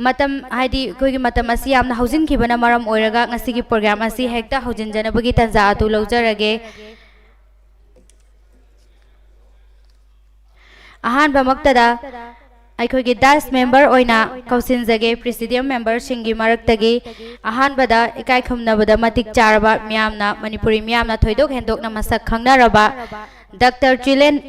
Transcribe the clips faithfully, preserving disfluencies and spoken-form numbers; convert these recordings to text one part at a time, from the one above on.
ꯃꯇꯝ, ꯍꯥꯏꯗꯤ ꯑꯩꯈꯣꯏꯒꯤ ꯃꯇꯝ ꯑꯁꯤ ꯌꯥꯝꯅ ꯍꯧꯖꯤꯟꯈꯤꯕꯅ ꯃꯔꯝ ꯑꯣꯏꯔꯒ ꯉꯁꯤꯒꯤ ꯄ꯭ꯔꯣꯒ꯭ꯔꯥꯝ ꯑꯁꯤ ꯍꯦꯛꯇ ꯍꯧꯖꯤꯟꯖꯅꯕꯒꯤ ꯇꯥꯟꯖꯥ ꯑꯗꯨ ꯂꯧꯖꯔꯒꯦ꯫ ꯑꯍꯥꯟꯕꯃꯛꯇꯗ ꯑꯩꯈꯣꯏꯒꯤ ꯗꯥꯏꯁ ꯃꯦꯝꯕꯔ ꯑꯣꯏꯅ ꯀꯧꯁꯤꯟꯖꯒꯦ, ꯄ꯭ꯔꯤꯁꯤꯗꯤꯌꯝ ꯃꯦꯝꯕꯔꯁꯤꯡꯒꯤ ꯃꯔꯛꯇꯒꯤ ꯑꯍꯥꯟꯕꯗ ꯏꯀꯥꯏ ꯈꯨꯝꯅꯕꯗ ꯃꯇꯤꯛ ꯆꯥꯔꯕ ꯃꯤꯌꯥꯝꯅ, ꯃꯅꯤꯄꯨꯔꯤ ꯃꯤꯌꯥꯝꯅ ꯊꯣꯏꯗꯣꯛ ꯍꯦꯟꯗꯣꯛꯅ ꯃꯁꯛ ꯈꯪꯅꯔꯕ doctor Chilen,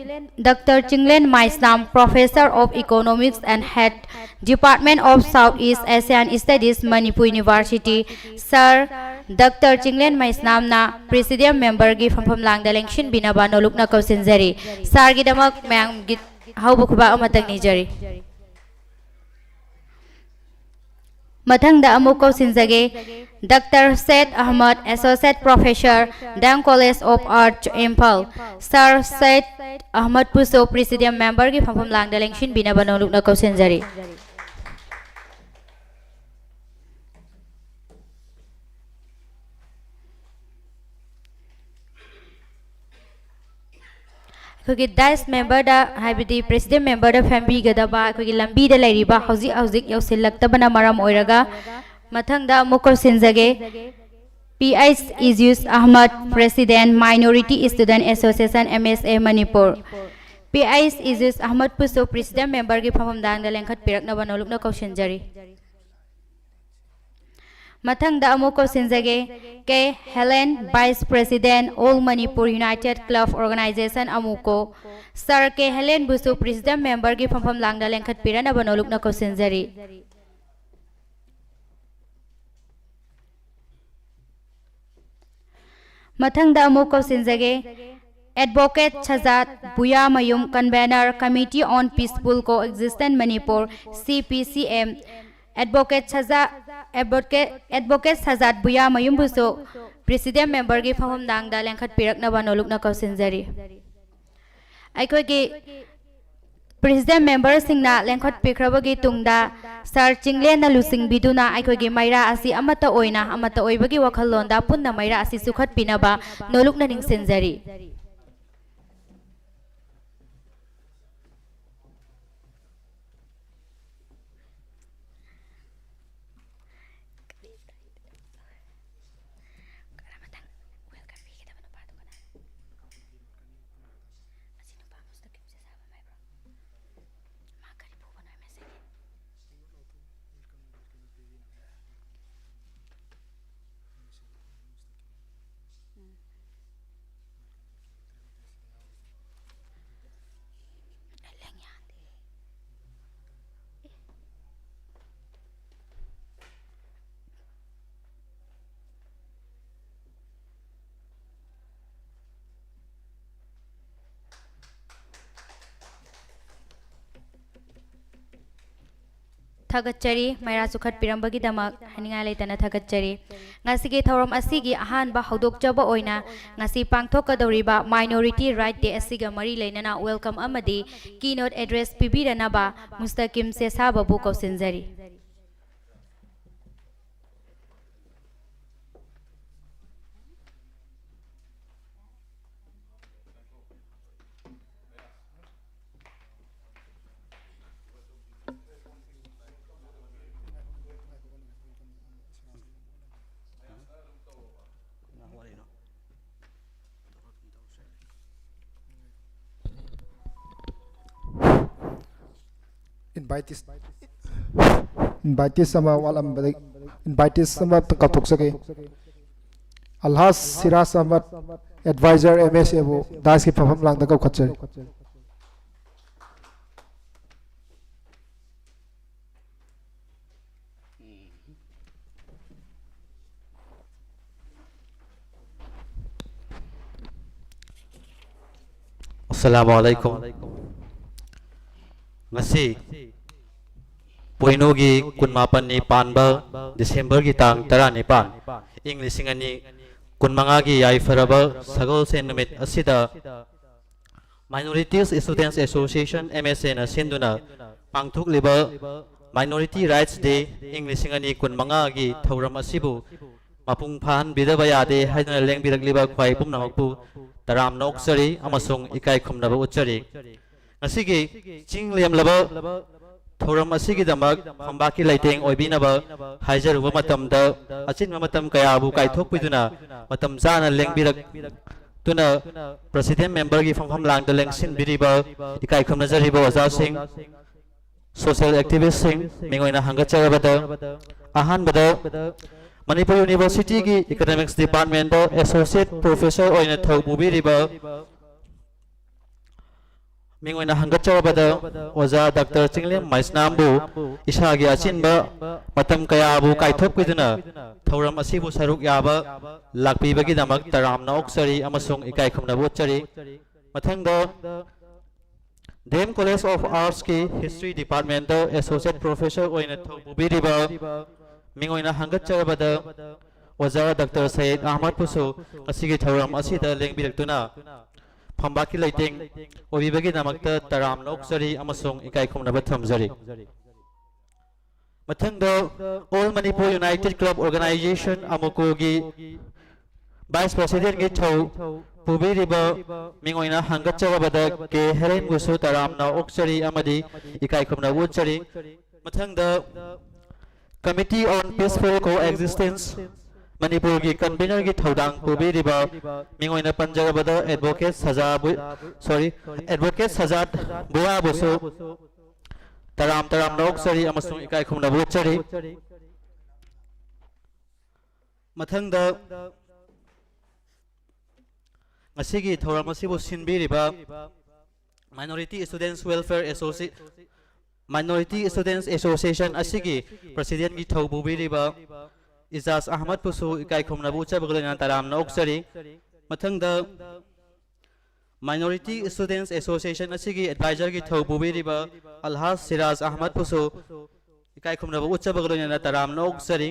doctor Chinglen Maisnam, Professor of Economics and Head, Department of South East Asian Studies, Manipur University, Sir doctor Chinglen ꯃꯩꯁꯅꯥꯝꯅ ꯄ꯭ꯔꯤꯁꯤꯗꯤꯌꯝ ꯃꯦꯝꯕꯔꯒꯤ ꯐꯝꯐꯝ ꯂꯥꯡꯗ ꯂꯦꯡꯁꯤꯟꯕꯤꯅꯕ ꯅꯣꯂꯨꯛꯅ ꯀꯧꯁꯤꯟꯖꯔꯤ꯫ ꯁꯥꯔꯒꯤꯗꯃꯛ ꯃꯌꯥꯝꯒꯤ ꯍꯧꯕ ꯈꯨꯕꯥꯛ ꯑꯃꯇꯪ ꯅꯤꯖꯔꯤ꯫ ꯃꯊꯪꯗ ꯑꯃꯨꯛ ꯀꯧꯁꯤꯟꯖꯒꯦ, doctor Syed Ahmad, Associate Professor, Dam College of Arts, Imphal. Sir Syed ꯑꯍꯃꯗꯄꯨꯁꯨ ꯄ꯭ꯔꯤꯁꯤꯗꯤꯌꯝ ꯃꯦꯝꯕꯔꯒꯤ ꯐꯝꯐꯝ ꯂꯥꯡꯗ ꯂꯦꯡꯁꯤꯟꯕꯤꯅꯕ ꯅꯣꯂꯨꯛꯅ ꯀꯧꯁꯤꯟꯖꯔꯤ꯫ ꯑꯩꯈꯣꯏꯒꯤ ꯗꯥꯏꯁ ꯃꯦꯝꯕꯔꯗ, ꯍꯥꯏꯕꯗꯤ ꯄ꯭ꯔꯦꯁꯤꯗꯦꯟ ꯃꯦꯝꯕꯔꯗ ꯐꯝꯕꯤꯒꯗꯕ ꯑꯩꯈꯣꯏꯒꯤ ꯂꯝꯕꯤꯗ ꯂꯩꯔꯤꯕ ꯍꯧꯖꯤꯛ ꯍꯧꯖꯤꯛ ꯌꯧꯁꯤꯜꯂꯛꯇꯕꯅ ꯃꯔꯝ ꯑꯣꯏꯔꯒ, ꯃꯊꯪꯗ ꯑꯃꯨꯛ ꯀꯧꯁꯤꯟꯖꯒꯦ, P H Ijus Ahmad, President, Minority Student Association, M S A, Manipur. P H Ijus ꯑꯍꯃꯗꯄꯨꯁꯨ ꯄ꯭ꯔꯦꯁꯤꯗꯦꯟ ꯃꯦꯝꯕꯔꯒꯤ ꯐꯝꯐꯝ ꯂꯥꯡꯗ ꯂꯦꯡꯈꯠꯄꯤꯔꯛꯅꯕ ꯅꯣꯂꯨꯛꯅ ꯀꯧꯁꯤꯟꯖꯔꯤ꯫ ꯃꯊꯪꯗ ꯑꯃꯨꯛ ꯀꯧꯁꯤꯟꯖꯒꯦ, K Helen, Vice President, All Manipur United Club Organization, AMUCO. Sir K ꯍꯦꯂꯦꯟꯕꯨꯁꯨ ꯄ꯭ꯔꯦꯁꯤꯗꯦꯟ ꯃꯦꯝꯕꯔꯒꯤ ꯐꯝꯐꯝ ꯂꯥꯡꯗ ꯂꯦꯡꯈꯠꯄꯤꯔꯅꯕ ꯅꯣꯂꯨꯛꯅ ꯀꯧꯁꯤꯟꯖꯔꯤ꯫ ꯃꯊꯪꯗ ꯑꯃꯨꯛ ꯀꯧꯁꯤꯟꯖꯒꯦ, advocate Sajat Buyamayum, Convener, Committee on Peaceful Coexistence, Manipur, C P C M, advocate ꯁꯖꯥ-, ꯑꯦꯗꯚꯣꯀꯦꯠ, ꯑꯦꯗꯚꯣꯀꯦꯠ ꯁꯖꯥꯠ ꯕꯨꯌꯥꯃꯌꯨꯝꯕꯨꯁꯨ ꯄ꯭ꯔꯦꯁꯤꯗꯦꯟ ꯃꯦꯝꯕꯔꯒꯤ ꯐꯝꯐꯝ ꯂꯥꯡꯗ ꯂꯦꯡꯈꯠꯄꯤꯔꯛꯅꯕ ꯅꯣꯂꯨꯛꯅ ꯀꯧꯁꯤꯟꯖꯔꯤ꯫ ꯑꯩꯈꯣꯏꯒꯤ ꯄ꯭ꯔꯦꯁꯤꯗꯦꯟ ꯃꯦꯝꯕꯔꯁꯤꯡꯅ ꯂꯦꯡꯈꯠꯄꯤꯈ꯭ꯔꯕꯒꯤ ꯇꯨꯡꯗ, ꯁꯥꯔ ꯆꯤꯡꯂꯦꯟꯅ ꯂꯨꯆꯤꯡꯕꯤꯗꯨꯅ ꯑꯩꯈꯣꯏꯒꯤ ꯃꯩꯔꯥ ꯑꯁꯤ ꯑꯃꯠꯇ ꯑꯣꯏꯅ, ꯑꯃꯠꯇ ꯑꯣꯏꯕꯒꯤ ꯋꯥꯈꯜꯂꯣꯟꯗ ꯄꯨꯟꯅ ꯃꯩꯔꯥ ꯑꯁꯤ ꯆꯨꯈꯠꯄꯤꯅꯕ ꯅꯣꯂꯨꯛꯅ ꯅꯤꯡꯁꯤꯡꯖꯔꯤ꯫ ꯊꯥꯒꯠꯆꯔꯤ꯫ ꯃꯩꯔꯥ ꯆꯨꯈꯠꯄꯤꯔꯝꯕꯒꯤꯗꯃꯛ ꯍꯥꯏꯅꯤꯡꯉꯥꯏ ꯂꯩꯇꯅ ꯊꯥꯒꯠꯆꯔꯤ꯫ ꯉꯁꯤꯒꯤ ꯊꯧꯔꯝ ꯑꯁꯤꯒꯤ ꯑꯍꯥꯟꯕ ꯍꯧꯗꯣꯛꯆꯕ ꯑꯣꯏꯅ ꯉꯁꯤ ꯄꯥꯡꯊꯣꯛꯀꯗꯧꯔꯤꯕ Minority Right Day ꯑꯁꯤꯒ ꯃꯔꯤ ꯂꯩꯅꯅ welcome ꯑꯃꯗꯤ keynote address ꯄꯤꯕꯤꯔꯅꯕ ꯃꯨꯁꯇꯀꯤꯝ ꯁꯦꯁꯥꯕꯕꯨ ꯀꯧꯁꯤꯟꯖꯔꯤ꯫ Invitees, invitees ꯑꯃ ꯋꯥꯠꯂꯝꯕꯗꯒꯤ, invitees ꯑꯃ ꯀꯥꯎꯊꯣꯛꯆꯒꯦ꯫ ꯑꯜꯍꯥꯖ Siraj Ahmad, advisor, M S A ꯕꯨ dais ꯀꯤ ꯐꯝꯐꯝ ꯂꯥꯡꯗ ꯀꯧꯈꯠꯆꯔꯤ꯫ ꯑꯁꯂꯥꯃꯨ ꯑꯂꯥꯏꯀꯨꯝ꯫ ꯉꯁꯤ ꯄꯣꯏꯅꯨꯒꯤ ꯀꯨꯟꯃꯥꯄꯟꯅꯤ ꯄꯥꯟꯕ December ꯒꯤ ꯇꯥꯡ ꯇꯔꯥꯅꯤꯄꯥꯟ, ꯏꯪ ꯂꯤꯁꯤꯡ ꯑꯅꯤ ꯀꯨꯟꯃꯉꯥꯒꯤ ꯌꯥꯏꯐꯔꯕ ꯁꯒꯣꯜꯁꯦꯟ ꯅꯨꯃꯤꯠ ꯑꯁꯤꯗ Minorities Students Association, M S A ꯅ ꯁꯤꯟꯗꯨꯅ ꯄꯥꯡꯊꯣꯛꯂꯤꯕ Minority Rights Day ꯏꯪ ꯂꯤꯁꯤꯡ ꯑꯅꯤ ꯀꯨꯟꯃꯉꯥꯒꯤ ꯊꯧꯔꯝ ꯑꯁꯤꯕꯨ ꯃꯄꯨꯡ ꯐꯥꯍꯟꯕꯤꯗꯕ ꯌꯥꯗꯦ ꯍꯥꯏꯗꯨꯅ ꯂꯦꯡꯕꯤꯔꯛꯂꯤꯕ ꯈ꯭ꯋꯥꯏ ꯄꯨꯝꯅꯃꯛꯄꯨ ꯇꯔꯥꯝꯅ ꯑꯣꯛꯆꯔꯤ ꯑꯃꯁꯨꯡ ꯏꯀꯥꯏ ꯈꯨꯝꯅꯕ ꯎꯠꯆꯔꯤ꯫ ꯉꯁꯤꯒꯤ ꯆꯤꯡ ꯂꯦꯝꯂꯕ ꯊꯧꯔꯝ ꯑꯁꯤꯒꯤꯗꯃꯛ ꯐꯝꯕꯥꯛꯀꯤ ꯂꯩꯇꯦꯡ ꯑꯣꯏꯕꯤꯅꯕ ꯍꯥꯏꯖꯔꯨꯕ ꯃꯇꯝꯗ, ꯑꯆꯤꯟꯕ ꯃꯇꯝ ꯀꯌꯥꯕꯨ ꯀꯥꯏꯊꯣꯛꯄꯤꯗꯨꯅ ꯃꯇꯝ ꯆꯥꯅ ꯂꯦꯡꯕꯤꯔꯛꯇꯨꯅ President Member ꯒꯤ ꯐꯝꯐꯝ ꯂꯥꯡꯗ ꯂꯦꯡꯁꯤꯟꯕꯤꯔꯤꯕ ꯏꯀꯥꯏ ꯈꯨꯝꯅꯖꯔꯤꯕ ꯑꯣꯖꯥꯁꯤꯡ, social activist ꯁꯤꯡ, ꯃꯤꯡ ꯑꯣꯏꯅ ꯍꯪꯒꯠꯆꯔꯕꯗ, ꯑꯍꯥꯟꯕꯗ ꯃꯅꯤꯄꯨꯔ University ꯒꯤ Economics Department ꯇ Associate Professor ꯑꯣꯏꯅ ꯊꯧ ꯄꯨꯕꯤꯔꯤꯕ ꯃꯤꯡ ꯑꯣꯏꯅ ꯍꯪꯒꯠꯆꯔꯕꯗ ꯑꯣꯖꯥ ꯗꯥꯛꯇꯔ ꯆꯤꯡꯂꯦꯝ ꯃꯩꯁꯅꯥꯝꯕꯨ ꯏꯁꯥꯒꯤ ꯑꯆꯤꯟꯕ ꯃꯇꯝ ꯀꯌꯥꯕꯨ ꯀꯥꯏꯊꯣꯛꯄꯤꯗꯨꯅ ꯊꯧꯔꯝ ꯑꯁꯤꯕꯨ ꯁꯔꯨꯛ ꯌꯥꯕ ꯂꯥꯛꯄꯤꯕꯒꯤꯗꯃꯛ ꯇꯔꯥꯝꯅ ꯑꯣꯛꯆꯔꯤ ꯑꯃꯁꯨꯡ ꯏꯀꯥꯏ ꯈꯨꯝꯅꯕ ꯎꯠꯆꯔꯤ꯫ ꯃꯊꯪꯗ D M College of Artsꯀꯤ History Departmentꯇ Associate Professor ꯑꯣꯏꯅ ꯊꯧ ꯄꯨꯕꯤꯔꯤꯕ ꯃꯤꯡ ꯑꯣꯏꯅ ꯍꯪꯒꯠꯆꯔꯕꯗ ꯑꯣꯖꯥ ꯗꯥꯛꯇꯔ ꯁꯌꯤꯗ ꯑꯍꯃꯗꯄꯨꯁꯨ ꯉꯁꯤꯒꯤ ꯊꯧꯔꯝ ꯑꯁꯤꯗ ꯂꯦꯡꯕꯤꯔꯛꯇꯨꯅ ꯐꯝꯕꯥꯛꯀꯤ ꯂꯩꯇꯦꯡ ꯑꯣꯏꯕꯤꯕꯒꯤꯗꯃꯛꯇ ꯇꯔꯥꯝꯅ ꯑꯣꯛꯆꯔꯤ ꯑꯃꯁꯨꯡ ꯏꯀꯥꯏ ꯈꯨꯝꯅꯕ ꯊꯝꯖꯔꯤ꯫ ꯃꯊꯪꯗ All Manipur United Club Organization, ꯑꯃꯨꯀꯨꯒꯤ Vice Presidentꯀꯤ ꯊꯧ ꯄꯨꯕꯤꯔꯤꯕ ꯃꯤꯡ ꯑꯣꯏꯅ ꯍꯪꯒꯠꯆꯔꯕꯗ ꯀꯦ ꯍꯦꯂꯦꯟꯕꯨꯁꯨ ꯇꯔꯥꯝꯅ ꯑꯣꯛꯆꯔꯤ ꯑꯃꯗꯤ ꯏꯀꯥꯏ ꯈꯨꯝꯅꯕ ꯎꯠꯆꯔꯤ꯫ ꯃꯊꯪꯗ Committee on Peaceful Coexistence ꯃꯅꯤꯄꯨꯔꯒꯤ Convenorꯒꯤ ꯊꯧꯗꯥꯡ ꯄꯨꯕꯤꯔꯤꯕ ꯃꯤꯡ ꯑꯣꯏꯅ ꯄꯟꯖꯔꯕꯗ Advocate ꯁꯖꯥ ꯕꯨ-, sorry, Advocate ꯁꯖꯥꯗ ꯕꯨꯌꯥꯕꯨꯁꯨ ꯇꯔꯥꯝ ꯇꯔꯥꯝꯅ ꯑꯣꯛꯆꯔꯤ ꯑꯃꯁꯨꯡ ꯏꯀꯥꯏ ꯈꯨꯝꯅꯕ ꯎꯠꯆꯔꯤ꯫ ꯃꯊꯪꯗ ꯉꯁꯤꯒꯤ ꯊꯧꯔꯝ ꯑꯁꯤꯕꯨ ꯁꯤꯟꯕꯤꯔꯤꯕ Minority Students Welfare Associ-, Minority Students Association ꯑꯁꯤꯒꯤ Presidentꯀꯤ ꯊꯧ ꯄꯨꯕꯤꯔꯤꯕ ꯏꯖꯥꯖ ꯑꯍꯃꯗꯄꯨꯁꯨ ꯏꯀꯥꯏ ꯈꯨꯝꯅꯕ ꯎꯠꯆꯕꯒ ꯂꯣꯏꯅꯅ ꯇꯔꯥꯝꯅ ꯑꯣꯛꯆꯔꯤ꯫ ꯃꯊꯪꯗ Minority Students Association ꯑꯁꯤꯒꯤ Advisorꯒꯤ ꯊꯧ ꯄꯨꯕꯤꯔꯤꯕ ꯑꯜꯍꯥꯖ ꯁꯤꯔꯥꯖ ꯑꯍꯃꯗꯄꯨꯁꯨ ꯏꯀꯥꯏ ꯈꯨꯝꯅꯕ ꯎꯠꯆꯕꯒ ꯂꯣꯏꯅꯅ ꯇꯔꯥꯝꯅ ꯑꯣꯛꯆꯔꯤ꯫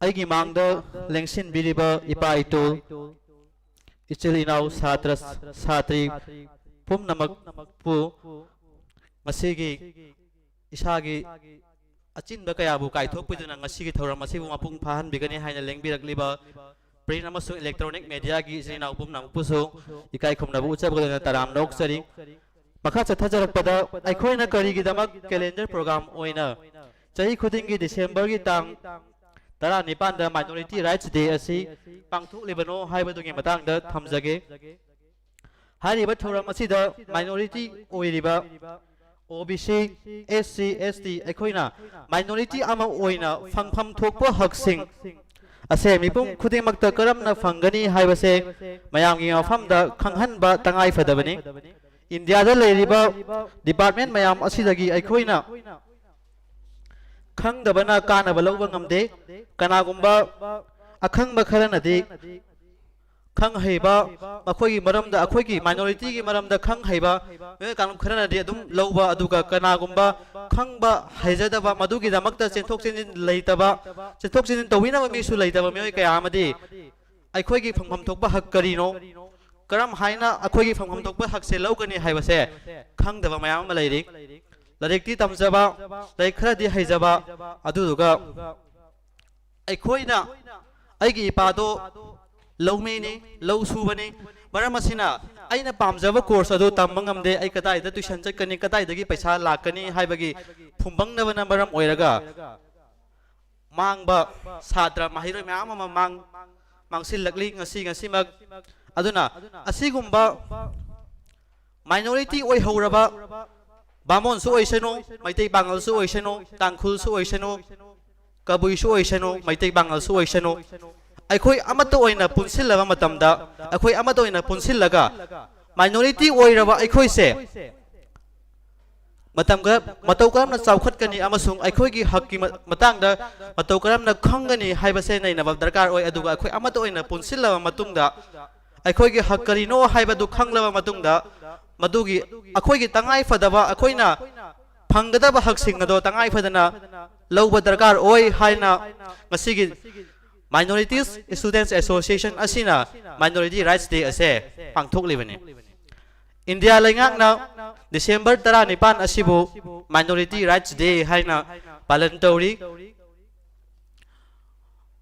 ꯑꯩꯒꯤ ꯃꯥꯡꯗ ꯂꯦꯡꯁꯤꯟꯕꯤꯔꯤꯕ ꯏꯄꯥ ꯏꯇꯨ, ꯏꯆꯤꯜ ꯏꯅꯥꯎ, ꯁꯥꯇ꯭ꯔ ꯁꯥꯇ꯭ꯔꯤ ꯄꯨꯝꯅꯃꯛꯄꯨ ꯉꯁꯤꯒꯤ ꯏꯁꯥꯒꯤ ꯑꯆꯤꯟꯕ ꯀꯌꯥꯕꯨ ꯀꯥꯏꯊꯣꯛꯄꯤꯗꯨꯅ ꯉꯁꯤꯒꯤ ꯊꯧꯔꯝ ꯑꯁꯤꯕꯨ ꯃꯄꯨꯡ ꯐꯥꯍꯟꯕꯤꯒꯅꯤ ꯍꯥꯏꯅ ꯂꯦꯡꯕꯤꯔꯛꯂꯤꯕ print ꯑꯃꯁꯨꯡ electronic mediaꯒꯤ ꯏꯆꯤꯜ ꯏꯅꯥꯎ ꯄꯨꯝꯅꯃꯛꯄꯨꯁꯨ ꯏꯀꯥꯏ ꯈꯨꯝꯅꯕ ꯎꯠꯆꯕꯒ ꯂꯣꯏꯅꯅ ꯇꯔꯥꯝꯅ ꯑꯣꯛꯆꯔꯤ꯫ ꯃꯈꯥ ꯆꯠꯊꯖꯔꯛꯄꯗ ꯑꯩꯈꯣꯏꯅ ꯀꯔꯤꯒꯤꯗꯃꯛ calendar program ꯑꯣꯏꯅ ꯆꯍꯤ ꯈꯨꯗꯤꯡꯒꯤ Decemberꯒꯤ ꯇꯥꯡ ꯇꯔꯥꯅꯤꯄꯥꯟꯗ Minority Rights Day ꯑꯁꯤ ꯄꯥꯡꯊꯣꯛꯂꯤꯕꯅꯣ ꯍꯥꯏꯕꯗꯨꯒꯤ ꯃꯇꯥꯡꯗ ꯊꯝꯖꯒꯦ꯫ ꯍꯥꯏꯔꯤꯕ ꯊꯧꯔꯝ ꯑꯁꯤꯗ minority ꯑꯣꯏꯔꯤꯕ ꯑꯣ ꯕꯤ ꯁꯤ, ꯑꯦꯁ ꯁꯤ, ꯑꯦꯁ ꯇꯤ ꯑꯩꯈꯣꯏꯅ minority ꯑꯃ ꯑꯣꯏꯅ ꯐꯪꯐꯝ ꯊꯣꯛꯄ ꯍꯛꯁꯤꯡ ꯑꯁꯦ ꯃꯤꯄꯨꯝ ꯈꯨꯗꯤꯡꯃꯛꯇ ꯀꯔꯝꯅ ꯐꯪꯒꯅꯤ ꯍꯥꯏꯕꯁꯦ ꯃꯌꯥꯝꯒꯤ ꯃꯐꯝꯗ ꯈꯪꯍꯟꯕ ꯇꯉꯥꯏ ꯐꯗꯕꯅꯤ꯫ ꯏꯟꯗꯤꯌꯥꯗ ꯂꯩꯔꯤꯕ department ꯃꯌꯥꯝ ꯑꯁꯤꯗꯒꯤ ꯑꯩꯈꯣꯏꯅ ꯈꯪꯗꯕꯅ ꯀꯥꯟꯅꯕ ꯂꯧꯕ ꯉꯝꯗꯦ꯫ ꯀꯅꯥꯒꯨꯝꯕ ꯑꯈꯪꯕ ꯈꯔꯅꯗꯤ ꯈꯪ ꯍꯩꯕ, ꯃꯈꯣꯏꯒꯤ ꯃꯔꯝꯗ, ꯑꯩꯈꯣꯏꯒꯤ ꯃꯥꯏꯅꯣꯔꯤꯇꯤꯒꯤ ꯃꯔꯝꯗ ꯈꯪ ꯍꯩꯕ ꯃꯤꯑꯣꯏ ꯀꯥꯡꯂꯨꯞ ꯈꯔꯅꯗꯤ ꯑꯗꯨꯝ ꯂꯧꯕ, ꯑꯗꯨꯒ ꯀꯅꯥꯒꯨꯝꯕ ꯈꯪꯕ ꯍꯩꯖꯗꯕ, ꯃꯗꯨꯒꯤꯗꯃꯛꯇ ꯆꯦꯟꯊꯣꯛ ꯆꯦꯟꯁꯤꯟ ꯂꯩꯇꯕ, ꯆꯦꯟꯊꯣꯛ ꯆꯦꯟꯁꯤꯟ ꯇꯧꯕꯤꯅꯕ ꯃꯤꯁꯨ ꯂꯩꯇꯕ ꯃꯤꯑꯣꯏ ꯀꯌꯥ ꯑꯃꯗꯤ ꯑꯩꯈꯣꯏꯒꯤ ꯐꯪꯐꯝ ꯊꯣꯛꯄ ꯍꯛ ꯀꯔꯤꯅꯣ, ꯀꯔꯝ ꯍꯥꯏꯅ ꯑꯩꯈꯣꯏꯒꯤ ꯐꯪꯐꯝ ꯊꯣꯛꯄ ꯍꯛꯁꯦ ꯂꯧꯒꯅꯤ ꯍꯥꯏꯕꯁꯦ ꯈꯪꯗꯕ ꯃꯌꯥꯝ ꯑꯃ ꯂꯩꯔꯤ꯫ ꯂꯥꯏꯔꯤꯛꯇꯤ ꯇꯝꯖꯕ, ꯂꯥꯏꯔꯤꯛ ꯈꯔꯗꯤ ꯍꯩꯖꯕ, ꯑꯗꯨꯗꯨꯒ ꯑꯩꯈꯣꯏꯅ, ꯑꯩꯒꯤ ꯏꯄꯥꯗꯣ ꯂꯧꯃꯤꯅꯤ, ꯂꯧ ꯁꯨꯕꯅꯤ, ꯃꯔꯝ ꯑꯁꯤꯅ ꯑꯩꯅ ꯄꯥꯝꯖꯕ ꯀꯣꯔꯁ ꯑꯗꯨ ꯇꯝꯕ ꯉꯝꯗꯦ, ꯑꯩ ꯀꯗꯥꯏꯗ ꯇ꯭ꯌꯨꯁꯟ ꯆꯠꯀꯅꯤ, ꯀꯗꯥꯏꯗꯒꯤ ꯄꯩꯁꯥ ꯂꯥꯛꯀꯅꯤ ꯍꯥꯏꯕꯒꯤ ꯐꯨꯝꯕꯪꯅꯕꯅ ꯃꯔꯝ ꯑꯣꯏꯔꯒ ꯃꯥꯡꯕ ꯁꯥꯇ꯭ꯔ ꯃꯍꯩꯔꯣꯏ ꯃꯌꯥꯝ ꯑꯃ ꯃꯥꯡ ꯃꯥꯡꯁꯤꯜꯂꯛꯂꯤ ꯉꯁꯤ ꯉꯁꯤꯃꯛ꯫ ꯑꯗꯨꯅ ꯑꯁꯤꯒꯨꯝꯕ ꯃꯥꯏꯅꯣꯔꯤꯇꯤ ꯑꯣꯏꯍꯧꯔꯕ, ꯕꯥꯃꯣꯟꯁꯨ ꯑꯣꯏꯁꯅꯨ, ꯃꯩꯇꯩ ꯄꯥꯉꯜꯁꯨ ꯑꯣꯏꯁꯅꯨ, ꯇꯥꯡꯈꯨꯜꯁꯨ ꯑꯣꯏꯁꯅꯨ, ꯀꯕꯨꯏꯁꯨ ꯑꯣꯏꯁꯅꯨ, ꯃꯩꯇꯩ ꯄꯥꯉꯜꯁꯨ ꯑꯣꯏꯁꯅꯨ, ꯑꯩꯈꯣꯏ ꯑꯃꯠꯇ ꯑꯣꯏꯅ ꯄꯨꯟꯁꯤꯜꯂꯕ ꯃꯇꯝꯗ, ꯑꯩꯈꯣꯏ ꯑꯃꯠꯇ ꯑꯣꯏꯅ ꯄꯨꯟꯁꯤꯜꯂꯒ ꯃꯥꯏꯅꯣꯔꯤꯇꯤ ꯑꯣꯏꯔꯕ ꯑꯩꯈꯣꯏꯁꯦ ꯃꯇꯝ ꯈꯔ, ꯃꯇꯧ ꯀꯔꯝꯅ ꯆꯥꯎꯈꯠꯀꯅꯤ ꯑꯃꯁꯨꯡ ꯑꯩꯈꯣꯏꯒꯤ ꯍꯛꯀꯤ ꯃ-, ꯃꯇꯥꯡꯗ ꯃꯇꯧ ꯀꯔꯝꯅ ꯈꯪꯒꯅꯤ ꯍꯥꯏꯕꯁꯦ ꯅꯩꯅꯕ ꯗꯔꯀꯥꯔ ꯑꯣꯏ꯫ ꯑꯗꯨꯒ ꯑꯩꯈꯣꯏ ꯑꯃꯠꯇ ꯑꯣꯏꯅ ꯄꯨꯟꯁꯤꯜꯂꯕ ꯃꯇꯨꯡꯗ, ꯑꯩꯈꯣꯏꯒꯤ ꯍꯛ ꯀꯔꯤꯅꯣ ꯍꯥꯏꯕꯗꯨ ꯈꯪꯂꯕ ꯃꯇꯨꯡꯗ, ꯃꯗꯨꯒꯤ ꯑꯩꯈꯣꯏꯒꯤ ꯇꯉꯥꯏ ꯐꯗꯕ, ꯑꯩꯈꯣꯏꯅ ꯐꯪꯒꯗꯕ ꯍꯛꯁꯤꯡ ꯑꯗꯣ ꯇꯉꯥꯏ ꯐꯗꯅ ꯂꯧꯕ ꯗꯔꯀꯥꯔ ꯑꯣꯏ ꯍꯥꯏꯅ ꯉꯁꯤꯒꯤ Minorities Students Association ꯑꯁꯤꯅ Minority Rights Day ꯑꯁꯦ ꯄꯥꯡꯊꯣꯛꯂꯤꯕꯅꯤ꯫ ꯏꯟꯗꯤꯌꯥ ꯂꯩꯉꯥꯛꯅ ꯗꯤꯁꯦꯝꯕꯔ ꯇꯔꯥꯅꯤꯄꯥꯟ ꯑꯁꯤꯕꯨ Minority Rights Day ꯍꯥꯏꯅ ꯄꯥꯂꯟ ꯇꯧꯔꯤ꯫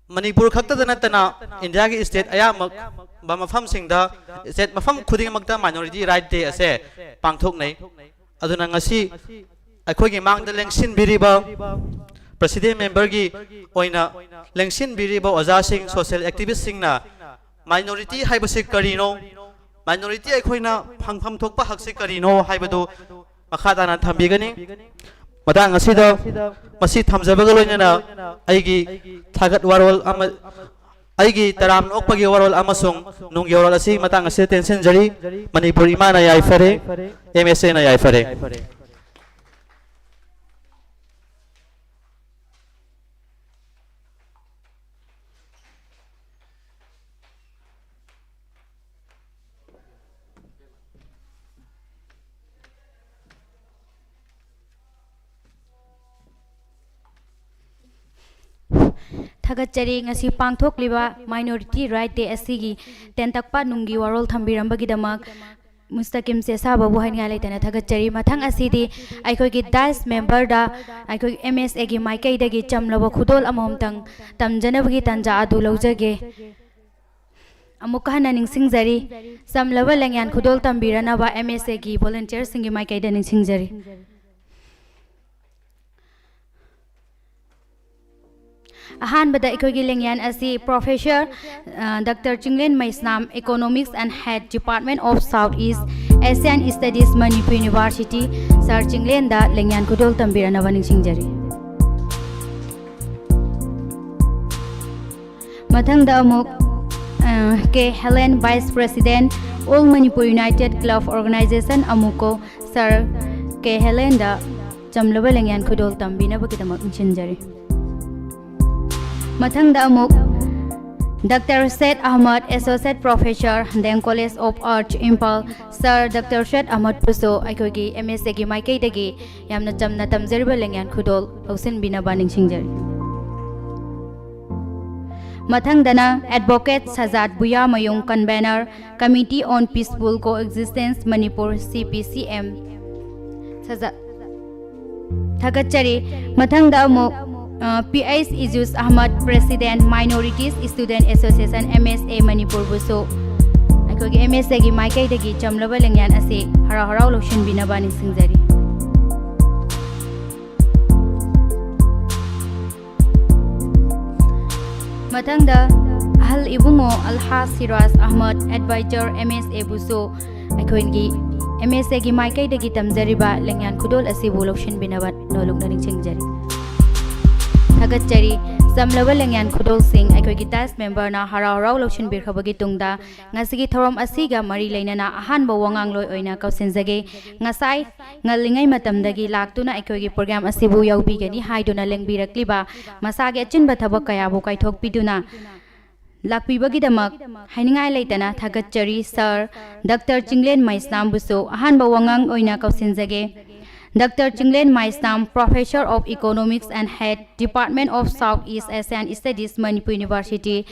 ꯃꯅꯤꯄꯨꯔ ꯈꯛꯇꯗ ꯅꯠꯇꯅ ꯏꯟꯗꯤꯌꯥꯒꯤ ꯁ꯭ꯇꯦꯠ ꯑꯌꯥꯝꯕ ꯃꯐꯝꯁꯤꯡꯗ, ꯁ꯭ꯇꯦꯠ ꯃꯐꯝ ꯈꯨꯗꯤꯡꯃꯛꯇ Minority Right Day ꯑꯁꯦ ꯄꯥꯡꯊꯣꯛꯅꯩ꯫ ꯑꯗꯨꯅ ꯉꯁꯤ ꯑꯩꯈꯣꯏꯒꯤ ꯃꯥꯡꯗ ꯂꯦꯡꯁꯤꯟꯕꯤꯔꯤꯕ, ꯄ꯭ꯔꯦꯁꯤꯗꯦꯟ ꯃꯦꯝꯕꯔꯒꯤ ꯑꯣꯏꯅ ꯂꯦꯡꯁꯤꯟꯕꯤꯔꯤꯕ ꯑꯣꯖꯥꯁꯤꯡ, ꯁꯣꯁꯤꯌꯦꯜ ꯑꯦꯛꯇꯤꯚꯤꯁꯁꯤꯡꯅ ꯃꯥꯏꯅꯣꯔꯤꯇꯤ ꯍꯥꯏꯕꯁꯤ ꯀꯔꯤꯅꯣ, ꯃꯥꯏꯅꯣꯔꯤꯇꯤ ꯑꯩꯈꯣꯏꯅ ꯐꯪꯐꯝ ꯊꯣꯛꯄ ꯍꯛꯁꯤ ꯀꯔꯤꯅꯣ ꯍꯥꯏꯕꯗꯨ ꯃꯈꯥ ꯇꯥꯅ ꯊꯝꯕꯤꯒꯅꯤ꯫ ꯃꯇꯥꯡ ꯑꯁꯤꯗ ꯃꯁꯤ ꯊꯝꯖꯕꯒ ꯂꯣꯏꯅꯅ ꯑꯩꯒꯤ ꯊꯥꯒꯠ ꯋꯥꯔꯣꯜ ꯑꯃ, ꯑꯩꯒꯤ ꯇꯔꯥꯝꯅ ꯑꯣꯛꯄꯒꯤ ꯋꯥꯔꯣꯜ ꯑꯃꯁꯨꯡ ꯅꯨꯡꯒꯤ ꯋꯥꯔꯣꯜ ꯑꯁꯤ ꯃꯇꯥꯡ ꯑꯁꯤꯗ ꯇꯦꯟꯁꯤꯟꯖꯔꯤ꯫ ꯃꯅꯤꯄꯨꯔ ꯏꯃꯥꯅ ꯌꯥꯏꯐꯔꯦ, ꯑꯦꯝ ꯑꯦꯁ ꯑꯦꯅ ꯌꯥꯏꯐꯔꯦ꯫ ꯊꯥꯒꯠꯆꯔꯤ꯫ ꯉꯁꯤ ꯄꯥꯡꯊꯣꯛꯂꯤꯕ Minority Right Day ꯑꯁꯤꯒꯤ ꯇꯦꯟꯇꯛꯄ ꯅꯨꯡꯒꯤ ꯋꯥꯔꯣꯜ ꯊꯝꯕꯤꯔꯝꯕꯒꯤꯗꯃꯛ ꯃꯨꯁꯇꯥꯀꯤꯝ ꯁꯦꯁꯥꯕꯕꯨ ꯍꯥꯏꯅꯤꯡꯉꯥꯏ ꯂꯩꯇꯅ ꯊꯥꯒꯠꯆꯔꯤ꯫ ꯃꯊꯪ ꯑꯁꯤꯗꯤ ꯑꯩꯈꯣꯏꯒꯤ ꯗꯥꯏꯁ ꯃꯦꯝꯕꯔꯗ ꯑꯩꯈꯣꯏ M S A ꯒꯤ ꯃꯥꯏꯀꯩꯗꯒꯤ ꯆꯝꯂꯕ ꯈꯨꯗꯣꯜ ꯑꯃꯃꯝꯇꯪ ꯇꯝꯖꯅꯕꯒꯤ ꯇꯥꯟꯖꯥ ꯑꯗꯨ ꯂꯧꯖꯒꯦ꯫ ꯑꯃꯨꯛꯀ ꯍꯟꯅ ꯅꯤꯡꯁꯤꯡꯖꯔꯤ, ꯆꯝꯂꯕ ꯂꯦꯡꯌꯥꯟ ꯈꯨꯗꯣꯜ ꯇꯝꯕꯤꯔꯅꯕ M S A ꯒꯤ volunteer ꯁꯤꯡꯒꯤ ꯃꯥꯏꯀꯩꯗ ꯅꯤꯡꯁꯤꯡꯖꯔꯤ꯫ ꯑꯍꯥꯟꯕꯗ ꯑꯩꯈꯣꯏꯒꯤ ꯂꯦꯡꯌꯥꯟ ꯑꯁꯤ Professor, ꯑ, Doctor Chinglen Meisnam, Economics and Head, Department of South East Asian Studies, Manipur University, Sir ꯆꯤꯡꯂꯦꯟꯗ ꯂꯦꯡꯌꯥꯟ ꯈꯨꯗꯣꯜ ꯇꯝꯕꯤꯔꯅꯕ ꯅꯤꯡꯁꯤꯡꯖꯔꯤ꯫ ꯃꯊꯪꯗ ꯑꯃꯨꯛ, ꯑ, K Helen, Vice President, All Manipur United Club Organization, AMUCO, Sir K Helen ꯗ ꯆꯝꯂꯕ ꯂꯦꯡꯌꯥꯟ ꯈꯨꯗꯣꯜ ꯇꯝꯕꯤꯅꯕꯒꯤꯗꯃꯛ ꯅꯤꯡꯁꯤꯡꯖꯔꯤ꯫ ꯃꯊꯪꯗ ꯑꯃꯨꯛ Doctor Syed Ahmad, Associate Professor, Dam College of Arts, Imphal, Sir Doctor Syed ꯑꯍꯃꯗꯄꯨꯁꯨ ꯑꯩꯈꯣꯏꯒꯤ M S A ꯒꯤ ꯃꯥꯏꯀꯩꯗꯒꯤ ꯌꯥꯝꯅ ꯆꯝꯅ ꯇꯝꯖꯔꯤꯕ ꯂꯦꯡꯌꯥꯟ ꯈꯨꯗꯣꯜ ꯂꯧꯁꯤꯟꯕꯤꯅꯕ ꯅꯤꯡꯁꯤꯡꯖꯔꯤ꯫ ꯃꯊꯪꯗꯅ Advocate Sajad ꯕꯨꯌꯥꯃꯌꯨꯝ, Convener, Committee on Peaceful Coexistence, Manipur, C P C M, Sajad. ꯊꯥꯒꯠꯆꯔꯤ꯫ ꯃꯊꯪꯗ ꯑꯃꯨꯛ, ꯑ, P H ꯏꯖꯨꯁ Ahmad, President, Minorities Student Association, M S A ꯃꯅꯤꯄꯨꯔꯕꯨꯁꯨ ꯑꯩꯈꯣꯏꯒꯤ M S A ꯒꯤ ꯃꯥꯏꯀꯩꯗꯒꯤ ꯆꯝꯂꯕ ꯂꯦꯡꯌꯥꯟ ꯑꯁꯤ ꯍꯔꯥꯎ ꯍꯔꯥꯎ ꯂꯧꯁꯤꯟꯕꯤꯅꯕ ꯅꯤꯡꯁꯤꯡꯖꯔꯤ꯫ ꯃꯊꯪꯗ ꯑꯍꯜ ꯏꯕꯨꯡꯉꯣ ꯑꯜꯍꯥꯖ Siraj Ahmad, Advisor, M S A ꯕꯨꯁꯨ ꯑꯩꯈꯣꯏꯒꯤ M S A ꯒꯤ ꯃꯥꯏꯀꯩꯗꯒꯤ ꯇꯝꯖꯔꯤꯕ ꯂꯦꯡꯌꯥꯟ ꯈꯨꯗꯣꯜ ꯑꯁꯤꯕꯨ ꯂꯧꯁꯤꯟꯕꯤꯅꯕ ꯅꯣꯂꯨꯛꯅ ꯅꯤꯡꯁꯤꯡꯖꯔꯤ꯫ ꯊꯥꯒꯠꯆꯔꯤ꯫ ꯆꯝꯂꯕ ꯂꯦꯡꯌꯥꯟ ꯈꯨꯗꯣꯜꯁꯤꯡ ꯑꯩꯈꯣꯏꯒꯤ ꯗꯥꯏꯁ ꯃꯦꯝꯕꯔꯅ ꯍꯔꯥꯎ ꯍꯔꯥꯎ ꯂꯧꯁꯤꯟꯕꯤꯈ꯭ꯔꯕꯒꯤ ꯇꯨꯡꯗ, ꯉꯁꯤꯒꯤ ꯊꯧꯔꯝ ꯑꯁꯤꯒ ꯃꯔꯤ ꯂꯩꯅꯅ ꯑꯍꯥꯟꯕ ꯋꯥꯉꯥꯡꯂꯣꯏ ꯑꯣꯏꯅ ꯀꯧꯁꯤꯟꯖꯒꯦ꯫ ꯉꯁꯥꯏ ꯉꯜꯂꯤꯉꯩ ꯃꯇꯝꯗꯒꯤ ꯂꯥꯛꯇꯨꯅ ꯑꯩꯈꯣꯏꯒꯤ program ꯑꯁꯤꯕꯨ ꯌꯥꯎꯕꯤꯒꯅꯤ ꯍꯥꯏꯗꯨꯅ ꯂꯦꯡꯕꯤꯔꯛꯂꯤꯕ, ꯃꯁꯥꯒꯤ ꯑꯆꯤꯟꯕ ꯊꯕꯛ ꯀꯌꯥꯕꯨ ꯀꯥꯏꯊꯣꯛꯄꯤꯗꯨꯅ ꯂꯥꯛꯄꯤꯕꯒꯤꯗꯃꯛ ꯍꯥꯏꯅꯤꯡꯉꯥꯏ ꯂꯩꯇꯅ ꯊꯥꯒꯠꯆꯔꯤ꯫ Sir Doctor ꯆꯤꯡꯂꯦꯟ ꯃꯩꯁꯅꯥꯝꯕꯨꯁꯨ ꯑꯍꯥꯟꯕ ꯋꯥꯉꯥꯡ ꯑꯣꯏꯅ ꯀꯧꯁꯤꯟꯖꯒꯦ꯫ Doctor Chinglen Maisnam, Professor of Economics and Head, Department of South East Asian Studies, Manipur University,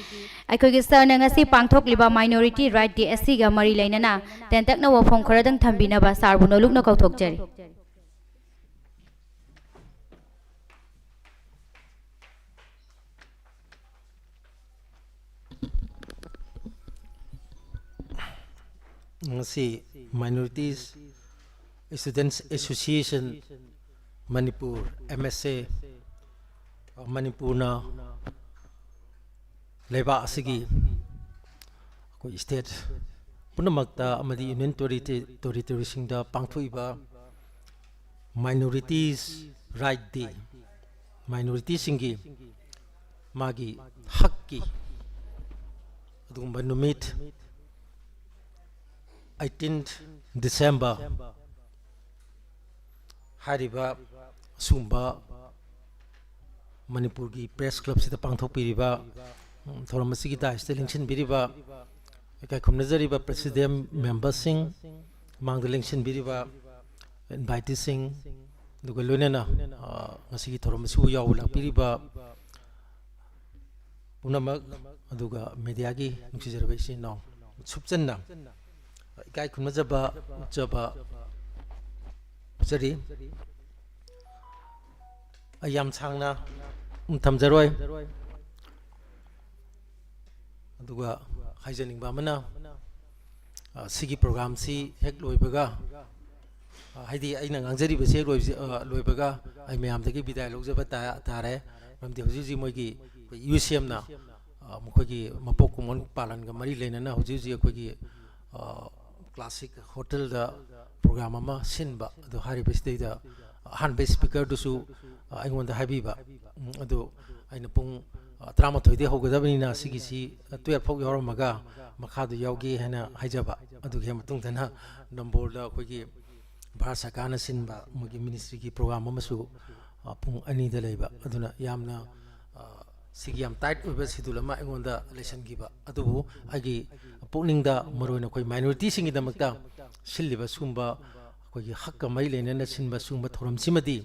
ꯑꯩꯈꯣꯏꯒꯤ ꯁꯥꯔꯅ ꯉꯁꯤ ꯄꯥꯡꯊꯣꯛꯂꯤꯕ Minority Right Day ꯑꯁꯤꯒ ꯃꯔꯤ ꯂꯩꯅꯅ ꯇꯦꯟꯇꯛꯅ ꯋꯥꯐꯝ ꯈꯔꯗꯪ ꯊꯝꯕꯤꯅꯕ ꯁꯥꯔꯕꯨ ꯅꯣꯂꯨꯛꯅ ꯀꯧꯊꯣꯛꯆꯔꯤ꯫ ꯉꯁꯤ Minorities Students Association Manipur, M S A, ꯃꯅꯤꯄꯨꯔꯅ ꯂꯩꯕꯥꯛ ꯑꯁꯤꯒꯤ ꯑꯩꯈꯣꯏ state ꯄꯨꯝꯅꯃꯛꯇ ꯑꯃꯗꯤ Union Territory, Territoryꯁꯤꯡꯗ ꯄꯥꯡꯊꯣꯛꯏꯕ Minorities Right Day, ꯃꯥꯏꯅꯣꯔꯤꯇꯤꯁꯤꯡꯒꯤ ꯃꯥꯒꯤ ꯍꯛꯀꯤ ꯑꯗꯨꯒꯨꯝꯕ ꯅꯨꯃꯤꯠ, eighteenth December ꯍꯥꯏꯔꯤꯕ ꯑꯁꯤꯒꯨꯝꯕ ꯃꯅꯤꯄꯨꯔꯒꯤ Press Clubꯁꯤꯗ ꯄꯥꯡꯊꯣꯛꯄꯤꯔꯤꯕ, ꯎꯝ, ꯊꯧꯔꯝ ꯑꯁꯤꯒꯤ daisꯇ ꯂꯦꯡꯁꯤꯟꯕꯤꯔꯤꯕ, ꯏꯀꯥꯏ ꯈꯨꯝꯅꯖꯔꯤꯕ president memberꯁꯤꯡ, ꯃꯥꯡꯗ ꯂꯦꯡꯁꯤꯟꯕꯤꯔꯤꯕ inviteeꯁꯤꯡ, ꯑꯗꯨꯒ ꯂꯣꯏꯅꯅ, ꯑ, ꯉꯁꯤꯒꯤ ꯊꯧꯔꯝ ꯑꯁꯤꯕꯨ ꯌꯥꯎꯕ ꯂꯥꯛꯄꯤꯔꯤꯕ ꯄꯨꯝꯅꯃꯛ, ꯑꯗꯨꯒ mediaꯒꯤ ꯅꯨꯡꯁꯤꯖꯔꯕ ꯏꯆꯤꯟ ꯏꯅꯥꯎ, ꯁꯨꯞꯆꯟꯅ ꯏꯀꯥꯏ ꯈꯨꯝꯅꯖꯕ ꯎꯠꯆꯕ ꯎꯠꯆꯔꯤ꯫ ꯑꯩ ꯌꯥꯝ ꯁꯥꯡꯅ ꯊꯝꯖꯔꯣꯏ꯫ ꯑꯗꯨꯒ ꯍꯥꯏꯖꯅꯤꯡꯕ ꯑꯃꯅ, ꯑ, ꯁꯤꯒꯤ programꯁꯤ ꯍꯦꯛ ꯂꯣꯏꯕꯒ, ꯑ, ꯍꯥꯏꯗꯤ ꯑꯩꯅ ꯉꯥꯡꯖꯔꯤꯕꯁꯤ ꯍꯦꯛ ꯂꯣꯏꯕꯁꯤ, ꯑ, ꯂꯣꯏꯕꯒ ꯑꯩ ꯃꯌꯥꯝꯗꯒꯤ ꯕꯤꯗꯥꯏ ꯂꯧꯖꯕ ꯇꯥ-, ꯇꯥꯔꯦ꯫ ꯃꯔꯝꯗꯤ ꯍꯧꯖꯤꯛ ꯍꯧꯖꯤꯛ ꯃꯣꯏꯒꯤ ꯑꯩꯈꯣꯏ UCMꯅ, ꯑ, ꯃꯈꯣꯏꯒꯤ ꯃꯄꯣꯛ ꯀꯨꯝꯑꯣꯟ ꯄꯥꯂꯟꯒ ꯃꯔꯤ ꯂꯩꯅꯅ ꯍꯧꯖꯤꯛ ꯍꯧꯖꯤꯛ ꯑꯩꯈꯣꯏꯒꯤ, ꯑ, Classic Hotelꯗ program ꯑꯃ ꯁꯤꯟꯕ, ꯑꯗꯨ ꯍꯥꯏꯔꯤꯕꯁꯤꯗꯩꯗ ꯑꯍꯥꯟꯕ speakerꯗꯨꯁꯨ, ꯑ, ꯑꯩꯉꯣꯟꯗ ꯍꯥꯏꯕꯤꯕ, ꯎꯝ, ꯑꯗꯨ ꯑꯩꯅ ꯄꯨꯡ, ꯑ, ꯇꯔꯥꯃꯥꯊꯣꯏꯗꯩ ꯍꯧꯒꯗꯕꯅꯤꯅ ꯁꯤꯒꯤꯁꯤ, ꯑ, twelve ꯐꯥꯎ ꯌꯥꯎꯔꯝꯃꯒ ꯃꯈꯥꯗꯨ ꯌꯥꯎꯒꯦ ꯍꯥꯏꯅ ꯍꯥꯏꯖꯕ꯫ ꯑꯗꯨꯒꯤ ꯃꯇꯨꯡꯗꯅ ꯅꯝꯕꯣꯜꯗ ꯑꯩꯈꯣꯏꯒꯤ ꯚꯥꯔꯠ ꯁꯔꯀꯥꯔꯅ ꯁꯤꯟꯕ ꯃꯣꯏꯒꯤ ministryꯒꯤ program ꯑꯃꯁꯨ, ꯑ, ꯄꯨꯡ ꯑꯅꯤꯗ ꯂꯩꯕ꯫ ꯑꯗꯨꯅ ꯌꯥꯝꯅ, ꯑ, ꯁꯤꯒꯤ ꯌꯥꯝ tight ꯑꯣꯏꯕ schedule ꯑꯃ ꯑꯩꯉꯣꯟꯗ ꯂꯩꯁꯟꯈꯤꯕ꯫ ꯑꯗꯨꯕꯨ ꯑꯩꯒꯤ ꯄꯨꯛꯅꯤꯡꯗ ꯃꯔꯨꯑꯣꯏꯅ ꯑꯩꯈꯣꯏ minoritiesꯁꯤꯡꯒꯤꯗꯃꯛꯇ ꯁꯤꯜꯂꯤꯕ ꯁꯤꯒꯨꯝꯕ ꯑꯩꯈꯣꯏꯒꯤ ꯍꯛꯀ ꯃꯔꯤ ꯂꯩꯅꯅ ꯁꯤꯟꯕ ꯁꯤꯒꯨꯝꯕ ꯊꯧꯔꯝꯁꯤꯃꯗꯤ,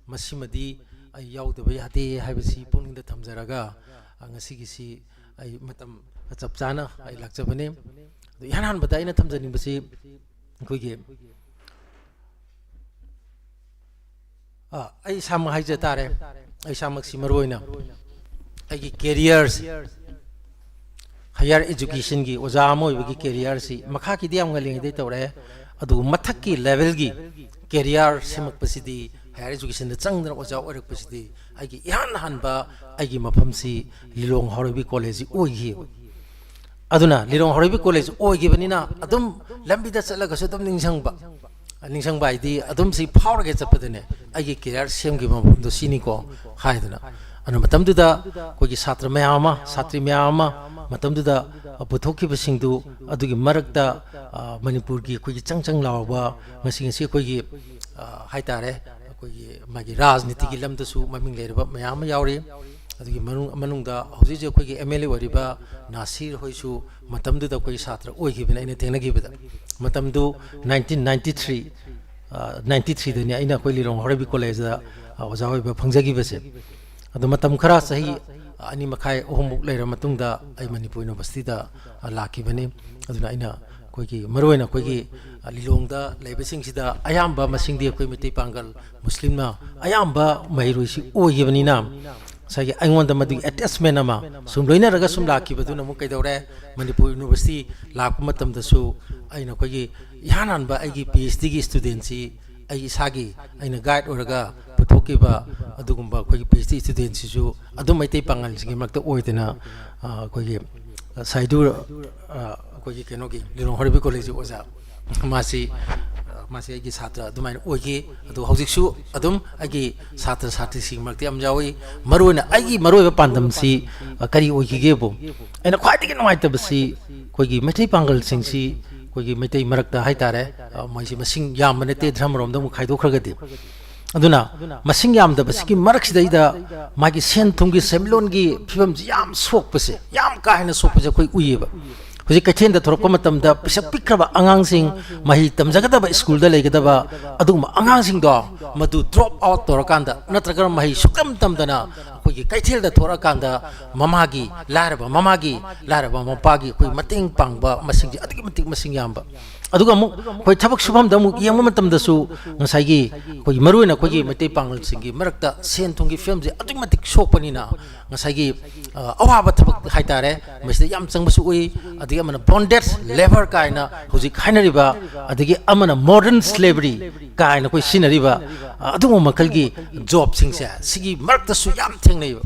ꯃꯁꯤꯃꯗꯤ ꯑꯩ ꯌꯥꯎꯗꯕ ꯌꯥꯗꯦ ꯍꯥꯏꯕꯁꯤ ꯄꯨꯛꯅꯤꯡꯗ ꯊꯝꯖꯔꯒ, ꯑ, ꯉꯁꯤꯒꯤꯁꯤ ꯑꯩ ꯃꯇꯝ ꯆꯞ ꯆꯥꯅ ꯑꯩ ꯂꯥꯛꯆꯕꯅꯤ꯫ ꯑꯗꯨ ꯏꯍꯥꯟ ꯍꯥꯟꯕꯗ ꯑꯩꯅ ꯊꯝꯖꯅꯤꯡꯕꯁꯤ ꯑꯩꯈꯣꯏꯒꯤ, ꯑ, ꯑꯩ ꯏꯁꯥꯃꯛ ꯍꯥꯏꯖ ꯇꯥꯔꯦ, ꯑꯩ ꯏꯁꯥꯃꯛꯁꯤ ꯃꯔꯨ ꯑꯣꯏꯅ ꯑꯩꯒꯤ ꯀꯦꯔꯤꯌꯔꯁꯤ, ꯍꯥꯌꯔ ꯏꯖꯨꯀꯦꯁꯟꯒꯤ ꯑꯣꯖꯥ ꯑꯃ ꯑꯣꯏꯕꯒꯤ ꯀꯦꯔꯤꯌꯔꯁꯤ ꯃꯈꯥꯒꯤꯗꯤ ꯌꯥꯝ ꯉꯜꯂꯤꯉꯩꯗꯩ ꯇꯧꯔꯛꯑꯦ, ꯑꯗꯨꯕꯨ ꯃꯊꯛꯀꯤ ꯂꯦꯚꯦꯜꯒꯤ ꯀꯦꯔꯤꯌꯔ ꯁꯦꯝꯃꯛꯄꯁꯤꯗꯤ, ꯍꯥꯌꯔ ꯏꯖꯨꯀꯦꯁꯟꯗ ꯆꯪꯗꯅ ꯑꯣꯖꯥ ꯑꯣꯏꯔꯛꯄꯁꯤꯗꯤ ꯑꯩꯒꯤ ꯏꯍꯥꯟ ꯍꯥꯟꯕ ꯑꯩꯒꯤ ꯃꯐꯝꯁꯤ ꯂꯤꯂꯣꯡ ꯍꯥꯎꯔꯩꯕꯤ ꯀꯣꯂꯦꯖꯁꯤ ꯑꯣꯏꯈꯤꯕ꯫ ꯑꯗꯨꯅ ꯂꯤꯂꯣꯡ ꯍꯥꯎꯔꯩꯕꯤ ꯀꯣꯂꯦꯖ ꯑꯣꯏꯈꯤꯕꯅꯤꯅ ꯑꯗꯨꯝ ꯂꯝꯕꯤꯗ ꯆꯠꯂꯒꯁꯨ ꯑꯗꯨꯝ ꯅꯤꯡꯁꯤꯡꯕ, ꯅꯤꯡꯁꯤꯡꯕ ꯍꯥꯏꯗꯤ ꯑꯗꯨꯝ ꯁꯤ ꯐꯥꯎꯔꯒ ꯆꯠꯄꯗꯅꯦ ꯑꯩꯒꯤ ꯀꯦꯔꯤꯌꯔ ꯁꯦꯝꯈꯤꯕ ꯃꯐꯝꯗꯣ ꯁꯤꯅꯤꯀꯣ ꯍꯥꯏꯗꯅ꯫ ꯑꯗꯨꯅ ꯃꯇꯝꯗꯨꯗ ꯑꯩꯈꯣꯏꯒꯤ ꯁꯥꯇ꯭ꯔ ꯃꯌꯥꯝ ꯑꯃ, ꯁꯥꯇ꯭ꯔꯤ ꯃꯌꯥꯝ ꯑꯃ ꯃꯇꯝꯗꯨꯗ ꯄꯨꯊꯣꯛꯈꯤꯕꯁꯤꯡꯗꯨ, ꯑꯗꯨꯒꯤ ꯃꯔꯛꯇ, ꯑ, ꯃꯅꯤꯄꯨꯔꯒꯤ ꯑꯩꯈꯣꯏꯒꯤ ꯆꯪ ꯆꯪ ꯂꯥꯎꯕ ꯉꯁꯤ, ꯉꯁꯤ ꯑꯩꯈꯣꯏꯒꯤ, ꯑ, ꯍꯥꯏꯇꯥꯔꯦ, ꯑꯩꯈꯣꯏꯒꯤ ꯃꯥꯒꯤ ꯔꯥꯖꯅꯤꯇꯤꯒꯤ ꯂꯝꯗꯁꯨ ꯃꯃꯤꯡ ꯂꯩꯔꯕ ꯃꯌꯥꯝ ꯑꯃ ꯌꯥꯎꯔꯤ꯫ ꯑꯗꯨꯒꯤ ꯃꯅꯨꯡ-, ꯃꯅꯨꯡꯗ ꯍꯧꯖꯤꯛ ꯍꯧꯖꯤꯛ ꯑꯩꯈꯣꯏꯒꯤ ꯑꯦꯝ ꯑꯦꯜ ꯑꯦ ꯑꯣꯏꯔꯤꯕ ꯅꯥꯁꯤꯔ ꯍꯣꯏꯁꯨ ꯃꯇꯝꯗꯨꯗ ꯑꯩꯈꯣꯏꯒꯤ ꯁꯥꯇ꯭ꯔ ꯑꯣꯏꯈꯤꯕꯅꯤ ꯑꯩꯅ ꯊꯦꯡꯅꯈꯤꯕꯗ꯫ ꯃꯇꯝꯗꯨ ꯅꯥꯏꯟꯇꯤꯟ ꯅꯥꯏꯟꯇꯤ ꯊ꯭ꯔꯤ, ꯑ, ꯅꯥꯏꯟꯇꯤ ꯊ꯭ꯔꯤꯗꯅꯤ ꯑꯩꯅ ꯑꯩꯈꯣꯏ ꯂꯤꯂꯣꯡ ꯍꯥꯎꯔꯩꯕꯤ ꯀꯣꯂꯦꯖꯇ, ꯑ, ꯑꯣꯖꯥ ꯑꯣꯏꯕ ꯐꯪꯖꯈꯤꯕꯁꯦ꯫ ꯑꯗꯨ ꯃꯇꯝ ꯈꯔ, ꯆꯍꯤ ꯑꯅꯤ ꯃꯈꯥꯏ, ꯑꯍꯨꯝꯃꯨꯛ ꯂꯩꯔ ꯃꯇꯨꯡꯗ ꯑꯩ ꯃꯅꯤꯄꯨꯔ ꯌꯨꯅꯤꯚꯔꯁꯤꯇꯤꯗ, ꯑ, ꯂꯥꯛꯈꯤꯕꯅꯤ꯫ ꯑꯗꯨꯅ ꯑꯩꯅ ꯑꯩꯈꯣꯏꯒꯤ, ꯃꯔꯨꯑꯣꯏꯅ ꯑꯩꯈꯣꯏꯒꯤ, ꯑ, ꯂꯤꯂꯣꯡꯗ ꯂꯩꯕꯁꯤꯡꯁꯤꯗ ꯑꯌꯥꯝꯕ ꯃꯁꯤꯡꯗꯤ ꯑꯩꯈꯣꯏ ꯃꯩꯇꯩ ꯄꯥꯡꯒꯜ, ꯃꯨꯁꯂꯤꯝꯅ ꯑꯌꯥꯝꯕ ꯃꯍꯩꯔꯣꯏꯁꯤ ꯑꯣꯏꯈꯤꯕꯅꯤꯅ, ꯉꯁꯥꯏꯒꯤ ꯑꯩꯉꯣꯟꯗ ꯃꯗꯨꯒꯤ ꯑꯦꯇꯦꯆꯃꯦꯟ ꯑꯃ ꯁꯨꯝ ꯂꯣꯏꯅꯔꯒ ꯁꯨꯝ ꯂꯥꯛꯈꯤꯕꯗꯨꯅ ꯑꯃꯨꯛ ꯀꯩꯗꯧꯔꯦ, ꯃꯅꯤꯄꯨꯔ ꯌꯨꯅꯤꯚꯔꯁꯤꯇꯤ ꯂꯥꯛꯄ ꯃꯇꯝꯗꯁꯨ ꯑꯩꯅ ꯑꯩꯈꯣꯏꯒꯤ ꯏꯍꯥꯟ ꯍꯥꯟꯕ ꯑꯩꯒꯤ ꯄꯤ ꯑꯩꯆ ꯗꯤꯒꯤ ꯁ꯭ꯇꯨꯗꯦꯟꯁꯤ ꯑꯩ ꯏꯁꯥꯒꯤ, ꯑꯩꯅ ꯒꯥꯏꯗ ꯑꯣꯏꯔꯒ ꯄꯨꯊꯣꯛꯈꯤꯕ ꯑꯗꯨꯒꯨꯝꯕ ꯑꯩꯈꯣꯏꯒꯤ ꯄꯤ ꯑꯩꯆ ꯗꯤ ꯁ꯭ꯇꯨꯗꯦꯟꯁꯤꯁꯨ ꯑꯗꯨꯝ ꯃꯩꯇꯩ ꯄꯥꯉꯜꯁꯤꯡꯒꯤ ꯃꯔꯛꯇ ꯑꯣꯏꯗꯅ, ꯑ, ꯑꯩꯈꯣꯏꯒꯤ, ꯑ, ꯁꯥꯏꯗꯨ, ꯑ, ꯑꯩꯈꯣꯏꯒꯤ ꯀꯩꯅꯣꯒꯤ ꯂꯤꯂꯣꯡ ꯍꯥꯎꯔꯩꯕꯤ ꯀꯣꯂꯦꯖꯀꯤ ꯑꯣꯖꯥ, ꯃꯥꯁꯤ, ꯑ, ꯃꯥꯁꯤ ꯑꯩꯒꯤ ꯁꯥꯇ꯭ꯔ ꯑꯗꯨꯃꯥꯏꯅ ꯑꯣꯏꯈꯤ꯫ ꯑꯗꯨ ꯍꯧꯖꯤꯛꯁꯨ ꯑꯗꯨꯝ ꯑꯩꯒꯤ ꯁꯥꯇ꯭ꯔ ꯁꯥꯇ꯭ꯔꯤꯁꯤꯡꯒꯤ ꯃꯔꯛꯇ ꯌꯥꯝ ꯌꯥꯎꯏ꯫ ꯃꯔꯨꯑꯣꯏꯅ ꯑꯩꯒꯤ ꯃꯔꯨꯑꯣꯏꯕ ꯄꯥꯟꯗꯝꯁꯤ, ꯑ, ꯀꯔꯤ ꯑꯣꯏꯈꯤꯒꯦꯕꯨ, ꯑꯩꯅ ꯈ꯭ꯋꯥꯏꯗꯒꯤ ꯅꯨꯡꯉꯥꯏꯇꯕꯁꯤ ꯑꯩꯈꯣꯏꯒꯤ ꯃꯩꯇꯩ ꯄꯥꯡꯒꯜꯁꯤꯡꯁꯤ ꯑꯩꯈꯣꯏꯒꯤ ꯃꯩꯇꯩ ꯃꯔꯛꯇ ꯍꯥꯏꯇꯥꯔꯦ, ꯑ, ꯃꯣꯏꯁꯤ ꯃꯁꯤꯡ ꯌꯥꯝꯕ ꯅꯠꯇꯦ, ꯙꯔꯃꯔꯣꯝꯗ ꯑꯃꯨꯛ ꯈꯥꯏꯗꯣꯛꯈ꯭ꯔꯒꯗꯤ꯫ ꯑꯗꯨꯅ ꯃꯁꯤꯡ ꯌꯥꯝꯗꯕꯁꯤꯒꯤ ꯃꯔꯛꯁꯤꯗꯩꯗ ꯃꯥꯒꯤ ꯁꯦꯟ ꯊꯨꯝꯒꯤ ꯁꯦꯟꯃꯤꯠꯂꯣꯟꯒꯤ ꯐꯤꯕꯝꯁꯤ ꯌꯥꯝ ꯁꯣꯛꯄꯁꯦ, ꯌꯥꯝ ꯀꯥ ꯍꯦꯟꯅ ꯁꯣꯛꯄꯁꯦ ꯑꯩꯈꯣꯏ ꯎꯏꯌꯦꯕ꯫ ꯍꯧꯖꯤꯛ ꯀꯩꯊꯦꯜꯗ ꯊꯣꯔꯛꯄ ꯃꯇꯝꯗ ꯄꯤꯁꯛ ꯄꯤꯛꯈ꯭ꯔꯕ ꯑꯉꯥꯡꯁꯤꯡ, ꯃꯍꯩ ꯇꯝꯖꯒꯗꯕ ꯁ꯭ꯀꯨꯜꯗ ꯂꯩꯒꯗꯕ ꯑꯗꯨꯒꯨꯝꯕ ꯑꯉꯥꯡꯁꯤꯡꯗꯣ, ꯃꯗꯨ drop out ꯇꯧꯔꯀꯥꯟꯗ ꯅꯠꯇ꯭ꯔꯒꯅ ꯃꯍꯩ ꯁꯨꯛꯇꯝ ꯇꯝꯗꯅ ꯑꯩꯈꯣꯏꯒꯤ ꯀꯩꯊꯦꯜꯗ ꯊꯣꯔꯛꯑꯀꯥꯟꯗ ꯃꯃꯥꯒꯤ, ꯂꯥꯏꯔꯕ ꯃꯃꯥꯒꯤ, ꯂꯥꯏꯔꯕ ꯃꯄꯥꯒꯤ ꯑꯩꯈꯣꯏ ꯃꯇꯦꯡ ꯄꯥꯡꯕ ꯃꯁꯤꯡꯁꯦ ꯑꯗꯨꯛꯀꯤ ꯃꯇꯤꯛ ꯃꯁꯤꯡ ꯌꯥꯝꯕ꯫ ꯑꯗꯨꯒ ꯑꯃꯨꯛ ꯑꯩꯈꯣꯏ ꯊꯕꯛ ꯁꯨꯐꯝꯗ ꯑꯃꯨꯛ ꯌꯦꯡꯕ ꯃꯇꯝꯗꯁꯨ ꯉꯁꯥꯏꯒꯤ ꯑꯩꯈꯣꯏꯒꯤ ꯃꯔꯨꯑꯣꯏꯅ ꯑꯩꯈꯣꯏꯒꯤ ꯃꯩꯇꯩ ꯄꯥꯉꯜꯁꯤꯡꯒꯤ ꯃꯔꯛꯇ ꯁꯦꯟ ꯊꯨꯝꯒꯤ ꯐꯤꯕꯝꯁꯦ ꯑꯗꯨꯛꯀꯤ ꯃꯇꯤꯛ ꯁꯣꯛꯄꯅꯤꯅ ꯉꯁꯥꯏꯒꯤ, ꯑ, ꯑꯋꯥꯕ ꯊꯕꯛ ꯍꯥꯏꯇꯥꯔꯦ, ꯃꯁꯤꯗ ꯌꯥꯝ ꯆꯪꯕꯁꯨ ꯎꯏ꯫ ꯑꯗꯒꯤ ꯑꯃꯅ bondage labour ꯀꯥꯏꯅ ꯍꯧꯖꯤꯛ ꯍꯥꯏꯅꯔꯤꯕ, ꯑꯗꯒꯤ ꯑꯃꯅ modern slavery ꯀꯥꯏꯅ ꯑꯩꯈꯣꯏ ꯁꯤꯖꯤꯟꯅꯔꯤꯕ, ꯑ, ꯑꯗꯨꯒꯨꯝꯕ ꯃꯈꯜꯒꯤ ꯖꯣꯕꯁꯤꯡꯁꯦ ꯁꯤꯒꯤ ꯃꯔꯛꯇꯁꯨ ꯌꯥꯝ ꯊꯦꯡꯅꯩꯕ꯫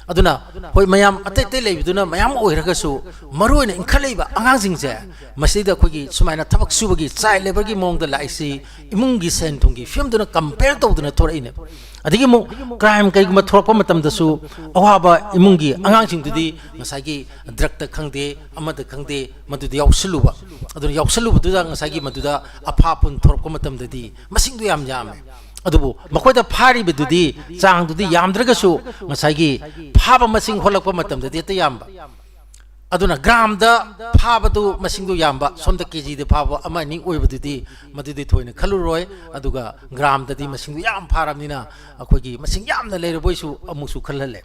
ꯑꯗꯨꯅ ꯍꯣꯏ, ꯃꯌꯥꯝ ꯑꯇꯩ ꯑꯇꯩ ꯂꯩꯕꯗꯨꯅ ꯃꯌꯥꯝ ꯑꯣꯏꯔꯒꯁꯨ ꯃꯔꯨꯑꯣꯏꯅ ꯏꯟꯈꯠꯂꯛꯏꯕ ꯑꯉꯥꯡꯁꯤꯡꯁꯦ ꯃꯁꯤꯗ ꯑꯩꯈꯣꯏꯒꯤ ꯁꯨꯃꯥꯏꯅ ꯊꯕꯛ ꯁꯨꯕꯒꯤ child labourꯒꯤ ꯃꯑꯣꯡꯗ ꯂꯥꯛꯏꯁꯤ ꯏꯃꯨꯡꯒꯤ ꯁꯦꯟ ꯊꯨꯝꯒꯤ ꯐꯤꯕꯝꯗꯨꯅ compare ꯇꯧꯗꯨꯅ ꯊꯣꯔꯛꯏꯅꯦ꯫ ꯑꯗꯒꯤ ꯑꯃꯨꯛ crime ꯀꯩꯒꯨꯝꯕ ꯊꯣꯔꯛꯄ ꯃꯇꯝꯗꯁꯨ ꯑꯋꯥꯕ ꯏꯃꯨꯡꯒꯤ ꯑꯉꯥꯡꯁꯤꯡꯗꯨꯗꯤ ꯉꯁꯥꯏꯒꯤ drugꯇ ꯈꯪꯗꯦ, ꯑꯃꯗ ꯈꯪꯗꯦ, ꯃꯗꯨꯗ ꯌꯥꯎꯁꯜꯂꯨꯕ꯫ ꯑꯗꯨꯅ ꯌꯥꯎꯁꯜꯂꯨꯕꯗꯨꯗ ꯉꯁꯥꯏꯒꯤ ꯃꯗꯨꯗ ꯑꯐꯥ ꯑꯄꯨꯟ ꯊꯣꯔꯛꯄ ꯃꯇꯝꯗꯗꯤ ꯃꯁꯤꯡꯗꯣ ꯌꯥꯝ ꯌꯥꯝꯃꯦ꯫ ꯑꯗꯨꯕꯨ ꯃꯈꯣꯏꯗ ꯐꯥꯔꯤꯕꯗꯨꯗꯤ ꯆꯥꯡꯗꯨꯗꯤ ꯌꯥꯝꯗ꯭ꯔꯒꯁꯨ ꯉꯁꯥꯏꯒꯤ ꯐꯥꯕ ꯃꯁꯤꯡ ꯍꯣꯠꯂꯛꯄ ꯃꯇꯝꯗꯗꯤ ꯍꯦꯛꯇ ꯌꯥꯝꯕ꯫ ꯑꯗꯨꯅ ꯒ꯭ꯔꯥꯝꯗ ꯐꯥꯕꯗꯨ ꯃꯁꯤꯡꯗꯨ ꯌꯥꯝꯕ, ꯁꯣꯝꯗ ꯀꯦꯖꯤꯗ ꯐꯥꯕ ꯑꯃ ꯑꯅꯤ ꯑꯣꯏꯕꯗꯨꯗꯤ ꯃꯗꯨꯗꯤ ꯊꯣꯏꯅ ꯈꯜꯂꯨꯔꯣꯏ꯫ ꯑꯗꯨꯒ ꯒ꯭ꯔꯥꯝꯗꯗꯤ ꯃꯁꯤꯡꯗꯨ ꯌꯥꯝ ꯐꯥꯔꯕꯅꯤꯅ ꯑꯩꯈꯣꯏꯒꯤ ꯃꯁꯤꯡ ꯌꯥꯝꯅ ꯂꯩꯔꯕꯣꯏꯁꯨ ꯑꯃꯨꯛꯁꯨ ꯈꯜꯍꯜꯂꯦ꯫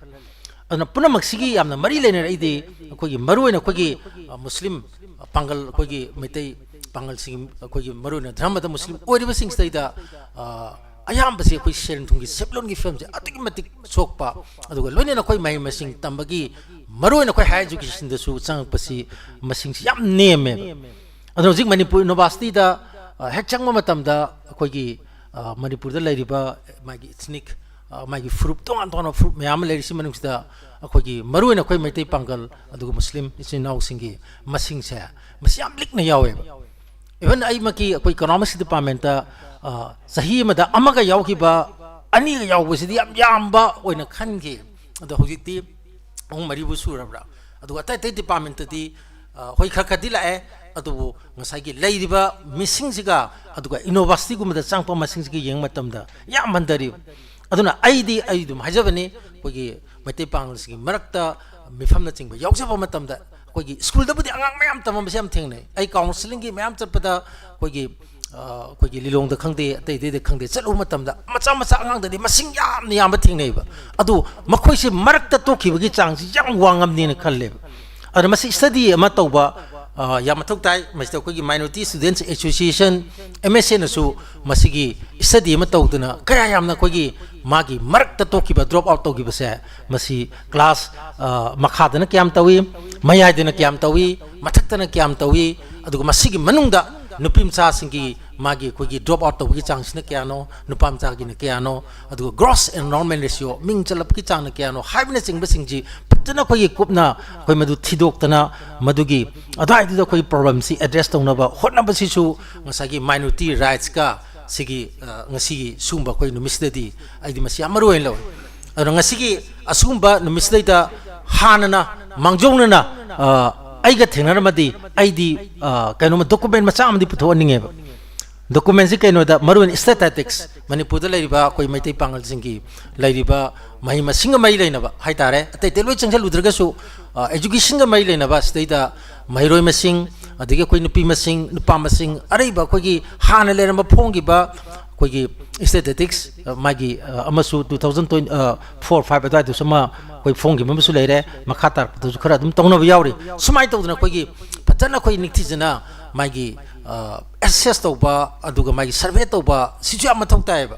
ꯑꯗꯨꯅ ꯄꯨꯝꯅꯃꯛꯁꯤꯒꯤ ꯌꯥꯝꯅ ꯃꯔꯤ ꯂꯩꯅꯔꯛꯏꯗꯤ ꯑꯩꯈꯣꯏꯒꯤ ꯃꯔꯨꯑꯣꯏꯅ ꯑꯩꯈꯣꯏꯒꯤ, ꯑ, ꯃꯨꯁꯂꯤꯝ, ꯑ, ꯄꯥꯡꯒꯜ, ꯑꯩꯈꯣꯏꯒꯤ ꯃꯩꯇꯩ ꯄꯥꯡꯒꯜꯁꯤꯡ, ꯑꯩꯈꯣꯏꯒꯤ ꯃꯔꯨꯑꯣꯏꯅ ꯙꯔꯃꯗ ꯃꯨꯁꯂꯤꯝ ꯑꯣꯏꯔꯤꯕꯁꯤꯡꯁꯤꯗꯩꯗ, ꯑ, ꯑꯌꯥꯝꯕꯁꯤ ꯑꯩꯈꯣꯏ ꯁꯦꯟ ꯊꯨꯝꯒꯤ ꯁꯦꯟꯃꯤꯠꯂꯣꯟꯒꯤ ꯐꯤꯕꯝꯁꯦ ꯑꯗꯨꯛꯀꯤ ꯃꯇꯤꯛ ꯁꯣꯛꯄ, ꯑꯗꯨꯒ ꯂꯣꯏꯅꯅ ꯑꯩꯈꯣꯏ ꯃꯍꯩ ꯃꯁꯤꯡ ꯇꯝꯕꯒꯤ ꯃꯔꯨꯑꯣꯏꯅ ꯑꯩꯈꯣꯏ higher educationꯗꯁꯨ ꯆꯪꯉꯛꯄꯁꯤ ꯃꯁꯤꯡꯁꯤ ꯌꯥꯝ ꯅꯦꯝꯃꯦꯕ꯫ ꯑꯗꯨꯅ ꯍꯧꯖꯤꯛ ꯃꯅꯤꯄꯨꯔ universityꯗ, ꯑ, ꯍꯦꯛ ꯆꯪꯕ ꯃꯇꯝꯗ ꯑꯩꯈꯣꯏꯒꯤ, ꯑ, ꯃꯅꯤꯄꯨꯔꯗ ꯂꯩꯔꯤꯕ ꯃꯥꯒꯤ ethnic, ꯑ, ꯃꯥꯒꯤ ꯐꯨꯔꯨꯞ, ꯇꯣꯉꯥꯟ ꯇꯣꯉꯥꯟꯕ ꯐꯨꯔꯨꯞ ꯃꯌꯥꯝ ꯑꯃ ꯂꯩꯔꯤꯁꯤ ꯃꯅꯨꯡꯁꯤꯗ ꯑꯩꯈꯣꯏꯒꯤ ꯃꯔꯨꯑꯣꯏꯅ ꯑꯩꯈꯣꯏ ꯃꯩꯇꯩ ꯄꯥꯡꯒꯜ ꯑꯗꯨꯒ ꯃꯨꯁꯂꯤꯝ ꯏꯆꯤꯟ ꯏꯅꯥꯎꯁꯤꯡꯒꯤ ꯃꯁꯤꯡꯁꯦ ꯃꯁꯤ ꯌꯥꯝ ꯂꯤꯛꯅ ꯌꯥꯎꯋꯦꯕ꯫ Even ꯑꯩꯃꯛꯀꯤ ꯑꯩꯈꯣꯏ economics departmentꯇ, ꯑ, ꯆꯍꯤ ꯑꯃꯗ ꯑꯃꯒ ꯌꯥꯎꯈꯤꯕ, ꯑꯅꯤꯒ ꯌꯥꯎꯕꯁꯤꯗꯤ ꯌꯥꯝ ꯌꯥꯝꯕ ꯑꯣꯏꯅ ꯈꯟꯈꯤ꯫ ꯑꯗꯣ ꯍꯧꯖꯤꯛꯇꯤ ꯑꯍꯨꯝ ꯃꯔꯤꯕꯨ ꯁꯨꯔꯕ꯭ꯔꯥ? ꯑꯗꯨꯒ ꯑꯇꯩ ꯑꯇꯩ departmentꯇꯗꯤ, ꯑ, ꯍꯣꯏ, ꯈꯔ ꯈꯔꯗꯤ ꯂꯥꯛꯑꯦ, ꯑꯗꯨꯕꯨ ꯉꯁꯥꯏꯒꯤ ꯂꯩꯔꯤꯕ ꯃꯤꯁꯤꯡꯁꯤꯒ ꯑꯗꯨꯒ universityꯒꯨꯝꯕꯗ ꯆꯪꯉꯛꯄ ꯃꯁꯤꯡꯁꯤꯒ ꯌꯦꯡꯕ ꯃꯇꯝꯗ ꯌꯥꯝ ꯍꯟꯊꯔꯤꯕ꯫ ꯑꯗꯨꯅ ꯑꯩꯗꯤ, ꯑꯩ ꯑꯗꯨꯝ ꯍꯥꯏꯖꯕꯅꯤ, ꯑꯩꯈꯣꯏꯒꯤ ꯃꯩꯇꯩ ꯄꯥꯉꯜꯁꯤꯡꯒꯤ ꯃꯔꯛꯇ ꯃꯤꯐꯝꯅꯆꯤꯡꯕ ꯌꯥꯎꯖꯕ ꯃꯇꯝꯗ ꯑꯩꯈꯣꯏꯒꯤ ꯁ꯭ꯀꯨꯜꯗꯕꯨꯗꯤ ꯑꯉꯥꯡ ꯃꯌꯥꯝ ꯇꯝꯃꯝꯕꯁꯦ ꯌꯥꯝ ꯊꯦꯡꯅꯩ꯫ ꯑꯩ ꯀꯥꯎꯟꯁꯤꯂꯤꯡꯒꯤ ꯃꯌꯥꯝ ꯆꯠꯄꯗ ꯑꯩꯈꯣꯏꯒꯤ, ꯑ, ꯑꯩꯈꯣꯏꯒꯤ ꯂꯤꯂꯣꯡꯗ ꯈꯪꯗꯦ, ꯑꯇꯩ ꯑꯇꯩꯗ ꯈꯪꯗꯦ, ꯆꯠꯂꯨꯕ ꯃꯇꯝꯗ ꯃꯆꯥ ꯃꯆꯥ ꯑꯉꯥꯡꯗꯗꯤ ꯃꯁꯤꯡ ꯌꯥꯝꯅ ꯌꯥꯝꯕ ꯊꯦꯡꯅꯩꯕ꯫ ꯑꯗꯨ ꯃꯈꯣꯏꯁꯦ ꯃꯔꯛꯇ ꯇꯣꯛꯈꯤꯕꯒꯤ ꯆꯥꯡꯁꯤ ꯌꯥꯝ ꯋꯥꯡꯉꯝꯅꯦꯅ ꯈꯜꯂꯦꯕ꯫ ꯑꯗꯨꯅ ꯃꯁꯤ ꯁ꯭ꯇꯗꯤ ꯑꯃ ꯇꯧꯕ, ꯑ, ꯌꯥꯝ ꯃꯊꯧ ꯇꯥꯏ꯫ ꯃꯁꯤꯗ ꯑꯩꯈꯣꯏꯒꯤ Minority Students Association, M S A ꯅꯁꯨ ꯃꯁꯤꯒꯤ ꯁ꯭ꯇꯗꯤ ꯑꯃ ꯇꯧꯗꯨꯅ ꯀꯌꯥ ꯌꯥꯝꯅ ꯑꯩꯈꯣꯏꯒꯤ ꯃꯥꯒꯤ ꯃꯔꯛꯇ ꯇꯣꯛꯈꯤꯕ, ꯗ꯭ꯔꯣꯞ ꯑꯥꯎꯠ ꯇꯧꯈꯤꯕꯁꯦ, ꯃꯁꯤ ꯀ꯭ꯂꯥꯁ, ꯑ, ꯃꯈꯥꯗꯅ ꯀꯌꯥꯝ ꯇꯧꯏ, ꯃꯌꯥꯏꯗꯅ ꯀꯌꯥꯝ ꯇꯧꯏ, ꯃꯊꯛꯇꯅ ꯀꯌꯥꯝ ꯇꯧꯏ, ꯑꯗꯨꯒ ꯃꯁꯤꯒꯤ ꯃꯅꯨꯡꯗ ꯅꯨꯄꯤ ꯃꯆꯥꯁꯤꯡꯒꯤ ꯃꯥꯒꯤ ꯑꯩꯈꯣꯏꯒꯤ ꯗ꯭ꯔꯣꯞ ꯑꯥꯎꯠ ꯇꯧꯕꯒꯤ ꯆꯥꯡꯁꯤꯅ ꯀꯌꯥꯅꯣ, ꯅꯨꯄꯥ ꯃꯆꯥꯒꯤꯅ ꯀꯌꯥꯅꯣ, ꯑꯗꯨꯒ gross enrollment ratio, ꯃꯤꯡ ꯆꯜꯂꯛꯄꯒꯤ ꯆꯥꯡꯅ ꯀꯌꯥꯅꯣ ꯍꯥꯏꯕꯅꯆꯤꯡꯕꯁꯤꯡꯁꯤ ꯐꯖꯅ ꯑꯩꯈꯣꯏꯒꯤ ꯀꯨꯞꯅ ꯑꯩꯈꯣꯏ ꯃꯗꯨ ꯊꯤꯗꯣꯛꯇꯅ ꯃꯗꯨꯒꯤ ꯑꯗꯨꯋꯥꯏꯗꯨꯗ ꯑꯩꯈꯣꯏꯒꯤ ꯄ꯭ꯔꯣꯕ꯭ꯂꯦꯝꯁꯤ ꯑꯦꯗ꯭ꯔꯦꯁ ꯇꯧꯅꯕ ꯍꯣꯠꯅꯕꯁꯤꯁꯨ ꯉꯁꯥꯏꯒꯤ minority rightsꯀ ꯁꯤꯒꯤ, ꯑ, ꯉꯁꯤꯒꯤ ꯁꯤꯒꯨꯝꯕ ꯑꯩꯈꯣꯏ ꯅꯨꯃꯤꯠꯁꯤꯗꯗꯤ ꯑꯩꯗꯤ ꯃꯁꯤ ꯌꯥꯝ ꯃꯔꯨ ꯑꯣꯏꯅ ꯂꯧꯏ꯫ ꯑꯗꯨꯅ ꯉꯁꯤꯒꯤ ꯑꯁꯤꯒꯨꯝꯕ ꯅꯨꯃꯤꯠꯁꯤꯗꯩꯗ ꯍꯥꯟꯅꯅ, ꯃꯥꯡꯖꯧꯅꯅ, ꯑ, ꯑꯩꯒ ꯊꯦꯡꯅꯔꯝꯃꯗꯤ ꯑꯩꯗꯤ, ꯑ, ꯀꯩꯅꯣꯝꯃ document ꯃꯆꯥ ꯑꯃꯗꯤ ꯄꯨꯊꯣꯛꯍꯟꯅꯤꯡꯉꯦꯕ꯫ Documentꯁꯤ ꯀꯩꯅꯣꯗ, ꯃꯔꯨꯑꯣꯏꯅ statistics, ꯃꯅꯤꯄꯨꯔꯗ ꯂꯩꯔꯤꯕ ꯑꯩꯈꯣꯏ ꯃꯩꯇꯩ ꯄꯥꯉꯜꯁꯤꯡꯒꯤ ꯂꯩꯔꯤꯕ ꯃꯍꯩ ꯃꯁꯤꯡꯒ ꯃꯔꯤ ꯂꯩꯅꯕ ꯍꯥꯏꯇꯥꯔꯦ, ꯑꯇꯩ ꯑꯇꯩ ꯂꯣꯏ ꯆꯪꯁꯤꯜꯂꯨꯗ꯭ꯔꯒꯁꯨ, ꯑ, educationꯒ ꯃꯔꯤ ꯂꯩꯅꯕ ꯁꯤꯗꯩꯗ ꯃꯍꯩꯔꯣꯏ ꯃꯁꯤꯡ, ꯑꯗꯒꯤ ꯑꯩꯈꯣꯏ ꯅꯨꯄꯤ ꯃꯁꯤꯡ, ꯅꯨꯄꯥ ꯃꯁꯤꯡ, ꯑꯔꯩꯕ ꯑꯩꯈꯣꯏꯒꯤ ꯍꯥꯟꯅ ꯂꯩꯔꯝꯕ ꯐꯣꯡꯈꯤꯕ ꯑꯩꯈꯣꯏꯒꯤ statistics, ꯑ, ꯃꯥꯒꯤ, ꯑ, ꯑꯃꯁꯨ two thousand twenty, ꯑ, four five ꯑꯗꯨꯋꯥꯏꯗꯁꯨ ꯑꯃ ꯑꯩꯈꯣꯏ ꯐꯣꯡꯈꯤꯕ ꯑꯃꯁꯨ ꯂꯩꯔꯦ, ꯃꯈꯥ ꯇꯥꯔꯛꯄꯗꯁꯨ ꯈꯔ ꯑꯗꯨꯝ ꯇꯧꯅꯕ ꯌꯥꯎꯔꯤ꯫ ꯁꯨꯃꯥꯏꯅ ꯇꯧꯗꯅ ꯑꯩꯈꯣꯏꯒꯤ ꯐꯖꯅ ꯑꯩꯈꯣꯏ ꯅꯤꯡꯊꯤꯖꯅ ꯃꯥꯒꯤ, ꯑ, assess ꯇꯧꯕ, ꯑꯗꯨꯒ ꯃꯥꯒꯤ survey ꯇꯧꯕ, ꯁꯤꯁꯨ ꯌꯥꯝ ꯃꯊꯧ ꯇꯥꯏꯌꯦꯕ꯫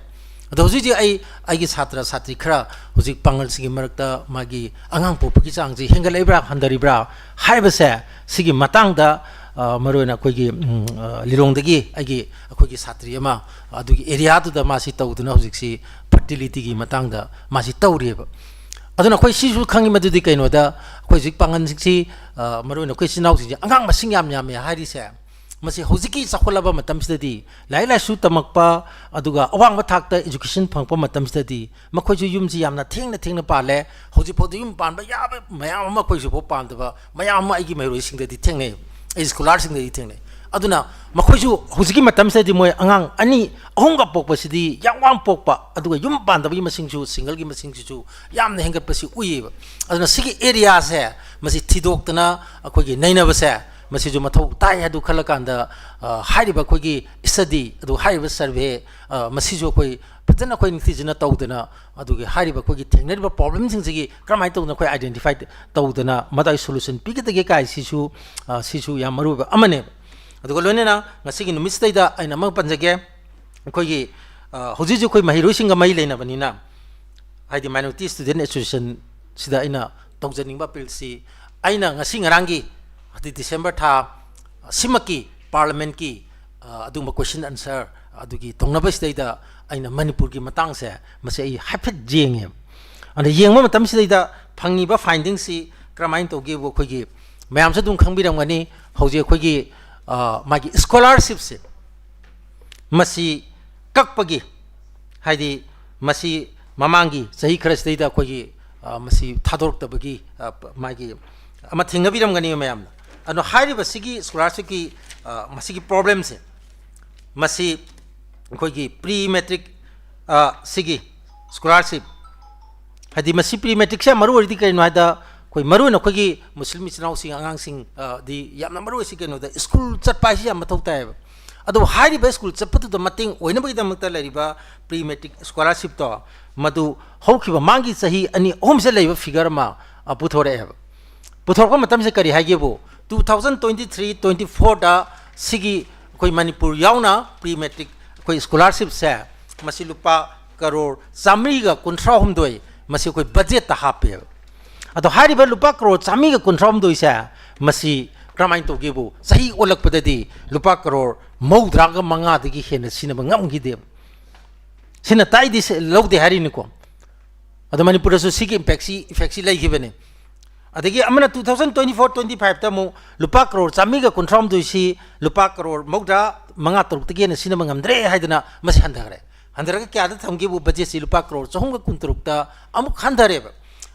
ꯑꯗꯣ ꯍꯧꯖꯤꯛ ꯍꯧꯖꯤꯛ ꯑꯩ, ꯑꯩꯒꯤ ꯁꯥꯇ꯭ꯔ ꯁꯥꯇ꯭ꯔꯤ ꯈꯔ ꯍꯧꯖꯤꯛ ꯄꯥꯡꯒꯜꯁꯤꯒꯤ ꯃꯔꯛꯇ ꯃꯥꯒꯤ ꯑꯉꯥꯡ ꯄꯣꯛꯄꯒꯤ ꯆꯥꯡꯁꯤ ꯍꯦꯟꯒꯠꯂꯛꯏꯕ꯭ꯔꯥ ꯍꯟꯊꯔꯤꯕ꯭ꯔꯥ ꯍꯥꯏꯕꯁꯦ, ꯁꯤꯒꯤ ꯃꯇꯥꯡꯗ, ꯑ, ꯃꯔꯨꯑꯣꯏꯅ ꯑꯩꯈꯣꯏꯒꯤ, ꯎꯝ, ꯑ, ꯂꯤꯂꯣꯡꯗꯒꯤ ꯑꯩꯒꯤ, ꯑꯩꯈꯣꯏꯒꯤ ꯁꯥꯇ꯭ꯔꯤ ꯑꯃ ꯑꯗꯨꯒꯤ areaꯗꯨꯗ ꯃꯥꯁꯤ ꯇꯧꯗꯨꯅ ꯍꯧꯖꯤꯛꯁꯤ fertilityꯒꯤ ꯃꯇꯥꯡꯗ ꯃꯥꯁꯤ ꯇꯧꯔꯤꯑꯕ꯫ ꯑꯗꯨꯅ ꯑꯩꯈꯣꯏ ꯁꯤꯁꯨ ꯈꯪꯉꯤ ꯃꯗꯨꯗꯤ ꯀꯩꯅꯣꯗ ꯑꯩꯈꯣꯏ ꯍꯧꯖꯤꯛ ꯄꯥꯡꯒꯜꯁꯤꯡꯁꯤ, ꯑ, ꯃꯔꯨꯑꯣꯏꯅ ꯑꯩꯈꯣꯏ ꯏꯆꯤꯟ ꯏꯅꯥꯎꯁꯤꯡꯁꯦ ꯑꯉꯥꯡ ꯃꯁꯤꯡ ꯌꯥꯝ ꯌꯥꯝꯃꯦ ꯍꯥꯏꯔꯤꯁꯦ, ꯃꯁꯤ ꯍꯧꯖꯤꯛꯀꯤ ꯆꯥꯎꯈꯠꯂꯕ ꯃꯇꯝꯁꯤꯗꯗꯤ, ꯂꯥꯏꯔꯤꯛ ꯂꯥꯏꯁꯨ ꯇꯝꯃꯛꯄ, ꯑꯗꯨꯒ ꯑꯋꯥꯡꯕ ꯊꯥꯛꯇ education ꯐꯪꯉꯛꯄ ꯃꯇꯝꯁꯤꯗꯗꯤ ꯃꯈꯣꯏꯁꯨ ꯌꯨꯝꯁꯤ ꯌꯥꯝꯅ ꯊꯦꯡꯅ ꯊꯦꯡꯅ ꯄꯥꯜꯂꯦ꯫ ꯍꯧꯖꯤꯛꯐꯥꯎꯗ ꯌꯨꯝ ꯄꯥꯟꯕ ꯌꯥꯕ ꯃꯌꯥꯝ ꯑꯃ ꯑꯩꯈꯣꯏ ꯍꯧꯖꯤꯛꯐꯥꯎ ꯄꯥꯟꯗꯕ ꯃꯌꯥꯝ ꯑꯃ ꯑꯩꯒꯤ ꯃꯍꯩꯔꯣꯏꯁꯤꯡꯗꯗꯤ ꯊꯦꯡꯅꯩ, ꯑꯩꯒꯤ scholarꯁꯤꯡꯗꯗꯤ ꯊꯦꯡꯅꯩ꯫ ꯑꯗꯨꯅ ꯃꯈꯣꯏꯁꯨ ꯍꯧꯖꯤꯛꯀꯤ ꯃꯇꯝꯁꯤꯗꯗꯤ ꯃꯣꯏ ꯑꯉꯥꯡ ꯑꯅꯤ ꯑꯍꯨꯝꯒ ꯄꯣꯛꯄꯁꯤꯗꯤ ꯌꯥꯝ ꯋꯥꯅ ꯄꯣꯛꯄ, ꯑꯗꯨꯒ ꯌꯨꯝ ꯄꯥꯟꯗꯕꯒꯤ ꯃꯁꯤꯡꯁꯨ, ꯁꯤꯡꯒꯜꯒꯤ ꯃꯁꯤꯡꯁꯤꯁꯨ ꯌꯥꯝꯅ ꯍꯦꯟꯒꯠꯄꯁꯤ ꯎꯏꯌꯦꯕ꯫ ꯑꯗꯨꯅ ꯁꯤꯒꯤ ꯑꯦꯔꯤꯌꯥꯁꯦ ꯃꯁꯤ ꯊꯤꯗꯣꯛꯇꯅ ꯑꯩꯈꯣꯏꯒꯤ ꯅꯩꯅꯕꯁꯦ ꯃꯁꯤꯁꯨ ꯃꯊꯧ ꯇꯥꯏ ꯍꯥꯏꯗꯨ ꯈꯜꯂꯀꯥꯟꯗ, ꯑ, ꯍꯥꯏꯔꯤꯕ ꯑꯩꯈꯣꯏꯒꯤ ꯁ꯭ꯇꯗꯤ ꯑꯗꯨ, ꯍꯥꯏꯔꯤꯕ ꯁꯔꯚꯦ, ꯑ, ꯃꯁꯤꯁꯨ ꯑꯩꯈꯣꯏ ꯐꯖꯅ ꯑꯩꯈꯣꯏ ꯅꯤꯡꯊꯤꯖꯅ ꯇꯧꯗꯅ, ꯑꯗꯨꯒꯤ ꯍꯥꯏꯔꯤꯕ ꯑꯩꯈꯣꯏꯒꯤ ꯊꯦꯡꯅꯔꯤꯕ ꯄ꯭ꯔꯣꯕ꯭ꯂꯦꯝꯁꯤꯡꯁꯤꯒꯤ ꯀꯔꯝꯍꯥꯏꯅ ꯇꯧꯗꯅ ꯑꯩꯈꯣꯏ ꯑꯥꯏꯗꯦꯟꯇꯤꯐꯥꯏ ꯇꯧꯗꯅ ꯃꯗꯥꯏ ꯁꯣꯂꯨꯁꯟ ꯄꯤꯒꯗꯒꯦ ꯀꯥꯏ ꯁꯤꯁꯨ, ꯑ, ꯁꯤꯁꯨ ꯌꯥꯝ ꯃꯔꯨ ꯑꯣꯏꯕ ꯑꯃꯅꯦꯕ꯫ ꯑꯗꯨꯒ ꯂꯣꯏꯅꯅ ꯉꯁꯤꯒꯤ ꯅꯨꯃꯤꯠꯁꯤꯗꯩꯗ ꯑꯩꯅ ꯑꯃ ꯄꯟꯖꯒꯦ, ꯑꯩꯈꯣꯏꯒꯤ, ꯑ, ꯍꯧꯖꯤꯛ ꯍꯧꯖꯤꯛ ꯑꯩꯈꯣꯏ ꯃꯍꯩꯔꯣꯏꯁꯤꯡꯒ ꯃꯔꯤ ꯂꯩꯅꯕꯅꯤꯅ, ꯍꯥꯏꯗꯤ Minority Student Association ꯁꯤꯗ ꯑꯩꯅ ꯇꯧꯖꯅꯤꯡꯕ ꯑꯄꯤꯜꯁꯤ, ꯑꯩꯅ ꯉꯁꯤ ꯉꯔꯥꯡꯒꯤ, ꯍꯥꯏꯗꯤ December ꯊꯥ ꯁꯤꯃꯛꯀꯤ ꯄꯥꯔꯂꯤꯌꯥꯃꯦꯟꯠꯀꯤ, ꯑ, ꯑꯗꯨꯒꯨꯝꯕ question answer ꯑꯗꯨꯒꯤ ꯇꯧꯅꯕꯁꯤꯗꯩꯗ ꯑꯩꯅ ꯃꯅꯤꯄꯨꯔꯒꯤ ꯃꯇꯥꯡꯁꯦ ꯃꯁꯤ ꯑꯩ ꯍꯥꯏꯐꯦꯠ ꯌꯦꯡꯉꯦ꯫ ꯑꯗ ꯌꯦꯡꯕ ꯃꯇꯝꯁꯤꯗꯩꯗ ꯐꯪꯉꯤꯕ finding ꯁꯤ ꯀꯔꯝꯍꯥꯏꯅ ꯇꯧꯒꯦꯕꯨ, ꯑꯩꯈꯣꯏꯒꯤ ꯃꯌꯥꯝꯁꯨ ꯑꯗꯨꯝ ꯈꯪꯕꯤꯔꯝꯒꯅꯤ, ꯍꯧꯖꯤꯛ ꯑꯩꯈꯣꯏꯒꯤ, ꯑ, ꯃꯥꯒꯤ scholarship ꯁꯦ ꯃꯁꯤ ꯀꯛꯄꯒꯤ, ꯍꯥꯏꯗꯤ ꯃꯁꯤ ꯃꯃꯥꯡꯒꯤ ꯆꯍꯤ ꯈꯔꯁꯤꯗꯩꯗ ꯑꯩꯈꯣꯏꯒꯤ, ꯑ, ꯃꯁꯤ ꯊꯥꯗꯣꯔꯛꯇꯕꯒꯤ, ꯑ, ꯃꯥꯒꯤ ꯑꯃ ꯊꯦꯡꯅꯕꯤꯔꯝꯒꯅꯤ ꯃꯌꯥꯝꯅ꯫ ꯑꯗꯣ ꯍꯥꯏꯔꯤꯕ ꯁꯤꯒꯤ scholarship ꯀꯤ, ꯑ, ꯃꯁꯤꯒꯤ problem ꯁꯦ, ꯃꯁꯤ ꯑꯩꯈꯣꯏꯒꯤ pre matric, ꯑ, ꯁꯤꯒꯤ scholarship, ꯍꯥꯏꯗꯤ ꯃꯁꯤ pre matric ꯁꯦ ꯌꯥꯝ ꯃꯔꯨ ꯑꯣꯏꯔꯤꯗꯤ ꯀꯩꯅꯣ ꯍꯥꯏꯗ, ꯑꯩꯈꯣꯏ ꯃꯔꯨ ꯑꯣꯏꯅ ꯑꯩꯈꯣꯏꯒꯤ ꯃꯨꯁꯂꯤꯝ ꯏꯆꯤꯟ ꯏꯅꯥꯎꯁꯤꯡ, ꯑꯉꯥꯡꯁꯤꯡ, ꯑ, ꯗꯤ ꯌꯥꯝꯅ ꯃꯔꯨ ꯑꯣꯏꯁꯤ ꯀꯩꯅꯣꯗ, ꯁ꯭ꯀꯨꯜ ꯆꯠꯄ ꯍꯥꯏꯁꯤ ꯌꯥꯝ ꯃꯊꯧ ꯇꯥꯏꯌꯦꯕ꯫ ꯑꯗꯨꯕꯨ ꯍꯥꯏꯔꯤꯕ ꯁ꯭ꯀꯨꯜ ꯆꯠꯄꯗꯨꯗ ꯃꯇꯦꯡ ꯑꯣꯏꯅꯕꯒꯤꯗꯃꯛꯇ ꯂꯩꯔꯤꯕ pre matric scholarship ꯇꯣ, ꯃꯗꯨ ꯍꯧꯈꯤꯕ ꯃꯥꯡꯒꯤ ꯆꯍꯤ ꯑꯅꯤ ꯑꯍꯨꯝꯁꯤꯗ ꯂꯩꯕ figure ꯑꯃ, ꯑ, ꯄꯨꯊꯣꯔꯛꯑꯦꯕ꯫ ꯄꯨꯊꯣꯔꯛꯄ ꯃꯇꯝꯁꯤꯗ ꯀꯔꯤ ꯍꯥꯏꯒꯦꯕꯨ, two thousand twenty three twenty four ꯗ ꯁꯤꯒꯤ ꯑꯩꯈꯣꯏ ꯃꯅꯤꯄꯨꯔ ꯌꯥꯎꯅ pre matric ꯑꯩꯈꯣꯏ scholarship ꯁꯦ ꯃꯁꯤ ꯂꯨꯄꯥ ꯀꯔꯣꯔ ꯆꯥꯃꯔꯤꯒ ꯀꯨꯟꯊ꯭ꯔꯥ ꯍꯨꯝꯗꯣꯏ ꯃꯁꯤ ꯑꯩꯈꯣꯏ budget ꯇ ꯍꯥꯞꯄꯦꯕ꯫ ꯑꯗꯣ ꯍꯥꯏꯔꯤꯕ ꯂꯨꯄꯥ ꯀꯔꯣꯔ ꯆꯥꯃꯔꯤꯒ ꯀꯨꯟꯊ꯭ꯔꯥ ꯍꯨꯝꯗꯣꯏꯁꯦ ꯃꯁꯤ ꯀꯔꯝꯍꯥꯏꯅ ꯇꯧꯒꯦꯕꯨ, ꯆꯍꯤ ꯑꯣꯜꯂꯛꯄꯗꯗꯤ ꯂꯨꯄꯥ ꯀꯔꯣꯔ ꯃꯧꯗ꯭ꯔꯥꯒ ꯃꯉꯥꯗꯒꯤ ꯍꯦꯟꯅ ꯁꯤꯖꯤꯟꯅꯕ ꯉꯝꯈꯤꯗꯦꯕ꯫ ꯁꯤꯅ ꯇꯥꯏꯗꯤ ꯁꯦ-, ꯂꯧꯗꯦ ꯍꯥꯏꯔꯤꯅꯤꯀꯣ꯫ ꯑꯗꯣ ꯃꯅꯤꯄꯨꯔꯗꯁꯨ ꯁꯤꯒꯤ impact ꯁꯤ, effect ꯁꯤ ꯂꯩꯈꯤꯕꯅꯤ꯫ ꯑꯗꯒꯤ ꯑꯃꯅ two thousand twenty four twenty five ꯇ ꯑꯃꯨꯛ ꯂꯨꯄꯥ ꯀꯔꯣꯔ ꯆꯥꯃꯔꯤꯒ ꯀꯨꯟꯊ꯭ꯔꯥ ꯍꯨꯝꯗꯣꯏꯁꯤ ꯂꯨꯄꯥ ꯀꯔꯣꯔ ꯃꯧꯗ꯭ꯔꯥ ꯃꯉꯥ ꯇꯔꯨꯛꯇꯒꯤ ꯍꯦꯟꯅ ꯁꯤꯖꯤꯟꯅꯕ ꯉꯝꯗ꯭ꯔꯦ ꯍꯥꯏꯗꯅ ꯃꯁꯤ ꯍꯟꯊꯈ꯭ꯔꯦ꯫ ꯍꯟꯊꯔꯒ ꯀꯌꯥꯗ ꯊꯝꯒꯦꯕꯨ, budget ꯁꯤ ꯂꯨꯄꯥ ꯀꯔꯣꯔ ꯆꯍꯨꯝꯒ ꯀꯨꯟꯇꯔꯨꯛꯇ ꯑꯃꯨꯛ ꯍꯟꯊꯔꯦꯕ꯫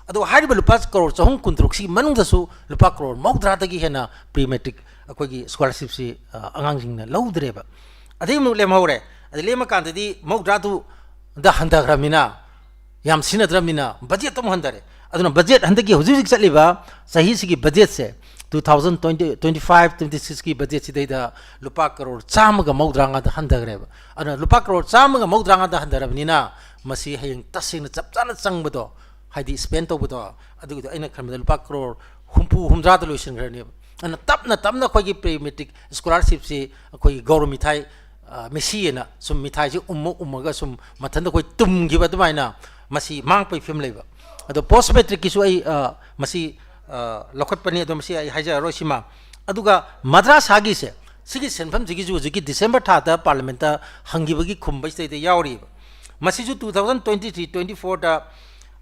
ꯑꯗꯣ ꯍꯥꯏꯔꯤꯕ ꯂꯨꯄꯥ ꯀꯔꯣꯔ ꯆꯍꯨꯝ ꯀꯨꯟꯇꯔꯨꯛꯁꯤꯒꯤ ꯃꯅꯨꯡꯗꯁꯨ ꯂꯨꯄꯥ ꯀꯔꯣꯔ ꯃꯧꯗ꯭ꯔꯥꯗꯒꯤ ꯍꯦꯟꯅ pre matric ꯑꯩꯈꯣꯏꯒꯤ ꯁ꯭ꯀꯣꯂꯔꯁꯤꯞꯁꯤ, ꯑ, ꯑꯉꯥꯡꯁꯤꯡꯅ ꯂꯧꯗ꯭ꯔꯦꯕ꯫ ꯑꯗꯩ ꯑꯃꯨꯛ ꯂꯦꯝꯍꯧꯔꯦ꯫ ꯑꯗꯩ ꯂꯦꯝꯃꯀꯥꯟꯗꯗꯤ ꯃꯧꯗ꯭ꯔꯥꯗꯨꯗ ꯍꯟꯊꯈ꯭ꯔꯕꯅꯤꯅ, ꯌꯥꯝ ꯁꯤꯖꯤꯟꯅꯗ꯭ꯔꯕꯅꯤꯅ, ꯕꯖꯦꯠꯇ ꯑꯃꯨꯛ ꯍꯟꯊꯔꯦ꯫ ꯑꯗꯨꯅ ꯕꯖꯦꯠ ꯍꯟꯗꯛꯀꯤ ꯍꯧꯖꯤꯛ ꯍꯧꯖꯤꯛ ꯆꯠꯂꯤꯕ ꯆꯍꯤꯁꯤꯒꯤ ꯕꯖꯦꯠꯁꯦ, two thousand twenty, twenty five, twenty sixꯀꯤ ꯕꯖꯦꯠꯁꯤꯗꯩꯗ ꯂꯨꯄꯥ ꯀꯔꯣꯔ ꯆꯥꯝꯃꯒ ꯃꯧꯗ꯭ꯔꯥ ꯃꯉꯥꯗ ꯍꯟꯊꯈ꯭ꯔꯦꯕ꯫ ꯑꯗꯨꯅ ꯂꯨꯄꯥ ꯀꯔꯣꯔ ꯆꯥꯝꯃꯒ ꯃꯧꯗ꯭ꯔꯥ ꯃꯉꯥꯗ ꯍꯟꯊꯔꯕꯅꯤꯅ, ꯃꯁꯤ ꯍꯌꯦꯡ ꯇꯁꯦꯡꯅ ꯆꯞ ꯆꯥꯅ ꯆꯪꯕꯗꯣ, ꯍꯥꯏꯗꯤ ꯁ꯭ꯄꯦꯟ ꯇꯧꯕꯗꯣ, ꯑꯗꯨꯒꯤꯗꯣ ꯑꯩꯅ ꯈꯟꯕꯗ ꯂꯨꯄꯥ ꯀꯔꯣꯔ ꯍꯨꯝꯐꯨ ꯍꯨꯝꯗ꯭ꯔꯥꯗ ꯂꯣꯏꯁꯤꯟꯈ꯭ꯔꯅꯦꯕ꯫ ꯑꯗꯨꯅ ꯇꯞꯅ ꯇꯞꯅ ꯑꯩꯈꯣꯏꯒꯤ ꯄ꯭ꯔꯤ ꯃꯦꯇ꯭ꯔꯤꯛ ꯁ꯭ꯀꯣꯂꯔꯁꯤꯞꯁꯤ ꯑꯩꯈꯣꯏꯒꯤ ꯒꯧꯔ ꯃꯤꯊꯥꯏ, ꯑ, ꯃꯤꯁꯤ ꯑꯅ ꯁꯨꯝ ꯃꯤꯊꯥꯏꯁꯤ ꯎꯝꯃ ꯎꯝꯃꯒ ꯁꯨꯝ ꯃꯊꯟꯇ ꯑꯩꯈꯣꯏ ꯇꯨꯝꯈꯤꯕ ꯑꯗꯨꯃꯥꯏꯅ ꯃꯁꯤ ꯃꯥꯡꯉꯛꯄꯒꯤ ꯐꯤꯕꯝ ꯂꯩꯕ꯫ ꯑꯗꯣ ꯄꯣꯁ ꯃꯦꯇ꯭ꯔꯤꯛꯀꯤꯁꯨ ꯑꯩ, ꯑ, ꯃꯁꯤ, ꯑ, ꯂꯧꯈꯠꯄꯅꯤ, ꯑꯗꯣ ꯃꯁꯤ ꯑꯩ ꯍꯥꯏꯖꯔꯔꯣꯏ ꯁꯤꯃ꯫ ꯑꯗꯨꯒ ꯃꯗ꯭ꯔꯥꯁꯥꯒꯤꯁꯦ, ꯁꯤꯒꯤ ꯁꯦꯟꯐꯝꯁꯤꯒꯤꯁꯨ ꯍꯧꯖꯤꯛꯀꯤ ꯗꯤꯁꯦꯝꯕꯔ ꯊꯥꯗ ꯄꯥꯔꯂꯤꯌꯥꯃꯦꯟꯠꯇ ꯍꯪꯈꯤꯕꯒꯤ ꯈꯨꯝꯕꯁꯤꯗꯩꯗ ꯌꯥꯎꯔꯤꯕ꯫ ꯃꯁꯤꯁꯨ two thousand twenty three twenty fourꯗ,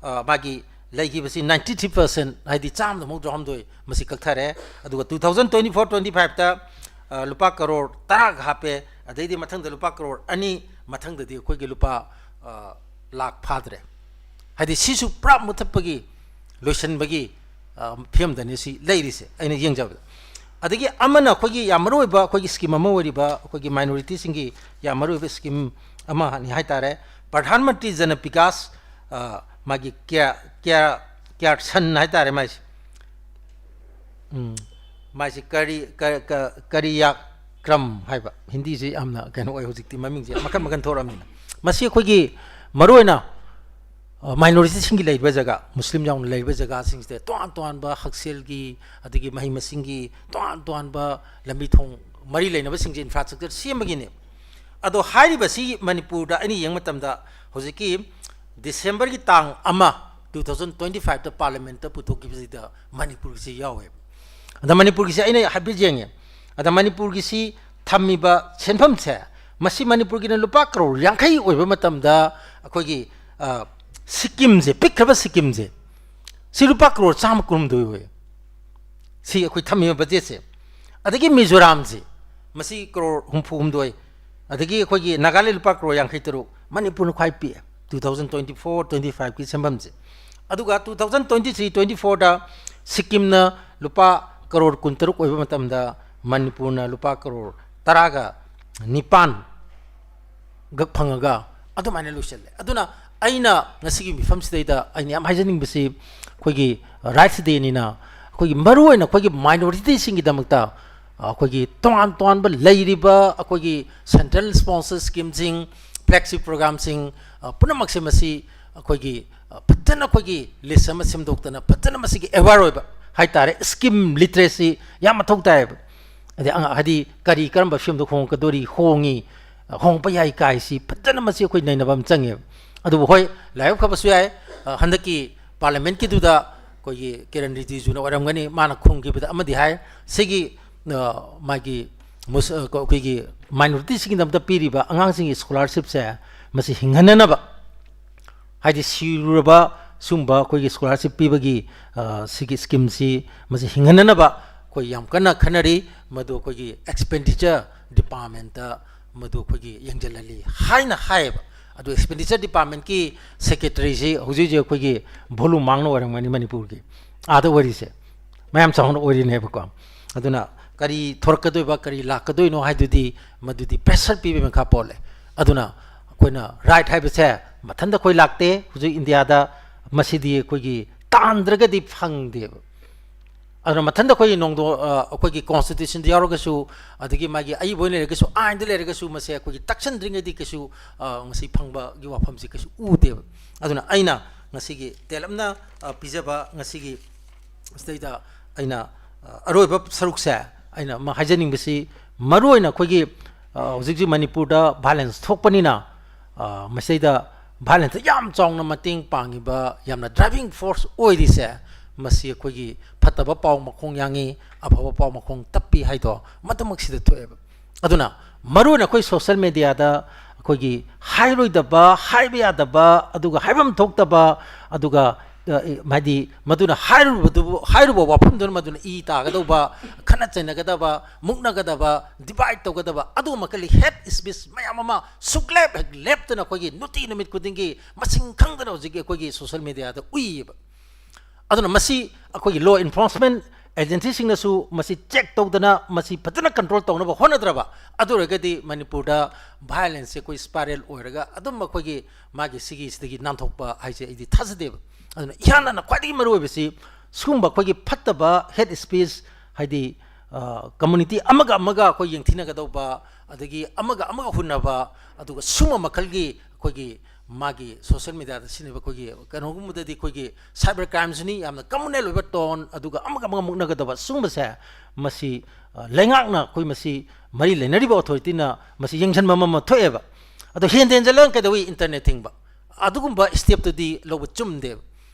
ꯑ, ꯃꯥꯒꯤ ꯂꯩꯈꯤꯕꯁꯤ ninety three percent, ꯍꯥꯏꯗꯤ ꯆꯥꯝꯃꯗ ꯃꯧꯗ꯭ꯔꯥꯍꯨꯝꯗꯣꯏ ꯃꯁꯤ ꯀꯛꯊꯔꯦ꯫ ꯑꯗꯨꯒ two thousand twenty four twenty fiveꯇ, ꯑ, ꯂꯨꯄꯥ ꯀꯔꯣꯔ ꯇꯔꯥꯒ ꯍꯥꯞꯄꯦ, ꯑꯗꯩꯗꯤ ꯃꯊꯪꯗ ꯂꯨꯄꯥ ꯀꯔꯣꯔ ꯑꯅꯤ, ꯃꯊꯪꯗꯗꯤ ꯑꯩꯈꯣꯏꯒꯤ ꯂꯨꯄꯥ, ꯑ, ꯂꯥꯛ ꯐꯥꯗ꯭ꯔꯦ꯫ ꯍꯥꯏꯗꯤ ꯁꯤꯁꯨ ꯄꯨꯔꯥ ꯃꯨꯠꯊꯠꯄꯒꯤ, ꯂꯣꯏꯁꯤꯟꯕꯒꯤ, ꯑ, ꯐꯤꯕꯝꯗꯅꯤ ꯁꯤ ꯂꯩꯔꯤꯁꯦ ꯑꯩꯅ ꯌꯦꯡꯖꯕꯗ꯫ ꯑꯗꯒꯤ ꯑꯃꯅ ꯑꯩꯈꯣꯏꯒꯤ ꯌꯥꯝ ꯃꯔꯨꯑꯣꯏꯕ ꯑꯩꯈꯣꯏꯒꯤ ꯁ꯭ꯀꯤꯝ ꯑꯃ ꯑꯣꯏꯔꯤꯕ, ꯑꯩꯈꯣꯏꯒꯤ ꯃꯥꯏꯅꯣꯔꯤꯇꯤꯁꯤꯡꯒꯤ ꯌꯥꯝ ꯃꯔꯨꯑꯣꯏꯕ ꯁ꯭ꯀꯤꯝ ꯑꯃꯅꯤ ꯍꯥꯏꯇꯥꯔꯦ, ꯄ꯭ꯔꯙꯥꯟ ꯃꯟꯇ꯭ꯔꯤ ꯖꯅ ꯕꯤꯀꯥꯁ, ꯑ, ꯃꯥꯒꯤ ꯀ꯭ꯌꯥ-, ꯀ꯭ꯌꯥ-, ꯀ꯭ꯌꯥꯔꯁꯟ ꯍꯥꯏꯇꯥꯔꯦ ꯃꯥꯏꯁꯦ꯫ ꯎꯝ꯫ ꯃꯥꯏꯁꯤ ꯀꯔꯤ, ꯀ-, ꯀ-, ꯀꯔꯤꯌꯥꯀ꯭ꯔꯝ ꯍꯥꯏꯕ, ꯍꯤꯟꯗꯤꯁꯤ ꯌꯥꯝꯅ ꯀꯩꯅꯣ ꯑꯣꯏ ꯍꯧꯖꯤꯛꯇꯤ, ꯃꯃꯤꯡꯁꯦ ꯃꯈꯟ ꯃꯈꯟ ꯊꯣꯔꯛꯑꯕꯅꯤꯅ꯫ ꯃꯁꯤ ꯑꯩꯈꯣꯏꯒꯤ ꯃꯔꯨꯑꯣꯏꯅ, ꯑ, ꯃꯥꯏꯅꯣꯔꯤꯇꯤꯁꯤꯡꯒꯤ ꯂꯩꯔꯤꯕ ꯖꯒꯥ, ꯃꯨꯁꯂꯤꯝ ꯌꯥꯎꯅ ꯂꯩꯔꯤꯕ ꯖꯒꯥꯁꯤꯡꯁꯤꯗ ꯇꯣꯉꯥꯟ ꯇꯣꯉꯥꯟꯕ ꯍꯛꯁꯦꯜꯒꯤ, ꯑꯗꯒꯤ ꯃꯍꯩ ꯃꯁꯤꯡꯒꯤ ꯇꯣꯉꯥꯟ ꯇꯣꯉꯥꯟꯕ ꯂꯝꯕꯤ ꯊꯣꯡ ꯃꯔꯤ ꯂꯩꯅꯕꯁꯤꯡꯁꯦ ꯏꯟꯐ꯭ꯔꯥꯁ꯭ꯇ꯭ꯔꯛꯆꯔ ꯁꯦꯝꯕꯒꯤꯅꯦ꯫ ꯑꯗꯣ ꯍꯥꯏꯔꯤꯕꯁꯤ ꯃꯅꯤꯄꯨꯔꯗ ꯑꯩꯅ ꯌꯦꯡꯕ ꯃꯇꯝꯗ ꯍꯧꯖꯤꯛꯀꯤ ꯗꯤꯁꯦꯝꯕꯔꯒꯤ ꯇꯥꯡ ꯑꯃ, two thousand twenty fiveꯇ ꯄꯥꯔꯂꯤꯌꯥꯃꯦꯟꯠꯇ ꯄꯨꯊꯣꯛꯈꯤꯕꯁꯤꯗ ꯃꯅꯤꯄꯨꯔꯒꯤꯁꯤ ꯌꯥꯎꯋꯦꯕ꯫ ꯑꯗ ꯃꯅꯤꯄꯨꯔꯒꯤꯁꯤ ꯑꯩꯅ ꯍꯥꯏꯐꯦꯠ ꯌꯦꯡꯉꯦ꯫ ꯑꯗ ꯃꯅꯤꯄꯨꯔꯒꯤꯁꯤ ꯊꯝꯃꯤꯕ ꯁꯦꯟꯐꯝꯁꯦ, ꯃꯁꯤ ꯃꯅꯤꯄꯨꯔꯒꯤꯅ ꯂꯨꯄꯥ ꯀꯔꯣꯔ ꯌꯥꯡꯈꯩ ꯑꯣꯏꯕ ꯃꯇꯝꯗ ꯑꯩꯈꯣꯏꯒꯤ, ꯑ, ꯁꯤꯛꯀꯤꯝꯁꯦ, ꯄꯤꯛꯈ꯭ꯔꯕ ꯁꯤꯛꯀꯤꯝꯁꯦ, ꯁꯤ ꯂꯨꯄꯥ ꯀꯔꯣꯔ ꯆꯥꯝꯃ ꯀꯨꯟꯍꯨꯝꯗꯣꯏ ꯑꯣꯏ꯫ ꯁꯤ ꯑꯩꯈꯣꯏ ꯊꯝꯃꯤꯕ ꯕꯖꯦꯠꯁꯦ꯫ ꯑꯗꯒꯤ ꯃꯤꯖꯣꯔꯥꯝꯁꯤ, ꯃꯁꯤ ꯀꯔꯣꯔ ꯍꯨꯝꯐꯨ ꯍꯨꯝꯗꯣꯏ꯫ ꯑꯗꯒꯤ ꯑꯩꯈꯣꯏꯒꯤ ꯅꯥꯒꯥꯂꯦꯟ ꯂꯨꯄꯥ ꯀꯔꯣꯔ ꯌꯥꯡꯈꯩ ꯇꯔꯨꯛ, ꯃꯅꯤꯄꯨꯔꯅ ꯈ꯭ꯋꯥꯏ ꯄꯤꯛꯑꯦ two thousand twenty four twenty fiveꯀꯤ ꯁꯦꯟꯐꯝꯁꯦ꯫ ꯑꯗꯨꯒ two thousand twenty three twenty fourꯗ ꯁꯤꯛꯀꯤꯝꯅ ꯂꯨꯄꯥ ꯀꯔꯣꯔ ꯀꯨꯟꯇꯔꯨꯛ ꯑꯣꯏꯕ ꯃꯇꯝꯗ ꯃꯅꯤꯄꯨꯔꯅ ꯂꯨꯄꯥ ꯀꯔꯣꯔ ꯇꯔꯥꯒ ꯅꯤꯄꯥꯟ ꯒ ꯐꯪꯉꯒ ꯑꯗꯨꯃꯥꯏꯅ ꯂꯣꯏꯁꯤꯜꯂꯦ꯫ ꯑꯗꯨꯅ ꯑꯩꯅ ꯉꯁꯤꯒꯤ ꯃꯤꯐꯝꯁꯤꯗꯩꯗ ꯑꯩꯅ ꯌꯥꯝ ꯍꯥꯏꯖꯅꯤꯡꯕꯁꯤ, ꯑꯩꯈꯣꯏꯒꯤ ꯔꯥꯏꯠꯁ ꯗꯦꯅꯤꯅ ꯑꯩꯈꯣꯏꯒꯤ ꯃꯔꯨꯑꯣꯏꯅ ꯑꯩꯈꯣꯏꯒꯤ ꯃꯥꯏꯅꯣꯔꯤꯇꯤꯁꯤꯡꯒꯤꯗꯃꯛꯇ ꯑꯩꯈꯣꯏꯒꯤ ꯇꯣꯉꯥꯟ ꯇꯣꯉꯥꯟꯕ ꯂꯩꯔꯤꯕ ꯑꯩꯈꯣꯏꯒꯤ ꯁꯦꯟꯇ꯭ꯔꯦꯜ ꯁ꯭ꯄꯣꯟꯁꯔ ꯁ꯭ꯀꯤꯝꯁꯤꯡ, ꯐ꯭ꯂꯦꯒꯁꯤꯞ ꯄ꯭ꯔꯣꯒ꯭ꯔꯥꯝꯁꯤꯡ, ꯄꯨꯝꯅꯃꯛꯁꯦ ꯃꯁꯤ ꯑꯩꯈꯣꯏꯒꯤ ꯐꯖꯅ ꯑꯩꯈꯣꯏꯒꯤ ꯂꯤꯁ ꯑꯃ ꯁꯦꯝꯗꯣꯛꯇꯅ ꯐꯖꯅ ꯃꯁꯤꯒꯤ ꯑꯦꯋꯦꯌꯔ ꯑꯣꯏꯕ ꯍꯥꯏꯇꯥꯔꯦ꯫ ꯁ꯭ꯀꯤꯝ ꯂꯤꯇꯔꯦꯁꯤ ꯌꯥꯝ ꯃꯊꯧ ꯇꯥꯏꯌꯦꯕ꯫ ꯑꯗꯩ ꯑꯉꯥꯡ ꯍꯥꯏꯗꯤ ꯀꯔꯤ ꯀꯔꯝꯕ ꯐꯤꯕꯝꯗ ꯍꯣꯡꯉꯛꯀꯗꯣꯔꯤ, ꯍꯣꯡꯉꯤ, ꯍꯣꯡꯉꯛꯄ ꯌꯥꯏ ꯀꯥꯏꯁꯤ ꯐꯖꯅ ꯃꯁꯤ ꯑꯩꯈꯣꯏ ꯅꯩꯅꯕ ꯑꯃ ꯆꯪꯉꯦꯕ꯫ ꯑꯗꯨꯕꯨ ꯍꯣꯏ, ꯂꯥꯏꯕꯛ ꯐꯕꯁꯨ ꯌꯥꯏ, ꯍꯟꯗꯛꯀꯤ ꯄꯥꯔꯂꯤꯌꯥꯃꯦꯟꯠꯀꯤꯗꯨꯗ ꯑꯩꯈꯣꯏꯒꯤ ꯀꯤꯔꯟ ꯔꯤꯖꯤꯖꯨꯅ ꯑꯣꯏꯔꯝꯒꯅꯤ, ꯃꯥꯅ ꯈꯨꯝꯈꯤꯕꯗ ꯑꯃꯗꯤ ꯍꯥꯏ, ꯁꯤꯒꯤ ꯃꯥꯒꯤ ꯑꯩꯈꯣꯏꯒꯤ ꯃꯥꯏꯅꯣꯔꯤꯇꯤꯁꯤꯡꯒꯤꯗꯃꯛꯇ ꯄꯤꯔꯤꯕ ꯑꯉꯥꯡꯁꯤꯡꯒꯤ ꯁ꯭ꯀꯣꯂꯥꯔꯁꯤꯞꯁꯦ ꯃꯁꯤ ꯍꯤꯡꯍꯟꯅꯅꯕ, ꯍꯥꯏꯗꯤ ꯁꯤꯔꯨꯔꯕ ꯁꯨꯝꯕ ꯑꯩꯈꯣꯏꯒꯤ ꯁ꯭ꯀꯣꯂꯥꯔꯁꯤꯞ ꯄꯤꯕꯒꯤ ꯁꯤꯒꯤ ꯁ꯭ꯀꯤꯝꯁꯤ ꯃꯁꯤ ꯍꯤꯡꯍꯟꯅꯅꯕ ꯑꯩꯈꯣꯏ ꯌꯥꯝ ꯀꯟꯅ ꯈꯟꯅꯔꯤ꯫ ꯃꯗꯨ ꯑꯩꯈꯣꯏꯒꯤ ꯑꯦꯛꯁꯄꯦꯟꯗꯤꯆꯔ ꯗꯤꯄꯥꯔꯠꯃꯦꯟꯠꯇ ꯃꯗꯨ ꯑꯩꯈꯣꯏꯒꯤ ꯌꯦꯡꯁꯤꯜꯍꯜꯂꯤ ꯍꯥꯏꯅ ꯍꯥꯏꯌꯦꯕ꯫ ꯑꯗꯨ ꯑꯦꯛꯁꯄꯦꯟꯗꯤꯆꯔ ꯗꯤꯄꯥꯔꯠꯃꯦꯟꯠꯀꯤ ꯁꯦꯀ꯭ꯔꯦꯇꯔꯤꯁꯤ ꯍꯧꯖꯤꯛ ꯍꯧꯖꯤꯛ ꯑꯩꯈꯣꯏꯒꯤ ꯚꯣꯂꯨ ꯃꯥꯡꯅ ꯑꯣꯏꯔꯝꯒꯅꯤ ꯃꯅꯤꯄꯨꯔꯒꯤ, ꯑꯥꯗ ꯑꯣꯏꯔꯤꯁꯦ ꯃꯌꯥꯝ ꯆꯥꯎꯅ ꯑꯣꯏꯔꯤꯅꯦꯕꯀꯣ꯫ ꯑꯗꯨꯅ ꯀꯔꯤ ꯊꯣꯔꯛꯀꯗꯣꯏꯕ, ꯀꯔꯤ ꯂꯥꯛꯀꯗꯣꯏꯅꯣ ꯍꯥꯏꯗꯨꯗꯤ ꯃꯗꯨꯗꯤ ꯄ꯭ꯔꯦꯁꯔ ꯄꯤꯕꯒꯤ ꯃꯈꯥ ꯄꯣꯜꯂꯦ꯫ ꯑꯗꯨꯅ ꯑꯩꯈꯣꯏꯅ ꯔꯥꯏꯠ ꯍꯥꯏꯕꯁꯦ ꯃꯊꯟꯇ ꯑꯩꯈꯣꯏ ꯂꯥꯛꯇꯦ꯫ ꯍꯧꯖꯤꯛ ꯏꯟꯗꯤꯌꯥꯗ ꯃꯁꯤꯗꯤ ꯑꯩꯈꯣꯏꯒꯤ ꯇꯥꯟꯗ꯭ꯔꯒꯗꯤ ꯐꯪꯗꯦꯕ꯫ ꯑꯗꯨꯅ ꯃꯊꯟꯇ ꯑꯩꯈꯣꯏꯒꯤ ꯅꯣꯡꯗꯣ-, ꯑ, ꯑꯩꯈꯣꯏꯒꯤ ꯀꯣꯟꯁꯇꯤꯇ꯭ꯌꯨꯁꯟꯗ ꯌꯥꯎꯔꯒꯁꯨ, ꯑꯗꯒꯤ ꯃꯥꯒꯤ ꯑꯏꯕ ꯑꯣꯏꯅ ꯂꯩꯔꯒꯁꯨ, ꯑꯥꯏꯟꯗ ꯂꯩꯔꯒꯁꯨ, ꯃꯁꯦ ꯑꯩꯈꯣꯏꯒꯤ ꯇꯛꯁꯟꯗ꯭ꯔꯤꯉꯩꯗꯤ ꯀꯩꯁꯨ, ꯑ, ꯃꯁꯤ ꯐꯪꯕꯒꯤ ꯋꯥꯐꯝꯁꯤ ꯀꯩꯁꯨ ꯎꯗꯦꯕ꯫ ꯑꯗꯨꯅ ꯑꯩꯅ ꯉꯁꯤꯒꯤ ꯇꯦꯜꯂꯞꯅ, ꯑ, ꯄꯤꯖꯕ ꯉꯁꯤꯒꯤ ꯁꯤꯗꯩꯗ ꯑꯩꯅ, ꯑ, ꯑꯔꯣꯏꯕ ꯁꯔꯨꯛꯁꯦ ꯑꯩꯅ ꯑꯃ ꯍꯥꯏꯖꯅꯤꯡꯕꯁꯤ, ꯃꯔꯨꯑꯣꯏꯅ ꯑꯩꯈꯣꯏꯒꯤ, ꯑ, ꯍꯧꯖꯤꯛ ꯍꯧꯖꯤꯛ ꯃꯅꯤꯄꯨꯔꯗ ꯚꯥꯏꯂꯦꯟꯁ ꯊꯣꯛꯄꯅꯤꯅ, ꯑ, ꯃꯁꯤꯗꯩꯗ ꯚꯥꯏꯂꯦꯟꯁꯇ ꯌꯥꯝ ꯆꯥꯎꯅ ꯃꯇꯦꯡ ꯄꯥꯡꯉꯤꯕ, ꯌꯥꯝꯅ ꯗ꯭ꯔꯥꯏꯚꯤꯡ ꯐꯣꯔꯁ ꯑꯣꯏꯔꯤꯁꯦ, ꯃꯁꯤ ꯑꯩꯈꯣꯏꯒꯤ ꯐꯠꯇꯕ ꯄꯥꯎ ꯃꯈꯣꯡ ꯌꯥꯡꯉꯤ, ꯑꯐꯕ ꯄꯥꯎ ꯃꯈꯣꯡ ꯇꯞꯄꯤ ꯍꯥꯏꯗꯣ ꯃꯗꯨꯃꯛ ꯁꯤꯗ ꯊꯣꯛꯑꯦꯕ꯫ ꯑꯗꯨꯅ ꯃꯔꯨꯑꯣꯏꯅ ꯑꯩꯈꯣꯏ ꯁꯣꯁꯦꯜ ꯃꯦꯗꯤꯌꯥꯗ ꯑꯩꯈꯣꯏꯒꯤ ꯍꯥꯏꯔꯣꯏꯗꯕ, ꯍꯥꯏꯕ ꯌꯥꯗꯕ, ꯑꯗꯨꯒ ꯍꯥꯏꯐꯝ ꯊꯣꯛꯇꯕ, ꯑꯗꯨꯒ, ꯑ, ꯍꯥꯏꯗꯤ ꯃꯗꯨꯅ ꯍꯥꯏꯔꯨꯕꯗꯨꯕꯨ, ꯍꯥꯏꯔꯨꯕ ꯋꯥꯐꯝꯗꯨꯅ ꯃꯗꯨꯅ ꯏ ꯇꯥꯒꯗꯧꯕ, ꯈꯠꯅ ꯆꯩꯅꯒꯗꯕ, ꯃꯨꯛꯅꯒꯗꯕ, ꯗꯤꯚꯥꯏꯠ ꯇꯧꯒꯗꯕ, ꯑꯗꯨꯒꯨꯝꯕ ꯀꯔꯤ ꯍꯦꯠ ꯁ꯭ꯄꯤꯆ ꯃꯌꯥꯝ ꯑꯃ ꯁꯨꯛꯂꯦꯞ ꯍꯦꯛ ꯂꯦꯞꯇꯅ ꯑꯩꯈꯣꯏꯒꯤ ꯅꯨꯡꯇꯤ ꯅꯨꯃꯤꯠ ꯈꯨꯗꯤꯡꯒꯤ ꯃꯁꯤꯡ ꯈꯪꯗꯅ ꯍꯧꯖꯤꯛꯀꯤ ꯑꯩꯈꯣꯏꯒꯤ ꯁꯣꯁꯦꯜ ꯃꯦꯗꯤꯌꯥꯗ ꯎꯏꯌꯦꯕ꯫ ꯑꯗꯨꯅ ꯃꯁꯤ ꯑꯩꯈꯣꯏꯒꯤ ꯂꯣ ꯏꯟꯐꯣꯔꯁꯃꯦꯟ ꯑꯦꯖꯦꯟꯁꯤꯁꯤꯡꯅꯁꯨ ꯃꯁꯤ ꯆꯦꯛ ꯇꯧꯗꯅ ꯃꯁꯤ ꯐꯖꯅ ꯀꯟꯇ꯭ꯔꯣꯜ ꯇꯧꯅꯕ ꯍꯣꯠꯅꯗ꯭ꯔꯕ, ꯑꯗꯨ ꯑꯣꯏꯔꯒꯗꯤ ꯃꯅꯤꯄꯨꯔꯗ ꯚꯥꯏꯑꯣꯂꯦꯟꯁꯁꯦ ꯑꯩꯈꯣꯏ ꯁ꯭ꯄꯥꯏꯔꯦꯜ ꯑꯣꯏꯔꯒ ꯑꯗꯨꯝ ꯑꯩꯈꯣꯏꯒꯤ ꯃꯥꯒꯤ ꯁꯤꯒꯤꯁꯤꯗꯒꯤ ꯅꯥꯟꯊꯣꯛꯄ ꯍꯥꯏꯁꯦ ꯑꯩꯗꯤ ꯊꯥꯖꯗꯦꯕ꯫ ꯑꯗꯨꯅ ꯏꯍꯥꯟ ꯍꯥꯟꯅ ꯈ꯭ꯋꯥꯏꯗꯒꯤ ꯃꯔꯨꯑꯣꯏꯕꯁꯤ ꯁꯤꯒꯨꯝꯕ ꯑꯩꯈꯣꯏꯒꯤ ꯐꯠꯇꯕ ꯍꯦꯠ ꯁ꯭ꯄꯤꯆ, ꯍꯥꯏꯗꯤ ꯀꯝꯃꯨꯅꯤꯇꯤ ꯑꯃꯒ ꯑꯃꯒ ꯑꯩꯈꯣꯏ ꯌꯦꯡꯊꯤꯅꯒꯗꯧꯕ, ꯑꯗꯒꯤ ꯑꯃꯒ ꯑꯃꯒ ꯍꯨꯟꯅꯕ, ꯑꯗꯨꯒ ꯁꯨꯝꯕ ꯃꯈꯜꯒꯤ ꯑꯩꯈꯣꯏꯒꯤ ꯃꯥꯒꯤ ꯁꯣꯁꯤꯌꯦꯜ ꯃꯦꯗꯤꯌꯥꯗ ꯁꯤꯖꯤꯟꯅꯕ ꯑꯩꯈꯣꯏꯒꯤ ꯀꯩꯅꯣꯒꯨꯝꯕꯗꯗꯤ ꯑꯩꯈꯣꯏꯒꯤ ꯁꯥꯏꯕꯔ ꯀ꯭ꯔꯥꯏꯝꯁꯤꯅꯤ ꯌꯥꯝꯅ ꯀꯃꯟ ꯑꯣꯏꯕ ꯇꯣꯟ, ꯑꯗꯨꯒ ꯑꯃꯒ ꯑꯃꯒ ꯃꯨꯛꯅꯒꯗꯕ ꯁꯤꯒꯨꯝꯕꯁꯦ ꯃꯁꯤ, ꯑ, ꯂꯩꯉꯥꯛꯅ ꯑꯩꯈꯣꯏ ꯃꯁꯤ ꯃꯔꯤ ꯂꯩꯅꯔꯤꯕ ꯑꯣꯊꯣꯔꯤꯇꯤꯅ ꯃꯁꯤ ꯌꯦꯡꯁꯤꯟꯕ ꯑꯃ ꯊꯣꯛꯑꯦꯕ꯫ ꯑꯗꯣ ꯍꯦꯟꯗ ꯍꯦꯟꯖꯜꯂꯒ ꯀꯩꯗꯧꯏ? ꯏꯟꯇꯔꯅꯦꯠ ꯊꯤꯡꯕ꯫ ꯑꯗꯨꯒꯨꯝꯕ ꯁ꯭ꯇꯦꯞꯇꯨꯗꯤ ꯂꯧꯕ ꯆꯨꯝꯗꯦꯕ꯫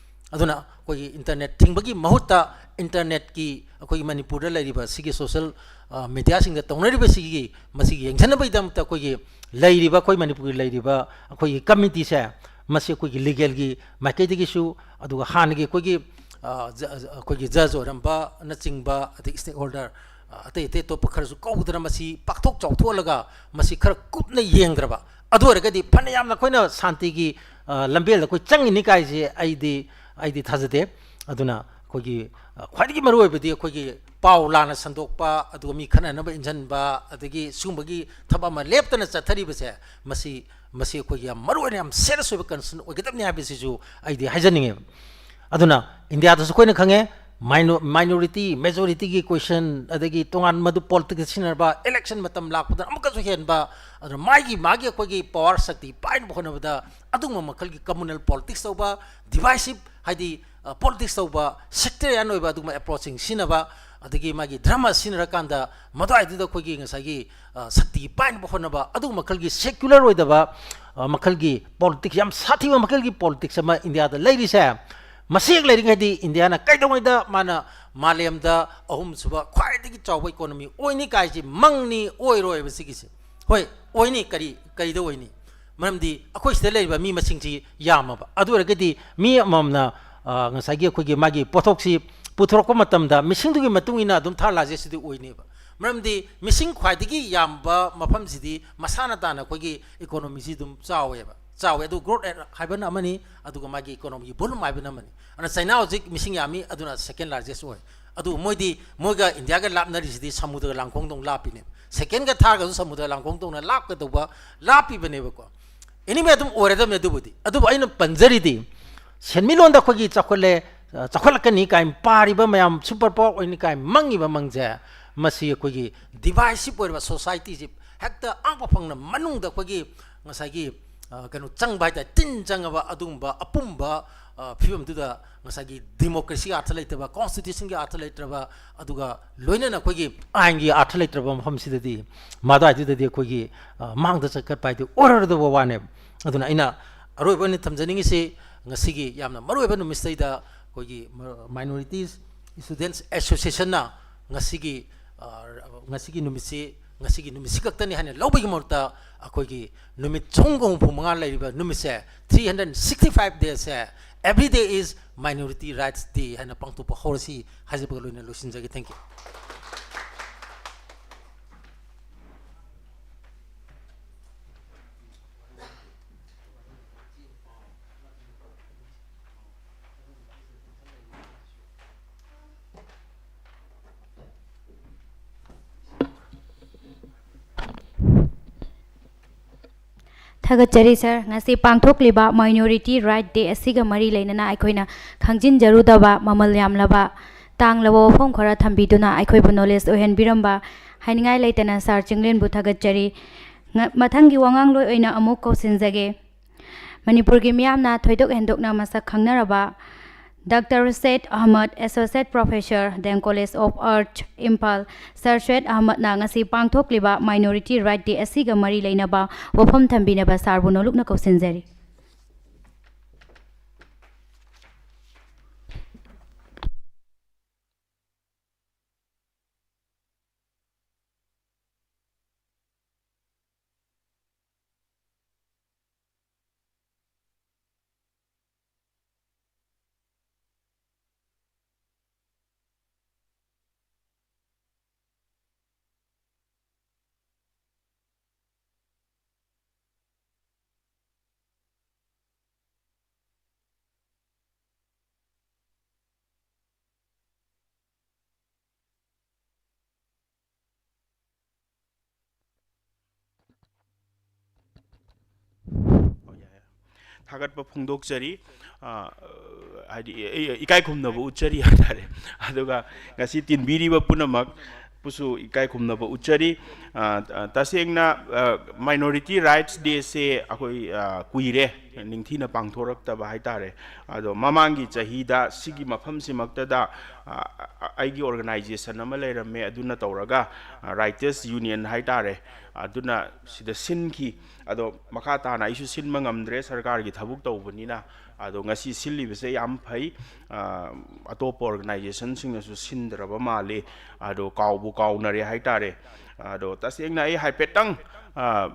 ꯑꯗꯨꯅ ꯑꯩꯈꯣꯏꯒꯤ ꯏꯟꯇꯔꯅꯦꯠ ꯊꯤꯡꯕꯒꯤ ꯃꯍꯨꯠꯇ ꯏꯟꯇꯔꯅꯦꯠꯀꯤ ꯑꯩꯈꯣꯏꯒꯤ ꯃꯅꯤꯄꯨꯔꯗ ꯂꯩꯔꯤꯕ ꯁꯤꯒꯤ ꯁꯣꯁꯤꯌꯦꯜ, ꯑ, ꯃꯦꯗꯤꯌꯥꯁꯤꯡꯗ ꯇꯧꯅꯔꯤꯕꯁꯤꯒꯤ ꯃꯁꯤꯒꯤ ꯌꯦꯡꯁꯤꯟꯅꯕꯒꯤꯗꯃꯛꯇ ꯑꯩꯈꯣꯏꯒꯤ ꯂꯩꯔꯤꯕ, ꯑꯩꯈꯣꯏ ꯃꯅꯤꯄꯨꯔꯒꯤ ꯂꯩꯔꯤꯕ ꯑꯩꯈꯣꯏꯒꯤ ꯀꯃꯤꯇꯤꯁꯦ, ꯃꯁꯤ ꯑꯩꯈꯣꯏꯒꯤ ꯂꯤꯒꯦꯜꯒꯤ ꯃꯥꯏꯀꯩꯗꯒꯤꯁꯨ, ꯑꯗꯨꯒ ꯍꯥꯟꯅꯒꯤ ꯑꯩꯈꯣꯏꯒꯤ, ꯑ, ꯖ-, ꯑꯩꯈꯣꯏꯒꯤ ꯖꯖ ꯑꯣꯏꯔꯝꯕꯅꯆꯤꯡꯕ, ꯑꯗꯒꯤ ꯁ꯭ꯇꯦꯛ ꯍꯣꯜꯗꯔ, ꯑ, ꯑꯇꯩ ꯑꯇꯩ ꯑꯇꯣꯞꯄ ꯈꯔꯁꯨ ꯀꯧꯗꯅ ꯃꯁꯤ ꯄꯥꯛꯊꯣꯛ ꯆꯥꯎꯊꯣꯛꯍꯜꯂꯒ ꯃꯁꯤ ꯈꯔ ꯀꯨꯞꯅ ꯌꯦꯡꯗ꯭ꯔꯕ, ꯑꯗꯨ ꯑꯣꯏꯔꯒꯗꯤ ꯐꯅ ꯌꯥꯝꯅ ꯑꯩꯈꯣꯏꯅ ꯁꯥꯟꯇꯤꯒꯤ, ꯑ, ꯂꯝꯕꯦꯜꯗ ꯑꯩꯈꯣꯏ ꯆꯪꯉꯤꯅꯤ ꯀꯥꯏꯁꯦ ꯑꯩꯗꯤ, ꯑꯩꯗꯤ ꯊꯥꯖꯗꯦ꯫ ꯑꯗꯨꯅ ꯑꯩꯈꯣꯏꯒꯤ, ꯑ, ꯈ꯭ꯋꯥꯏꯗꯒꯤ ꯃꯔꯨꯑꯣꯏꯕꯗꯤ ꯑꯩꯈꯣꯏꯒꯤ ꯄꯥꯎ ꯂꯥꯟꯅ ꯁꯟꯗꯣꯛꯄ, ꯑꯗꯨꯒ ꯃꯤ ꯈꯠꯅꯅꯕ ꯏꯟꯖꯟꯕ, ꯑꯗꯒꯤ ꯁꯤꯒꯨꯝꯕꯒꯤ ꯊꯕꯛ ꯑꯃ ꯂꯦꯞꯇꯅ ꯆꯠꯊꯔꯤꯕꯁꯦ, ꯃꯁꯤ, ꯃꯁꯤ ꯑꯩꯈꯣꯏꯒꯤ ꯌꯥꯝ ꯃꯔꯨꯑꯣꯏꯅ ꯌꯥꯝ ꯁꯦꯔꯤꯌꯁ ꯑꯣꯏꯕ ꯀꯟꯁꯔꯟ ꯑꯣꯏꯒꯗꯕꯅꯤ ꯍꯥꯏꯕꯁꯤꯁꯨ ꯑꯩꯗꯤ ꯍꯥꯏꯖꯅꯤꯡꯉꯦꯕ꯫ ꯑꯗꯨꯅ ꯏꯟꯗꯤꯌꯥꯗꯁꯨ ꯑꯩꯈꯣꯏꯅ ꯈꯪꯉꯦ, ꯃꯥꯏꯅꯣ-, ꯃꯥꯏꯅꯣꯔꯤꯇꯤ, ꯃꯦꯖꯣꯔꯤꯇꯤꯒꯤ ꯀꯣꯏꯁꯟ, ꯑꯗꯒꯤ ꯇꯣꯉꯥꯟ ꯃꯗꯨ ꯄꯣꯂꯤꯇꯤꯛꯁ ꯁꯤꯖꯤꯟꯅꯔꯕ, ꯏꯂꯦꯛꯁꯟ ꯃꯇꯝ ꯂꯥꯛꯄꯗ ꯑꯃꯨꯛꯀꯁꯨ ꯍꯦꯟꯕ, ꯑꯗꯨꯅ ꯃꯥꯒꯤ, ꯃꯥꯒꯤ ꯑꯩꯈꯣꯏꯒꯤ ꯄꯋꯥꯔ ꯁꯛꯇꯤ ꯄꯥꯏꯅꯕ ꯍꯣꯠꯅꯕꯗ ꯑꯗꯨꯒꯨꯝꯕ ꯃꯈꯜꯒꯤ ꯀꯝꯃꯨꯅꯦꯜ ꯄꯣꯂꯤꯇꯤꯛꯁ ꯇꯧꯕ, ꯗꯤꯚꯥꯏꯁꯤꯞ, ꯍꯥꯏꯗꯤ, ꯑ, ꯄꯣꯂꯤꯇꯤꯛꯁ ꯇꯧꯕ, ꯁꯦꯛꯇꯔꯤꯌꯥꯟ ꯑꯣꯏꯕ ꯑꯗꯨꯒꯨꯝꯕ ꯑꯦꯄ꯭ꯔꯣꯆꯁꯤꯡ ꯁꯤꯖꯤꯟꯅꯕ, ꯑꯗꯒꯤ ꯃꯥꯒꯤ ꯙꯔꯃ ꯁꯤꯖꯤꯟꯅꯔꯀꯥꯟꯗ ꯃꯗꯨꯋꯥꯏꯗꯨꯗ ꯑꯩꯈꯣꯏꯒꯤ ꯉꯁꯥꯏꯒꯤ, ꯑ, ꯁꯛꯇꯤ ꯄꯥꯏꯅꯕ ꯍꯣꯠꯅꯕ, ꯑꯗꯨꯒꯨꯝꯕ ꯃꯈꯜꯒꯤ ꯁꯦꯀ꯭ꯌꯨꯂꯔ ꯑꯣꯏꯗꯕ, ꯑ, ꯃꯈꯜꯒꯤ ꯄꯣꯂꯤꯇꯤꯛꯁ, ꯌꯥꯝ ꯁꯥꯊꯤꯕ ꯃꯈꯜꯒꯤ ꯄꯣꯂꯤꯇꯤꯛꯁ ꯑꯃ ꯏꯟꯗꯤꯌꯥꯗ ꯂꯩꯔꯤꯁꯦ, ꯃꯁꯤ ꯍꯦꯛ ꯂꯩꯔꯤꯉꯩꯗꯤ ꯏꯟꯗꯤꯌꯥꯅ ꯀꯩꯗꯧꯉꯩꯗ ꯃꯥꯅ ꯃꯥꯂꯦꯝꯗ ꯑꯍꯨꯝꯁꯨꯕ ꯈ꯭ꯋꯥꯏꯗꯒꯤ ꯆꯥꯎꯕ ꯏꯀꯣꯅꯣꯃꯤ ꯑꯣꯏꯅꯤ ꯀꯥꯏꯁꯤ ꯃꯪꯅꯤ, ꯑꯣꯏꯔꯣꯏꯕ ꯁꯤꯒꯤꯁꯦ꯫ ꯍꯣꯏ, ꯑꯣꯏꯅꯤ, ꯀꯔꯤ, ꯀꯔꯤꯗ ꯑꯣꯏꯅꯤ? ꯃꯔꯝꯗꯤ ꯑꯩꯈꯣꯏ ꯁꯤꯗ ꯂꯩꯔꯤꯕ ꯃꯤ ꯃꯁꯤꯡꯁꯤ ꯌꯥꯝꯃꯕ꯫ ꯑꯗꯨ ꯑꯣꯏꯔꯒꯗꯤ ꯃꯤ ꯑꯃꯃꯝꯅ, ꯑ, ꯉꯁꯥꯏꯒꯤ ꯑꯩꯈꯣꯏꯒꯤ ꯃꯥꯒꯤ ꯄꯣꯠꯊꯣꯛꯁꯤ ꯄꯨꯊꯣꯔꯛꯄ ꯃꯇꯝꯗ ꯃꯤꯁꯤꯡꯗꯨꯒꯤ ꯃꯇꯨꯡ ꯏꯟꯅ ꯑꯗꯨꯝ ꯊꯥꯔ ꯂꯥꯛꯁꯦ ꯁꯤꯗꯤ ꯑꯣꯏꯅꯦꯕ꯫ ꯃꯔꯝꯗꯤ ꯃꯤꯁꯤꯡ ꯈ꯭ꯋꯥꯏꯗꯒꯤ ꯌꯥꯝꯕ ꯃꯐꯝꯁꯤꯗꯤ ꯃꯁꯥꯅ ꯇꯥꯅ ꯑꯩꯈꯣꯏꯒꯤ ꯏꯀꯣꯅꯣꯃꯤꯁꯤ ꯑꯗꯨꯝ ꯆꯥꯎꯋꯦꯕ꯫ ꯆꯥꯎꯋꯦ꯫ ꯑꯗꯨ growth rate ꯍꯥꯏꯕꯅ ꯑꯃꯅꯤ, ꯑꯗꯨꯒ ꯃꯥꯒꯤ economy ꯒꯤ volume ꯍꯥꯏꯕꯅ ꯑꯃꯅꯤ꯫ ꯑꯗꯨꯅ ꯆꯥꯏꯅꯥ ꯍꯧꯖꯤꯛ ꯃꯤꯁꯤꯡ ꯌꯥꯝꯃꯤ, ꯑꯗꯨꯅ second largest ꯑꯣꯏ꯫ ꯑꯗꯨ ꯃꯣꯏꯗꯤ, ꯃꯣꯏꯒ ꯏꯟꯗꯤꯌꯥꯒ ꯂꯥꯞꯅꯔꯤꯁꯤꯗꯤ ꯁꯃꯨꯗ꯭ꯔꯒ ꯂꯥꯡꯈꯣꯡꯗꯧꯅ ꯂꯥꯞꯄꯤꯅꯦꯕ꯫ Second ꯒ third ꯒꯁꯨ ꯁꯃꯨꯗ꯭ꯔ ꯂꯥꯡꯈꯣꯡꯗꯧꯅ ꯂꯥꯞꯀꯗꯧꯕ, ꯂꯥꯞꯄꯤꯕꯅꯦꯕꯀꯣ꯫ Anyway, ꯑꯗꯨꯝ ꯑꯣꯏꯔꯗꯕꯅꯦ꯫ ꯑꯗꯨꯕꯨꯗꯤ, ꯑꯗꯨꯕꯨ ꯑꯩꯅ ꯄꯟꯖꯔꯤꯗꯤ, ꯁꯦꯟꯃꯤꯠꯂꯣꯟꯗ ꯑꯩꯈꯣꯏꯒꯤ ꯆꯥꯎꯈꯠꯂꯦ, ꯑ, ꯆꯥꯎꯈꯠꯂꯛꯀꯅꯤ ꯀꯥꯏꯅ ꯄꯥꯔꯤꯕ ꯃꯌꯥꯝ, super power ꯑꯣꯏꯅꯤ ꯀꯥꯏꯅ ꯃꯪꯉꯤꯕ ꯃꯪꯁꯦ, ꯃꯁꯤ ꯑꯩꯈꯣꯏꯒꯤ divisive ꯑꯣꯏꯔꯕ society ꯁꯤ ꯍꯦꯛꯇ ꯑꯉꯛꯄ ꯐꯪꯅ ꯃꯅꯨꯡꯗ ꯑꯩꯈꯣꯏꯒꯤ ꯉꯁꯥꯏꯒꯤ, ꯑ, ꯀꯩꯅꯣ ꯆꯪꯕ ꯍꯥꯏꯇꯥꯔꯦ, ꯇꯤꯟ ꯆꯪꯉꯕ ꯑꯗꯨꯒꯨꯝꯕ ꯑꯄꯨꯝꯕ, ꯑ, ꯐꯤꯕꯝꯗꯨꯗ ꯉꯁꯥꯏꯒꯤ democracy ꯒꯤ ꯑꯥꯔꯊ ꯂꯩꯇꯕ, constitution ꯒꯤ ꯑꯥꯔꯊ ꯂꯩꯇ꯭ꯔꯕ, ꯑꯗꯨꯒ ꯂꯣꯏꯅꯅ ꯑꯩꯈꯣꯏꯒꯤ ꯑꯥꯏꯟꯒꯤ ꯑꯥꯔꯊ ꯂꯩꯇ꯭ꯔꯕ ꯃꯐꯝꯁꯤꯗꯗꯤ, ꯃꯗꯥꯏꯗꯨꯗꯗꯤ ꯑꯩꯈꯣꯏꯒꯤ, ꯑ, ꯃꯥꯡꯗ ꯆꯠꯈꯠꯄ ꯍꯥꯏꯗꯨ ꯑꯣꯏꯔꯣꯏꯗꯕ ꯋꯥꯅꯦꯕ꯫ ꯑꯗꯨꯅ ꯑꯩꯅ ꯑꯔꯣꯏꯕ ꯑꯣꯏꯅ ꯊꯝꯖꯅꯤꯡꯉꯤꯁꯤ, ꯉꯁꯤꯒꯤ ꯌꯥꯝꯅ ꯃꯔꯨꯑꯣꯏꯕ ꯅꯨꯃꯤꯠꯁꯤꯗꯩꯗ ꯑꯩꯈꯣꯏꯒꯤ ꯃ-, Minorities Students Association ꯅ ꯉꯁꯤꯒꯤ, ꯑ, ꯉꯁꯤꯒꯤ ꯅꯨꯃꯤꯠꯁꯤ, ꯉꯁꯤꯒꯤ ꯅꯨꯃꯤꯠꯁꯤ ꯈꯛꯇꯅꯤ ꯍꯥꯏꯅ ꯂꯧꯕꯒꯤ ꯃꯍꯨꯠꯇ, ꯑꯩꯈꯣꯏꯒꯤ ꯅꯨꯃꯤꯠ ꯆꯍꯨꯝꯒ ꯍꯨꯝꯐꯨ ꯃꯉꯥ ꯂꯩꯔꯤꯕ ꯅꯨꯃꯤꯠꯁꯦ, three hundred sixty five days say, every day is Minority Rights Day ꯍꯥꯏꯅ ꯄꯥꯡꯊꯣꯛꯄ ꯍꯧꯔꯁꯤ ꯍꯥꯏꯖꯕꯒ ꯂꯣꯏꯅꯅ ꯂꯣꯏꯁꯤꯟꯖꯒꯦ꯫ Thank you꯫ ꯊꯥꯒꯠꯆꯔꯤ ꯁꯥꯔ꯫ ꯉꯁꯤ ꯄꯥꯡꯊꯣꯛꯂꯤꯕ Minority Right Day ꯑꯁꯤꯒ ꯃꯔꯤ ꯂꯩꯅꯅ ꯑꯩꯈꯣꯏꯅ ꯈꯪꯖꯤꯟꯖꯔꯨꯗꯕ ꯃꯃꯜ ꯌꯥꯝꯂꯕ ꯇꯥꯡꯂꯕ ꯋꯥꯐꯝ ꯈꯔ ꯊꯝꯕꯤꯗꯨꯅ ꯑꯩꯈꯣꯏꯕꯨ knowledge ꯑꯣꯏꯍꯟꯕꯤꯔꯝꯕ ꯍꯥꯏꯅꯤꯡꯉꯥꯏ ꯂꯩꯇꯅ ꯁꯥꯔ ꯆꯤꯡꯂꯦꯟꯕꯨ ꯊꯥꯒꯠꯆꯔꯤ꯫ ꯉ-, ꯃꯊꯪꯒꯤ ꯋꯥꯉꯥꯡꯂꯣꯏ ꯑꯣꯏꯅ ꯑꯃꯨꯛ ꯀꯧꯁꯤꯟꯖꯒꯦ꯫ ꯃꯅꯤꯄꯨꯔꯒꯤ ꯃꯤꯌꯥꯝꯅ ꯊꯣꯏꯗꯣꯛ ꯍꯦꯟꯗꯣꯛꯅ ꯃꯁꯛ ꯈꯪꯅꯔꯕ Doctor Syed Ahmad, Associate Professor, Dam College of Arts, Imphal. Sir Syed ꯑꯍꯃꯗꯅ ꯉꯁꯤ ꯄꯥꯡꯊꯣꯛꯂꯤꯕ Minority Right Day ꯑꯁꯤꯒ ꯃꯔꯤ ꯂꯩꯅꯕ ꯋꯥꯐꯝ ꯊꯝꯕꯤꯅꯕ ꯁꯥꯔꯕꯨ ꯅꯣꯂꯨꯛꯅ ꯀꯧꯁꯤꯟꯖꯔꯤ꯫ ꯊꯥꯒꯠꯄ ꯐꯣꯡꯗꯣꯛꯆꯔꯤ꯫ ꯑ, ꯍꯥꯏꯗꯤ, ꯑꯩ ꯏꯀꯥꯏ ꯈꯨꯝꯅꯕ ꯎꯠꯆꯔꯤ ꯍꯥꯏꯇꯥꯔꯦ꯫ ꯑꯗꯨꯒ ꯉꯁꯤ ꯇꯤꯟꯕꯤꯔꯤꯕ ꯄꯨꯝꯅꯃꯛꯄꯨꯁꯨ ꯏꯀꯥꯏ ꯈꯨꯝꯅꯕ ꯎꯠꯆꯔꯤ꯫ ꯑ, ꯇ-, ꯇꯁꯦꯡꯅ, ꯑ, Minority Rights Day ꯁꯦ ꯑꯩꯈꯣꯏ, ꯑ, ꯀꯨꯏꯔꯦ ꯅꯤꯡꯊꯤꯅ ꯄꯥꯡꯊꯣꯔꯛꯇꯕ ꯍꯥꯏꯇꯥꯔꯦ꯫ ꯑꯗꯣ ꯃꯃꯥꯡꯒꯤ ꯆꯍꯤꯗ ꯁꯤꯒꯤ ꯃꯐꯝꯁꯤꯃꯛꯇꯗ, ꯑ, ꯑ, ꯑꯩꯒꯤ organization ꯑꯃ ꯂꯩꯔꯝꯃꯦ, ꯑꯗꯨꯅ ꯇꯧꯔꯒ, ꯑ, Writers Union ꯍꯥꯏꯇꯥꯔꯦ, ꯑꯗꯨꯅ ꯁꯤꯗ ꯁꯤꯟꯈꯤ꯫ ꯑꯗꯣ ꯃꯈꯥ ꯇꯥꯅ ꯑꯩꯁꯨ ꯁꯤꯟꯕ ꯉꯝꯗ꯭ꯔꯦ, ꯁꯔꯀꯥꯔꯒꯤ ꯊꯕꯛ ꯇꯧꯕꯅꯤꯅ꯫ ꯑꯗꯣ ꯉꯁꯤ ꯁꯤꯜꯂꯤꯕꯁꯦ ꯌꯥꯝ ꯐꯩ꯫ ꯑ, ꯑꯇꯣꯞꯄ organization ꯁꯤꯡꯅꯁꯨ ꯁꯤꯟꯗ꯭ꯔꯕ ꯃꯥꯜꯂꯤ꯫ ꯑꯗꯣ ꯀꯥꯎꯕꯨ ꯀꯥꯎꯅꯔꯦ ꯍꯥꯏꯇꯥꯔꯦ꯫ ꯑꯗꯣ ꯇꯁꯦꯡꯅ ꯑꯩ ꯍꯥꯏꯐꯦꯠꯇꯪ, ꯑ,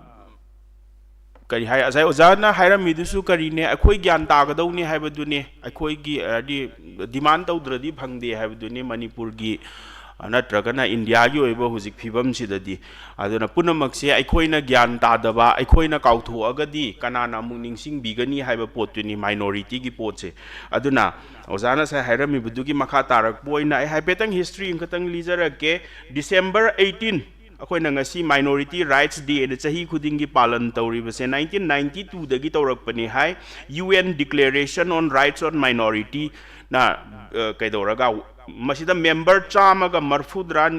ꯀꯔꯤ ꯍꯥꯏ, ꯉꯁꯥꯏ ꯑꯣꯖꯥꯅ ꯍꯥꯏꯔꯝꯃꯤꯗꯨꯁꯨ ꯀꯔꯤꯅꯦ, ꯑꯩꯈꯣꯏ ꯒ꯭ꯌꯥꯟ ꯇꯥꯒꯗꯧꯅꯤ ꯍꯥꯏꯕꯗꯨꯅꯦ꯫ ꯑꯩꯈꯣꯏꯒꯤ, ꯍꯥꯏꯗꯤ, demand ꯇꯧꯗ꯭ꯔꯗꯤ ꯐꯪꯗꯦ ꯍꯥꯏꯕꯗꯨꯅꯤ ꯃꯅꯤꯄꯨꯔꯒꯤ, ꯑ, ꯅꯠꯇ꯭ꯔꯒꯅ ꯏꯟꯗꯤꯌꯥꯒꯤ ꯑꯣꯏꯕ ꯍꯧꯖꯤꯛ ꯐꯤꯕꯝꯁꯤꯗꯗꯤ꯫ ꯑꯗꯨꯅ ꯄꯨꯝꯅꯃꯛꯁꯦ ꯑꯩꯈꯣꯏꯅ ꯒ꯭ꯌꯥꯟ ꯇꯥꯗꯕ, ꯑꯩꯈꯣꯏꯅ ꯀꯥꯎꯊꯣꯛꯑꯒꯗꯤ ꯀꯅꯥꯅ ꯑꯃꯨꯛ ꯅꯤꯡꯁꯤꯡꯕꯤꯒꯅꯤ ꯍꯥꯏꯕ ꯄꯣꯠꯇꯨꯅꯤ minority ꯒꯤ ꯄꯣꯠꯁꯦ꯫ ꯑꯗꯨꯅ ꯑꯣꯖꯥꯅ ꯉꯁꯥꯏ ꯍꯥꯏꯔꯝꯃꯤꯕꯗꯨꯒꯤ ꯃꯈꯥ ꯇꯥꯔꯛꯄ ꯑꯣꯏꯅ ꯑꯩ ꯍꯥꯏꯐꯦꯠꯇꯪ history ꯑꯃꯈꯛꯇꯪ ꯂꯤꯖꯔꯛꯀꯦ꯫ December eighteen, ꯑꯩꯈꯣꯏꯅ ꯉꯁꯤ Minority Rights Day ꯍꯥꯏꯅ ꯆꯍꯤ ꯈꯨꯗꯤꯡꯒꯤ ꯄꯥꯂꯟ ꯇꯧꯔꯤꯕꯁꯦ nineteen ninety two ꯗꯒꯤ ꯇꯧꯔꯛꯄꯅꯤ ꯍꯥꯏ꯫ U N Declaration on Rights on Minority ꯅ, ꯑ, ꯀꯩꯗꯧꯔꯒ, ꯃꯁꯤꯗ member ꯆꯥꯝꯃꯒ ꯃꯔꯐꯨꯇꯔꯥ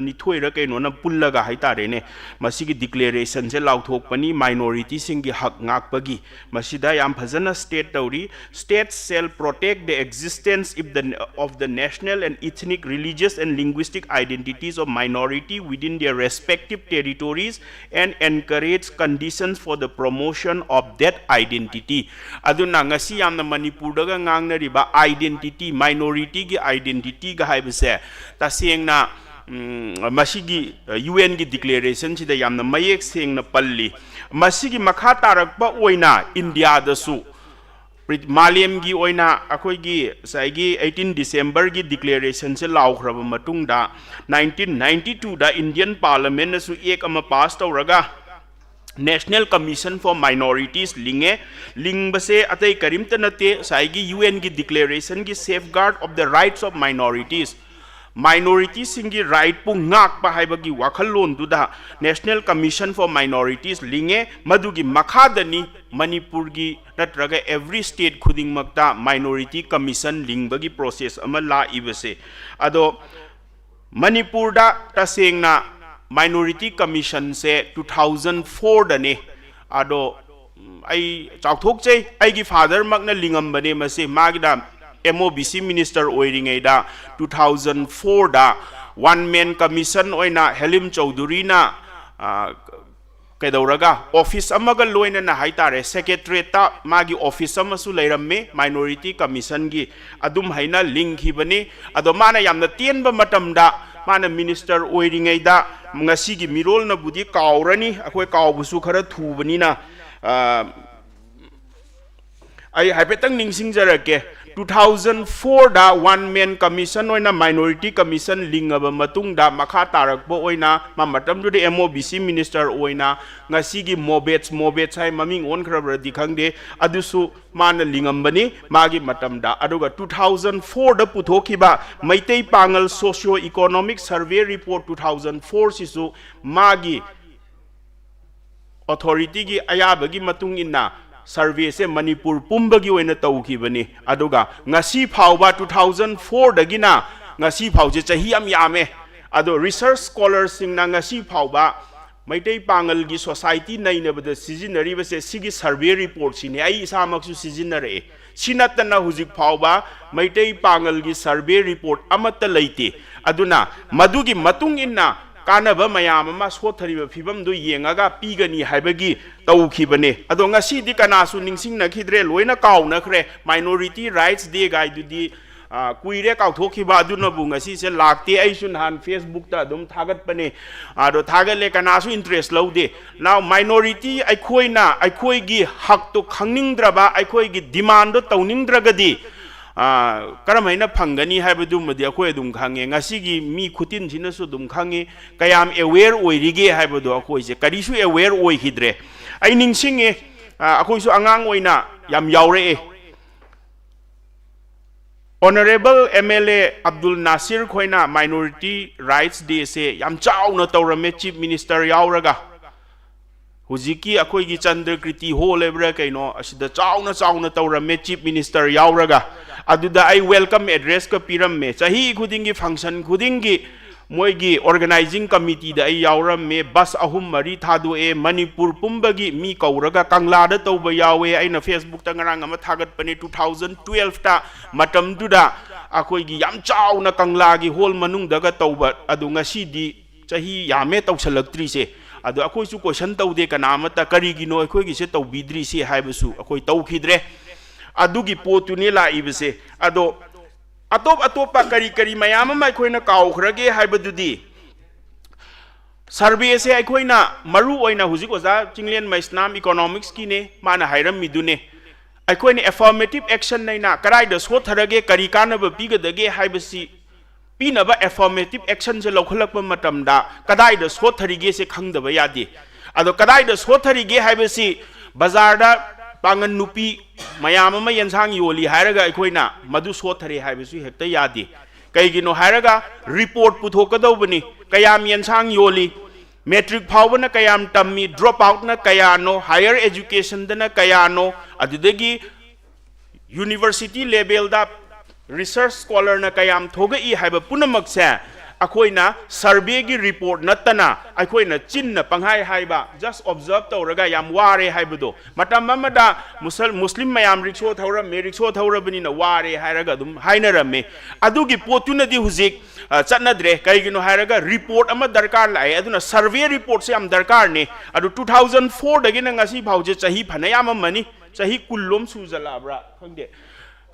ꯅꯤꯊꯣꯏꯔ ꯀꯩꯅꯣꯅ ꯄꯨꯜꯂꯒ ꯍꯥꯏꯇꯥꯔꯦꯅꯦ, ꯃꯁꯤꯒꯤ declaration ꯁꯦ ꯂꯥꯎꯊꯣꯛꯄꯅꯤ minority ꯁꯤꯡꯒꯤ ꯍꯛ ꯉꯥꯛꯄꯒꯤ꯫ ꯃꯁꯤꯗ ꯌꯥꯝ ꯐꯖꯅ state ꯇꯧꯔꯤ, "States shall protect the existence of the, of the national and ethnic, religious and linguistic identities of minority within their respective territories and encourage conditions for the promotion of that identity." ꯑꯗꯨꯅ ꯉꯁꯤ ꯌꯥꯝꯅ ꯃꯅꯤꯄꯨꯔꯗꯒ ꯉꯥꯡꯅꯔꯤꯕ identity, minority ꯒꯤ identity ꯒ ꯍꯥꯏꯕꯁꯦ ꯇꯁꯦꯡꯅ, ꯎꯝ, ꯃꯁꯤꯒꯤ, ꯑ, U N ꯒꯤ declaration ꯁꯤꯗ ꯌꯥꯝꯅ ꯃꯌꯦꯛ ꯁꯦꯡꯅ ꯄꯜꯂꯤ꯫ ꯃꯁꯤꯒꯤ ꯃꯈꯥ ꯇꯥꯔꯛꯄ ꯑꯣꯏꯅ ꯏꯟꯗꯤꯌꯥꯗꯁꯨ ꯄ꯭ꯔꯤ-, ꯃꯥꯂꯦꯝꯒꯤ ꯑꯣꯏꯅ ꯑꯩꯈꯣꯏꯒꯤ ꯉꯁꯥꯏꯒꯤ eighteen December ꯒꯤ declaration ꯁꯦ ꯂꯥꯎꯈ꯭ꯔꯕ ꯃꯇꯨꯡꯗ, nineteen ninety two ꯗ Indian Parliament ꯅꯁꯨ act ꯑꯃ pass ꯇꯧꯔꯒ National Commission for Minorities ꯂꯤꯡꯉꯦ꯫ ꯂꯤꯡꯕꯁꯦ ꯑꯇꯩ ꯀꯔꯤꯝꯇ ꯅꯠꯇꯦ, ꯉꯁꯥꯏꯒꯤ U N ꯒꯤ declaration ꯒꯤ safeguard of the rights of minorities, ꯃꯥꯏꯅꯣꯔꯤꯇꯤꯁꯤꯡꯒꯤ ꯔꯥꯏꯠꯄꯨ ꯉꯥꯛꯄ ꯍꯥꯏꯕꯒꯤ ꯋꯥꯈꯜꯂꯣꯟꯗꯨꯗ National Commission for Minorities ꯂꯤꯡꯉꯦ꯫ ꯃꯗꯨꯒꯤ ꯃꯈꯥꯗꯅꯤ ꯃꯅꯤꯄꯨꯔꯒꯤ ꯅꯠꯇ꯭ꯔꯒ every state ꯈꯨꯗꯤꯡꯃꯛꯇ minority commission ꯂꯤꯡꯕꯒꯤ process ꯑꯃ ꯂꯥꯛꯏꯕꯁꯦ꯫ ꯑꯗꯣ ꯃꯅꯤꯄꯨꯔꯗ ꯇꯁꯦꯡꯅ minority commissionꯁꯦ two thousand fourꯗꯅꯦ꯫ ꯑꯗꯣ ꯎꯝ, ꯑꯩ ꯆꯥꯎꯊꯣꯛꯆꯩ, ꯑꯩꯒꯤ fatherꯃꯛꯅ ꯂꯤꯡꯉꯝꯕꯅꯦ ꯃꯁꯤ꯫ ꯃꯥꯒꯤꯅ M O B C minister ꯑꯣꯏꯔꯤꯉꯩꯗ two thousand fourꯗ one man commission ꯑꯣꯏꯅ ꯍꯦꯂꯤꯝ ꯆꯧꯙꯨꯔꯤꯅ, ꯑ, ꯀꯩꯗꯧꯔꯒ office ꯑꯃꯒ ꯂꯣꯏꯅꯅ ꯍꯥꯏꯇꯥꯔꯦ, secretariatꯇ ꯃꯥꯒꯤ office ꯑꯃꯁꯨ ꯂꯩꯔꯝꯃꯤ minority commissionꯒꯤ, ꯑꯗꯨꯝ ꯍꯥꯏꯅ ꯂꯤꯡꯈꯤꯕꯅꯤ꯫ ꯑꯗꯣ ꯃꯥꯅ ꯌꯥꯝꯅ ꯇꯦꯟꯕ ꯃꯇꯝꯗ, ꯃꯥꯅ minister ꯑꯣꯏꯔꯤꯉꯩꯗ, ꯉꯁꯤꯒꯤ ꯃꯤꯔꯣꯜꯅꯕꯨꯗꯤ ꯀꯥꯎꯔꯅꯤ, ꯑꯩꯈꯣꯏ ꯀꯥꯎꯕꯁꯨ ꯈꯔ ꯊꯨꯕꯅꯤꯅ, ꯑ, ꯑꯩ ꯍꯥꯏꯐꯦꯠꯇꯪ ꯅꯤꯡꯁꯤꯡꯖꯔꯛꯀꯦ꯫ Two thousand fourꯗ one man commission ꯑꯣꯏꯅ minority commission ꯂꯤꯡꯉꯕ ꯃꯇꯨꯡꯗ, ꯃꯈꯥ ꯇꯥꯔꯛꯄ ꯑꯣꯏꯅ ꯃꯥ ꯃꯇꯝꯗꯨꯗ M O B C minister ꯑꯣꯏꯅ ꯉꯁꯤꯒꯤ ꯃꯣꯕꯦꯠꯁ, ꯃꯣꯕꯦꯠꯁ ꯍꯥꯏ, ꯃꯃꯤꯡ ꯑꯣꯟꯈ꯭ꯔꯕ꯭ꯔꯗꯤ ꯈꯪꯗꯦ, ꯑꯗꯨꯁꯨ ꯃꯥꯅ ꯂꯤꯡꯉꯝꯕꯅꯤ ꯃꯥꯒꯤ ꯃꯇꯝꯗ꯫ ꯑꯗꯨꯒ two thousand fourꯗ ꯄꯨꯊꯣꯛꯈꯤꯕ ꯃꯩꯇꯩ ꯄꯥꯉꯜ socio economic survey report two thousand fourꯁꯤꯁꯨ ꯃꯥꯒꯤ authorityꯒꯤ ꯑꯌꯥꯕꯒꯤ ꯃꯇꯨꯡ ꯏꯟꯅ surveyꯁꯦ ꯃꯅꯤꯄꯨꯔ ꯄꯨꯝꯕꯒꯤ ꯑꯣꯏꯅ ꯇꯧꯈꯤꯕꯅꯤ꯫ ꯑꯗꯨꯒ ꯉꯁꯤ ꯐꯥꯎꯕ, two thousand fourꯗꯒꯤꯅ ꯉꯁꯤ ꯐꯥꯎꯁꯦ, ꯆꯍꯤ ꯌꯥꯝ ꯌꯥꯝꯃꯦ꯫ ꯑꯗꯣ research scholarꯁꯤꯡꯅ ꯉꯁꯤ ꯐꯥꯎꯕ ꯃꯩꯇꯩ ꯄꯥꯉꯜꯒꯤ society ꯅꯩꯅꯕꯗ ꯁꯤꯖꯤꯟꯅꯔꯤꯕꯁꯦ ꯁꯤꯒꯤ survey reportꯁꯤꯅꯤ꯫ ꯑꯩ ꯏꯁꯥꯃꯛꯁꯨ ꯁꯤꯖꯤꯟꯅꯔꯛꯑꯦ꯫ ꯁꯤ ꯅꯠꯇꯅ ꯍꯧꯖꯤꯛ ꯐꯥꯎꯕ ꯃꯩꯇꯩ ꯄꯥꯉꯜꯒꯤ survey report ꯑꯃꯠꯇ ꯂꯩꯇꯦ꯫ ꯑꯗꯨꯅ ꯃꯗꯨꯒꯤ ꯃꯇꯨꯡ ꯏꯟꯅ ꯀꯥꯟꯅꯕ ꯃꯌꯥꯝ ꯑꯃ ꯁꯣꯠꯊꯔꯤꯕ ꯐꯤꯕꯝꯗꯨ ꯌꯦꯡꯉꯒ ꯄꯤꯒꯅꯤ ꯍꯥꯏꯕꯒꯤ ꯇꯧꯈꯤꯕꯅꯦ꯫ ꯑꯗꯣ ꯉꯁꯤꯗꯤ ꯀꯅꯥꯁꯨ ꯅꯤꯡꯁꯤꯡꯅꯈꯤꯗ꯭ꯔꯦ, ꯂꯣꯏꯅ ꯀꯥꯎꯅꯈ꯭ꯔꯦ꯫ Minority Rights Day ꯒꯥꯏꯗꯨꯗꯤ, ꯑ, ꯀꯨꯏꯔꯦ ꯀꯥꯎꯊꯣꯛꯈꯤꯕ, ꯑꯗꯨꯅꯕꯨ ꯉꯁꯤꯁꯦ ꯂꯥꯛꯇꯦ꯫ ꯑꯩꯁꯨ ꯅꯍꯥꯟ Facebookꯇ ꯑꯗꯨꯝ ꯊꯥꯒꯠꯄꯅꯦ, ꯑꯗꯣ ꯊꯥꯒꯠꯂꯦ, ꯀꯅꯥꯁꯨ interest ꯂꯧꯗꯦ꯫ Now minority ꯑꯩꯈꯣꯏꯅ ꯑꯩꯈꯣꯏꯒꯤ ꯍꯛꯇꯣ ꯈꯪꯅꯤꯡꯗ꯭ꯔꯕ, ꯑꯩꯈꯣꯏꯒꯤ demandꯗꯣ ꯇꯧꯅꯤꯡꯗ꯭ꯔꯒꯗꯤ, ꯑ, ꯀꯔꯝ ꯍꯥꯏꯅ ꯐꯪꯒꯅꯤ ꯍꯥꯏꯕꯗꯨꯃꯗꯤ ꯑꯩꯈꯣꯏ ꯑꯗꯨꯝ ꯈꯪꯉꯦ꯫ ꯉꯁꯤꯒꯤ ꯃꯤ ꯈꯨꯇꯤꯟꯁꯤꯅꯁꯨ ꯑꯗꯨꯝ ꯈꯪꯉꯤ ꯀꯌꯥꯝ aware ꯑꯣꯏꯔꯤꯒꯦ ꯍꯥꯏꯕꯗꯣ꯫ ꯑꯩꯈꯣꯏꯁꯦ ꯀꯔꯤꯁꯨ aware ꯑꯣꯏꯈꯤꯗ꯭ꯔꯦ꯫ ꯑꯩ ꯅꯤꯡꯁꯤꯡꯉꯦ, ꯑ, ꯑꯩꯈꯣꯏꯁꯨ ꯑꯉꯥꯡ ꯑꯣꯏꯅ ꯌꯥꯝ ꯌꯥꯎꯔꯛꯑꯦ꯫ Honorable M L A Abdul Nasir ꯈꯣꯏꯅ Minority Rights Day ꯁꯦ ꯌꯥꯝ ꯆꯥꯎꯅ ꯇꯧꯔꯝꯃꯦ, Chief Minister ꯌꯥꯎꯔꯒ꯫ ꯍꯧꯖꯤꯛꯀꯤ ꯑꯩꯈꯣꯏꯒꯤ ꯆꯟꯗ꯭ꯔꯀ꯭ꯔꯤꯇꯤ Hall ꯍꯥꯏꯕ꯭ꯔꯥ ꯀꯩꯅꯣ, ꯑꯁꯤꯗ ꯆꯥꯎꯅ ꯆꯥꯎꯅ ꯇꯧꯔꯝꯃꯦ, Chief Minister ꯌꯥꯎꯔꯒ꯫ ꯑꯗꯨꯗ ꯑꯩ welcome address ꯀ ꯄꯤꯔꯝꯃꯦ꯫ ꯆꯍꯤ ꯈꯨꯗꯤꯡꯒꯤ function ꯈꯨꯗꯤꯡꯒꯤ ꯃꯣꯏꯒꯤ organizing committee ꯗ ꯑꯩ ꯌꯥꯎꯔꯝꯃꯦ꯫ Bus ꯑꯍꯨꯝ ꯃꯔꯤ ꯊꯥꯗꯣꯛꯑꯦ, ꯃꯅꯤꯄꯨꯔ ꯄꯨꯝꯕꯒꯤ ꯃꯤ ꯀꯧꯔꯒ ꯀꯪꯂꯥꯗ ꯇꯧꯕ ꯌꯥꯎꯋꯦ꯫ ꯑꯩꯅ Facebook ꯇ ꯉꯔꯥꯡ ꯑꯃ ꯊꯥꯒꯠꯄꯅꯦ, two thousand twelve ꯇ꯫ ꯃꯇꯝꯗꯨꯗ ꯑꯩꯈꯣꯏꯒꯤ ꯌꯥꯝ ꯆꯥꯎꯅ ꯀꯪꯂꯥꯒꯤ hall ꯃꯅꯨꯡꯗꯒ ꯇꯧꯕ꯫ ꯑꯗꯨ ꯉꯁꯤꯗꯤ ꯆꯍꯤ ꯌꯥꯝꯃꯦ ꯇꯧꯁꯜꯂꯛꯇ꯭ꯔꯤꯁꯦ꯫ ꯑꯗꯣ ꯑꯩꯈꯣꯏꯁꯨ question ꯇꯧꯗꯦ ꯀꯅꯥ ꯑꯃꯠꯇ, ꯀꯔꯤꯒꯤꯅꯣ ꯑꯩꯈꯣꯏꯒꯤꯁꯦ ꯇꯧꯕꯤꯗ꯭ꯔꯤꯁꯦ ꯍꯥꯏꯕꯁꯨ ꯑꯩꯈꯣꯏ ꯇꯧꯈꯤꯗ꯭ꯔꯦ꯫ ꯑꯗꯨꯒꯤ ꯄꯣꯠꯇꯨꯅꯤ ꯂꯥꯛꯏꯕꯁꯦ꯫ ꯑꯗꯣ ꯑꯇꯣꯞ ꯑꯇꯣꯞꯄ ꯀꯔꯤ ꯀꯔꯤ ꯃꯌꯥꯝ ꯑꯃ ꯑꯩꯈꯣꯏꯅ ꯀꯥꯎꯈ꯭ꯔꯒꯦ ꯍꯥꯏꯕꯗꯨꯗꯤ, survey ꯁꯦ ꯑꯩꯈꯣꯏꯅ ꯃꯔꯨ ꯑꯣꯏꯅ ꯍꯧꯖꯤꯛ ꯑꯣꯖꯥ ꯆꯤꯡꯂꯦꯟ ꯃꯩꯁꯅꯥꯝ economics ꯀꯤꯅꯦ, ꯃꯥꯅ ꯍꯥꯏꯔꯝꯃꯤꯗꯨꯅꯦ꯫ ꯑꯩꯈꯣꯏꯅ affirmative action ꯍꯥꯏꯅ ꯀꯗꯥꯏꯗ ꯁꯣꯠꯊꯔꯒꯦ, ꯀꯔꯤ ꯀꯥꯟꯅꯕ ꯄꯤꯒꯗꯒꯦ ꯍꯥꯏꯕꯁꯤ ꯄꯤꯅꯕ affirmative action ꯁꯦ ꯂꯧꯈꯠꯂꯛꯄ ꯃꯇꯝꯗ ꯀꯗꯥꯏꯗ ꯁꯣꯠꯊꯔꯤꯒꯦꯁꯦ ꯈꯪꯗꯕ ꯌꯥꯗꯦ꯫ ꯑꯗꯣ ꯀꯗꯥꯏꯗ ꯁꯣꯠꯊꯔꯤꯒꯦ ꯍꯥꯏꯕꯁꯤ ꯕꯖꯥꯔꯗ ꯄꯥꯡꯒꯟ ꯅꯨꯄꯤ ꯃꯌꯥꯝ ꯑꯃ ꯌꯦꯟꯁꯥꯡ ꯌꯣꯜꯂꯤ ꯍꯥꯏꯔꯒ ꯑꯩꯈꯣꯏꯅ ꯃꯗꯨ ꯁꯣꯠꯊꯔꯦ ꯍꯥꯏꯕꯁꯨ ꯍꯦꯛꯇ ꯌꯥꯗꯦ꯫ ꯀꯩꯒꯤꯅꯣ ꯍꯥꯏꯔꯒ report ꯄꯨꯊꯣꯛꯀꯗꯧꯕꯅꯤ꯫ ꯀꯌꯥꯝ ꯌꯦꯟꯁꯥꯡ ꯌꯣꯜꯂꯤ, matric ꯐꯥꯎꯕꯅ ꯀꯌꯥꯝ ꯇꯝꯃꯤ, drop out ꯅ ꯀꯌꯥꯅꯣ, higher education ꯗꯅ ꯀꯌꯥꯅꯣ, ꯑꯗꯨꯗꯒꯤ university level ꯗ research scholar ꯅ ꯀꯌꯥꯝ ꯊꯣꯛꯂꯛꯏ ꯍꯥꯏꯕ ꯄꯨꯝꯅꯃꯛꯁꯦ ꯑꯩꯈꯣꯏꯅ survey ꯒꯤ report ꯅꯠꯇꯅ ꯑꯩꯈꯣꯏꯅ ꯆꯤꯟꯅ ꯄꯪꯍꯥꯏ ꯍꯥꯏꯕ, just observe ꯇꯧꯔꯒ ꯌꯥꯝ ꯋꯥꯔꯦ ꯍꯥꯏꯕꯗꯣ, ꯃꯇꯝ ꯑꯃꯗ ꯃꯨꯁꯜ-, ꯃꯨꯁꯂꯤꯝ ꯃꯌꯥꯝ ꯔꯤꯛꯁꯣ ꯊꯧꯔꯝꯃꯦ, ꯔꯤꯛꯁꯣ ꯊꯧꯔꯕꯅꯤꯅ ꯋꯥꯔꯦ ꯍꯥꯏꯔꯒ ꯑꯗꯨꯝ ꯍꯥꯏꯅꯔꯝꯃꯤ꯫ ꯑꯗꯨꯒꯤ ꯄꯣꯠꯇꯨꯅꯗꯤ ꯍꯧꯖꯤꯛ, ꯑ, ꯆꯠꯅꯗ꯭ꯔꯦ꯫ ꯀꯩꯒꯤꯅꯣ ꯍꯥꯏꯔꯒ report ꯑꯃ ꯗꯔꯀꯥꯔ ꯂꯥꯛꯑꯦ꯫ ꯑꯗꯨꯅ survey report ꯁꯦ ꯌꯥꯝ ꯗꯔꯀꯥꯔꯅꯤ꯫ ꯑꯗꯨ two thousand four ꯗꯒꯤꯅ ꯉꯁꯤ ꯐꯥꯎꯁꯦ ꯆꯍꯤ ꯐꯅꯌꯥꯝ ꯑꯃꯅꯤ, ꯆꯍꯤ ꯀꯨꯟꯂꯣꯝ ꯁꯨꯖꯜꯂꯛꯑꯕ꯭ꯔꯥ ꯈꯪꯗꯦ꯫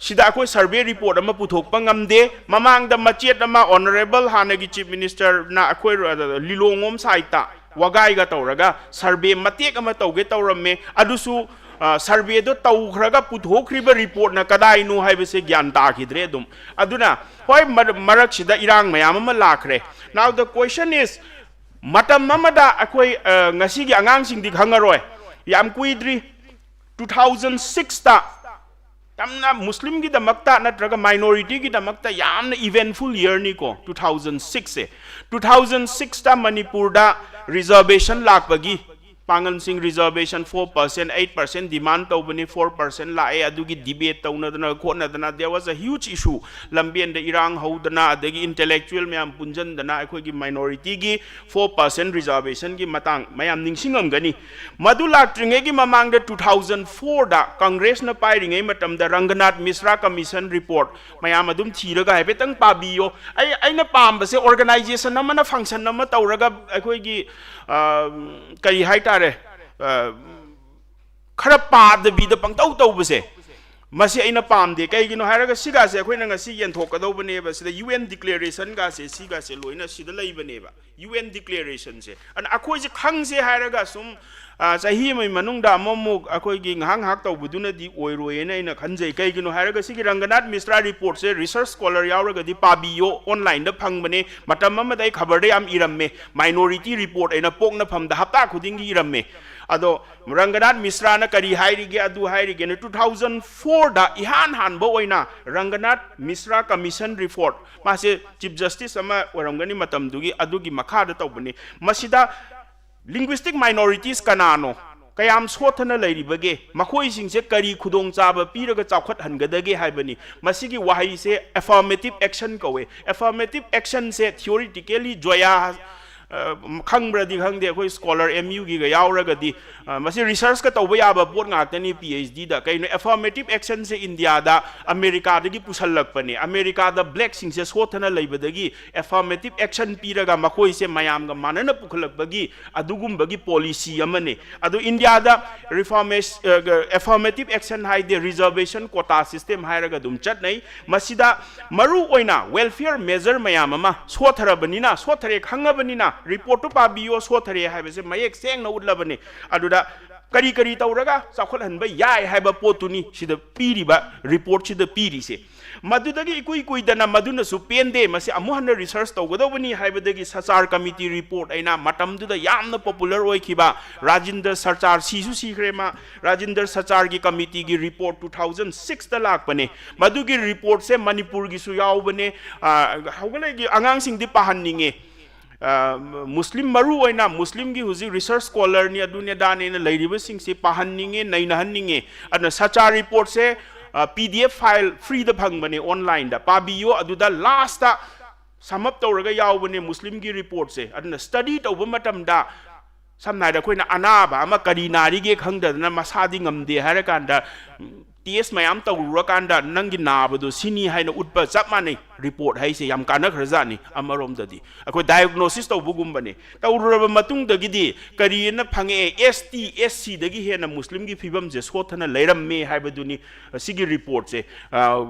ꯁꯤꯗ ꯑꯩꯈꯣꯏ survey report ꯑꯃ ꯄꯨꯊꯣꯛꯄ ꯉꯝꯗꯦ꯫ ꯃꯃꯥꯡꯗ ꯃꯆꯦꯠ ꯑꯃ honourable ꯍꯥꯟꯅꯒꯤ Chief Minister ꯅ ꯑꯩꯈꯣꯏ, ꯑ, ꯂꯤꯂꯣꯡꯂꯣꯝ side ꯇ ꯋꯥꯒꯥꯏꯒ ꯇꯧꯔꯒ survey ꯃꯇꯦꯛ ꯑꯃ ꯇꯧꯒꯦ ꯇꯧꯔꯝꯃꯦ꯫ ꯑꯗꯨꯁꯨ, ꯑ, survey ꯗꯣ ꯇꯧꯈ꯭ꯔꯒ ꯄꯨꯊꯣꯛꯈ꯭ꯔꯤꯕ report ꯅ ꯀꯗꯥꯏꯅꯣ ꯍꯥꯏꯕꯁꯦ ꯒ꯭ꯌꯥꯟ ꯇꯥꯈꯤꯗ꯭ꯔꯦ꯫ ꯑꯗꯨꯝ ꯑꯗꯨꯅ ꯍꯣꯏ, ꯃꯔ-, ꯃꯔꯛꯁꯤꯗ ꯏꯔꯥꯡ ꯃꯌꯥꯝ ꯑꯃ ꯂꯥꯛꯈ꯭ꯔꯦ꯫ Now the question is, ꯃꯇꯝ ꯑꯃꯗ ꯑꯩꯈꯣꯏ, ꯑ, ꯉꯁꯤꯒꯤ ꯑꯉꯥꯡꯁꯤꯡꯗꯤ ꯈꯪꯉꯔꯣꯏ, ꯌꯥꯝ ꯀꯨꯏꯗ꯭ꯔꯤ, two thousand six ꯇ ꯌꯥꯝꯅ ꯃꯨꯁꯂꯤꯝꯒꯤꯗꯃꯛꯇ ꯅꯠꯇ꯭ꯔꯒ ꯃꯥꯏꯅꯣꯔꯤꯇꯤꯒꯤꯗꯃꯛꯇ ꯌꯥꯝꯅ ꯏꯚꯦꯟꯠꯐꯨꯜ ꯏꯌꯔꯅꯤꯀꯣ ꯇꯨ ꯊꯥꯎꯖꯟ ꯁꯤꯛꯁꯁꯦ꯫ ꯇꯨ ꯊꯥꯎꯖꯟ ꯁꯤꯛꯁꯇ ꯃꯅꯤꯄꯨꯔꯗ ꯔꯤꯖꯔꯕꯦꯁꯟ ꯂꯥꯛꯄꯒꯤ, ꯄꯥꯡꯒꯜꯁꯤꯡ reservation four percent, eight percent demand ꯇꯧꯕꯅꯤ, ꯐꯣꯔ ꯄꯥꯔꯁꯦꯟ ꯂꯥꯛꯑꯦ, ꯑꯗꯨꯒꯤ ꯗꯤꯕꯦꯠ ꯇꯧꯅꯗꯅ ꯈꯣꯠꯅꯗꯅ, there was a huge issue꯫ ꯂꯝꯕꯦꯟꯗ ꯏꯔꯥꯡ ꯍꯧꯗꯅ, ꯑꯗꯒꯤ ꯏꯟꯇꯦꯂꯦꯛꯆꯨꯋꯦꯜ ꯃꯌꯥꯝ ꯄꯨꯟꯁꯤꯟꯗꯅ ꯑꯩꯈꯣꯏꯒꯤ ꯃꯥꯏꯅꯣꯔꯤꯇꯤꯒꯤ ꯐꯣꯔ ꯄꯥꯔꯁꯦꯟ ꯔꯤꯖꯔꯕꯦꯁꯟꯒꯤ ꯃꯇꯥꯡ ꯃꯌꯥꯝ ꯅꯤꯡꯁꯤꯡꯉꯝꯒꯅꯤ꯫ ꯃꯗꯨ ꯂꯥꯛꯇ꯭ꯔꯤꯉꯩꯒꯤ ꯃꯃꯥꯡꯗ ꯇꯨ ꯊꯥꯎꯖꯟ ꯐꯣꯔꯗ ꯀꯪꯒ꯭ꯔꯦꯁꯅ ꯄꯥꯏꯔꯤꯉꯩ ꯃꯇꯝꯗ ꯔꯪꯒꯅꯥꯊ ꯃꯤꯁ꯭ꯔꯥ ꯀꯃꯤꯁꯟ ꯔꯤꯄꯣꯔꯠ ꯃꯌꯥꯝ ꯑꯗꯨꯝ ꯊꯤꯔꯒ ꯍꯥꯏꯐꯦꯠꯇꯪ ꯄꯥꯕꯤꯌꯣ꯫ ꯑꯩ, ꯑꯩꯅ ꯄꯥꯝꯕꯁꯦ ꯑꯣꯔꯒꯅꯥꯏꯖꯦꯁꯟ ꯑꯃꯅ, ꯐꯪꯁꯟ ꯑꯃ ꯇꯧꯔꯒ ꯑꯩꯈꯣꯏꯒꯤ, ꯑ, ꯀꯔꯤ ꯍꯥꯏꯇꯥꯔꯦ, ꯑ, ꯈꯔ ꯄꯥꯗꯕꯤꯗ ꯄꯪꯇꯧ ꯇꯧꯕꯁꯦ, ꯃꯁꯤ ꯑꯩꯅ ꯄꯥꯝꯗꯦ꯫ ꯀꯩꯒꯤꯅꯣ ꯍꯥꯏꯔꯒ ꯁꯤꯒꯥꯁꯦ ꯑꯩꯈꯣꯏꯅ ꯉꯁꯤ ꯌꯦꯟꯊꯣꯛꯀꯗꯧꯕꯅꯦꯕ꯫ ꯁꯤꯗ ꯌꯨ ꯑꯦꯟ ꯗꯤꯀ꯭ꯂꯦꯔꯦꯁꯟꯒꯥꯁꯦ, ꯁꯤꯒꯥꯁꯦ ꯂꯣꯏꯅ ꯁꯤꯗ ꯂꯩꯕꯅꯦꯕ, ꯌꯨ ꯑꯦꯟ ꯗꯤꯀ꯭ꯂꯦꯔꯦꯁꯟꯁꯦ꯫ ꯑꯗꯨꯅ ꯑꯩꯈꯣꯏꯁꯦ ꯈꯪꯁꯦ ꯍꯥꯏꯔꯒ ꯁꯨꯝ, ꯑ, ꯆꯍꯤ ꯑꯃꯒꯤ ꯃꯅꯨꯡꯗ ꯑꯃꯨꯛ ꯑꯃꯨꯛ ꯑꯩꯈꯣꯏꯒꯤ ꯉꯥꯏꯍꯥꯛ ꯉꯥꯏꯍꯥꯛ ꯇꯧꯕꯗꯨꯅꯗꯤ ꯑꯣꯏꯔꯣꯏꯅ ꯑꯩꯅ ꯈꯟꯖꯩ꯫ ꯀꯩꯒꯤꯅꯣ ꯍꯥꯏꯔꯒ ꯁꯤꯒꯤ ꯔꯪꯒꯅꯥꯊ ꯃꯤꯁ꯭ꯔꯥ ꯔꯤꯄꯣꯔꯠꯁꯦ ꯔꯤꯁꯔꯆ ꯁ꯭ꯀꯣꯂꯔ ꯌꯥꯎꯔꯒꯗꯤ ꯄꯥꯕꯤꯌꯣ, ꯑꯣꯟꯂꯥꯏꯟꯗ ꯐꯪꯕꯅꯦ꯫ ꯃꯇꯝ ꯑꯃꯗ ꯑꯩ ꯈꯕꯔꯗ ꯌꯥꯝ ꯏꯔꯝꯃꯦ, ꯃꯥꯏꯅꯣꯔꯤꯇꯤ ꯔꯤꯄꯣꯔꯠ ꯑꯩꯅ ꯄꯣꯛꯅꯐꯝꯗ ꯍꯞꯇꯥ ꯈꯨꯗꯤꯡꯒꯤ ꯏꯔꯝꯃꯦ꯫ ꯑꯗꯣ ꯔꯪꯒꯅꯥꯊ ꯃꯤꯁ꯭ꯔꯥꯅ ꯀꯔꯤ ꯍꯥꯏꯔꯤꯒꯦ, ꯑꯗꯨ ꯍꯥꯏꯔꯤꯒꯦꯅ ꯇꯨ ꯊꯥꯎꯖꯟ ꯐꯣꯔꯗ ꯏꯍꯥꯟ ꯍꯥꯟꯕ ꯑꯣꯏꯅ ꯔꯪꯒꯅꯥꯊ ꯃꯤꯁ꯭ꯔꯥ ꯀꯃꯤꯁꯟ ꯔꯤꯄꯣꯔꯠ, ꯃꯥꯁꯦ ꯆꯤꯐ ꯖꯁꯇꯤꯁ ꯑꯃ ꯑꯣꯏꯔꯝꯒꯅꯤ ꯃꯇꯝꯗꯨꯒꯤ, ꯑꯗꯨꯒꯤ ꯃꯈꯥꯗ ꯇꯧꯕꯅꯤ꯫ ꯃꯁꯤꯗ ꯂꯤꯡꯒ꯭ꯋꯤꯁꯇꯤꯛ ꯃꯥꯏꯅꯣꯔꯤꯇꯤꯁ ꯀꯅꯥꯅꯣ, ꯀꯌꯥꯝ ꯁꯣꯠꯊꯅ ꯂꯩꯔꯤꯕꯒꯦ, ꯃꯈꯣꯏꯁꯤꯡꯁꯦ ꯀꯔꯤ ꯈꯨꯗꯣꯡꯆꯥꯕ ꯄꯤꯔꯒ ꯆꯥꯎꯈꯠꯍꯟꯒꯗꯒꯦ ꯍꯥꯏꯕꯅꯤ꯫ ꯃꯁꯤꯒꯤ ꯋꯥꯍꯩꯁꯦ ꯑꯦꯐꯔꯃꯦꯇꯤꯚ ꯑꯦꯛꯁꯟ ꯀꯧꯋꯦ꯫ ꯑꯦꯐꯔꯃꯦꯇꯤꯚ ꯑꯦꯛꯁꯟꯁꯦ ꯊꯤꯑꯣꯔꯤꯇꯤꯀꯦꯂꯤ ꯖꯣꯌꯥ, ꯑ, ꯈꯪꯕ꯭ꯔꯗꯤ ꯈꯪꯗꯦ, ꯑꯩꯈꯣꯏ ꯁ꯭ꯀꯣꯂꯔ ꯑꯦꯝ ꯌꯨꯒꯤꯒ ꯌꯥꯎꯔꯒꯗꯤ, ꯑ, ꯃꯁꯤ ꯔꯤꯁꯔꯆꯀ ꯇꯧꯕ ꯌꯥꯕ ꯄꯣꯠ ꯉꯥꯛꯇꯅꯤ ꯄꯤ ꯑꯩꯆ ꯗꯤꯗ꯫ ꯀꯩꯅꯣ, ꯑꯦꯐꯔꯃꯦꯇꯤꯚ ꯑꯦꯛꯁꯟꯁꯦ ꯏꯟꯗꯤꯌꯥꯗ ꯑꯃꯦꯔꯤꯀꯥꯗꯒꯤ ꯄꯨꯁꯜꯂꯛꯄꯅꯦ꯫ ꯑꯃꯦꯔꯤꯀꯥꯗ ꯕ꯭ꯂꯦꯛꯁꯤꯡꯁꯦ ꯁꯣꯠꯊꯅ ꯂꯩꯕꯗꯒꯤ ꯑꯦꯐꯔꯃꯦꯇꯤꯚ ꯑꯦꯛꯁꯟ ꯄꯤꯔꯒ ꯃꯈꯣꯏꯁꯦ ꯃꯌꯥꯝꯒ ꯃꯥꯟꯅꯅ ꯄꯨꯈꯠꯂꯛꯄꯒꯤ ꯑꯗꯨꯒꯨꯝꯕꯒꯤ ꯄꯣꯂꯤꯁꯤ ꯑꯃꯅꯤ꯫ ꯑꯗꯨ ꯏꯟꯗꯤꯌꯥꯗ ꯔꯤꯐꯣꯔꯃꯦꯁ-, ꯑ, ꯑꯦꯐꯔꯃꯦꯇꯤꯚ ꯑꯦꯛꯁꯟ ꯍꯥꯏꯗꯤ ꯔꯤꯖꯔꯕꯦꯁꯟ ꯀꯣꯇꯥ ꯁꯤꯁꯇꯦꯝ ꯍꯥꯏꯔꯒ ꯑꯗꯨꯝ ꯆꯠꯅꯩ꯫ ꯃꯁꯤꯗ ꯃꯔꯨ ꯑꯣꯏꯅ ꯋꯦꯜꯐꯤꯌꯔ ꯃꯦꯖꯔ ꯃꯌꯥꯝ ꯑꯃ ꯁꯣꯠꯊꯔꯕꯅꯤꯅ, ꯁꯣꯠꯊꯔꯦ ꯈꯪꯉꯕꯅꯤꯅ, ꯔꯤꯄꯣꯔꯠꯇꯨ ꯄꯥꯕꯤꯌꯣ, ꯁꯣꯠꯊꯔꯦ ꯍꯥꯏꯕꯁꯦ ꯃꯌꯦꯛ ꯁꯦꯡꯅ ꯎꯠꯂꯕꯅꯤ꯫ ꯑꯗꯨꯗ ꯀꯔꯤ ꯀꯔꯤ ꯇꯧꯔꯒ ꯆꯥꯎꯈꯠꯍꯟꯕ ꯌꯥꯏ ꯍꯥꯏꯕ ꯄꯣꯠꯇꯨꯅꯤ ꯁꯤꯗ ꯄꯤꯔꯤꯕ, ꯔꯤꯄꯣꯔꯠꯁꯤꯗ ꯄꯤꯔꯤꯁꯦ꯫ ꯃꯗꯨꯗꯒꯤ ꯏꯀꯨꯏ ꯀꯨꯏꯗꯅ ꯃꯗꯨꯅꯁꯨ ꯄꯦꯟꯗꯦ, ꯃꯁꯤ ꯑꯃꯨꯛ ꯍꯟꯅ ꯔꯤꯁꯔꯁ ꯇꯧꯒꯗꯧꯕꯅꯤ ꯍꯥꯏꯕꯗꯒꯤ ꯁꯆꯥꯔ ꯀꯃꯤꯇꯤ ꯔꯤꯄꯣꯔꯠ ꯑꯩꯅ, ꯃꯇꯝꯗꯨꯗ ꯌꯥꯝꯅ ꯄꯣꯄꯨꯂꯔ ꯑꯣꯏꯈꯤꯕ ꯔꯥꯖꯤꯟꯗ꯭ꯔ ꯁꯆꯥꯔ, ꯁꯤꯁꯨ ꯁꯤꯈ꯭ꯔꯦ ꯃꯥ, ꯔꯥꯖꯤꯟꯗ꯭ꯔ ꯁꯆꯥꯔꯒꯤ ꯀꯃꯤꯇꯤꯒꯤ ꯔꯤꯄꯣꯔꯠ ꯇꯨ ꯊꯥꯎꯖꯟ ꯁꯤꯛꯁꯇ ꯂꯥꯛꯄꯅꯦ꯫ ꯃꯗꯨꯒꯤ ꯔꯤꯄꯣꯔꯠꯁꯦ ꯃꯅꯤꯄꯨꯔꯒꯤꯁꯨ ꯌꯥꯎꯕꯅꯦ꯫ ꯑ, ꯍꯧꯒꯠꯂꯛꯏ ꯑꯉꯥꯡꯁꯤꯡꯗꯤ ꯄꯥꯍꯟꯅꯤꯡꯉꯦ꯫ ꯑ, ꯃꯨꯁꯂꯤꯝ, ꯃꯔꯨ ꯑꯣꯏꯅ ꯃꯨꯁꯂꯤꯝꯒꯤ ꯍꯧꯖꯤꯛ ꯔꯤꯁꯔꯁ ꯁ꯭ꯀꯣꯂꯔꯅꯤ, ꯑꯗꯨꯅꯦ ꯑꯗꯥꯅꯦꯅ ꯂꯩꯔꯤꯕꯁꯤꯡꯁꯦ ꯄꯥꯍꯟꯅꯤꯡꯉꯦ, ꯅꯩꯅꯍꯟꯅꯤꯡꯉꯦ꯫ ꯑꯗꯨꯅ ꯁꯆꯥ ꯔꯤꯄꯣꯔꯠꯁꯦ, ꯑ, ꯄꯤ ꯗꯤ ꯑꯦꯐ ꯐꯥꯏꯜ ꯐ꯭ꯔꯤꯗ ꯐꯪꯕꯅꯦ ꯑꯣꯟꯂꯥꯏꯟꯗ꯫ ꯄꯥꯕꯤꯌꯣ, ꯑꯗꯨꯗ ꯂꯥꯁꯇ ꯁꯝ ꯑꯞ ꯇꯧꯔꯒ ꯌꯥꯎꯕꯅꯦ ꯃꯨꯁꯂꯤꯝꯒꯤ ꯔꯤꯄꯣꯔꯠꯁꯦ꯫ ꯑꯗꯨꯅ ꯁ꯭ꯇꯗꯤ ꯇꯧꯕ ꯃꯇꯝꯗ, ꯁꯝꯅ ꯍꯥꯏꯔꯕꯗ, ꯑꯩꯈꯣꯏꯅ ꯑꯅꯥꯕ ꯑꯃ ꯀꯔꯤ ꯅꯥꯔꯤꯒꯦ ꯈꯪꯗꯗꯅ ꯃꯁꯥꯗꯤ ꯉꯝꯗꯦ ꯍꯥꯏꯔꯀꯥꯟꯗ, ꯎꯝ, ꯇꯦꯁ ꯃꯌꯥꯝ ꯇꯧꯔꯨꯔꯀꯥꯟꯗ ꯅꯪꯒꯤ ꯅꯥꯕꯗꯣ ꯁꯤꯅꯤ ꯍꯥꯏꯅ ꯎꯠꯄ ꯆꯞ ꯃꯥꯟꯅꯩ꯫ ꯔꯤꯄꯣꯔꯠ ꯍꯥꯏꯁꯦ ꯌꯥꯝ ꯀꯥꯟꯅꯈ꯭ꯔꯖꯥꯠꯅꯤ ꯑꯃꯔꯣꯝꯗꯗꯤ꯫ ꯑꯩꯈꯣꯏ ꯗꯥꯏꯒꯅꯣꯁꯤꯁ ꯇꯧꯕꯒꯨꯝꯕꯅꯦ꯫ ꯇꯧꯔꯨꯔꯕ ꯃꯇꯨꯡꯗꯒꯤꯗꯤ ꯀꯔꯤꯅ ꯐꯪꯉꯛꯑꯦ? ꯑꯦꯁ ꯇꯤ, ꯑꯦꯁ ꯁꯤꯗꯒꯤ ꯍꯦꯟꯅ ꯃꯨꯁꯂꯤꯝꯒꯤ ꯐꯤꯕꯝꯁꯦ ꯁꯣꯠꯊꯅ ꯂꯩꯔꯝꯃꯦ ꯍꯥꯏꯕꯗꯨꯅꯤ꯫ ꯁꯤꯒꯤ ꯔꯤꯄꯣꯔꯠꯁꯦ, ꯑ,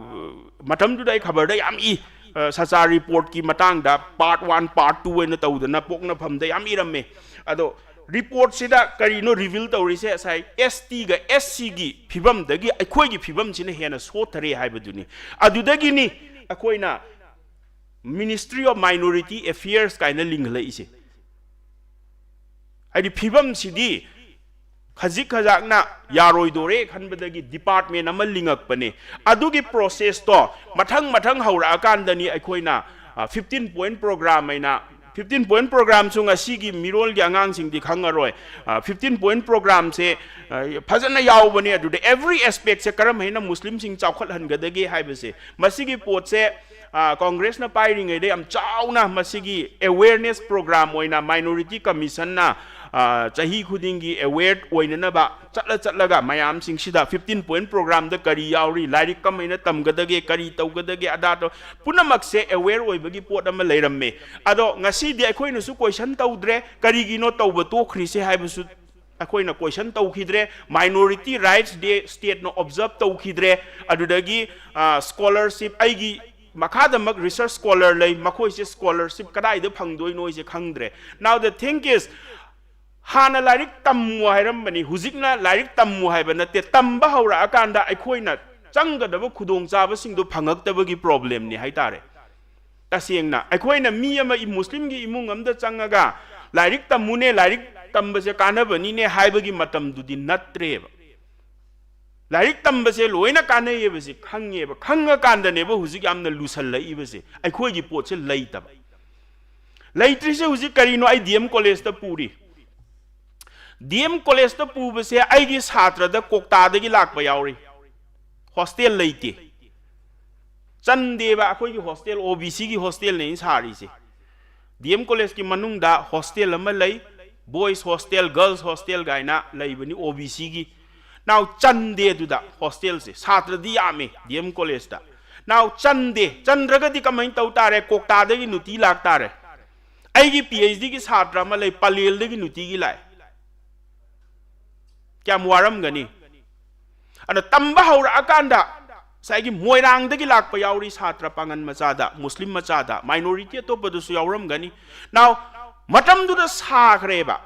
ꯃꯇꯝꯗꯨꯗ ꯑꯩ ꯈꯕꯔꯗ ꯌꯥꯝ ꯏ, ꯑ, ꯁꯆꯥ ꯔꯤꯄꯣꯔꯠꯀꯤ ꯃꯇꯥꯡꯗ ꯄꯥꯔꯠ ꯋꯥꯟ, ꯄꯥꯔꯠ ꯇꯨ ꯑꯣꯏꯅ ꯇꯧꯗꯅ ꯄꯣꯛꯅꯐꯝꯗ ꯌꯥꯝ ꯏꯔꯝꯃꯦ꯫ ꯑꯗꯣ ꯔꯤꯄꯣꯔꯠꯁꯤꯗ ꯀꯔꯤꯅꯣ ꯔꯤꯚꯤꯜ ꯇꯧꯔꯤꯁꯦ? ꯉꯁꯥꯏ ꯑꯦꯁ ꯇꯤꯒ ꯑꯦꯁ ꯁꯤꯒꯤ ꯐꯤꯕꯝꯗꯒꯤ ꯑꯩꯈꯣꯏꯒꯤ ꯐꯤꯕꯝꯁꯤꯅ ꯍꯦꯟꯅ ꯁꯣꯠꯊꯔꯦ ꯍꯥꯏꯕꯗꯨꯅꯤ꯫ ꯑꯗꯨꯗꯒꯤꯅꯤ ꯑꯩꯈꯣꯏꯅ Ministry of Minority Affairs ꯀꯥꯏꯅ ꯂꯤꯡꯈꯠꯂꯛꯏꯁꯦ꯫ ꯍꯥꯏꯗꯤ ꯐꯤꯕꯝꯁꯤꯗꯤ ꯈꯖꯤꯛ ꯈꯖꯥꯛꯅ ꯌꯥꯔꯣꯏꯗꯣꯔꯦ ꯈꯟꯕꯗꯒꯤ ꯗꯤꯄꯥꯔꯠꯃꯦꯟ ꯑꯃ ꯂꯤꯡꯉꯛꯄꯅꯦ꯫ ꯑꯗꯨꯒꯤ ꯄ꯭ꯔꯣꯁꯦꯁꯇꯣ ꯃꯊꯪ ꯃꯊꯪ ꯍꯧꯔꯛꯑꯀꯥꯟꯗꯅꯤ ꯑꯩꯈꯣꯏꯅ, ꯑ, ꯐꯤꯐꯇꯤꯟ ꯄꯣꯏꯟꯠ ꯄ꯭ꯔꯣꯒ꯭ꯔꯥꯝ ꯍꯥꯏꯅ, ꯐꯤꯐꯇꯤꯟ ꯄꯣꯏꯟꯠ ꯄ꯭ꯔꯣꯒ꯭ꯔꯥꯝꯁꯨ ꯉꯁꯤꯒꯤ ꯃꯤꯔꯣꯜꯒꯤ ꯑꯉꯥꯡꯁꯤꯡꯗꯤ ꯈꯪꯉꯔꯣꯏ꯫ ꯑ, ꯐꯤꯐꯇꯤꯟ ꯄꯣꯏꯟꯠ ꯄ꯭ꯔꯣꯒ꯭ꯔꯥꯝꯁꯦ, ꯑ, ꯐꯖꯅ ꯌꯥꯎꯕꯅꯦ꯫ ꯑꯗꯨꯗ ꯑꯦꯚ꯭ꯔꯤ ꯑꯦꯁꯄꯦꯛꯁꯦ ꯀꯔꯝ ꯍꯥꯏꯅ ꯃꯨꯁꯂꯤꯝꯁꯤꯡ ꯆꯥꯎꯈꯠꯍꯟꯒꯗꯒꯦ ꯍꯥꯏꯕꯁꯦ, ꯃꯁꯤꯒꯤ ꯄꯣꯠꯁꯦ, ꯑ, ꯀꯣꯡꯒ꯭ꯔꯦꯁꯅ ꯄꯥꯏꯔꯤꯉꯩꯗ ꯌꯥꯝ ꯆꯥꯎꯅ ꯃꯁꯤꯒꯤ ꯑꯦꯋꯦꯔꯅꯦꯁ ꯄ꯭ꯔꯣꯒ꯭ꯔꯥꯝ ꯑꯣꯏꯅ ꯃꯥꯏꯅꯣꯔꯤꯇꯤ ꯀꯃꯤꯁꯟꯅ, ꯑ, ꯆꯍꯤ ꯈꯨꯗꯤꯡꯒꯤ ꯑꯦꯋꯦꯌꯔ ꯑꯣꯏꯅꯅꯕ ꯆꯠꯂ ꯆꯠꯂꯒ ꯃꯌꯥꯝꯁꯤꯡꯁꯤꯗ ꯐꯤꯐꯇꯤꯟ ꯄꯣꯏꯟꯠ ꯄ꯭ꯔꯣꯒ꯭ꯔꯥꯝꯗ ꯀꯔꯤ ꯌꯥꯎꯔꯤ, ꯂꯥꯏꯔꯤꯛ ꯀꯃꯥꯏꯅ ꯇꯝꯒꯗꯒꯦ, ꯀꯔꯤ ꯇꯧꯒꯗꯒꯦ, ꯑꯗꯥꯗꯣ ꯄꯨꯝꯅꯃꯛꯁꯦ ꯑꯦꯋꯦꯌꯔ ꯑꯣꯏꯕꯒꯤ ꯄꯣꯠ ꯑꯃ ꯂꯩꯔꯝꯃꯦ꯫ ꯑꯗꯣ ꯉꯁꯤꯗꯤ ꯑꯩꯈꯣꯏꯅꯁꯨ ꯀꯣꯏꯁꯟ ꯇꯧꯗ꯭ꯔꯦ, ꯀꯔꯤꯒꯤꯅꯣ ꯇꯧꯕ ꯇꯣꯛꯈ꯭ꯔꯤꯁꯦ ꯍꯥꯏꯕꯁꯨ ꯑꯩꯈꯣꯏꯅ ꯀꯣꯏꯁꯟ ꯇꯧꯈꯤꯗ꯭ꯔꯦ꯫ ꯃꯥꯏꯅꯣꯔꯤꯇꯤ ꯔꯥꯏꯠꯁ ꯗꯦ ꯁ꯭ꯇꯦꯠꯅ ꯑꯣꯕꯖꯔꯕ ꯇꯧꯈꯤꯗ꯭ꯔꯦ꯫ ꯑꯗꯨꯗꯒꯤ, ꯑ, ꯁ꯭ꯀꯣꯂꯔꯁꯤꯞ, ꯑꯩꯒꯤ ꯃꯈꯥꯗꯃꯛ ꯔꯤꯁꯔꯁ ꯁ꯭ꯀꯣꯂꯔ ꯂꯩ, ꯃꯈꯣꯏꯁꯦ ꯁ꯭ꯀꯣꯂꯔꯁꯤꯞ ꯀꯗꯥꯏꯗ ꯐꯪꯗꯣꯏꯅꯣ ꯑꯩꯁꯦ ꯈꯪꯗ꯭ꯔꯦ꯫ Now the thing is, ꯍꯥꯟꯅ ꯂꯥꯏꯔꯤꯛ ꯇꯝꯃꯨ ꯍꯥꯏꯔꯝꯕꯅꯤ, ꯍꯧꯖꯤꯛꯅ ꯂꯥꯏꯔꯤꯛ ꯇꯝꯃꯨ ꯍꯥꯏꯕ ꯅꯠꯇꯦ꯫ ꯇꯝꯕ ꯍꯧꯔꯛꯑꯀꯥꯟꯗ ꯑꯩꯈꯣꯏꯅ ꯆꯪꯒꯗꯕ ꯈꯨꯗꯣꯡꯆꯥꯕꯁꯤꯡꯗꯣ ꯐꯪꯉꯛꯇꯕꯒꯤ ꯄ꯭ꯔꯣꯕ꯭ꯂꯦꯝꯅꯤ ꯍꯥꯏꯇꯥꯔꯦ꯫ ꯇꯁꯦꯡꯅ ꯑꯩꯈꯣꯏꯅ ꯃꯤ ꯑꯃ ꯏ-, ꯃꯨꯁꯂꯤꯝꯒꯤ ꯏꯃꯨꯡ ꯑꯃꯗ ꯆꯪꯉꯒ ꯂꯥꯏꯔꯤꯛ ꯇꯝꯃꯨꯅꯦ, ꯂꯥꯏꯔꯤꯛ ꯇꯝꯕꯁꯦ ꯀꯥꯟꯅꯕꯅꯤꯅꯦ ꯍꯥꯏꯕꯒꯤ ꯃꯇꯝꯗꯨꯗꯤ ꯅꯠꯇ꯭ꯔꯦꯕ꯫ ꯂꯥꯏꯔꯤꯛ ꯇꯝꯕꯁꯦ ꯂꯣꯏꯅ ꯀꯥꯟꯅꯩꯌꯦꯕꯁꯦ ꯈꯪꯉꯦꯕ꯫ ꯈꯪꯉꯀꯥꯟꯗꯅꯦꯕ ꯍꯧꯖꯤꯛ ꯌꯥꯝꯅ ꯂꯨꯁꯜꯂꯛꯏꯕꯁꯦ꯫ ꯑꯩꯈꯣꯏꯒꯤ ꯄꯣꯠꯁꯦ ꯂꯩꯇꯕ꯫ ꯂꯩꯇ꯭ꯔꯤꯁꯦ ꯍꯧꯖꯤꯛ ꯀꯔꯤꯅꯣ? ꯑꯩ ꯗꯤ ꯑꯦꯝ ꯀꯣꯂꯦꯖꯇ ꯄꯨꯔꯤ꯫ ꯗꯤ ꯑꯦꯝ ꯀꯣꯂꯦꯖꯇ ꯄꯨꯕꯁꯦ ꯑꯩꯒꯤ ꯁꯥꯇ꯭ꯔꯗ ꯀꯣꯛꯇꯥꯗꯒꯤ ꯂꯥꯛꯄ ꯌꯥꯎꯔꯤ꯫ ꯍꯣꯁꯇꯦꯜ ꯂꯩꯇꯦ꯫ ꯆꯟꯗꯦꯕ ꯑꯩꯈꯣꯏꯒꯤ ꯍꯣꯁꯇꯦꯜ, ꯑꯣ ꯕꯤ ꯁꯤꯒꯤ ꯍꯣꯁꯇꯦꯜꯅꯦ ꯑꯩꯅ ꯁꯥꯔꯤꯁꯦ꯫ ꯗꯤ ꯑꯦꯝ ꯀꯣꯂꯦꯖꯀꯤ ꯃꯅꯨꯡꯗ ꯍꯣꯁꯇꯦꯜ ꯑꯃ ꯂꯩ, ꯕꯣꯏꯁ ꯍꯣꯁꯇꯦꯜ, ꯒꯔꯜꯁ ꯍꯣꯁꯇꯦꯜ ꯀꯥꯏꯅ ꯂꯩꯕꯅꯤ ꯑꯣ ꯕꯤ ꯁꯤꯒꯤ꯫ ꯅꯥꯎ ꯆꯟꯗꯦ ꯑꯗꯨꯗ ꯍꯣꯁꯇꯦꯜꯁꯦ, ꯁꯥꯇ꯭ꯔꯗꯤ ꯌꯥꯝꯃꯤ ꯗꯤ ꯑꯦꯝ ꯀꯣꯂꯦꯖꯇ꯫ ꯅꯥꯎ ꯆꯟꯗꯦ, ꯆꯟꯗ꯭ꯔꯒꯗꯤ ꯀꯃꯥꯏꯅ ꯇꯧ ꯇꯥꯔꯦ? ꯀꯣꯛꯇꯥꯗꯒꯤ ꯅꯨꯡꯇꯤ ꯂꯥꯛꯇꯥꯔꯦ꯫ ꯑꯩꯒꯤ ꯄꯤ ꯑꯩꯆ ꯗꯤꯒꯤ ꯁꯥꯇ꯭ꯔ ꯑꯃ ꯂꯩ, ꯄꯂꯦꯜꯗꯒꯤ ꯅꯨꯡꯇꯤꯒꯤ ꯂꯥꯛꯑꯦ꯫ ꯀꯌꯥꯝ ꯋꯥꯔꯝꯒꯅꯤ? ꯑꯗ ꯇꯝꯕ ꯍꯧꯔꯛꯑꯀꯥꯟꯗ ꯉꯁꯥꯏꯒꯤ ꯃꯣꯏꯔꯥꯡꯗꯒꯤ ꯂꯥꯛꯄ ꯌꯥꯎꯔꯤ ꯁꯥꯇ꯭ꯔ ꯄꯥꯉꯟ ꯃꯆꯥꯗ, ꯃꯨꯁꯂꯤꯝ ꯃꯆꯥꯗ, ꯃꯥꯏꯅꯣꯔꯤꯇꯤ ꯑꯇꯣꯞꯄꯗꯁꯨ ꯌꯥꯎꯔꯝꯒꯅꯤ꯫ ꯅꯥꯎ ꯃꯇꯝꯗꯨꯗ ꯁꯥꯈ꯭ꯔꯦꯕ꯫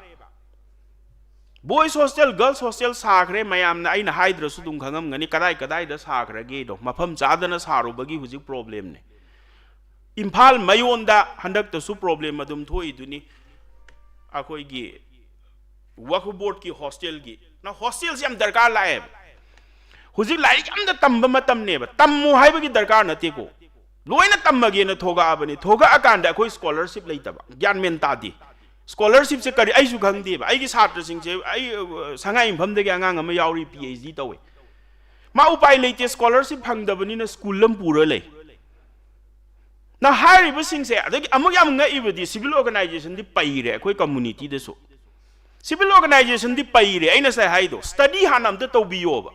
ꯕꯣꯏꯁ ꯍꯣꯁꯇꯦꯜ, ꯒꯔꯜꯁ ꯍꯣꯁꯇꯦꯜ ꯁꯥꯈ꯭ꯔꯦ ꯃꯌꯥꯝꯅ, ꯑꯩꯅ ꯍꯥꯏꯗ꯭ꯔꯁꯨ ꯑꯗꯨꯝ ꯈꯪꯉꯝꯒꯅꯤ ꯀꯗꯥꯏ ꯀꯗꯥꯏꯗ ꯁꯥꯈ꯭ꯔꯒꯦꯗꯣ꯫ ꯃꯐꯝ ꯆꯥꯗꯅ ꯁꯥꯔꯨꯕꯒꯤ ꯍꯧꯖꯤꯛ ꯄ꯭ꯔꯣꯕ꯭ꯂꯦꯝꯅꯦ꯫ ꯏꯝꯐꯥꯜ ꯃꯌꯣꯟꯗ ꯍꯟꯗꯛꯇꯁꯨ ꯄ꯭ꯔꯣꯕ꯭ꯂꯦꯝ ꯑꯗꯨꯝ ꯊꯣꯛꯏꯗꯨꯅꯤ꯫ ꯑꯩꯈꯣꯏꯒꯤ ꯋꯛꯐ ꯕꯣꯔꯗꯀꯤ ꯍꯣꯁꯇꯦꯜꯒꯤ, ꯅ ꯍꯣꯁꯇꯦꯜꯁꯤ ꯌꯥꯝ ꯗꯔꯀꯥꯔ ꯂꯥꯛꯑꯦꯕ꯫ ꯍꯧꯖꯤꯛ ꯂꯥꯏꯔꯤꯛ ꯑꯝꯇ ꯇꯝꯕ ꯃꯇꯝꯅꯦꯕ꯫ ꯇꯝꯃꯨ ꯍꯥꯏꯕꯒꯤ ꯗꯔꯀꯥꯔ ꯅꯠꯇꯦꯀꯣ꯫ ꯂꯣꯏꯅ ꯇꯝꯃꯒꯦꯅ ꯊꯣꯛꯂꯛꯑꯕꯅꯤ꯫ ꯊꯣꯛꯂꯛꯑꯀꯥꯟꯗ ꯑꯩꯈꯣꯏ ꯁ꯭ꯀꯣꯂꯔꯁꯤꯞ ꯂꯩꯇꯕ, ꯒ꯭ꯌꯥꯟ ꯃꯦꯟ ꯇꯥꯗꯦ꯫ ꯁ꯭ꯀꯣꯂꯔꯁꯤꯞꯁꯦ ꯀꯔꯤ, ꯑꯩꯁꯨ ꯈꯪꯗꯦꯕ꯫ ꯑꯩꯒꯤ ꯁꯥꯇ꯭ꯔꯁꯤꯡꯁꯦ, ꯑꯩ, ꯑ, ꯁꯉꯥꯏ ꯌꯨꯝꯐꯝꯗꯒꯤ ꯑꯉꯥꯡ ꯑꯃ ꯌꯥꯎꯔꯤ, ꯄꯤ ꯑꯩꯆ ꯗꯤ ꯇꯧꯋꯦ꯫ ꯃꯥ ꯎꯄꯥꯏ ꯂꯩꯇꯦ, ꯁ꯭ꯀꯣꯂꯔꯁꯤꯞ ꯐꯪꯗꯕꯅꯤꯅ ꯁ꯭ꯀꯨꯜ ꯑꯃ ꯄꯨꯔ ꯂꯩ꯫ ꯅ ꯍꯥꯏꯔꯤꯕꯁꯤꯡꯁꯦ, ꯑꯗꯒꯤ ꯑꯃꯨꯛ ꯌꯥꯝ ꯉꯛꯏꯕꯗꯤ ꯁꯤꯚꯤꯜ ꯑꯣꯔꯒꯅꯥꯏꯖꯦꯁꯟꯗꯤ ꯄꯩꯔꯦ ꯑꯩꯈꯣꯏ ꯀꯝꯃꯨꯅꯤꯇꯤꯗꯁꯨ꯫ ꯁꯤꯚꯤꯜ ꯑꯣꯔꯒꯅꯥꯏꯖꯦꯁꯟꯗꯤ ꯄꯩꯔꯦ꯫ ꯑꯩꯅ ꯉꯁꯥꯏ ꯍꯥꯏꯗꯣ, ꯁ꯭ꯇꯗꯤ ꯍꯥꯟꯅ ꯑꯝꯇ ꯇꯧꯕꯤꯌꯣꯕ꯫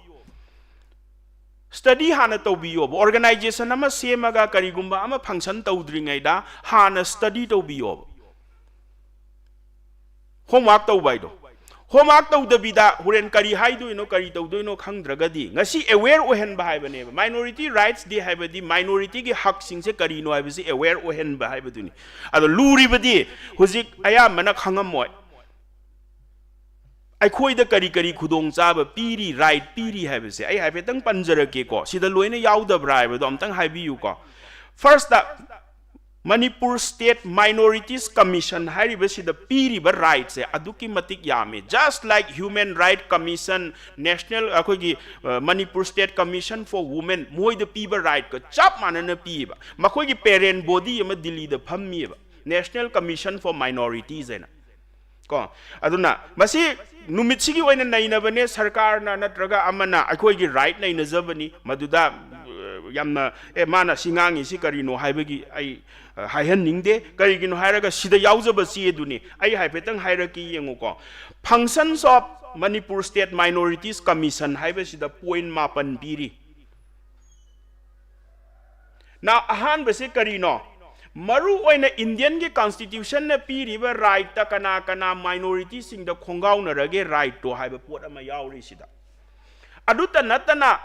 ꯁ꯭ꯇꯗꯤ ꯍꯥꯟꯅ ꯇꯧꯕꯤꯌꯣꯕ꯫ ꯑꯣꯔꯒꯅꯥꯏꯖꯦꯁꯟ ꯑꯃ ꯁꯦꯝꯃꯒ ꯀꯔꯤꯒꯨꯝꯕ ꯑꯃ ꯐꯪꯁꯟ ꯇꯧꯗ꯭ꯔꯤꯉꯩꯗ ꯍꯥꯟꯅ ꯁ꯭ꯇꯗꯤ ꯇꯧꯕꯤꯌꯣꯕ꯫ ꯍꯣꯝꯋꯥꯔꯛ ꯇꯧꯕ ꯍꯥꯏꯗꯣ꯫ ꯍꯣꯝꯋꯥꯔꯛ ꯇꯧꯗꯕꯤꯗ ꯍꯣꯔꯦꯟ ꯀꯔꯤ ꯍꯥꯏꯗꯣꯏꯅꯣ, ꯀꯔꯤ ꯇꯧꯗꯣꯏꯅꯣ ꯈꯪꯗ꯭ꯔꯒꯗꯤ, ꯉꯁꯤ ꯑꯦꯋꯦꯌꯔ ꯑꯣꯏꯍꯟꯕ ꯍꯥꯏꯕꯅꯦꯕ꯫ ꯃꯥꯏꯅꯣꯔꯤꯇꯤ ꯔꯥꯏꯠꯁ ꯗꯦ ꯍꯥꯏꯕꯗꯤ ꯃꯥꯏꯅꯣꯔꯤꯇꯤꯒꯤ ꯍꯛꯁꯤꯡꯁꯦ ꯀꯔꯤꯅꯣ ꯍꯥꯏꯕꯁꯤ ꯑꯦꯋꯦꯌꯔ ꯑꯣꯏꯍꯟꯕ ꯍꯥꯏꯕꯗꯨꯅꯤ꯫ ꯑꯗꯣ ꯂꯨꯔꯤꯕꯗꯤ ꯍꯧꯖꯤꯛ ꯑꯌꯥꯝꯕꯅ ꯈꯪꯉꯝꯃꯣꯏ꯫ ꯑꯩꯈꯣꯏꯗ ꯀꯔꯤ ꯀꯔꯤ ꯈꯨꯗꯣꯡꯆꯥꯕ ꯄꯤꯔꯤ, ꯔꯥꯏꯠ ꯄꯤꯔꯤ ꯍꯥꯏꯕꯁꯦ ꯑꯩ ꯍꯥꯏꯐꯦꯠꯇꯪ ꯄꯟꯖꯔꯛꯀꯦꯀꯣ꯫ ꯁꯤꯗ ꯂꯣꯏꯅ ꯌꯥꯎꯗꯕ꯭ꯔꯥ ꯍꯥꯏꯕꯗꯣ ꯑꯝꯇꯪ ꯍꯥꯏꯕꯤꯌꯨꯀꯣ꯫ ꯐꯥꯔꯁꯇ, ꯃꯅꯤꯄꯨꯔ ꯁ꯭ꯇꯦꯠ ꯃꯥꯏꯅꯣꯔꯤꯇꯤꯁ ꯀꯃꯤꯁꯟ ꯍꯥꯏꯔꯤꯕꯁꯤꯗ ꯄꯤꯔꯤꯕ ꯔꯥꯏꯠꯁꯦ ꯑꯗꯨꯛꯀꯤ ꯃꯇꯤꯛ ꯌꯥꯝꯃꯤ꯫ Just like Human Right Commission, national, ꯑꯩꯈꯣꯏꯒꯤ, ꯑ, Manipur state commission four women, ꯃꯣꯏꯗ ꯄꯤꯕ ꯔꯥꯏꯠꯀ ꯆꯞ ꯃꯥꯟꯅꯅ ꯄꯤꯌꯦꯕ꯫ ꯃꯈꯣꯏꯒꯤ ꯄꯦꯔꯦꯟ ꯕꯣꯗꯤ ꯑꯃ ꯗꯤꯜꯂꯤꯗ ꯐꯝꯃꯤꯌꯦꯕ, National Commission for Minorities ꯍꯥꯏꯅ꯫ ꯀꯣ, ꯑꯗꯨꯅ ꯃꯁꯤ ꯅꯨꯃꯤꯠꯁꯤꯒꯤ ꯑꯣꯏꯅ ꯅꯩꯅꯕꯅꯦ, ꯁꯔꯀꯥꯔꯅ ꯅꯠꯇ꯭ꯔꯒ ꯑꯃꯅ ꯑꯩꯈꯣꯏꯒꯤ ꯔꯥꯏꯠ ꯅꯩꯅꯖꯕꯅꯤ꯫ ꯃꯗꯨꯗ, ꯑ, ꯌꯥꯝꯅ, "ꯑꯦ, ꯃꯥꯅ ꯁꯤ ꯉꯥꯡꯉꯤꯁꯤ ꯀꯔꯤꯅꯣ?" ꯍꯥꯏꯕꯒꯤ ꯑꯩ, ꯑ, ꯍꯥꯏꯍꯟꯅꯤꯡꯗꯦ꯫ ꯀꯔꯤꯒꯤꯅꯣ ꯍꯥꯏꯔꯒ ꯁꯤꯗ ꯌꯥꯎꯖꯕ ꯆꯦ ꯑꯗꯨꯅꯤ꯫ ꯑꯩ ꯍꯥꯏꯐꯦꯠꯇꯪ ꯍꯥꯏꯔꯛꯀꯦ, ꯌꯦꯡꯉꯨꯀꯣ꯫ Functions of Manipur State Minorities Commission ꯍꯥꯏꯕꯁꯤꯗ ꯄꯣꯏꯟ ꯃꯥꯄꯟ ꯄꯤꯔꯤ꯫ ꯅꯥꯎ, ꯑꯍꯥꯟꯕꯁꯤ ꯀꯔꯤꯅꯣ? ꯃꯔꯨ ꯑꯣꯏꯅ ꯏꯟꯗꯤꯌꯟꯒꯤ ꯀꯟꯁꯇꯤꯇ꯭ꯌꯨꯁꯟꯅ ꯄꯤꯔꯤꯕ ꯔꯥꯏꯠꯇ ꯀꯅꯥ ꯀꯅꯥ ꯃꯥꯏꯅꯣꯔꯤꯇꯤꯁꯤꯡꯗ ꯈꯣꯡꯒꯥꯎꯅꯔꯒꯦ ꯔꯥꯏꯠꯇꯣ ꯍꯥꯏꯕ ꯄꯣꯠ ꯑꯃ ꯌꯥꯎꯔꯤ ꯁꯤꯗ꯫ ꯑꯗꯨꯇ ꯅꯠꯇꯅ,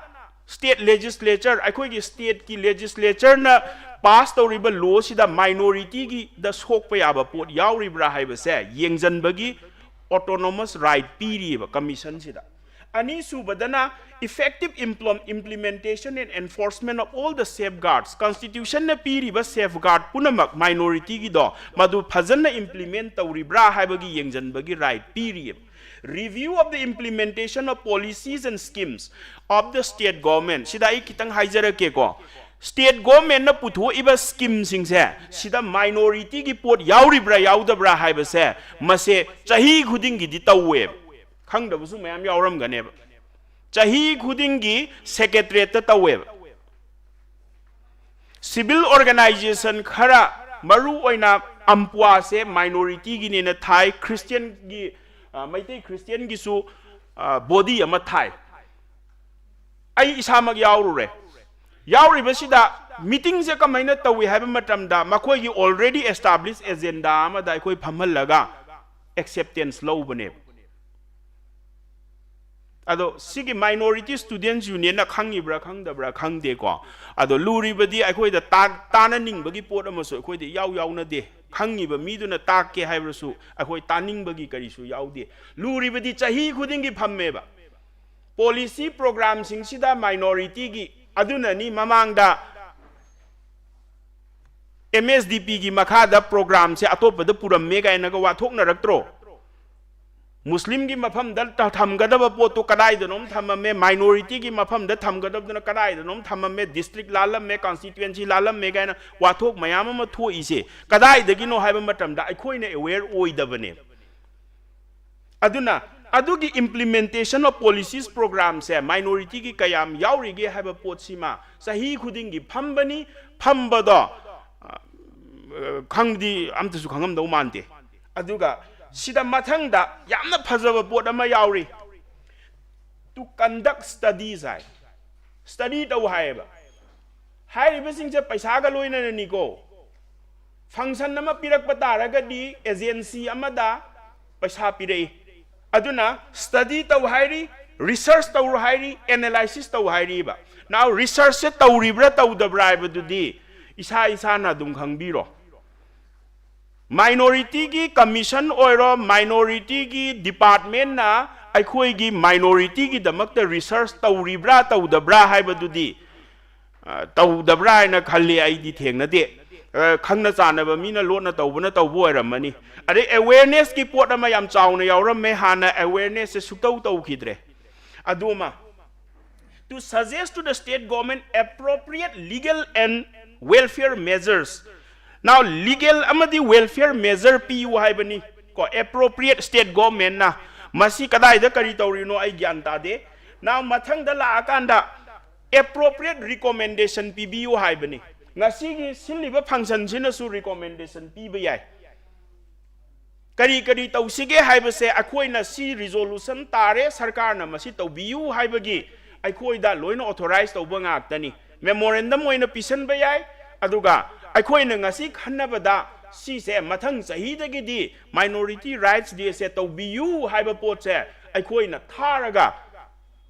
ꯁ꯭ꯇꯦꯠ ꯂꯦꯖꯤꯁꯂꯦꯆꯔ, ꯑꯩꯈꯣꯏꯒꯤ ꯁ꯭ꯇꯦꯠꯀꯤ ꯂꯦꯖꯤꯁꯂꯦꯆꯔꯅ ꯄꯥꯁ ꯇꯧꯔꯤꯕ ꯂꯣꯁꯤꯗ ꯃꯥꯏꯅꯣꯔꯤꯇꯤꯒꯤꯗ ꯁꯣꯛꯄ ꯌꯥꯕ ꯄꯣꯠ ꯌꯥꯎꯔꯤꯕ꯭ꯔꯥ ꯍꯥꯏꯕꯁꯦ ꯌꯦꯡꯁꯤꯟꯕꯒꯤ ꯑꯣꯇꯣꯅꯣꯃꯁ ꯔꯥꯏꯠ ꯄꯤꯔꯤꯑꯕ ꯀꯃꯤꯁꯟꯁꯤꯗ꯫ ꯑꯅꯤꯁꯨꯕꯗꯅ, effective impl-, implementation and enforcement of all the safeguards, ꯀꯟꯁꯇꯤꯇ꯭ꯌꯨꯁꯟꯅ ꯄꯤꯔꯤꯕ ꯁꯦꯐꯒꯥꯔꯗ ꯄꯨꯝꯅꯃꯛ ꯃꯥꯏꯅꯣꯔꯤꯇꯤꯒꯤꯗꯣ ꯃꯗꯨ ꯐꯖꯅ ꯏꯝꯄ꯭ꯂꯤꯃꯦꯟ ꯇꯧꯔꯤꯕ꯭ꯔꯥ ꯍꯥꯏꯕꯒꯤ ꯌꯦꯡꯁꯤꯟꯕꯒꯤ ꯔꯥꯏꯠ ꯄꯤꯔꯤꯑꯕ꯫ Review of the implementation of policies and schemes of the state government, ꯁꯤꯗ ꯑꯩ ꯈꯤꯇꯪ ꯍꯥꯏꯖꯔꯛꯀꯦꯀꯣ꯫ ꯁ꯭ꯇꯦꯠ ꯒꯣꯔꯃꯦꯟꯅ ꯄꯨꯊꯣꯛꯏꯕ ꯁ꯭ꯀꯤꯝꯁꯤꯡꯁꯦ ꯁꯤꯗ ꯃꯥꯏꯅꯣꯔꯤꯇꯤꯒꯤ ꯄꯣꯠ ꯌꯥꯎꯔꯤꯕ꯭ꯔꯥ ꯌꯥꯎꯗꯕ꯭ꯔꯥ ꯍꯥꯏꯕꯁꯦ ꯃꯁꯦ ꯆꯍꯤ ꯈꯨꯗꯤꯡꯒꯤꯗꯤ ꯇꯧꯋꯦꯕ꯫ ꯈꯪꯗꯕꯁꯨ ꯃꯌꯥꯝ ꯌꯥꯎꯔꯝꯒꯅꯦꯕ꯫ ꯆꯍꯤ ꯈꯨꯗꯤꯡꯒꯤ ꯁꯦꯀ꯭ꯔꯦꯇꯔꯤꯌꯦꯠꯇ ꯇꯧꯋꯦꯕ꯫ ꯁꯤꯚꯤꯜ ꯑꯣꯔꯒꯅꯥꯏꯖꯦꯁꯟ ꯈꯔ, ꯃꯔꯨ ꯑꯣꯏꯅ ꯑꯝꯄꯨꯋꯥꯁꯦ ꯃꯥꯏꯅꯣꯔꯤꯇꯤꯒꯤꯅꯦꯅ ꯊꯥꯏ, ꯈ꯭ꯔꯤꯁꯇꯤꯌꯟꯒꯤ, ꯑ, ꯃꯩꯇꯩ ꯈ꯭ꯔꯤꯁꯇꯤꯌꯟꯒꯤꯁꯨ, ꯑ, ꯕꯣꯗꯤ ꯑꯃ ꯊꯥꯏ꯫ ꯑꯩ ꯏꯁꯥꯃꯛ ꯌꯥꯎꯔꯨꯔꯦ꯫ ꯌꯥꯎꯔꯤꯕꯁꯤꯗ ꯃꯤꯇꯤꯡꯁꯦ ꯀꯃꯥꯏꯅ ꯇꯧꯏ ꯍꯥꯏꯕ ꯃꯇꯝꯗ ꯃꯈꯣꯏꯒꯤ already established agenda ꯑꯃꯗ ꯑꯩꯈꯣꯏ ꯐꯝꯍꯜꯂꯒ ꯑꯦꯛꯁꯦꯞꯇꯦꯟꯁ ꯂꯧꯕꯅꯦꯕ꯫ ꯑꯗꯣ ꯁꯤꯒꯤ Minority Students Unionꯅ ꯈꯪꯉꯤꯕ꯭ꯔꯥ ꯈꯪꯗꯕ꯭ꯔꯥ ꯈꯪꯗꯦꯀꯣ꯫ ꯑꯗꯣ ꯂꯨꯔꯤꯕꯗꯤ ꯑꯩꯈꯣꯏꯗ ꯇꯥ-, ꯇꯥꯅꯅꯤꯡꯕꯒꯤ ꯄꯣꯠ ꯑꯃꯁꯨ ꯑꯩꯈꯣꯏꯗ ꯏꯌꯥꯎ ꯌꯥꯎꯅꯗꯦ꯫ ꯈꯪꯉꯤꯕ ꯃꯤꯗꯨꯅ ꯇꯥꯛꯀꯦ ꯍꯥꯏꯕꯁꯨ ꯑꯩꯈꯣꯏ ꯇꯥꯅꯤꯡꯕꯒꯤ ꯀꯔꯤꯁꯨ ꯌꯥꯎꯗꯦ꯫ ꯂꯨꯔꯤꯕꯗꯤ ꯆꯍꯤ ꯈꯨꯗꯤꯡꯒꯤ ꯐꯝꯃꯦꯕ꯫ ꯄꯣꯂꯤꯁꯤ ꯄ꯭ꯔꯣꯒ꯭ꯔꯥꯝꯁꯤꯡꯁꯤꯗ ꯃꯥꯏꯅꯣꯔꯤꯇꯤꯒꯤ, ꯑꯗꯨꯅꯅꯤ ꯃꯃꯥꯡꯗ ꯑꯦꯝ ꯑꯦꯁ ꯗꯤ ꯄꯤꯒꯤ ꯃꯈꯥꯗ ꯄ꯭ꯔꯣꯒ꯭ꯔꯥꯝꯁꯦ ꯑꯇꯣꯞꯄꯗ ꯄꯨꯔꯝꯃꯦ ꯀꯥꯏꯅꯒ ꯋꯥꯊꯣꯛꯅꯔꯛꯇ꯭ꯔꯣ? ꯃꯨꯁꯂꯤꯝꯒꯤ ꯃꯐꯝꯗ ꯊꯝꯒꯗꯕ ꯄꯣꯠꯇꯨ ꯀꯗꯥꯏꯗꯅꯣꯝ ꯊꯝꯃꯝꯃꯦ, ꯃꯥꯏꯅꯣꯔꯤꯇꯤꯒꯤ ꯃꯐꯝꯗ ꯊꯝꯒꯗꯕꯗꯨꯅ ꯀꯗꯥꯏꯗꯅꯣꯝ ꯊꯝꯃꯝꯃꯦ, ꯗꯤꯁꯇ꯭ꯔꯤꯛ ꯂꯥꯜꯂꯝꯃꯦ, ꯀꯟꯁꯇꯤꯇ꯭ꯋꯦꯟꯁꯤ ꯂꯥꯜꯂꯝꯃꯦ ꯀꯥꯏꯅ ꯋꯥꯊꯣꯛ ꯃꯌꯥꯝ ꯑꯃ ꯊꯣꯛꯏꯁꯦ ꯀꯗꯥꯏꯗꯒꯤꯅꯣ ꯍꯥꯏꯕ ꯃꯇꯝꯗ ꯑꯩꯈꯣꯏꯅ ꯑꯦꯋꯦꯌꯔ ꯑꯣꯏꯗꯕꯅꯦ꯫ ꯑꯗꯨꯅ ꯑꯗꯨꯒꯤ implementation of policies programꯁꯦ ꯃꯥꯏꯅꯣꯔꯤꯇꯤꯒꯤ ꯀꯌꯥꯝ ꯌꯥꯎꯔꯤꯒꯦ ꯍꯥꯏꯕ ꯄꯣꯠꯁꯤꯃ ꯆꯍꯤ ꯈꯨꯗꯤꯡꯒꯤ ꯐꯝꯕꯅꯤ꯫ ꯐꯝꯕꯗꯣ, ꯑ, ꯈꯪꯗꯤ ꯑꯝꯇꯁꯨ ꯈꯪꯉꯝꯗꯧ ꯃꯥꯟꯗꯦ꯫ ꯑꯗꯨꯒ ꯁꯤꯗ ꯃꯊꯪꯗ ꯌꯥꯝꯅ ꯐꯖꯕ ꯄꯣꯠ ꯑꯃ ꯌꯥꯎꯔꯤ, to conduct studies ꯍꯥꯏ꯫ ꯁ꯭ꯇꯗꯤ ꯇꯧ ꯍꯥꯏꯌꯦꯕ꯫ ꯍꯥꯏꯔꯤꯕꯁꯤꯡꯁꯦ ꯄꯩꯁꯥꯒ ꯂꯣꯏꯅꯅꯅꯤꯀꯣ꯫ ꯐꯪꯁꯟ ꯑꯃ ꯄꯤꯔꯛꯄ ꯇꯥꯔꯒꯗꯤ ꯑꯦꯖꯦꯟꯁꯤ ꯑꯃꯗ ꯄꯩꯁꯥ ꯄꯤꯔꯛꯏ꯫ ꯑꯗꯨꯅ ꯁ꯭ꯇꯗꯤ ꯇꯧ ꯍꯥꯏꯔꯤ, ꯔꯤꯁꯔꯁ ꯇꯧꯔꯣ ꯍꯥꯏꯔꯤ, ꯑꯦꯅꯥꯂꯥꯏꯁꯤꯁ ꯇꯧ ꯍꯥꯏꯔꯤꯕ꯫ ꯅꯥꯎ ꯔꯤꯁꯔꯁꯁꯦ ꯇꯧꯔꯤꯕ꯭ꯔꯥ ꯇꯧꯗꯕ꯭ꯔꯥ ꯍꯥꯏꯕꯗꯨꯗꯤ ꯏꯁꯥ ꯏꯁꯥꯅ ꯑꯗꯨꯝ ꯈꯪꯕꯤꯔꯣ꯫ ꯃꯥꯏꯅꯣꯔꯤꯇꯤꯒꯤ ꯀꯃꯤꯁꯟ ꯑꯣꯏꯔꯣ, ꯃꯥꯏꯅꯣꯔꯤꯇꯤꯒꯤ ꯗꯤꯄꯥꯔꯠꯃꯦꯟꯅ ꯑꯩꯈꯣꯏꯒꯤ ꯃꯥꯏꯅꯣꯔꯤꯇꯤꯒꯤꯗꯃꯛꯇ ꯔꯤꯁꯔꯁ ꯇꯧꯔꯤꯕ꯭ꯔꯥ ꯇꯧꯗꯕ꯭ꯔꯥ ꯍꯥꯏꯕꯗꯨꯗꯤ, ꯑ, ꯇꯧꯗꯕ꯭ꯔꯥ ꯍꯥꯏꯅ ꯈꯜꯂꯤ꯫ ꯑꯩꯗꯤ ꯊꯦꯡꯅꯗꯦ꯫ ꯑ, ꯈꯪꯅ ꯆꯥꯟꯅꯕ ꯃꯤꯅ ꯂꯣꯠꯅ ꯇꯧꯕꯅ ꯇꯧꯕ ꯑꯣꯏꯔꯝꯃꯅꯤ꯫ ꯑꯗꯩ ꯑꯦꯋꯦꯌꯔꯅꯦꯁꯀꯤ ꯄꯣꯠ ꯑꯃ ꯌꯥꯝ ꯆꯥꯎꯅ ꯌꯥꯎꯔꯝꯃꯦ, ꯍꯥꯟꯅ ꯑꯦꯋꯦꯌꯔꯅꯦꯁꯁꯦ ꯁꯨꯛꯇꯧ ꯇꯧꯈꯤꯗ꯭ꯔꯦ꯫ ꯑꯗꯨ ꯑꯃ, to suggest to the state government appropriate legal and welfare measures꯫ Now, legal ꯑꯃꯗꯤ welfare measure ꯄꯤꯌꯨ ꯍꯥꯏꯕꯅꯤ ꯀꯣ, appropriate state governmentꯅ꯫ ꯃꯁꯤ ꯀꯗꯥꯏꯗ ꯀꯔꯤ ꯇꯧꯔꯤꯅꯣ ꯑꯩ ꯒ꯭ꯌꯥꯟ ꯇꯥꯗꯦ꯫ Now, ꯃꯊꯪꯗ ꯂꯥꯛꯑꯀꯥꯟꯗ appropriate recommendation ꯄꯤꯕꯤꯌꯨ ꯍꯥꯏꯕꯅꯤ꯫ ꯉꯁꯤꯒꯤ ꯁꯤꯜꯂꯤꯕ ꯐꯪꯁꯟꯁꯤꯅꯁꯨ recommendation ꯄꯤꯕ ꯌꯥꯏ꯫ ꯀꯔꯤ ꯀꯔꯤ ꯇꯧꯁꯤꯒꯦ ꯍꯥꯏꯕꯁꯦ ꯑꯩꯈꯣꯏꯅ ꯁꯤ ꯔꯤꯖꯣꯂꯨꯁꯟ ꯇꯥꯔꯦ, ꯁꯔꯀꯥꯔꯅ ꯃꯁꯤ ꯇꯧꯕꯤꯌꯨ ꯍꯥꯏꯕꯒꯤ ꯑꯩꯈꯣꯏꯗ ꯂꯣꯏꯅ ꯑꯣꯊꯣꯔꯥꯏꯖ ꯇꯧꯕ ꯉꯥꯛꯇꯅꯤ꯫ ꯃꯦꯃꯣꯔꯦꯟꯗꯝ ꯑꯣꯏꯅ ꯄꯤꯁꯟꯕ ꯌꯥꯏ꯫ ꯑꯗꯨꯒ ꯑꯩꯈꯣꯏꯅ ꯉꯁꯤ ꯈꯟꯅꯕꯗ ꯁꯤꯁꯦ ꯃꯊꯪ ꯆꯍꯤꯗꯒꯤꯗꯤ ꯃꯥꯏꯅꯣꯔꯤꯇꯤ ꯔꯥꯏꯠꯁ ꯗꯦꯁꯦ ꯇꯧꯕꯤꯌꯨ ꯍꯥꯏꯕ ꯄꯣꯠꯁꯦ ꯑꯩꯈꯣꯏꯅ ꯊꯥꯔꯒ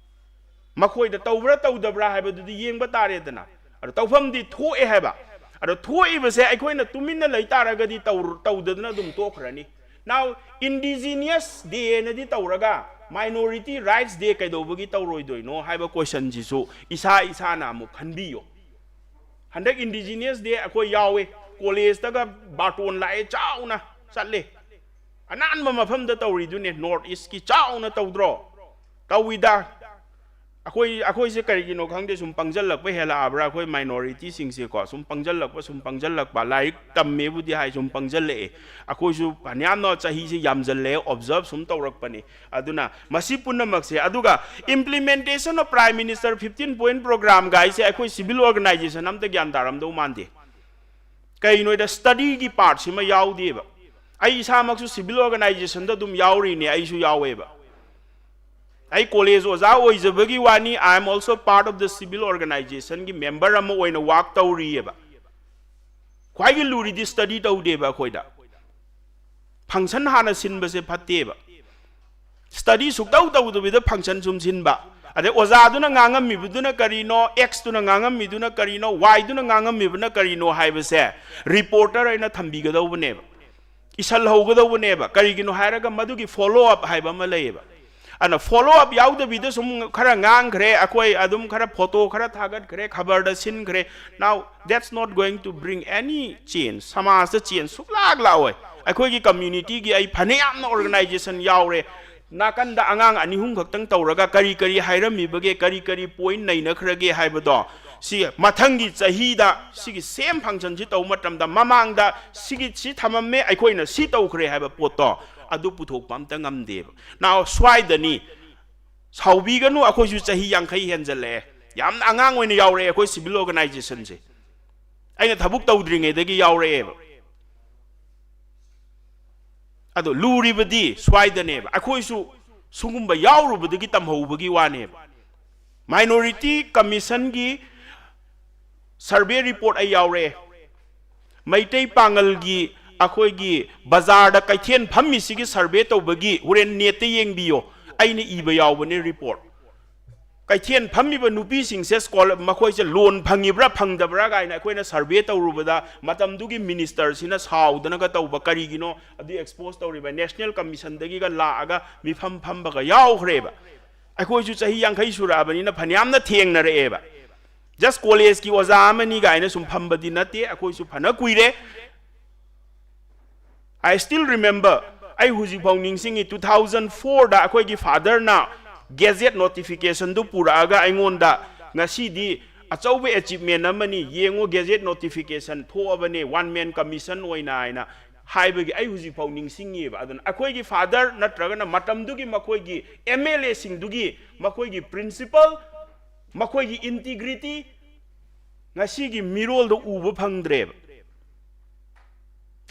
ꯃꯈꯣꯏꯗ ꯇꯧꯕ꯭ꯔꯥ ꯇꯧꯗꯕ꯭ꯔꯥ ꯍꯥꯏꯕꯗꯨꯗꯤ ꯌꯦꯡꯕ ꯇꯥꯔꯦꯗꯅ꯫ ꯑꯗꯣ ꯇꯧꯐꯝꯗꯤ ꯊꯣꯛꯑꯦ ꯍꯥꯏꯕ꯫ ꯑꯗꯣ ꯊꯣꯛꯏꯕꯁꯦ ꯑꯩꯈꯣꯏꯅ ꯇꯨꯃꯤꯟꯅ ꯂꯩ ꯇꯥꯔꯒꯗꯤ ꯇꯧ-, ꯇꯧꯗꯗꯅ ꯑꯗꯨꯝ ꯇꯣꯛꯈ꯭ꯔꯅꯤ꯫ Now, Indigenous Day ꯅꯗꯤ ꯇꯧꯔꯒ Minority Rights Day ꯀꯩꯗꯧꯕꯒꯤ ꯇꯧꯔꯣꯏꯗꯣꯏꯅꯣ ꯍꯥꯏꯕ question ꯁꯤꯁꯨ ꯏꯁꯥ ꯏꯁꯥꯅ ꯑꯃꯨꯛ ꯈꯟꯕꯤꯌꯨ꯫ ꯍꯟꯗꯛ Indigenous Day ꯑꯩꯈꯣꯏ ꯌꯥꯎꯋꯦ, ꯀꯣꯂꯦꯖꯇꯒ ꯕꯥꯔꯇꯣꯟ ꯂꯥꯛꯑꯦ, ꯆꯥꯎꯅ ꯆꯠꯂꯦ꯫ ꯑꯅꯥꯟꯕ ꯃꯐꯝꯗ ꯇꯧꯔꯤꯗꯨꯅꯦ, North East ꯀꯤ ꯆꯥꯎꯅ ꯇꯧꯗ꯭ꯔꯣ? ꯇꯧꯏꯗ꯫ ꯑꯩꯈꯣꯏ, ꯑꯩꯈꯣꯏꯁꯦ ꯀꯔꯤꯒꯤꯅꯣ ꯈꯪꯗꯦ, ꯁꯨꯝ ꯄꯪꯖꯜꯂꯛꯄ ꯍꯦꯜꯂꯛꯑꯕ꯭ꯔꯥ? ꯑꯩꯈꯣꯏ minority ꯁꯤꯡꯁꯦꯀꯣ, ꯁꯨꯝ ꯄꯪꯖꯜꯂꯛꯄ, ꯁꯨꯝ ꯄꯪꯖꯜꯂꯛꯄ꯫ ꯂꯥꯏꯔꯤꯛ ꯇꯝꯃꯦꯕꯨꯗꯤ ꯍꯥꯏ, ꯁꯨꯝ ꯄꯪꯖꯜꯂꯛꯑꯦ꯫ ꯑꯩꯈꯣꯏꯁꯨ ꯐꯅꯌꯥꯝꯅ ꯆꯍꯤꯁꯦ ꯌꯥꯝꯖꯜꯂꯛꯑꯦ, observe ꯁꯨꯝ ꯇꯧꯔꯛꯄꯅꯤ꯫ ꯑꯗꯨꯅ ꯃꯁꯤ ꯄꯨꯝꯅꯃꯛꯁꯦ, ꯑꯗꯨꯒ Implementation of Prime Minister fifteen point program ꯒꯥꯏꯁꯦ ꯑꯩꯈꯣꯏ civil organization ꯑꯝꯇ ꯒ꯭ꯌꯥꯟ ꯇꯥꯔꯝꯗꯧ ꯃꯥꯟꯗꯦ꯫ ꯀꯩꯒꯤꯅꯣꯗ study ꯒꯤ part ꯁꯤꯃ ꯌꯥꯎꯗꯦꯕ꯫ ꯑꯩ ꯏꯁꯥꯃꯛꯁꯨ civil organization ꯗ ꯑꯗꯨꯝ ꯌꯥꯎꯔꯤꯅꯦ, ꯑꯩꯁꯨ ꯌꯥꯎꯋꯦꯕ꯫ ꯑꯩ ꯀꯣꯂꯦꯖ ꯑꯣꯖꯥ ꯑꯣꯏꯖꯕꯒꯤ ꯋꯥꯅꯤ, I am also part of the civil organization ꯒꯤ member ꯑꯃ ꯑꯣꯏꯅ work ꯇꯧꯔꯤꯑꯕ꯫ ꯈ꯭ꯋꯥꯏꯒꯤ ꯂꯨꯔꯤꯗꯤ study ꯇꯧꯗꯦꯕ ꯑꯩꯈꯣꯏꯗ꯫ Function ꯍꯥꯟꯅ ꯁꯤꯟꯕꯁꯦ ꯐꯠꯇꯦꯕ꯫ Study ꯁꯨꯛꯇꯧ ꯇꯧꯗꯕꯤꯗ function ꯁꯨꯝ ꯁꯤꯟꯕ, ꯑꯗꯩ ꯑꯣꯖꯥꯗꯨꯅ ꯉꯥꯡꯉꯝꯃꯤꯕꯗꯨꯅ ꯀꯔꯤꯅꯣ, X ꯇꯨꯅ ꯉꯥꯡꯉꯝꯃꯤꯗꯨꯅ ꯀꯔꯤꯅꯣ, Y ꯗꯨꯅ ꯉꯥꯡꯉꯝꯃꯤꯕꯅ ꯀꯔꯤꯅꯣ ꯍꯥꯏꯕꯁꯦ reporter ꯑꯣꯏꯅ ꯊꯝꯕꯤꯒꯗꯧꯕꯅꯦꯕ, ꯏꯁꯜꯍꯧꯒꯗꯧꯕꯅꯦꯕ꯫ ꯀꯔꯤꯒꯤꯅꯣ ꯍꯥꯏꯔꯒ ꯃꯗꯨꯒꯤ follow up ꯍꯥꯏꯕ ꯑꯃ ꯂꯩꯌꯦꯕ꯫ ꯑꯗꯨꯅ follow up ꯌꯥꯎꯗꯕꯤꯗ ꯁꯨꯝ ꯈꯔ ꯉꯥꯡꯈ꯭ꯔꯦ ꯑꯩꯈꯣꯏ, ꯑꯗꯨꯝ ꯈꯔ photo ꯈꯔ ꯊꯥꯒꯠꯈ꯭ꯔꯦ, ꯈꯕꯔꯗ ꯁꯤꯟꯈ꯭ꯔꯦ꯫ Now, that's not going to bring any change. ꯁꯃꯥꯖꯇ change ꯁꯨꯛꯂꯥꯛ ꯂꯥꯛꯑꯣꯏ꯫ ꯑꯩꯈꯣꯏꯒꯤ community ꯒꯤ ꯑꯩ ꯐꯅꯌꯥꯝꯅ organization ꯌꯥꯎꯔꯦ, ꯅꯥꯀꯟꯗ ꯑꯉꯥꯡ ꯑꯅꯤ ꯑꯍꯨꯝ ꯈꯛꯇꯪ ꯇꯧꯔꯒ ꯀꯔꯤ ꯀꯔꯤ ꯍꯥꯏꯔꯝꯃꯤꯕꯒꯦ, ꯀꯔꯤ ꯀꯔꯤ point ꯅꯩꯅꯈ꯭ꯔꯒꯦ ꯍꯥꯏꯕꯗꯣ, ꯁꯤ ꯃꯊꯪꯒꯤ ꯆꯍꯤꯗ ꯁꯤꯒꯤ same function ꯁꯤ ꯇꯧꯕ ꯃꯇꯝꯗ ꯃꯃꯥꯡꯗ ꯁꯤꯒꯤ ꯁꯤ ꯊꯝꯃꯝꯃꯦ, ꯑꯩꯈꯣꯏꯅ ꯁꯤ ꯇꯧꯈ꯭ꯔꯦ ꯍꯥꯏꯕ ꯄꯣꯠꯇꯣ ꯑꯗꯨ ꯄꯨꯊꯣꯛꯄ ꯑꯝꯇ ꯉꯝꯗꯦꯕ꯫ Now, ꯁ꯭ꯋꯥꯏꯗꯅꯤ, ꯁꯥꯎꯕꯤꯒꯅꯨ, ꯑꯩꯈꯣꯏꯁꯨ ꯆꯍꯤ ꯌꯥꯡꯈꯩ ꯍꯦꯟꯖꯜꯂꯛꯑꯦ, ꯌꯥꯝꯅ ꯑꯉꯥꯡ ꯑꯣꯏꯅ ꯌꯥꯎꯔꯛꯑꯦ ꯑꯩꯈꯣꯏ civil organization ꯁꯦ꯫ ꯑꯩꯅ ꯊꯕꯛ ꯇꯧꯗ꯭ꯔꯤꯉꯩꯗꯒꯤ ꯌꯥꯎꯔꯛꯑꯦꯕ꯫ ꯑꯗꯣ ꯂꯨꯔꯤꯕꯗꯤ ꯁ꯭ꯋꯥꯏꯗꯅꯦꯕ, ꯑꯩꯈꯣꯏꯁꯨ ꯁꯨꯒꯨꯝꯕ ꯌꯥꯎꯔꯨꯕꯗꯒꯤ ꯇꯝꯍꯧꯕꯒꯤ ꯋꯥꯅꯦꯕ꯫ Minority Commission ꯒꯤ survey report ꯑꯩ ꯌꯥꯎꯔꯛꯑꯦ꯫ ꯃꯩꯇꯩ ꯄꯥꯉꯜꯒꯤ ꯑꯩꯈꯣꯏꯒꯤ ꯕꯖꯥꯔꯗ ꯀꯩꯊꯦꯜ ꯐꯝꯃꯤꯁꯤꯒꯤ survey ꯇꯧꯕꯒꯤ ꯍꯣꯔꯦꯟ net ꯇ ꯌꯦꯡꯕꯤꯌꯣ, ꯑꯩꯅ ꯏꯕ ꯌꯥꯎꯕꯅꯦ report꯫ ꯀꯩꯊꯦꯜ ꯐꯝꯃꯤꯕ ꯅꯨꯄꯤꯁꯤꯡꯁꯦ ꯁ꯭ꯀꯣꯂꯔ, ꯃꯈꯣꯏꯁꯦ ꯂꯣꯟ ꯐꯪꯉꯤꯕ꯭ꯔꯥ ꯐꯪꯗꯕ꯭ꯔꯥ ꯀꯥꯏꯅ ꯑꯩꯈꯣꯏꯅ ꯁꯔꯚꯦ ꯇꯧꯔꯨꯕꯗ, ꯃꯇꯝꯗꯨꯒꯤ ꯃꯤꯅꯤꯁꯇꯔꯁꯤꯅ ꯁꯥꯎꯗꯅꯒ ꯇꯧꯕ, ꯀꯔꯤꯒꯤꯅꯣ ꯑꯗꯨ ꯑꯦꯛꯁꯄꯣꯖ ꯇꯧꯔꯤꯕ, ꯅꯦꯁꯅꯦꯜ ꯀꯃꯤꯁꯟꯗꯒꯤꯒ ꯂꯥꯛꯑꯒ ꯃꯤꯐꯝ ꯐꯝꯕꯒ ꯌꯥꯎꯈ꯭ꯔꯦꯕ꯫ ꯑꯩꯈꯣꯏꯁꯨ ꯆꯍꯤ ꯌꯥꯡꯈꯩ ꯁꯨꯔꯛꯑꯕꯅꯤꯅ ꯐꯅꯌꯥꯝꯅ ꯊꯦꯡꯅꯔꯛꯑꯦꯕ꯫ ꯖꯁ ꯀꯣꯂꯦꯖꯀꯤ ꯑꯣꯖꯥ ꯑꯃꯅꯤ ꯀꯥꯏꯅ ꯁꯨꯝ ꯐꯝꯕꯗꯤ ꯅꯠꯇꯦ, ꯑꯩꯈꯣꯏꯁꯨ ꯐꯅ ꯀꯨꯏꯔꯦ꯫ I still remember, ꯑꯩ ꯍꯧꯖꯤꯛꯐꯥꯎ ꯅꯤꯡꯁꯤꯡꯉꯤ, ꯇꯨ ꯊꯥꯎꯖꯟ ꯐꯣꯔꯗ ꯑꯩꯈꯣꯏꯒꯤ ꯐꯥꯗꯔꯅ ꯒꯦꯖꯦꯠ ꯅꯣꯇꯤꯐꯤꯀꯦꯁꯟꯗꯨ ꯄꯨꯔꯛꯑꯒ ꯑꯩꯉꯣꯟꯗ, "ꯉꯁꯤꯗꯤ ꯑꯆꯧꯕ ꯑꯦꯆꯤꯞꯃꯦꯟ ꯑꯃꯅꯤ, ꯌꯦꯡꯉꯣ, ꯒꯦꯖꯦꯠ ꯅꯣꯇꯤꯐꯤꯀꯦꯁꯟ ꯊꯣꯛꯑꯕꯅꯦ, ꯋꯥꯟ ꯃꯦꯟ ꯀꯃꯤꯁꯟ ꯑꯣꯏꯅ" ꯍꯥꯏꯅ ꯍꯥꯏꯕꯒꯤ ꯑꯩ ꯍꯧꯖꯤꯛꯐꯥꯎ ꯅꯤꯡꯁꯤꯡꯉꯤꯕ꯫ ꯑꯗꯨꯅ ꯑꯩꯈꯣꯏꯒꯤ ꯐꯥꯗꯔ ꯅꯠꯇ꯭ꯔꯒꯅ ꯃꯇꯝꯗꯨꯒꯤ ꯃꯈꯣꯏꯒꯤ ꯑꯦꯝ ꯑꯦꯜ ꯑꯦꯁꯤꯡꯗꯨꯒꯤ ꯃꯈꯣꯏꯒꯤ ꯄ꯭ꯔꯤꯟꯁꯤꯄꯜ, ꯃꯈꯣꯏꯒꯤ ꯏꯟꯇꯤꯒ꯭ꯔꯤꯇꯤ ꯉꯁꯤꯒꯤ ꯃꯤꯔꯣꯜꯗ ꯎꯕ ꯐꯪꯗ꯭ꯔꯦꯕ꯫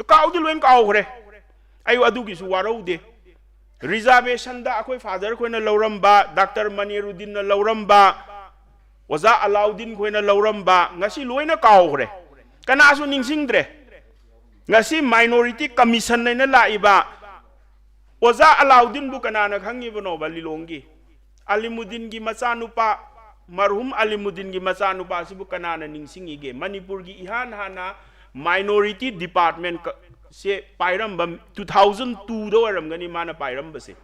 ꯀꯥꯎꯗꯤ ꯂꯣꯏ ꯀꯥꯎꯈ꯭ꯔꯦ꯫ ꯑꯩ ꯑꯗꯨꯒꯤꯁꯨ ꯋꯥꯔꯧꯗꯦ꯫ ꯔꯤꯖꯥꯔꯕꯦꯁꯟꯗ ꯑꯩꯈꯣꯏ ꯐꯥꯗꯔ ꯈꯣꯏꯅ ꯂꯧꯔꯝꯕ, ꯗꯥꯛꯇꯔ ꯃꯅꯤꯔꯨꯗꯤꯟꯅ ꯂꯧꯔꯝꯕ, ꯑꯣꯖꯥ ꯑꯂꯥꯎꯗꯤꯟ ꯈꯣꯏꯅ ꯂꯧꯔꯝꯕ, ꯉꯁꯤ ꯂꯣꯏꯅ ꯀꯥꯎꯈ꯭ꯔꯦ꯫ ꯀꯅꯥꯁꯨ ꯅꯤꯡꯁꯤꯡꯗ꯭ꯔꯦ꯫ ꯉꯁꯤ ꯃꯥꯏꯅꯣꯔꯤꯇꯤ ꯀꯃꯤꯁꯟ ꯍꯥꯏꯅ ꯂꯥꯛꯏꯕ, ꯑꯣꯖꯥ ꯑꯂꯥꯎꯗꯤꯟꯕꯨ ꯀꯅꯥꯅ ꯈꯪꯉꯤꯕꯅꯣꯕ ꯂꯤꯂꯣꯡꯒꯤ? ꯑꯂꯤꯃꯨꯗꯤꯟꯒꯤ ꯃꯆꯥꯅꯨꯄꯥ, ꯃꯔꯍꯨꯝ ꯑꯂꯤꯃꯨꯗꯤꯟꯒꯤ ꯃꯆꯥꯅꯨꯄꯥꯁꯤꯕꯨ ꯀꯅꯥꯅ ꯅꯤꯡꯁꯤꯡꯉꯤꯒꯦ? ꯃꯅꯤꯄꯨꯔꯒꯤ ꯏꯍꯥꯟ ꯍꯥꯟꯅ ꯃꯥꯏꯅꯣꯔꯤꯇꯤ ꯗꯤꯄꯥꯔꯠꯃꯦꯟ ꯀ-, ꯁꯦ ꯄꯥꯏꯔꯝꯕ ꯇꯨ ꯊꯥꯎꯖꯟ ꯇꯨꯗ ꯑꯣꯏꯔꯝꯒꯅꯤ ꯃꯥꯅ ꯄꯥꯏꯔꯝꯕꯁꯦ꯫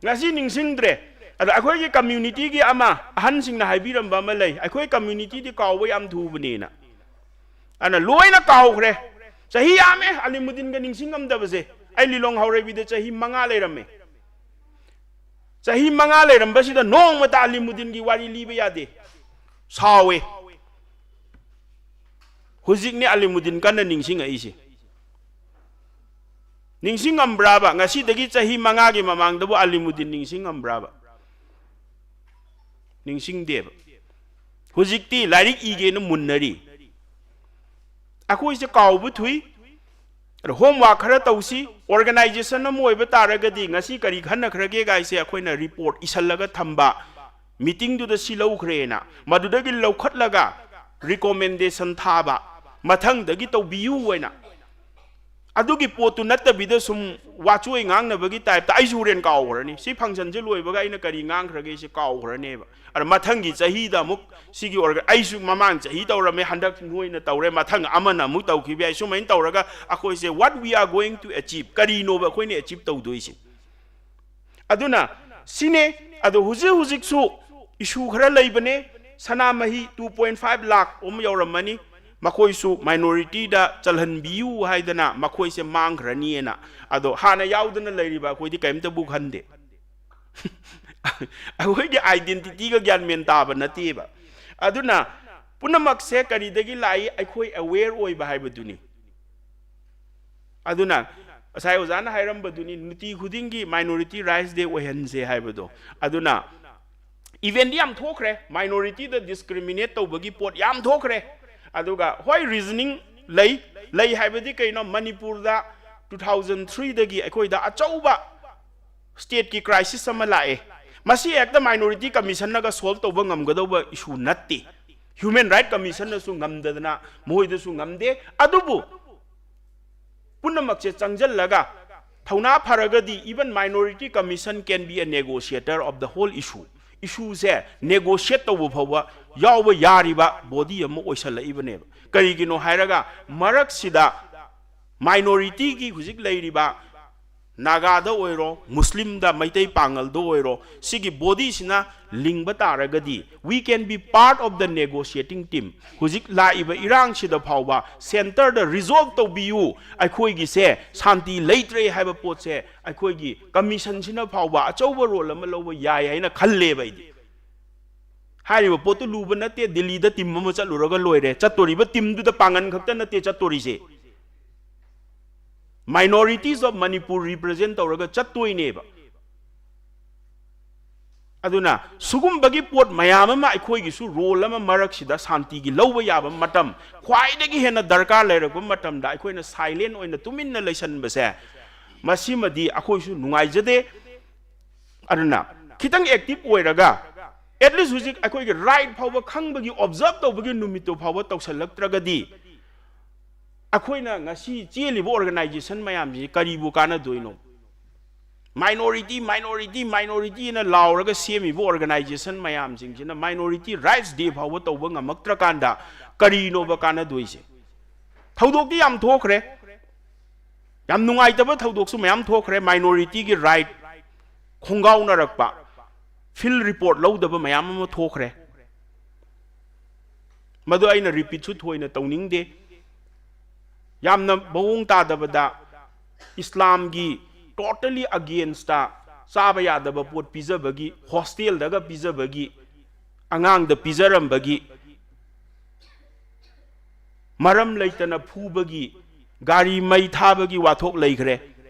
ꯉꯁꯤ ꯅꯤꯡꯁꯤꯡꯗ꯭ꯔꯦ꯫ ꯑꯗ ꯑꯩꯈꯣꯏꯒꯤ ꯀꯝꯃ꯭ꯌꯨꯅꯤꯇꯤꯒꯤ ꯑꯃ, ꯑꯍꯟꯁꯤꯡꯅ ꯍꯥꯏꯕꯤꯔꯝꯕ ꯑꯃ ꯂꯩ, "ꯑꯩꯈꯣꯏ ꯀꯝꯃ꯭ꯌꯨꯅꯤꯇꯤꯗꯤ ꯀꯥꯎꯕ ꯌꯥꯝ ꯊꯨꯕꯅꯦꯅ"꯫ ꯑꯗꯨꯅ ꯂꯣꯏꯅ ꯀꯥꯎꯈ꯭ꯔꯦ꯫ ꯆꯍꯤ ꯌꯥꯝꯃꯦ ꯑꯂꯤꯃꯨꯗꯤꯟꯒ ꯅꯤꯡꯁꯤꯡꯉꯝꯗꯕꯁꯦ꯫ ꯑꯩ ꯂꯤꯂꯣꯡ ꯍꯥꯎꯔꯩꯕꯤꯗ ꯆꯍꯤ ꯃꯉꯥ ꯂꯩꯔꯝꯃꯦ꯫ ꯆꯍꯤ ꯃꯉꯥ ꯂꯩꯔꯝꯕꯁꯤꯗ ꯅꯣꯡꯃꯇ ꯑꯂꯤꯃꯨꯗꯤꯟꯒꯤ ꯋꯥꯔꯤ ꯂꯤꯕ ꯌꯥꯗꯦ꯫ ꯁꯥꯎꯋꯦ꯫ ꯍꯧꯖꯤꯛꯅꯦ ꯑꯂꯤꯃꯨꯗꯤꯟ ꯀꯟꯅ ꯅꯤꯡꯁꯤꯡꯉꯛꯏꯁꯦ꯫ ꯅꯤꯡꯁꯤꯡꯉꯝꯕ꯭ꯔꯥꯕ? ꯉꯁꯤꯗꯒꯤ ꯆꯍꯤ ꯃꯉꯥꯒꯤ ꯃꯃꯥꯡꯗꯕꯨ ꯑꯂꯤꯃꯨꯗꯤꯟ ꯅꯤꯡꯁꯤꯡꯉꯝꯕ꯭ꯔꯥꯕ? ꯅꯤꯡꯁꯤꯡꯗꯦꯕ꯫ ꯍꯧꯖꯤꯛꯇꯤ ꯂꯥꯏꯔꯤꯛ ꯏꯒꯦꯅ ꯃꯨꯟꯅꯔꯤ꯫ ꯑꯩꯈꯣꯏꯁꯦ ꯀꯥꯎꯕ ꯊꯨꯏ꯫ ꯑꯗꯣ ꯍꯣꯝꯋꯥꯔꯛ ꯈꯔ ꯇꯧꯁꯤ꯫ ꯑꯣꯔꯒꯅꯥꯏꯖꯦꯁꯟ ꯑꯃ ꯑꯣꯏꯕ ꯇꯥꯔꯒꯗꯤ ꯉꯁꯤ ꯀꯔꯤ ꯈꯟꯅꯈ꯭ꯔꯒꯦ ꯒꯥꯏꯁꯦ ꯑꯩꯈꯣꯏꯅ ꯔꯤꯄꯣꯔꯠ ꯏꯁꯜꯂꯒ ꯊꯝꯕ, ꯃꯤꯇꯤꯡꯗꯨꯗ ꯁꯤ ꯂꯧꯈ꯭ꯔꯦꯅ, ꯃꯗꯨꯗꯒꯤ ꯂꯧꯈꯠꯂꯒ ꯔꯤꯀꯣꯃꯦꯟꯗꯦꯁꯟ ꯊꯥꯕ, ꯃꯊꯪꯗꯒꯤ ꯇꯧꯕꯤꯌꯨ ꯍꯥꯏꯅ꯫ ꯑꯗꯨꯒꯤ ꯄꯣꯠꯇꯨ ꯅꯠꯇꯕꯤꯗ ꯁꯨꯝ ꯋꯥꯆꯣꯏ ꯉꯥꯡꯅꯕꯒꯤ type ꯇ ꯑꯩꯁꯨ ꯍꯣꯔꯦꯟ ꯀꯥꯎꯈ꯭ꯔꯅꯤ꯫ ꯁꯤ function ꯁꯦ ꯂꯣꯏꯕꯒ ꯑꯩꯅ ꯀꯔꯤ ꯉꯥꯡꯈ꯭ꯔꯒꯦ ꯁꯤ ꯀꯥꯎꯈ꯭ꯔꯅꯦꯕ꯫ ꯑꯗ ꯃꯊꯪꯒꯤ ꯆꯍꯤꯗ ꯑꯃꯨꯛ ꯁꯤꯒꯤ ꯑꯣꯏꯔꯒ ꯑꯩꯁꯨ ꯃꯃꯥꯡ ꯆꯍꯤ ꯇꯧꯔꯝꯃꯦ, ꯍꯟꯗꯛ ꯅꯣꯏꯅ ꯇꯧꯔꯦ, ꯃꯊꯪ ꯑꯃꯅ ꯑꯃꯨꯛ ꯇꯧꯈꯤꯕ ꯌꯥꯏ꯫ ꯁꯨꯃꯥꯏꯅ ꯇꯧꯔꯒ ꯑꯩꯈꯣꯏꯁꯦ what we are going to achieve, ꯀꯔꯤꯅꯣꯕ ꯑꯩꯈꯣꯏꯅ achieve ꯇꯧꯗꯣꯏꯁꯦ? ꯑꯗꯨꯅ ꯁꯤꯅꯦ꯫ ꯑꯗꯣ ꯍꯧꯖꯤꯛ ꯍꯧꯖꯤꯛꯁꯨ issue ꯈꯔ ꯂꯩꯕꯅꯦ꯫ ꯁꯅꯥꯃꯍꯤ two point five ꯂꯥꯈ ꯑꯃ ꯌꯧꯔꯝꯃꯅꯤ꯫ ꯃꯈꯣꯏꯁꯨ minority ꯗ ꯆꯜꯍꯟꯕꯤꯌꯨ ꯍꯥꯏꯗꯅ ꯃꯈꯣꯏꯁꯦ ꯃꯥꯡꯈ꯭ꯔꯅꯤꯅ꯫ ꯑꯗꯣ ꯍꯥꯟꯅ ꯌꯥꯎꯗꯅ ꯂꯩꯔꯤꯕ ꯑꯩꯈꯣꯏꯗꯤ ꯀꯔꯤꯝꯇꯕꯨ ꯈꯟꯗꯦ꯫ ꯑꯩꯈꯣꯏꯒꯤ identity ꯒ ꯒ꯭ꯌꯥꯟ ꯃꯦꯟ ꯇꯥꯕ ꯅꯠꯇꯦꯕ꯫ ꯑꯗꯨꯅ ꯄꯨꯝꯅꯃꯛꯁꯦ ꯀꯔꯤꯗꯒꯤ ꯂꯥꯛꯏ? ꯑꯩꯈꯣꯏ aware ꯑꯣꯏꯕ ꯍꯥꯏꯕꯗꯨꯅꯤ꯫ ꯑꯗꯨꯅ ꯉꯁꯥꯏ ꯑꯣꯖꯥꯅ ꯍꯥꯏꯔꯝꯕꯗꯨꯅꯤ, ꯅꯨꯡꯇꯤ ꯈꯨꯗꯤꯡꯒꯤ minority rights day ꯑꯣꯏꯍꯟꯁꯦ ꯍꯥꯏꯕꯗꯣ꯫ ꯑꯗꯨꯅ event ꯗꯤ ꯌꯥꯝ ꯊꯣꯛꯈ꯭ꯔꯦ, minority ꯗ discriminate ꯇꯧꯕꯒꯤ ꯄꯣꯠ ꯌꯥꯝ ꯊꯣꯛꯈ꯭ꯔꯦ꯫ ꯑꯗꯨꯒ ꯍꯣꯏ, reasoning ꯂꯩ꯫ ꯂꯩ ꯍꯥꯏꯕꯗꯤ ꯀꯩꯅꯣ? ꯃꯅꯤꯄꯨꯔꯗ two thousand three ꯗꯒꯤ ꯑꯩꯈꯣꯏꯗ ꯑꯆꯧꯕ state ꯀꯤ crisis ꯑꯃ ꯂꯥꯛꯑꯦ꯫ ꯃꯁꯤ ꯍꯦꯛꯇ minority commission ꯅꯒ solve ꯇꯧꯕ ꯉꯝꯒꯗꯧꯕ issue ꯅꯠꯇꯦ꯫ Human Right Commission ꯅꯁꯨ ꯉꯝꯗꯗꯅ ꯃꯣꯏꯗꯁꯨ ꯉꯝꯗꯦ꯫ ꯑꯗꯨꯕꯨ ꯄꯨꯝꯅꯃꯛꯁꯦ ꯆꯪꯁꯤꯜꯂꯒ ꯊꯧꯅꯥ ꯐꯔꯒꯗꯤ even minority commission can be a negotiator of the whole issue꯫ Issue say negotiate ꯇꯧꯕ ꯐꯥꯎꯕ ꯌꯥꯎꯕ ꯌꯥꯔꯤꯕ body ꯑꯃ ꯑꯣꯏꯁꯜꯂꯛꯏꯕꯅꯦꯕ꯫ ꯀꯔꯤꯒꯤꯅꯣ ꯍꯥꯏꯔꯒ ꯃꯔꯛꯁꯤꯗ minority ꯒꯤ ꯍꯧꯖꯤꯛ ꯂꯩꯔꯤꯕ ꯅꯥꯒꯥꯗ ꯑꯣꯏꯔꯣ, ꯃꯨꯁꯂꯤꯝꯗ, ꯃꯩꯇꯩ ꯄꯥꯉꯜꯗ ꯑꯣꯏꯔꯣ, ꯁꯤꯒꯤ body ꯁꯤꯅ ꯂꯤꯡꯕ ꯇꯥꯔꯒꯗꯤ we can be part of the negotiating team꯫ ꯍꯧꯖꯤꯛ ꯂꯥꯛꯏꯕ ꯏꯔꯥꯡꯁꯤꯗ ꯐꯥꯎꯕ centre ꯗ resolve ꯇꯧꯕꯤꯌꯨ, ꯑꯩꯈꯣꯏꯒꯤꯁꯦ ꯁꯥꯟꯇꯤ ꯂꯩꯇ꯭ꯔꯦ ꯍꯥꯏꯕ ꯄꯣꯠꯁꯦ ꯑꯩꯈꯣꯏꯒꯤ commission ꯁꯤꯅ ꯐꯥꯎꯕ ꯑꯆꯧꯕ role ꯑꯃ ꯂꯧꯕ ꯌꯥꯏ ꯍꯥꯏꯅ ꯈꯜꯂꯦꯕ ꯑꯩꯗꯤ꯫ ꯍꯥꯏꯔꯤꯕ ꯄꯣꯠꯇꯨ ꯂꯨꯕ ꯅꯠꯇꯦ, ꯗꯤꯜꯂꯤꯗ team ꯑꯃ ꯆꯠꯂꯨꯔꯒ ꯂꯣꯏꯔꯦ꯫ ꯆꯠꯇꯣꯔꯤꯕ team ꯗꯨꯗ ꯄꯥꯡꯒꯟ ꯈꯛꯇ ꯅꯠꯇꯦ ꯆꯠꯇꯣꯔꯤꯁꯦ, minorities of Manipur represent ꯇꯧꯔꯒ ꯆꯠꯇꯣꯏꯅꯦꯕ꯫ ꯑꯗꯨꯅ ꯁꯤꯒꯨꯝꯕꯒꯤ ꯄꯣꯠ ꯃꯌꯥꯝ ꯑꯃ ꯑꯩꯈꯣꯏꯒꯤꯁꯨ role ꯑꯃ ꯃꯔꯛꯁꯤꯗ ꯁꯥꯟꯇꯤꯒꯤ ꯂꯧꯕ ꯌꯥꯕ ꯃꯇꯝ ꯈ꯭ꯋꯥꯏꯗꯒꯤ ꯍꯦꯟꯅ ꯗꯔꯀꯥꯔ ꯂꯩꯔꯛꯄ ꯃꯇꯝꯗ ꯑꯩꯈꯣꯏꯅ silent ꯑꯣꯏꯅ ꯇꯨꯃꯤꯟꯅ ꯂꯩꯁꯟꯕꯁꯦ, ꯃꯁꯤꯃꯗꯤ ꯑꯩꯈꯣꯏꯁꯨ ꯅꯨꯡꯉꯥꯏꯖꯗꯦ꯫ ꯑꯗꯨꯅ ꯈꯤꯇꯪ active ꯑꯣꯏꯔꯒ at least ꯍꯧꯖꯤꯛ ꯑꯩꯈꯣꯏꯒꯤ right ꯐꯥꯎꯕ ꯈꯪꯕꯒꯤ, observe ꯇꯧꯕꯒꯤ ꯅꯨꯃꯤꯠꯇꯨ ꯐꯥꯎꯕ ꯇꯧꯁꯜꯂꯛꯇ꯭ꯔꯒꯗꯤ ꯑꯩꯈꯣꯏꯅ ꯉꯁꯤ ꯆꯦꯜꯂꯤꯕ organization ꯃꯌꯥꯝꯁꯤ ꯀꯔꯤꯕꯨ ꯀꯥꯟꯅꯗꯣꯏꯅꯣ? Minority, minority, minority ꯅ ꯂꯥꯎꯔꯒ ꯁꯦꯝꯃꯤꯕ organization ꯃꯌꯥꯝꯁꯤꯡꯁꯤꯅ minority rights day ꯐꯥꯎꯕ ꯇꯧꯕ ꯉꯝꯃꯛꯇ꯭ꯔꯀꯥꯟꯗ ꯀꯔꯤꯅꯣꯕ ꯀꯥꯟꯅꯗꯣꯏꯁꯦ? ꯊꯧꯗꯣꯛꯇꯤ ꯌꯥꯝ ꯊꯣꯛꯈ꯭ꯔꯦ, ꯌꯥꯝ ꯅꯨꯡꯉꯥꯏꯇꯕ ꯊꯧꯗꯣꯛꯁꯨ ꯃꯌꯥꯝ ꯊꯣꯛꯈ꯭ꯔꯦ, minority ꯒꯤ right ꯈꯣꯡꯒꯥꯎꯅꯔꯛꯄ, field report ꯂꯧꯗꯕ ꯃꯌꯥꯝ ꯑꯃ ꯊꯣꯛꯈ꯭ꯔꯦ꯫ ꯃꯗꯨ ꯑꯩꯅ repeat ꯁꯨ ꯊꯣꯏꯅ ꯇꯧꯅꯤꯡꯗꯦ꯫ ꯌꯥꯝꯅ ꯃꯑꯣꯡ ꯇꯥꯗꯕꯗ ꯏꯁꯂꯥꯝꯒꯤ totally against ꯇ ꯆꯥꯕ ꯌꯥꯗꯕ ꯄꯣꯠ ꯄꯤꯖꯕꯒꯤ, hostel ꯗꯒ ꯄꯤꯖꯕꯒꯤ, ꯑꯉꯥꯡꯗ ꯄꯤꯖꯔꯝꯕꯒꯤ, ꯃꯔꯝ ꯂꯩꯇꯅ ꯐꯨꯕꯒꯤ, ꯒꯥꯔꯤ ꯃꯩ ꯊꯥꯕꯒꯤ ꯋꯥꯊꯣꯛ ꯂꯩꯈ꯭ꯔꯦ꯫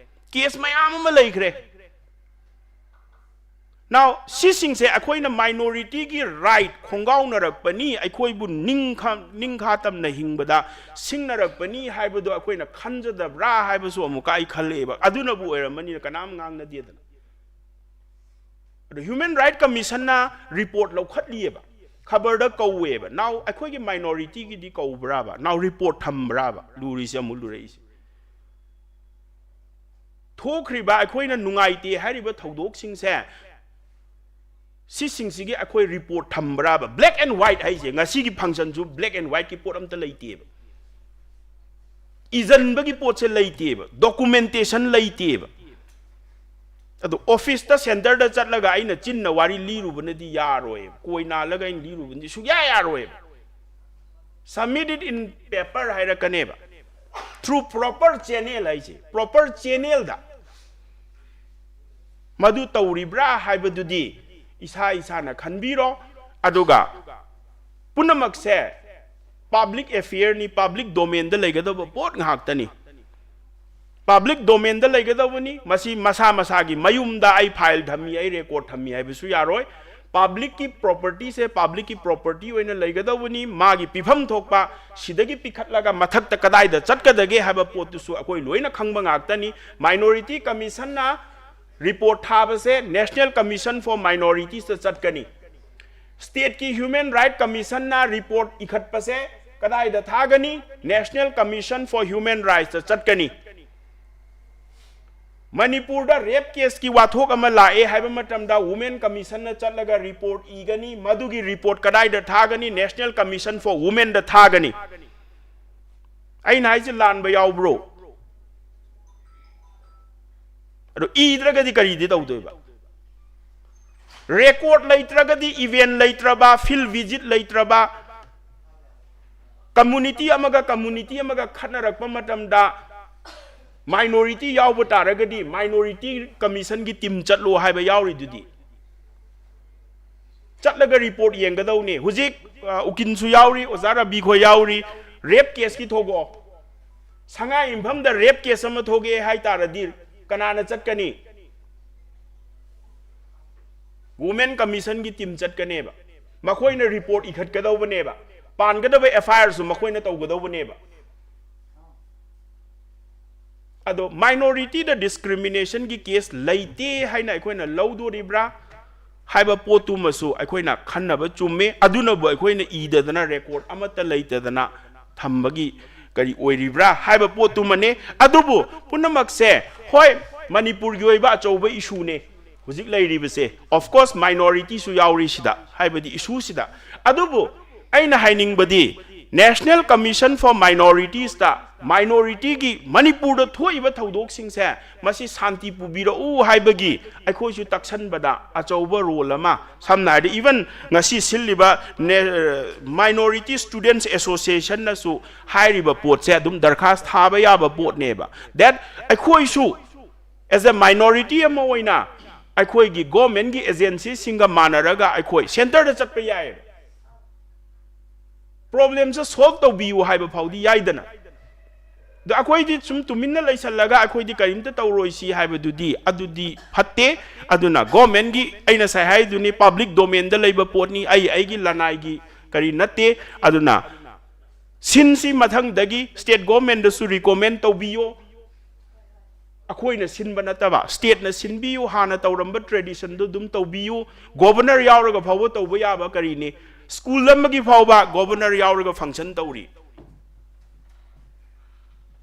Case ꯃꯌꯥꯝ ꯑꯃ ꯂꯩꯈ꯭ꯔꯦ꯫ Now, ꯁꯤꯁꯤꯡꯁꯦ ꯑꯩꯈꯣꯏꯅ minority ꯒꯤ right ꯈꯣꯡꯒꯥꯎꯅꯔꯛꯄꯅꯤ, ꯑꯩꯈꯣꯏꯕꯨ ꯅꯤꯡꯈꯥ-, ꯅꯤꯡꯈꯥ ꯇꯝꯅ ꯍꯤꯡꯕꯗ ꯁꯤꯡꯅꯔꯛꯄꯅꯤ ꯍꯥꯏꯕꯗꯣ ꯑꯩꯈꯣꯏꯅ ꯈꯟꯖꯗꯕ꯭ꯔꯥ ꯍꯥꯏꯕꯁꯨ ꯑꯃꯨꯛꯀ ꯑꯩ ꯈꯜꯂꯛꯑꯦꯕ꯫ ꯑꯗꯨꯅꯕꯨ ꯑꯣꯏꯔꯝꯃꯅꯤꯅ ꯀꯅꯥꯝ ꯉꯥꯡꯅꯗꯦꯗꯅ꯫ ꯑꯗꯣ Human Right Commission ꯅ report ꯂꯧꯈꯠꯂꯤꯑꯕ, ꯈꯕꯔꯗ ꯀꯧꯋꯦꯕ꯫ Now, ꯑꯩꯈꯣꯏꯒꯤ minority ꯒꯤꯗꯤ ꯀꯧꯕ꯭ꯔꯥꯕ? Now, report ꯊꯝꯕ꯭ꯔꯥꯕ? ꯂꯨꯔꯤꯁꯦ ꯑꯃꯨꯛ ꯂꯨꯔꯛꯏꯁꯦ꯫ ꯊꯣꯛꯈ꯭ꯔꯤꯕ ꯑꯩꯈꯣꯏꯅ ꯅꯨꯡꯉꯥꯏꯇꯦ ꯍꯥꯏꯔꯤꯕ ꯊꯧꯗꯣꯛꯁꯤꯡꯁꯦ, ꯁꯤꯁꯤꯡꯁꯤꯒꯤ ꯑꯩꯈꯣꯏ report ꯊꯝꯕ꯭ꯔꯥꯕ? Black and white ꯍꯥꯏꯁꯦ, ꯉꯁꯤꯒꯤ function ꯁꯨ black and white ꯀꯤ ꯄꯣꯠ ꯑꯝꯇ ꯂꯩꯇꯦꯕ꯫ ꯏꯖꯟꯕꯒꯤ ꯄꯣꯠꯁꯦ ꯂꯩꯇꯦꯕ, documentation ꯂꯩꯇꯦꯕ꯫ ꯑꯗꯣ office ꯇ, center ꯗ ꯆꯠꯂꯒ ꯑꯩꯅ ꯆꯤꯟꯅ ꯋꯥꯔꯤ ꯂꯤꯔꯨꯕꯅꯗꯤ ꯌꯥꯔꯣꯏꯕ, ꯀꯣꯏ ꯅꯥꯜꯂꯒ ꯑꯩꯅ ꯂꯤꯔꯨꯕꯅꯗꯤ ꯁꯨꯡꯌꯥ ꯌꯥꯔꯣꯏꯕ꯫ Submit it in paper ꯍꯥꯏꯔꯛꯀꯅꯦꯕ, through proper channel ꯍꯥꯏꯁꯦ, proper channel ꯗ ꯃꯗꯨ ꯇꯧꯔꯤꯕ꯭ꯔꯥ ꯍꯥꯏꯕꯗꯨꯗꯤ ꯏꯁꯥ ꯏꯁꯥꯅ ꯈꯟꯕꯤꯔꯣ꯫ ꯑꯗꯨꯒ ꯄꯨꯝꯅꯃꯛꯁꯦ public affair ꯅꯤ, public domain ꯗ ꯂꯩꯒꯗꯕ ꯄꯣꯠ ꯉꯥꯛꯇꯅꯤ꯫ Public domain ꯗ ꯂꯩꯒꯗꯕꯅꯤ꯫ ꯃꯁꯤ ꯃꯁꯥ ꯃꯁꯥꯒꯤ ꯃꯌꯨꯝꯗ ꯑꯩ file ꯊꯝꯃꯤ, ꯑꯩ record ꯊꯝꯃꯤ ꯍꯥꯏꯕꯁꯨ ꯌꯥꯔꯣꯏ꯫ Public ꯀꯤ property ꯁꯦ public ꯀꯤ property ꯑꯣꯏꯅ ꯂꯩꯒꯗꯧꯕꯅꯤ꯫ ꯃꯥꯒꯤ ꯄꯤꯐꯝ ꯊꯣꯛꯄ ꯁꯤꯗꯒꯤ ꯄꯤꯈꯠꯂꯒ ꯃꯊꯛꯇ ꯀꯗꯥꯏꯗ ꯆꯠꯀꯗꯒꯦ ꯍꯥꯏꯕ ꯄꯣꯠꯇꯨꯁꯨ ꯑꯩꯈꯣꯏ ꯂꯣꯏꯅ ꯈꯪꯕ ꯉꯥꯛꯇꯅꯤ꯫ Minority Commission ꯅ report ꯊꯥꯕꯁꯦ National Commission for Minorities ꯇ ꯆꯠꯀꯅꯤ꯫ State ꯀꯤ Human Right Commission ꯅ report ꯏꯈꯠꯄꯁꯦ ꯀꯗꯥꯏꯗ ꯊꯥꯒꯅꯤ? National Commission for Human Rights ꯇ ꯆꯠꯀꯅꯤ꯫ ꯃꯅꯤꯄꯨꯔꯗ ꯔꯦꯞ ꯀꯦꯁꯀꯤ ꯋꯥꯊꯣꯛ ꯑꯃ ꯂꯥꯛꯑꯦ ꯍꯥꯏꯕ ꯃꯇꯝꯗ Women Commission ꯅ ꯆꯠꯂꯒ ꯔꯤꯄꯣꯔꯠ ꯏꯒꯅꯤ꯫ ꯃꯗꯨꯒꯤ ꯔꯤꯄꯣꯔꯠ ꯀꯗꯥꯏꯗ ꯊꯥꯒꯅꯤ? National Commission for Women ꯗ ꯊꯥꯒꯅꯤ꯫ ꯑꯩꯅ ꯍꯥꯏꯁꯦ ꯂꯥꯟꯕ ꯌꯥꯎꯕ꯭ꯔꯣ? ꯑꯗꯣ ꯏꯗ꯭ꯔꯒꯗꯤ ꯀꯔꯤꯗꯤ ꯇꯧꯗꯣꯏꯕ? ꯔꯦꯀꯣꯔꯠ ꯂꯩꯇ꯭ꯔꯒꯗꯤ, ꯏꯚꯦꯟ ꯂꯩꯇ꯭ꯔꯕ, ꯐꯤꯜ ꯚꯤꯖꯤꯠ ꯂꯩꯇ꯭ꯔꯕ, ꯀꯝꯃꯨꯅꯤꯇꯤ ꯑꯃꯒ ꯀꯝꯃꯨꯅꯤꯇꯤ ꯑꯃꯒ ꯈꯠꯅꯔꯛꯄ ꯃꯇꯝꯗ ꯃꯥꯏꯅꯣꯔꯤꯇꯤ ꯌꯥꯎꯕ ꯇꯥꯔꯒꯗꯤ ꯃꯥꯏꯅꯣꯔꯤꯇꯤ ꯀꯃꯤꯁꯟꯒꯤ ꯇꯤꯝ ꯆꯠꯂꯣ ꯍꯥꯏꯕ ꯌꯥꯎꯔꯤꯗꯨꯗꯤ꯫ ꯆꯠꯂꯒ ꯔꯤꯄꯣꯔꯠ ꯌꯦꯡꯒꯗꯧꯅꯤ꯫ ꯍꯧꯖꯤꯛ, ꯑ, ꯎꯀꯤꯟꯁꯨ ꯌꯥꯎꯔꯤ, ꯑꯣꯖꯥ ꯔꯕꯤ ꯈꯣꯏ ꯌꯥꯎꯔꯤ꯫ ꯔꯦꯞ ꯀꯦꯁꯀꯤ ꯊꯣꯛꯂꯛꯑꯣ꯫ ꯁꯉꯥꯏ ꯌꯨꯝꯐꯝꯗ ꯔꯦꯞ ꯀꯦꯁ ꯑꯃ ꯊꯣꯛꯂꯛꯑꯦ ꯍꯥꯏ ꯇꯥꯔꯗꯤ ꯀꯅꯥꯅ ꯆꯠꯀꯅꯤ? ꯋꯨꯃꯦꯟ ꯀꯃꯤꯁꯟꯒꯤ ꯇꯤꯝ ꯆꯠꯀꯅꯦꯕ꯫ ꯃꯈꯣꯏꯅ ꯔꯤꯄꯣꯔꯠ ꯏꯈꯠꯀꯗꯧꯕꯅꯦꯕ꯫ ꯄꯥꯟꯒꯗꯕ ꯑꯦꯐ ꯑꯥꯏ ꯑꯥꯔꯁꯨ ꯃꯈꯣꯏꯅ ꯇꯧꯒꯗꯧꯕꯅꯦꯕ꯫ ꯑꯗꯣ ꯃꯥꯏꯅꯣꯔꯤꯇꯤꯗ ꯗꯤꯁꯀ꯭ꯔꯤꯃꯤꯅꯦꯁꯟꯒꯤ ꯀꯦꯁ ꯂꯩꯇꯦ ꯍꯥꯏꯅ ꯑꯩꯈꯣꯏꯅ ꯂꯧꯗꯣꯔꯤꯕ꯭ꯔꯥ ꯍꯥꯏꯕ ꯄꯣꯠꯇꯨꯃꯁꯨ ꯑꯩꯈꯣꯏꯅ ꯈꯟꯅꯕ ꯆꯨꯝꯃꯦ꯫ ꯑꯗꯨꯅꯕꯨ ꯑꯩꯈꯣꯏꯅ ꯏꯗꯗꯅ ꯔꯦꯀꯣꯔꯠ ꯑꯃꯠꯇ ꯂꯩꯇꯗꯅ ꯊꯝꯕꯒꯤ ꯀꯔꯤ ꯑꯣꯏꯔꯤꯕ꯭ꯔꯥ ꯍꯥꯏꯕ ꯄꯣꯠꯇꯨꯃꯅꯦ꯫ ꯑꯗꯨꯕꯨ ꯄꯨꯝꯅꯃꯛꯁꯦ, ꯍꯣꯏ, ꯃꯅꯤꯄꯨꯔꯒꯤ ꯑꯣꯏꯕ ꯑꯆꯧꯕ ꯏꯁꯨꯅꯦ ꯍꯧꯖꯤꯛ ꯂꯩꯔꯤꯕꯁꯦ, of course, ꯃꯥꯏꯅꯣꯔꯤꯇꯤꯁꯨ ꯌꯥꯎꯔꯤ ꯁꯤꯗ, ꯍꯥꯏꯕꯗꯤ ꯏꯁꯨꯁꯤꯗ꯫ ꯑꯗꯨꯕꯨ ꯑꯩꯅ ꯍꯥꯏꯅꯤꯡꯕꯗꯤ, National Commission for Minoritiesꯇ ꯃꯥꯏꯅꯣꯔꯤꯇꯤꯒꯤ ꯃꯅꯤꯄꯨꯔꯗ ꯊꯣꯛꯏꯕ ꯊꯧꯗꯣꯛꯁꯤꯡꯁꯦ, ꯃꯁꯤ ꯁꯥꯟꯇꯤ ꯄꯨꯕꯤꯔꯛꯎ ꯍꯥꯏꯕꯒꯤ ꯑꯩꯈꯣꯏꯁꯨ ꯇꯛꯁꯟꯕꯗ ꯑꯆꯧꯕ ꯔꯣꯜ ꯑꯃ, ꯁꯝꯅ ꯍꯥꯏꯔꯗꯤ, even ꯉꯁꯤ ꯁꯤꯜꯂꯤꯕ ꯅꯦ-, Minority Students Associationꯅꯁꯨ ꯍꯥꯏꯔꯤꯕ ꯄꯣꯠꯁꯦ ꯑꯗꯨꯝ ꯗꯔꯈꯥꯁ ꯊꯥꯕ ꯌꯥꯕ ꯄꯣꯠꯅꯦꯕ, that ꯑꯩꯈꯣꯏꯁꯨ as a minority ꯑꯃ ꯑꯣꯏꯅ ꯑꯩꯈꯣꯏꯒꯤ ꯒꯣꯔꯃꯦꯟꯒꯤ ꯑꯦꯖꯦꯟꯁꯤꯁꯤꯡꯒ ꯃꯥꯟꯅꯔꯒ ꯑꯩꯈꯣꯏ ꯁꯦꯟꯇꯔꯗ ꯆꯠꯄ ꯌꯥꯏꯌꯦꯕ꯫ ꯄ꯭ꯔꯣꯕ꯭ꯂꯦꯝꯁꯦ ꯁꯣꯜꯕ ꯇꯧꯕꯤꯌꯨ ꯍꯥꯏꯕ ꯐꯥꯎꯗꯤ ꯌꯥꯏꯗꯅ꯫ ꯑꯗꯣ ꯑꯩꯈꯣꯏꯗꯤ ꯁꯨꯝ ꯇꯨꯃꯤꯟꯅ ꯂꯩꯁꯜꯂꯒ ꯑꯩꯈꯣꯏꯗꯤ ꯀꯔꯤꯝꯇ ꯇꯧꯔꯣꯏꯁꯤ ꯍꯥꯏꯕꯗꯨꯗꯤ, ꯑꯗꯨꯗꯤ ꯐꯠꯇꯦ꯫ ꯑꯗꯨꯅ ꯒꯣꯔꯃꯦꯟꯒꯤ, ꯑꯩꯅ ꯉꯁꯥꯏ ꯍꯥꯏꯗꯨꯅꯤ, ꯄꯕ꯭ꯂꯤꯛ ꯗꯣꯃꯦꯟꯗ ꯂꯩꯕ ꯄꯣꯠꯅꯤ, ꯑꯩ ꯑꯩꯒꯤ ꯂꯅꯥꯏꯒꯤ ꯀꯔꯤ ꯅꯠꯇꯦ꯫ ꯑꯗꯨꯅ ꯁꯤꯟꯁꯤ ꯃꯊꯪꯗꯒꯤ ꯁ꯭ꯇꯦꯠ ꯒꯣꯔꯃꯦꯟꯗꯁꯨ ꯔꯤꯀꯣꯃꯦꯟ ꯇꯧꯕꯤꯌꯣ꯫ ꯑꯩꯈꯣꯏꯅ ꯁꯤꯟꯕ ꯅꯠꯇꯕ, ꯁ꯭ꯇꯦꯠꯅ ꯁꯤꯟꯕꯤꯌꯨ, ꯍꯥꯟꯅ ꯇꯧꯔꯝꯕ ꯇ꯭ꯔꯦꯗꯤꯁꯟꯗꯨ ꯑꯗꯨꯝ ꯇꯧꯕꯤꯌꯨ꯫ ꯒꯣꯕꯔꯅꯔ ꯌꯥꯎꯔꯒ ꯐꯥꯎꯕ ꯇꯧꯕ ꯌꯥꯕ ꯀꯔꯤꯅꯤ? ꯁ꯭ꯀꯨꯜ ꯑꯃꯒꯤ ꯐꯥꯎꯕ ꯒꯣꯕꯔꯅꯔ ꯌꯥꯎꯔꯒ ꯐꯪꯁꯟ ꯇꯧꯔꯤ꯫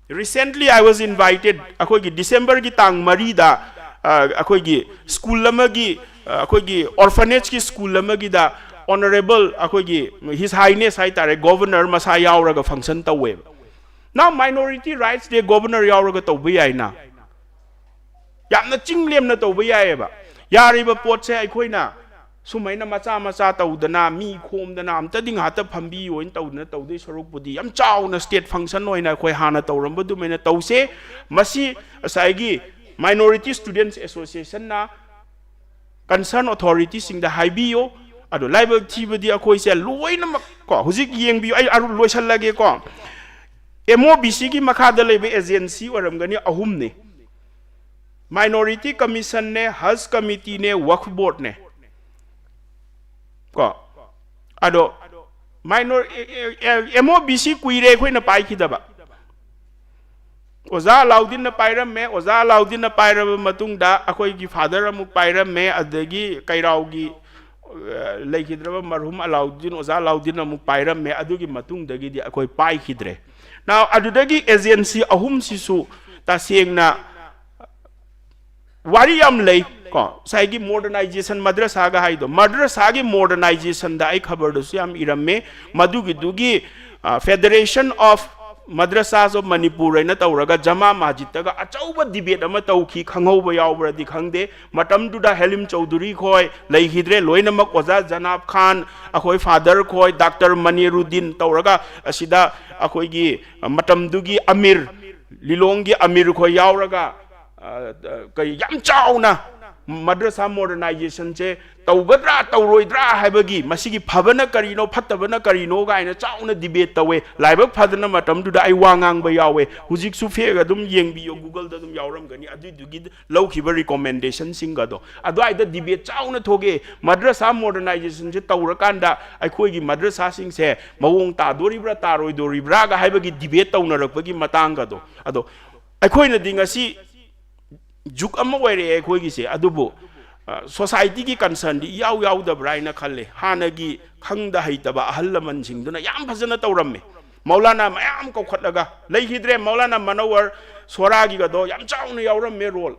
Recently I was invited, ꯑꯩꯈꯣꯏꯒꯤ ꯗꯤꯁꯦꯝꯕꯔꯒꯤ ꯇꯥꯡ ꯃꯔꯤꯗ, ꯑ, ꯑꯩꯈꯣꯏꯒꯤ ꯁ꯭ꯀꯨꯜ ꯑꯃꯒꯤ, ꯑ, ꯑꯩꯈꯣꯏꯒꯤ ꯑꯣꯔꯐꯅꯦꯖꯀꯤ ꯁ꯭ꯀꯨꯜ ꯑꯃꯒꯤꯗ ꯑꯣꯅꯔꯦꯕꯜ ꯑꯩꯈꯣꯏꯒꯤ His Highness ꯍꯥꯏꯇꯥꯔꯦ, ꯒꯣꯕꯔꯅꯔ ꯃꯁꯥ ꯌꯥꯎꯔꯒ ꯐꯪꯁꯟ ꯇꯧꯋꯦꯕ꯫ ꯅꯥꯎ, ꯃꯥꯏꯅꯣꯔꯤꯇꯤ ꯔꯥꯏꯠꯁ ꯗꯦ ꯒꯣꯕꯔꯅꯔ ꯌꯥꯎꯔꯒ ꯇꯧꯕ ꯌꯥꯏꯅ꯫ ꯌꯥꯝꯅ ꯆꯤꯡ ꯂꯦꯝꯅ ꯇꯧꯕ ꯌꯥꯏꯑꯕ꯫ ꯌꯥꯔꯤꯕ ꯄꯣꯠꯁꯦ ꯑꯩꯈꯣꯏꯅ ꯁꯨꯃꯥꯏꯅ ꯃꯆꯥ ꯃꯆꯥ ꯇꯧꯗꯅ, ꯃꯤ ꯈꯣꯝꯗꯅ, ꯑꯝꯇꯗꯤ ꯉꯥꯏꯍꯥꯛꯇ ꯐꯝꯕꯤꯌꯣꯅ ꯇꯧꯗꯅ ꯇꯧꯗꯣꯏ ꯁꯔꯨꯛꯄꯨꯗꯤ ꯌꯥꯝ ꯆꯥꯎꯅ ꯁ꯭ꯇꯦꯠ ꯐꯪꯁꯟ ꯑꯣꯏꯅ ꯑꯩꯈꯣꯏ ꯍꯥꯟꯅ ꯇꯧꯔꯝꯕ ꯑꯗꯨꯃꯥꯏꯅ ꯇꯧꯁꯦ꯫ ꯃꯁꯤ ꯉꯁꯥꯏꯒꯤ ꯃꯥꯏꯅꯣꯔꯤꯇꯤ ꯁ꯭ꯇꯨꯗꯦꯟꯠꯁ ꯑꯦꯁꯣꯁꯤꯌꯦꯁꯟꯅ ꯀꯟꯁꯔꯟ ꯑꯣꯊꯣꯔꯤꯇꯤꯁꯤꯡꯗ ꯍꯥꯏꯕꯤꯌꯨ꯫ ꯑꯗꯣ ꯂꯥꯏꯕꯛ ꯊꯤꯕꯗꯤ ꯑꯩꯈꯣꯏꯁꯦ ꯂꯣꯏꯅꯃꯛ ꯀꯣ, ꯍꯧꯖꯤꯛ ꯌꯦꯡꯕꯤꯌꯨ, ꯑꯩ ꯑꯔꯨ-, ꯂꯣꯏꯁꯜꯂꯒꯦꯀꯣ꯫ ꯑꯦꯝ ꯑꯣ ꯕꯤ ꯁꯤꯒꯤ ꯃꯈꯥꯗ ꯂꯩꯕ ꯑꯦꯖꯦꯟꯁꯤ ꯑꯣꯏꯔꯝꯒꯅꯤ ꯑꯍꯨꯝꯅꯤ: ꯃꯥꯏꯅꯣꯔꯤꯇꯤ ꯀꯃꯤꯁꯟꯅꯦ, ꯍꯖ ꯀꯃꯤꯇꯤꯅꯦ, ꯋꯛꯐ ꯕꯣꯔꯗꯅꯦ꯫ ꯀꯣ, ꯑꯗꯣ ꯃꯥꯏꯅꯣꯔ ꯑꯦꯝ ꯑꯣ ꯕꯤ ꯁꯤ ꯀꯨꯏꯔꯦ ꯑꯩꯈꯣꯏꯅ ꯄꯥꯏꯈꯤꯗꯕ꯫ ꯑꯣꯖꯥ ꯑꯂꯥꯎꯗꯤꯟꯅ ꯄꯥꯏꯔꯝꯃꯦ꯫ ꯑꯣꯖꯥ ꯑꯂꯥꯎꯗꯤꯟꯅ ꯄꯥꯏꯔꯕ ꯃꯇꯨꯡꯗ ꯑꯩꯈꯣꯏꯒꯤ ꯐꯥꯗꯔ ꯑꯃꯨꯛ ꯄꯥꯏꯔꯝꯃꯦ꯫ ꯑꯗꯒꯤ ꯀꯩꯔꯥꯎꯒꯤ, ꯑ, ꯂꯩꯈꯤꯗ꯭ꯔꯕ ꯃꯔꯍꯨꯝ ꯑꯂꯥꯎꯗꯤꯟ, ꯑꯣꯖꯥ ꯑꯂꯥꯎꯗꯤꯟ ꯑꯃꯨꯛ ꯄꯥꯏꯔꯝꯃꯦ꯫ ꯑꯗꯨꯒꯤ ꯃꯇꯨꯡꯗꯒꯤꯗꯤ ꯑꯩꯈꯣꯏ ꯄꯥꯏꯈꯤꯗ꯭ꯔꯦ꯫ Now, ꯑꯗꯨꯗꯒꯤ ꯑꯦꯖꯦꯟꯁꯤ ꯑꯍꯨꯝꯁꯤꯁꯨ ꯇꯁꯦꯡꯅ ꯋꯥꯔꯤ ꯌꯥꯝ ꯂꯩ꯫ ꯀꯣ, ꯉꯁꯥꯏꯒꯤ ꯃꯣꯗꯔꯅꯥꯏꯖꯦꯁꯟ, ꯃꯗ꯭ꯔꯁꯥꯒ ꯍꯥꯏꯗꯣ, ꯃꯗ꯭ꯔꯁꯥꯒꯤ ꯃꯣꯗꯔꯅꯥꯏꯖꯦꯁꯟꯗ ꯑꯩ ꯈꯕꯔꯗꯁꯨ ꯌꯥꯝ ꯏꯔꯝꯃꯦ꯫ ꯃꯗꯨꯒꯤꯗꯨꯒꯤ, ꯑ, Federation of Madrasas of Manipur ꯍꯥꯏꯅ ꯇꯧꯔꯒ ꯖꯃꯥ ꯃꯁꯖꯤꯗꯇꯒ ꯑꯆꯧꯕ ꯗꯤꯕꯦꯠ ꯑꯃ ꯇꯧꯈꯤ, ꯈꯪꯍꯧꯕ ꯌꯥꯎꯕ꯭ꯔꯗꯤ ꯈꯪꯗꯦ꯫ ꯃꯇꯝꯗꯨꯗ ꯍꯦꯂꯤꯝ ꯆꯧꯙꯨꯔꯤ ꯈꯣꯏ ꯂꯩꯈꯤꯗ꯭ꯔꯦ, ꯂꯣꯏꯅꯃꯛ ꯑꯣꯖꯥ ꯖꯅꯥꯕ ꯈꯥꯟ, ꯑꯩꯈꯣꯏ ꯐꯥꯗꯔ ꯈꯣꯏ, ꯗꯥꯛꯇꯔ ꯃꯅꯤꯔꯨꯗꯤꯟ ꯇꯧꯔꯒ ꯑꯁꯤꯗ ꯑꯩꯈꯣꯏꯒꯤ ꯃꯇꯝꯗꯨꯒꯤ ꯑꯃꯤꯔ, ꯂꯤꯂꯣꯡꯒꯤ ꯑꯃꯤꯔ ꯈꯣꯏ ꯌꯥꯎꯔꯒ, ꯑ, ꯑ, ꯀꯔꯤ ꯌꯥꯝ ꯆꯥꯎꯅ ꯃꯗ꯭ꯔꯁꯥ ꯃꯣꯗꯔꯅꯥꯏꯖꯦꯁꯟꯁꯦ ꯇꯧꯒꯗ꯭ꯔꯥ ꯇꯧꯔꯣꯏꯗ꯭ꯔꯥ ꯍꯥꯏꯕꯒꯤ, ꯃꯁꯤꯒꯤ ꯐꯕꯅ ꯀꯔꯤꯅꯣ ꯐꯠꯇꯕꯅ ꯀꯔꯤꯅꯣ ꯀꯥꯏꯅ ꯆꯥꯎꯅ ꯗꯤꯕꯦꯠ ꯇꯧꯋꯦ꯫ ꯂꯥꯏꯕꯛ ꯐꯗꯅ ꯃꯇꯝꯗꯨꯗ ꯑꯩ ꯋꯥ ꯉꯥꯡꯕ ꯌꯥꯎꯋꯦ꯫ ꯍꯧꯖꯤꯛꯁꯨ ꯐꯦꯛ ꯑꯗꯨꯝ ꯌꯦꯡꯕꯤꯌꯣ, ꯒꯨꯒꯜꯗ ꯑꯗꯨꯝ ꯌꯥꯎꯔꯝꯒꯅꯤ꯫ ꯑꯗꯨꯏꯗꯨꯒꯤ ꯂꯧꯈꯤꯕ ꯔꯤꯀꯣꯃꯦꯟꯗꯦꯁꯟꯁꯤꯡꯒꯗꯣ ꯑꯗꯨꯋꯥꯏꯗ ꯗꯤꯕꯦꯠ ꯆꯥꯎꯅ ꯊꯣꯛꯑꯦ꯫ ꯃꯗ꯭ꯔꯁꯥ ꯃꯣꯗꯔꯅꯥꯏꯖꯦꯁꯟꯁꯦ ꯇꯧꯔꯀꯥꯟꯗ ꯑꯩꯈꯣꯏꯒꯤ ꯃꯗ꯭ꯔꯁꯥꯁꯤꯡꯁꯦ ꯃꯑꯣꯡ ꯇꯥꯗꯣꯔꯤꯕ꯭ꯔꯥ ꯇꯥꯔꯣꯏꯗꯣꯔꯤꯕ꯭ꯔꯥꯒ ꯍꯥꯏꯕꯒꯤ ꯗꯤꯕꯦꯠ ꯇꯧꯅꯔꯛꯄꯒꯤ ꯃꯇꯥꯡꯒꯗꯣ꯫ ꯑꯗꯣ ꯑꯩꯈꯣꯏꯅꯗꯤ ꯉꯁꯤ ꯖꯨꯛ ꯑꯃ ꯑꯣꯏꯔꯛꯑꯦ ꯑꯩꯈꯣꯏꯒꯤꯁꯦ꯫ ꯑꯗꯨꯕꯨ ꯁꯣꯁꯥꯏꯇꯤꯒꯤ ꯀꯟꯁꯔꯟꯗꯤ ꯏꯌꯥꯎ ꯌꯥꯎꯗꯕ꯭ꯔꯥ ꯍꯥꯏꯅ ꯈꯜꯂꯦ꯫ ꯍꯥꯟꯅꯒꯤ ꯈꯪꯗ ꯍꯩꯇꯕ ꯑꯍꯜ ꯂꯃꯟꯁꯤꯡꯗꯨꯅ ꯌꯥꯝ ꯐꯖꯅ ꯇꯧꯔꯝꯃꯦ꯫ ꯃꯧꯂꯥꯅꯥ ꯃꯌꯥꯝ ꯀꯧꯈꯠꯂꯒ ꯂꯩꯈꯤꯗ꯭ꯔꯦ꯫ ꯃꯧꯂꯥꯅꯥ ꯃꯅꯧꯋꯔ ꯁꯣꯔꯥꯒꯤꯒꯗꯣ ꯌꯥꯝ ꯆꯥꯎꯅ ꯌꯥꯎꯔꯝꯃꯦ ꯔꯣꯜ,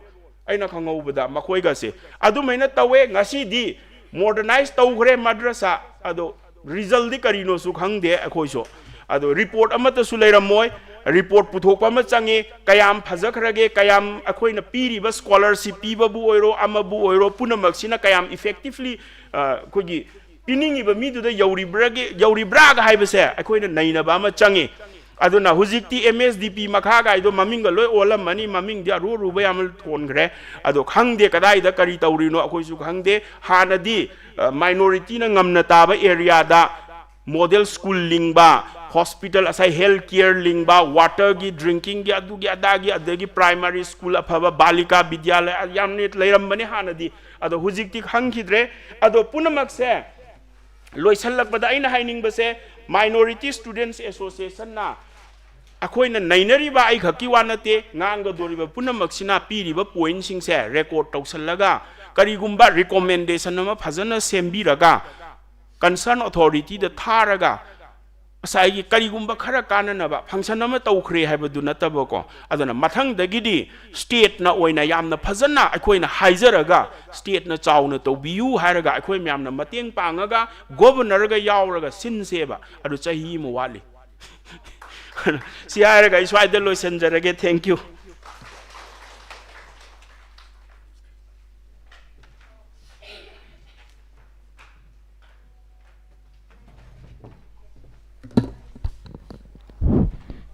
ꯑꯩꯅ ꯈꯪꯍꯧꯕꯗ ꯃꯈꯣꯏꯒꯁꯦ꯫ ꯑꯗꯨꯃꯥꯏꯅ ꯇꯧꯋꯦ꯫ ꯉꯁꯤꯗꯤ ꯃꯣꯗꯔꯅꯥꯏꯁ ꯇꯧꯈ꯭ꯔꯦ ꯃꯗ꯭ꯔꯁꯥ, ꯑꯗꯣ ꯔꯤꯖꯜꯗꯤ ꯀꯔꯤꯅꯣꯁꯨ ꯈꯪꯗꯦ ꯑꯩꯈꯣꯏꯁꯨ꯫ ꯑꯗꯣ ꯔꯤꯄꯣꯔꯠ ꯑꯃꯠꯇꯁꯨ ꯂꯩꯔꯝꯃꯣꯏ꯫ ꯔꯤꯄꯣꯔꯠ ꯄꯨꯊꯣꯛꯄ ꯑꯃ ꯆꯪꯉꯤ꯫ ꯀꯌꯥꯝ ꯐꯖꯈ꯭ꯔꯒꯦ, ꯀꯌꯥꯝ ꯑꯩꯈꯣꯏꯅ ꯄꯤꯔꯤꯕ ꯁ꯭ꯀꯣꯂꯔꯁꯤꯞ ꯄꯤꯕꯕꯨ ꯑꯣꯏꯔꯣ, ꯑꯃꯕꯨ ꯑꯣꯏꯔꯣ, ꯄꯨꯝꯅꯃꯛꯁꯤꯅ ꯀꯌꯥꯝ ꯏꯐꯦꯛꯇꯤꯚꯂꯤ ꯑꯩꯈꯣꯏꯒꯤ ꯄꯤꯅꯤꯡꯉꯤꯕ ꯃꯤꯗꯨꯗ ꯌꯧꯔꯤꯕ꯭ꯔꯥꯒꯦ, ꯌꯧꯔꯤꯕ꯭ꯔꯥꯒ ꯍꯥꯏꯕꯁꯦ ꯑꯩꯈꯣꯏꯅ ꯅꯩꯅꯕ ꯑꯃ ꯆꯪꯉꯤ꯫ ꯑꯗꯨꯅ ꯍꯧꯖꯤꯛꯇꯤ ꯑꯦꯝ ꯑꯦꯁ ꯗꯤ ꯄꯤ ꯃꯈꯥꯒꯥꯏꯗꯣ ꯃꯃꯤꯡꯒ ꯂꯣꯏ ꯑꯣꯜꯂꯝꯃꯅꯤ, ꯃꯃꯤꯡꯗꯤ ꯑꯔꯨ ꯑꯔꯨꯕ ꯌꯥꯝꯅ ꯊꯣꯟꯈ꯭ꯔꯦ꯫ ꯑꯗꯣ ꯈꯪꯗꯦ ꯀꯗꯥꯏꯗ ꯀꯔꯤ ꯇꯧꯔꯤꯅꯣ ꯑꯩꯈꯣꯏꯁꯨ ꯈꯪꯗꯦ꯫ ꯍꯥꯟꯅꯗꯤ ꯃꯥꯏꯅꯣꯔꯤꯇꯤꯅ ꯉꯝꯅ ꯇꯥꯕ ꯑꯦꯔꯤꯌꯥꯗ ꯃꯣꯗꯦꯜ ꯁ꯭ꯀꯨꯜ ꯂꯤꯡꯕ, ꯍꯣꯁꯄꯤꯇꯥꯜ, ꯉꯁꯥꯏ ꯍꯦꯜꯊ ꯀꯦꯌꯔ ꯂꯤꯡꯕ, ꯋꯥꯇꯔꯒꯤ, ꯗ꯭ꯔꯤꯡꯀꯤꯡꯒꯤ, ꯑꯗꯨꯒꯤ ꯑꯗꯥꯒꯤ, ꯑꯗꯒꯤ ꯄ꯭ꯔꯥꯏꯃꯥꯔꯤ ꯁ꯭ꯀꯨꯜ ꯑꯐꯕ, ꯕꯥꯂꯤꯀꯥ ꯕꯤꯗ꯭ꯌꯥꯂꯌ ꯌꯥꯝꯅ ꯂꯩꯔꯝꯕꯅꯦ ꯍꯥꯟꯅꯗꯤ꯫ ꯑꯗꯣ ꯍꯧꯖꯤꯛꯇꯤ ꯈꯪꯈꯤꯗ꯭ꯔꯦ꯫ ꯑꯗꯣ ꯄꯨꯝꯅꯃꯛꯁꯦ ꯂꯣꯏꯁꯤꯜꯂꯛꯄꯗ ꯑꯩꯅ ꯍꯥꯏꯅꯤꯡꯕꯁꯦ, ꯃꯥꯏꯅꯣꯔꯤꯇꯤ ꯁ꯭ꯇꯨꯗꯦꯟꯠꯁ ꯑꯦꯁꯣꯁꯤꯌꯦꯁꯟꯅ ꯑꯩꯈꯣꯏꯅ ꯅꯩꯅꯔꯤꯕ ꯑꯩꯈꯛꯀꯤ ꯋꯥ ꯅꯠꯇꯦ, ꯉꯥꯡꯒꯗꯣꯔꯤꯕ ꯄꯨꯝꯅꯃꯛꯁꯤꯅ ꯄꯤꯔꯤꯕ ꯄꯣꯏꯟꯠꯁꯤꯡꯁꯦ ꯔꯦꯀꯣꯔꯗ ꯇꯧꯁꯤꯜꯂꯒ, ꯀꯔꯤꯒꯨꯝꯕ ꯔꯤꯀꯣꯃꯦꯟꯗꯦꯁꯟ ꯑꯃ ꯐꯖꯅ ꯁꯦꯝꯕꯤꯔꯒ, ꯀꯟꯁꯔꯟ ꯑꯣꯊꯣꯔꯤꯇꯤꯗ ꯊꯥꯔꯒ, ꯉꯁꯥꯏꯒꯤ ꯀꯔꯤꯒꯨꯝꯕ ꯈꯔ ꯀꯥꯟꯅꯅꯕ ꯐꯪꯁꯟ ꯑꯃ ꯇꯧꯈ꯭ꯔꯦ ꯍꯥꯏꯕꯗꯨ ꯅꯠꯇꯕꯀꯣ꯫ ꯑꯗꯨꯅ ꯃꯊꯪꯗꯒꯤꯗꯤ ꯁ꯭ꯇꯦꯠꯅ ꯑꯣꯏꯅ ꯌꯥꯝꯅ ꯐꯖꯅ ꯑꯩꯈꯣꯏꯅ ꯍꯥꯏꯖꯔꯒ, ꯁ꯭ꯇꯦꯠꯅ ꯆꯥꯎꯅ ꯇꯧꯕꯤꯌꯨ ꯍꯥꯏꯔꯒ, ꯑꯩꯈꯣꯏ ꯃꯌꯥꯝꯅ ꯃꯇꯦꯡ ꯄꯥꯡꯉꯒ, ꯒꯣꯕꯔꯅꯔꯒ ꯌꯥꯎꯔꯒ ꯁꯤꯟꯁꯦꯕ꯫ ꯑꯗꯨ ꯆꯍꯤ ꯑꯃ ꯋꯥꯠꯂꯤ꯫ ꯁꯤ ꯍꯥꯏꯔꯒ ꯑꯩ ꯁ꯭ꯋꯥꯏꯗ ꯂꯣꯏꯁꯤꯟꯖꯔꯒꯦ꯫ Thank you꯫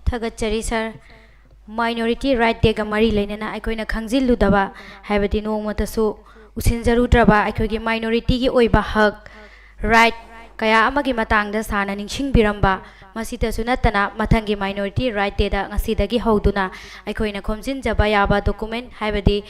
ꯊꯥꯒꯠꯆꯔꯤ ꯁꯥꯔ꯫ ꯃꯥꯏꯅꯣꯔꯤꯇꯤ ꯔꯥꯏꯠ ꯗꯦꯒ ꯃꯔꯤ ꯂꯩꯅꯅ ꯑꯩꯈꯣꯏꯅ ꯈꯪꯖꯤꯜꯂꯨꯗꯕ, ꯍꯥꯏꯕꯗꯤ ꯅꯣꯡꯃꯇꯁꯨ ꯎꯁꯤꯟꯖꯔꯨꯗ꯭ꯔꯕ ꯑꯩꯈꯣꯏꯒꯤ ꯃꯥꯏꯅꯣꯔꯤꯇꯤꯒꯤ ꯑꯣꯏꯕ ꯍꯛ, ꯔꯥꯏꯠ ꯀꯌꯥ ꯑꯃꯒꯤ ꯃꯇꯥꯡꯗ ꯁꯥꯔꯅ ꯅꯤꯡꯁꯤꯡꯕꯤꯔꯝꯕ, ꯃꯁꯤꯇꯁꯨ ꯅꯠꯇꯅ ꯃꯊꯪꯒꯤ ꯃꯥꯏꯅꯣꯔꯤꯇꯤ ꯔꯥꯏꯠ ꯗꯦꯗ ꯉꯁꯤꯗꯒꯤ ꯍꯧꯗꯨꯅ ꯑꯩꯈꯣꯏꯅ ꯈꯣꯝꯖꯤꯟꯖꯕ ꯌꯥꯕ ꯗꯣꯀꯨꯃꯦꯟ, ꯍꯥꯏꯕꯗꯤ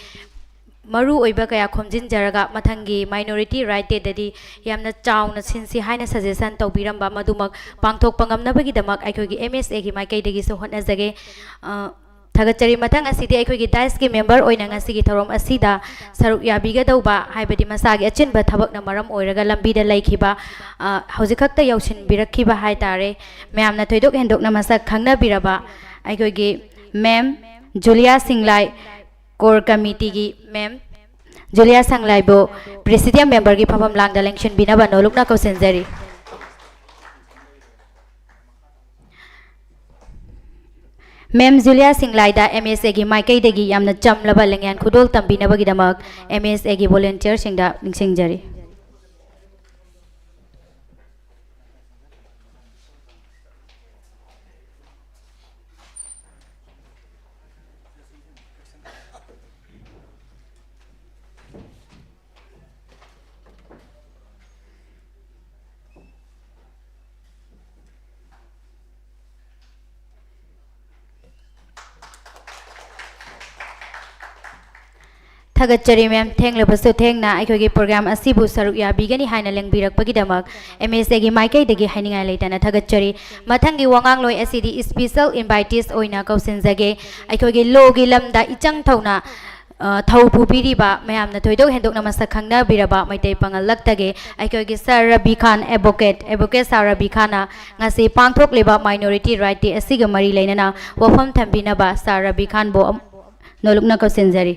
ꯃꯔꯨ ꯑꯣꯏꯕ ꯀꯌꯥ ꯈꯣꯝꯖꯤꯟꯖꯔꯒ ꯃꯊꯪꯒꯤ ꯃꯥꯏꯅꯣꯔꯤꯇꯤ ꯔꯥꯏꯠ ꯗꯦꯗꯗꯤ ꯌꯥꯝꯅ ꯆꯥꯎꯅ ꯁꯤꯟꯁꯤ ꯍꯥꯏꯅ ꯁꯖꯦꯁꯟ ꯇꯧꯕꯤꯔꯝꯕ, ꯃꯗꯨꯃꯛ ꯄꯥꯡꯊꯣꯛꯄ ꯉꯝꯅꯕꯒꯤꯗꯃꯛ ꯑꯩꯈꯣꯏꯒꯤ ꯑꯦꯝ ꯑꯦꯁ ꯑꯦꯒꯤ ꯃꯥꯏꯀꯩꯗꯒꯤꯁꯨ ꯍꯣꯠꯅꯖꯒꯦ꯫ ꯑ, ꯊꯥꯒꯠꯆꯔꯤ꯫ ꯃꯊꯪ ꯑꯁꯤꯗꯤ ꯑꯩꯈꯣꯏꯒꯤ ꯗꯥꯏꯁꯀꯤ ꯃꯦꯝꯕꯔ ꯑꯣꯏꯅ ꯉꯁꯤꯒꯤ ꯊꯧꯔꯝ ꯑꯁꯤꯗ ꯁꯔꯨꯛ ꯌꯥꯕꯤꯒꯗꯧꯕ, ꯍꯥꯏꯕꯗꯤ ꯃꯁꯥꯒꯤ ꯑꯆꯤꯟꯕ ꯊꯕꯛꯅ ꯃꯔꯝ ꯑꯣꯏꯔꯒ ꯂꯝꯕꯤꯗ ꯂꯩꯈꯤꯕ, ꯑ, ꯍꯧꯖꯤꯛꯈꯛꯇ ꯌꯧꯁꯤꯟꯕꯤꯔꯛꯈꯤꯕ ꯍꯥꯏ ꯇꯥꯔꯦ, ꯃꯌꯥꯝꯅ ꯊꯣꯏꯗꯣꯛ ꯍꯦꯟꯗꯣꯛꯅ ꯃꯁꯛ ꯈꯪꯅꯕꯤꯔꯕ ꯑꯩꯈꯣꯏꯒꯤ ꯃꯦꯝ ꯖꯨꯂꯤꯌꯥ ꯁꯤꯡꯂꯥꯏ, ꯀꯣꯔ ꯀꯃꯤꯇꯤꯒꯤ ꯃꯦꯝ ꯖꯨꯂꯤꯌꯥ ꯁꯤꯡꯂꯥꯏꯕꯨ ꯄ꯭ꯔꯦꯁꯤꯗꯤꯌꯝ ꯃꯦꯝꯕꯔꯒꯤ ꯐꯝꯐꯝ ꯂꯥꯡꯗ ꯂꯦꯡꯁꯤꯟꯕꯤꯅꯕ ꯅꯣꯂꯨꯛꯅ ꯀꯧꯁꯤꯟꯖꯔꯤ꯫ ꯃꯦꯝ ꯖꯨꯂꯤꯌꯥ ꯁꯤꯡꯂꯥꯏꯗ ꯑꯦꯝ ꯑꯦꯁ ꯑꯦꯒꯤ ꯃꯥꯏꯀꯩꯗꯒꯤ ꯌꯥꯝꯅ ꯆꯝꯂꯕ ꯂꯦꯡꯌꯥꯟ ꯈꯨꯗꯣꯜ ꯇꯝꯕꯤꯅꯕꯒꯤꯗꯃꯛ ꯑꯦꯝ ꯑꯦꯁ ꯑꯦꯒꯤ ꯚꯣꯂꯨꯟꯇꯤꯌꯔꯁꯤꯡꯗ ꯅꯤꯡꯁꯤꯡꯖꯔꯤ꯫ ꯊꯥꯒꯠꯆꯔꯤ ꯃꯦꯝ, ꯊꯦꯡꯂꯕꯁꯨ ꯊꯦꯡꯅ ꯑꯩꯈꯣꯏꯒꯤ ꯄ꯭ꯔꯣꯒ꯭ꯔꯥꯝ ꯑꯁꯤꯕꯨ ꯁꯔꯨꯛ ꯌꯥꯕꯤꯒꯅꯤ ꯍꯥꯏꯅ ꯂꯦꯡꯕꯤꯔꯛꯄꯒꯤꯗꯃꯛ ꯑꯦꯝ ꯑꯦꯁ ꯑꯦꯒꯤ ꯃꯥꯏꯀꯩꯗꯒꯤ ꯍꯥꯏꯅꯤꯡꯉꯥꯏ ꯂꯩꯇꯅ ꯊꯥꯒꯠꯆꯔꯤ꯫ ꯃꯊꯪꯒꯤ ꯋꯥꯉꯥꯡꯂꯣꯏ ꯑꯁꯤꯗꯤ ꯏꯁꯄꯤꯁꯦꯜ ꯏꯟꯚꯥꯏꯇꯤꯁ ꯑꯣꯏꯅ ꯀꯧꯁꯤꯟꯖꯒꯦ꯫ ꯑꯩꯈꯣꯏꯒꯤ ꯂꯣꯒꯤ ꯂꯝꯗ ꯏꯆꯪ ꯊꯧꯅ, ꯑ, ꯊꯧ ꯄꯨꯕꯤꯔꯤꯕ, ꯃꯌꯥꯝꯅ ꯊꯣꯏꯗꯣꯛ ꯍꯦꯟꯗꯣꯛꯅ ꯃꯁꯛ ꯈꯪꯅꯕꯤꯔꯕ ꯃꯩꯇꯩ ꯄꯥꯉꯜ ꯂꯛꯇꯒꯤ ꯑꯩꯈꯣꯏꯒꯤ ꯁꯥꯔ ꯔꯕꯤ ꯈꯥꯟ, ꯑꯦꯗꯚꯣꯀꯦꯠ, ꯑꯦꯗꯚꯣꯀꯦꯠ ꯁꯥꯔ ꯔꯕꯤ ꯈꯥꯟꯅ ꯉꯁꯤ ꯄꯥꯡꯊꯣꯛꯂꯤꯕ ꯃꯥꯏꯅꯣꯔꯤꯇꯤ ꯔꯥꯏꯠ ꯗꯦ ꯑꯁꯤꯒ ꯃꯔꯤ ꯂꯩꯅꯅ ꯋꯥꯐꯝ ꯊꯝꯕꯤꯅꯕ ꯁꯥꯔ ꯔꯕꯤ ꯈꯥꯟꯕꯨ ꯑꯝ-, ꯅꯣꯂꯨꯛꯅ ꯀꯧꯁꯤꯟꯖꯔꯤ꯫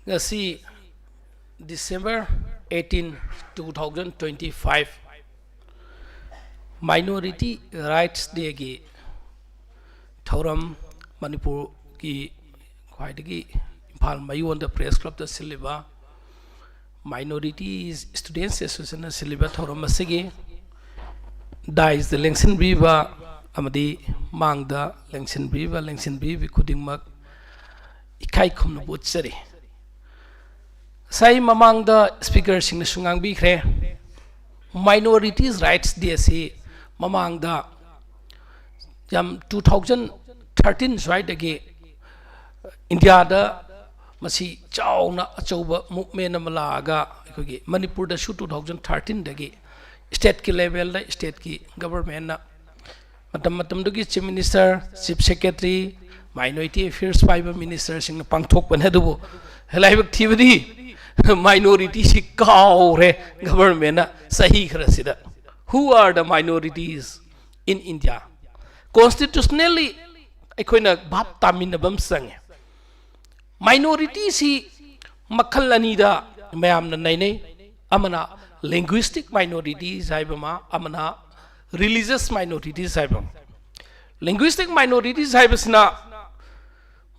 ꯉꯁꯤ December eighteen, two thousand twenty-five, Minority Rights Day ꯒꯤ ꯊꯧꯔꯝ, ꯃꯅꯤꯄꯨꯔꯒꯤ ꯈ꯭ꯋꯥꯏꯗꯒꯤ ꯏꯝꯐꯥꯜ ꯃꯌꯣꯟꯗ ꯄ꯭ꯔꯦꯁ ꯀ꯭ꯂꯕꯇ ꯁꯤꯜꯂꯤꯕ Minority Students Association ꯅ ꯁꯤꯜꯂꯤꯕ ꯊꯧꯔꯝ ꯑꯁꯤꯒꯤ ꯗꯥꯏꯁꯇ ꯂꯦꯡꯁꯤꯟꯕꯤꯕ ꯑꯃꯗꯤ ꯃꯥꯡꯗ ꯂꯦꯡꯁꯤꯟꯕꯤꯕ, ꯂꯦꯡꯁꯤꯟꯕꯤꯕ ꯈꯨꯗꯤꯡꯃꯛ ꯏꯀꯥꯏ ꯈꯨꯝꯅꯕ ꯎꯠꯆꯔꯤ꯫ ꯉꯁꯥꯏ ꯃꯃꯥꯡꯗ ꯁ꯭ꯄꯤꯀꯔꯁꯤꯡꯅꯁꯨ ꯉꯥꯡꯕꯤꯈ꯭ꯔꯦ, Minorities Rights Day ꯑꯁꯤ ꯃꯃꯥꯡꯗ ꯌꯥꯝ two thousand thirteen ꯁ꯭ꯋꯥꯏꯗꯒꯤ ꯏꯟꯗꯤꯌꯥꯗ ꯃꯁꯤ ꯆꯥꯎꯅ ꯑꯆꯧꯕ ꯃꯨꯞꯃꯦꯟ ꯑꯃ ꯂꯥꯛꯑꯒ ꯑꯩꯈꯣꯏꯒꯤ ꯃꯅꯤꯄꯨꯔꯗꯁꯨ ꯇꯨ ꯊꯥꯎꯖꯟ ꯊꯥꯔꯇꯤꯟꯗꯒꯤ ꯁ꯭ꯇꯦꯠꯀꯤ ꯂꯦꯚꯦꯜꯗ ꯁ꯭ꯇꯦꯠꯀꯤ ꯒꯚꯔꯟꯃꯦꯟꯅ ꯃꯇꯝ ꯃꯇꯝꯗꯨꯒꯤ chief minister, chief secretary, minority affairs ꯄꯥꯏꯕ ꯃꯤꯅꯤꯁꯇꯔꯁꯤꯡꯅ ꯄꯥꯡꯊꯣꯛꯄꯅꯦ꯫ ꯑꯗꯨꯕꯨ ꯂꯥꯏꯕꯛ ꯊꯤꯕꯗꯤ ꯃꯥꯏꯅꯣꯔꯤꯇꯤꯁꯤ ꯀꯥꯎꯔꯦ ꯒꯚꯔꯟꯃꯦꯟꯅ ꯆꯍꯤ ꯈꯔꯁꯤꯗ꯫ Who are the minorities in India? Constitutionally ꯑꯩꯈꯣꯏꯅ ꯚꯥꯞ ꯇꯥꯃꯤꯟꯅꯕ ꯑꯃ ꯆꯪꯉꯦ꯫ ꯃꯥꯏꯅꯣꯔꯤꯇꯤꯁꯤ ꯃꯈꯜ ꯑꯅꯤꯗ ꯃꯌꯥꯝꯅ ꯅꯩꯅꯩ꯫ ꯑꯃꯅ ꯂꯤꯡꯒ꯭ꯋꯤꯁꯇꯤꯛ ꯃꯥꯏꯅꯣꯔꯤꯇꯤꯁ ꯍꯥꯏꯕ ꯑꯃ, ꯑꯃꯅ ꯔꯤꯂꯤꯖꯁ ꯃꯥꯏꯅꯣꯔꯤꯇꯤꯁ ꯍꯥꯏꯕ ꯑꯃ꯫ ꯂꯤꯡꯒ꯭ꯋꯤꯁꯇꯤꯛ ꯃꯥꯏꯅꯣꯔꯤꯇꯤꯁ ꯍꯥꯏꯕꯁꯤꯅ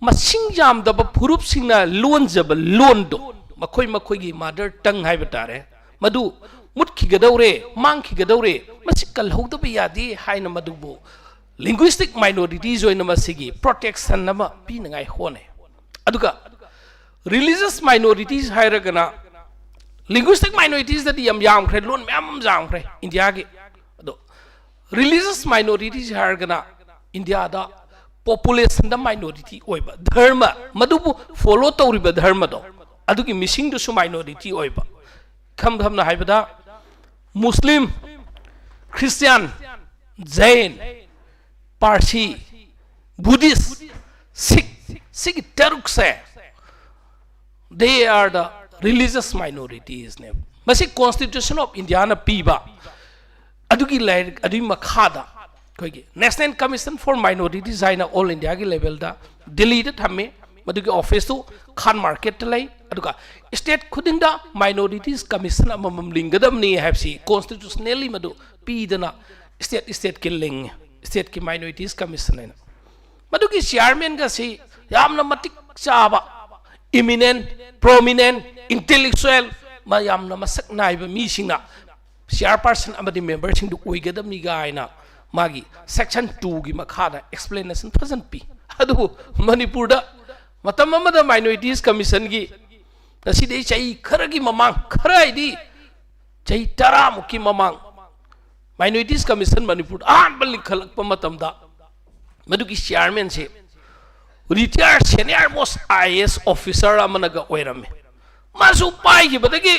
ꯃꯁꯤꯡ ꯌꯥꯝꯗꯕ ꯐꯨꯔꯨꯞꯁꯤꯡꯅ ꯂꯣꯟꯖꯕ ꯂꯣꯟꯗꯣ, ꯃꯈꯣꯏ ꯃꯈꯣꯏꯒꯤ ꯃꯥꯗꯔ ꯇꯪ ꯍꯥꯏꯕ ꯇꯥꯔꯦ, ꯃꯗꯨ ꯃꯨꯠꯈꯤꯒꯗꯧꯔꯦ, ꯃꯥꯡꯈꯤꯒꯗꯧꯔꯦ, ꯃꯁꯤ ꯀꯜꯍꯧꯗꯕ ꯌꯥꯗꯦ ꯍꯥꯏꯅ ꯃꯗꯨꯕꯨ ꯂꯤꯡꯒ꯭ꯋꯤꯁꯇꯤꯛ ꯃꯥꯏꯅꯣꯔꯤꯇꯤꯁ ꯑꯣꯏꯅ ꯃꯁꯤꯒꯤ ꯄ꯭ꯔꯣꯇꯦꯛꯁꯟ ꯑꯃ ꯄꯤꯅꯉꯥꯏ ꯍꯣꯠꯅꯩ꯫ ꯑꯗꯨꯒ ꯔꯤꯂꯤꯖꯁ ꯃꯥꯏꯅꯣꯔꯤꯇꯤꯁ ꯍꯥꯏꯔꯒꯅ, ꯂꯤꯡꯒ꯭ꯋꯤꯁꯇꯤꯛ ꯃꯥꯏꯅꯣꯔꯤꯇꯤꯁꯇꯗꯤ ꯌꯥꯝ ꯌꯥꯝꯈ꯭ꯔꯦ, ꯂꯣꯟ ꯃꯌꯥꯝ ꯑꯃ ꯌꯥꯝꯈ꯭ꯔꯦ ꯏꯟꯗꯤꯌꯥꯒꯤ꯫ ꯑꯗꯣ ꯔꯤꯂꯤꯖꯁ ꯃꯥꯏꯅꯣꯔꯤꯇꯤꯁ ꯍꯥꯏꯔꯒꯅ ꯏꯟꯗꯤꯌꯥꯗ ꯄꯣꯄꯨꯂꯦꯁꯟꯗ ꯃꯥꯏꯅꯣꯔꯤꯇꯤ ꯑꯣꯏꯕ ꯙꯔꯃ, ꯃꯗꯨꯕꯨ ꯐꯣꯂꯣ ꯇꯧꯔꯤꯕ ꯙꯔꯃꯗꯣ, ꯑꯗꯨꯒꯤ ꯃꯤꯁꯤꯡꯗꯨꯁꯨ ꯃꯥꯏꯅꯣꯔꯤꯇꯤ ꯑꯣꯏꯕ꯫ ꯏꯈꯝ ꯁꯝꯅ ꯍꯥꯏꯕꯗ ꯃꯨꯁꯂꯤꯝ, ꯈ꯭ꯔꯤꯁꯇꯤꯌꯥꯟ, ꯖꯩꯟ, ꯄꯥꯔꯁꯤ, ꯕꯨꯙꯤꯁ, ꯁꯤꯈ, ꯁꯤꯒꯤ ꯇꯔꯨꯛꯁꯦ, they are the religious minorities ꯅꯦꯕ꯫ ꯃꯁꯤ Constitution of Indiaꯅ ꯄꯤꯕ ꯑꯗꯨꯒꯤ ꯂꯥꯏꯔꯤꯛ ꯑꯗꯨꯒꯤ ꯃꯈꯥꯗ ꯑꯩꯈꯣꯏꯒꯤ National Commission for Minorities ꯍꯥꯏꯅ ꯑꯣꯜ ꯏꯟꯗꯤꯌꯥꯒꯤ ꯂꯦꯚꯦꯜꯗ ꯗꯤꯜꯂꯤꯗ ꯊꯝꯃꯤ꯫ ꯃꯗꯨꯒꯤ ꯑꯣꯐꯤꯁꯇꯨ ꯈꯥꯟ ꯃꯥꯔꯀꯦꯠꯇ ꯂꯩ꯫ ꯑꯗꯨꯒ ꯁ꯭ꯇꯦꯠ ꯈꯨꯗꯤꯡꯗ ꯃꯥꯏꯅꯣꯔꯤꯇꯤꯁ ꯀꯃꯤꯁꯟ ꯑꯃꯃꯝ ꯂꯤꯡꯒꯗꯕꯅꯤ ꯍꯥꯏꯕꯁꯤ ꯀꯣꯟꯁꯇꯤꯇ꯭ꯌꯨꯁꯅꯦꯜꯂꯤ ꯃꯗꯨ ꯄꯤꯗꯅ ꯁ꯭ꯇꯦꯠ ꯁ꯭ꯇꯦꯠꯀꯤ ꯂꯤꯡꯉꯤ, ꯁ꯭ꯇꯦꯠꯀꯤ ꯃꯥꯏꯅꯣꯔꯤꯇꯤꯁ ꯀꯃꯤꯁꯟ ꯍꯥꯏꯅ꯫ ꯃꯗꯨꯒꯤ ꯆꯤꯌꯥꯔꯃꯦꯟꯒꯁꯤ ꯌꯥꯝꯅ ꯃꯇꯤꯛ ꯆꯥꯕ, ꯏꯃꯤꯅꯦꯟ, ꯄ꯭ꯔꯣꯃꯤꯅꯦꯟ, ꯏꯟꯇꯦꯂꯦꯛꯆꯨꯋꯦꯜ, ꯌꯥꯝꯅ ꯃꯁꯛ ꯅꯥꯏꯕ ꯃꯤꯁꯤꯡꯅ ꯆꯤꯌꯥꯔꯄꯥꯔꯁꯟ ꯑꯃꯗꯤ ꯃꯦꯝꯕꯔꯁꯤꯡꯗꯨ ꯑꯣꯏꯒꯗꯕꯅꯤ ꯀꯥꯏꯅ ꯃꯥꯒꯤ ꯁꯦꯛꯁꯟ ꯇꯨꯒꯤ ꯃꯈꯥꯗ ꯑꯦꯛꯁꯄ꯭ꯂꯦꯅꯦꯁꯟ ꯐꯖꯅ ꯄꯤ꯫ ꯑꯗꯨꯕꯨ ꯃꯅꯤꯄꯨꯔꯗ ꯃꯇꯝ ꯑꯃꯗ ꯃꯥꯏꯅꯣꯔꯤꯇꯤꯁ ꯀꯃꯤꯁꯟꯒꯤ, ꯉꯁꯤꯗꯩ ꯆꯍꯤ ꯈꯔꯒꯤ ꯃꯃꯥꯡ, ꯈꯔ ꯍꯥꯏꯗꯤ ꯆꯍꯤ ꯇꯔꯥꯃꯨꯛꯀꯤ ꯃꯃꯥꯡ, ꯃꯥꯏꯅꯣꯔꯤꯇꯤꯁ ꯀꯃꯤꯁꯟ ꯃꯅꯤꯄꯨꯔꯗ ꯑꯍꯥꯟꯕ ꯂꯤꯡꯈꯠꯂꯛꯄ ꯃꯇꯝꯗ ꯃꯗꯨꯒꯤ ꯆꯤꯌꯥꯔꯃꯦꯟꯁꯤ ꯔꯤꯇꯤꯌꯥꯔ ꯁꯦꯅꯤꯌꯔ ꯃꯣꯁ ꯑꯥꯏ ꯑꯦ ꯑꯦꯁ ꯑꯣꯐꯤꯁꯥꯔ ꯑꯃꯅꯒ ꯑꯣꯏꯔꯝꯃꯤ꯫ ꯃꯥꯁꯨ ꯄꯥꯏꯈꯤꯕꯗꯒꯤ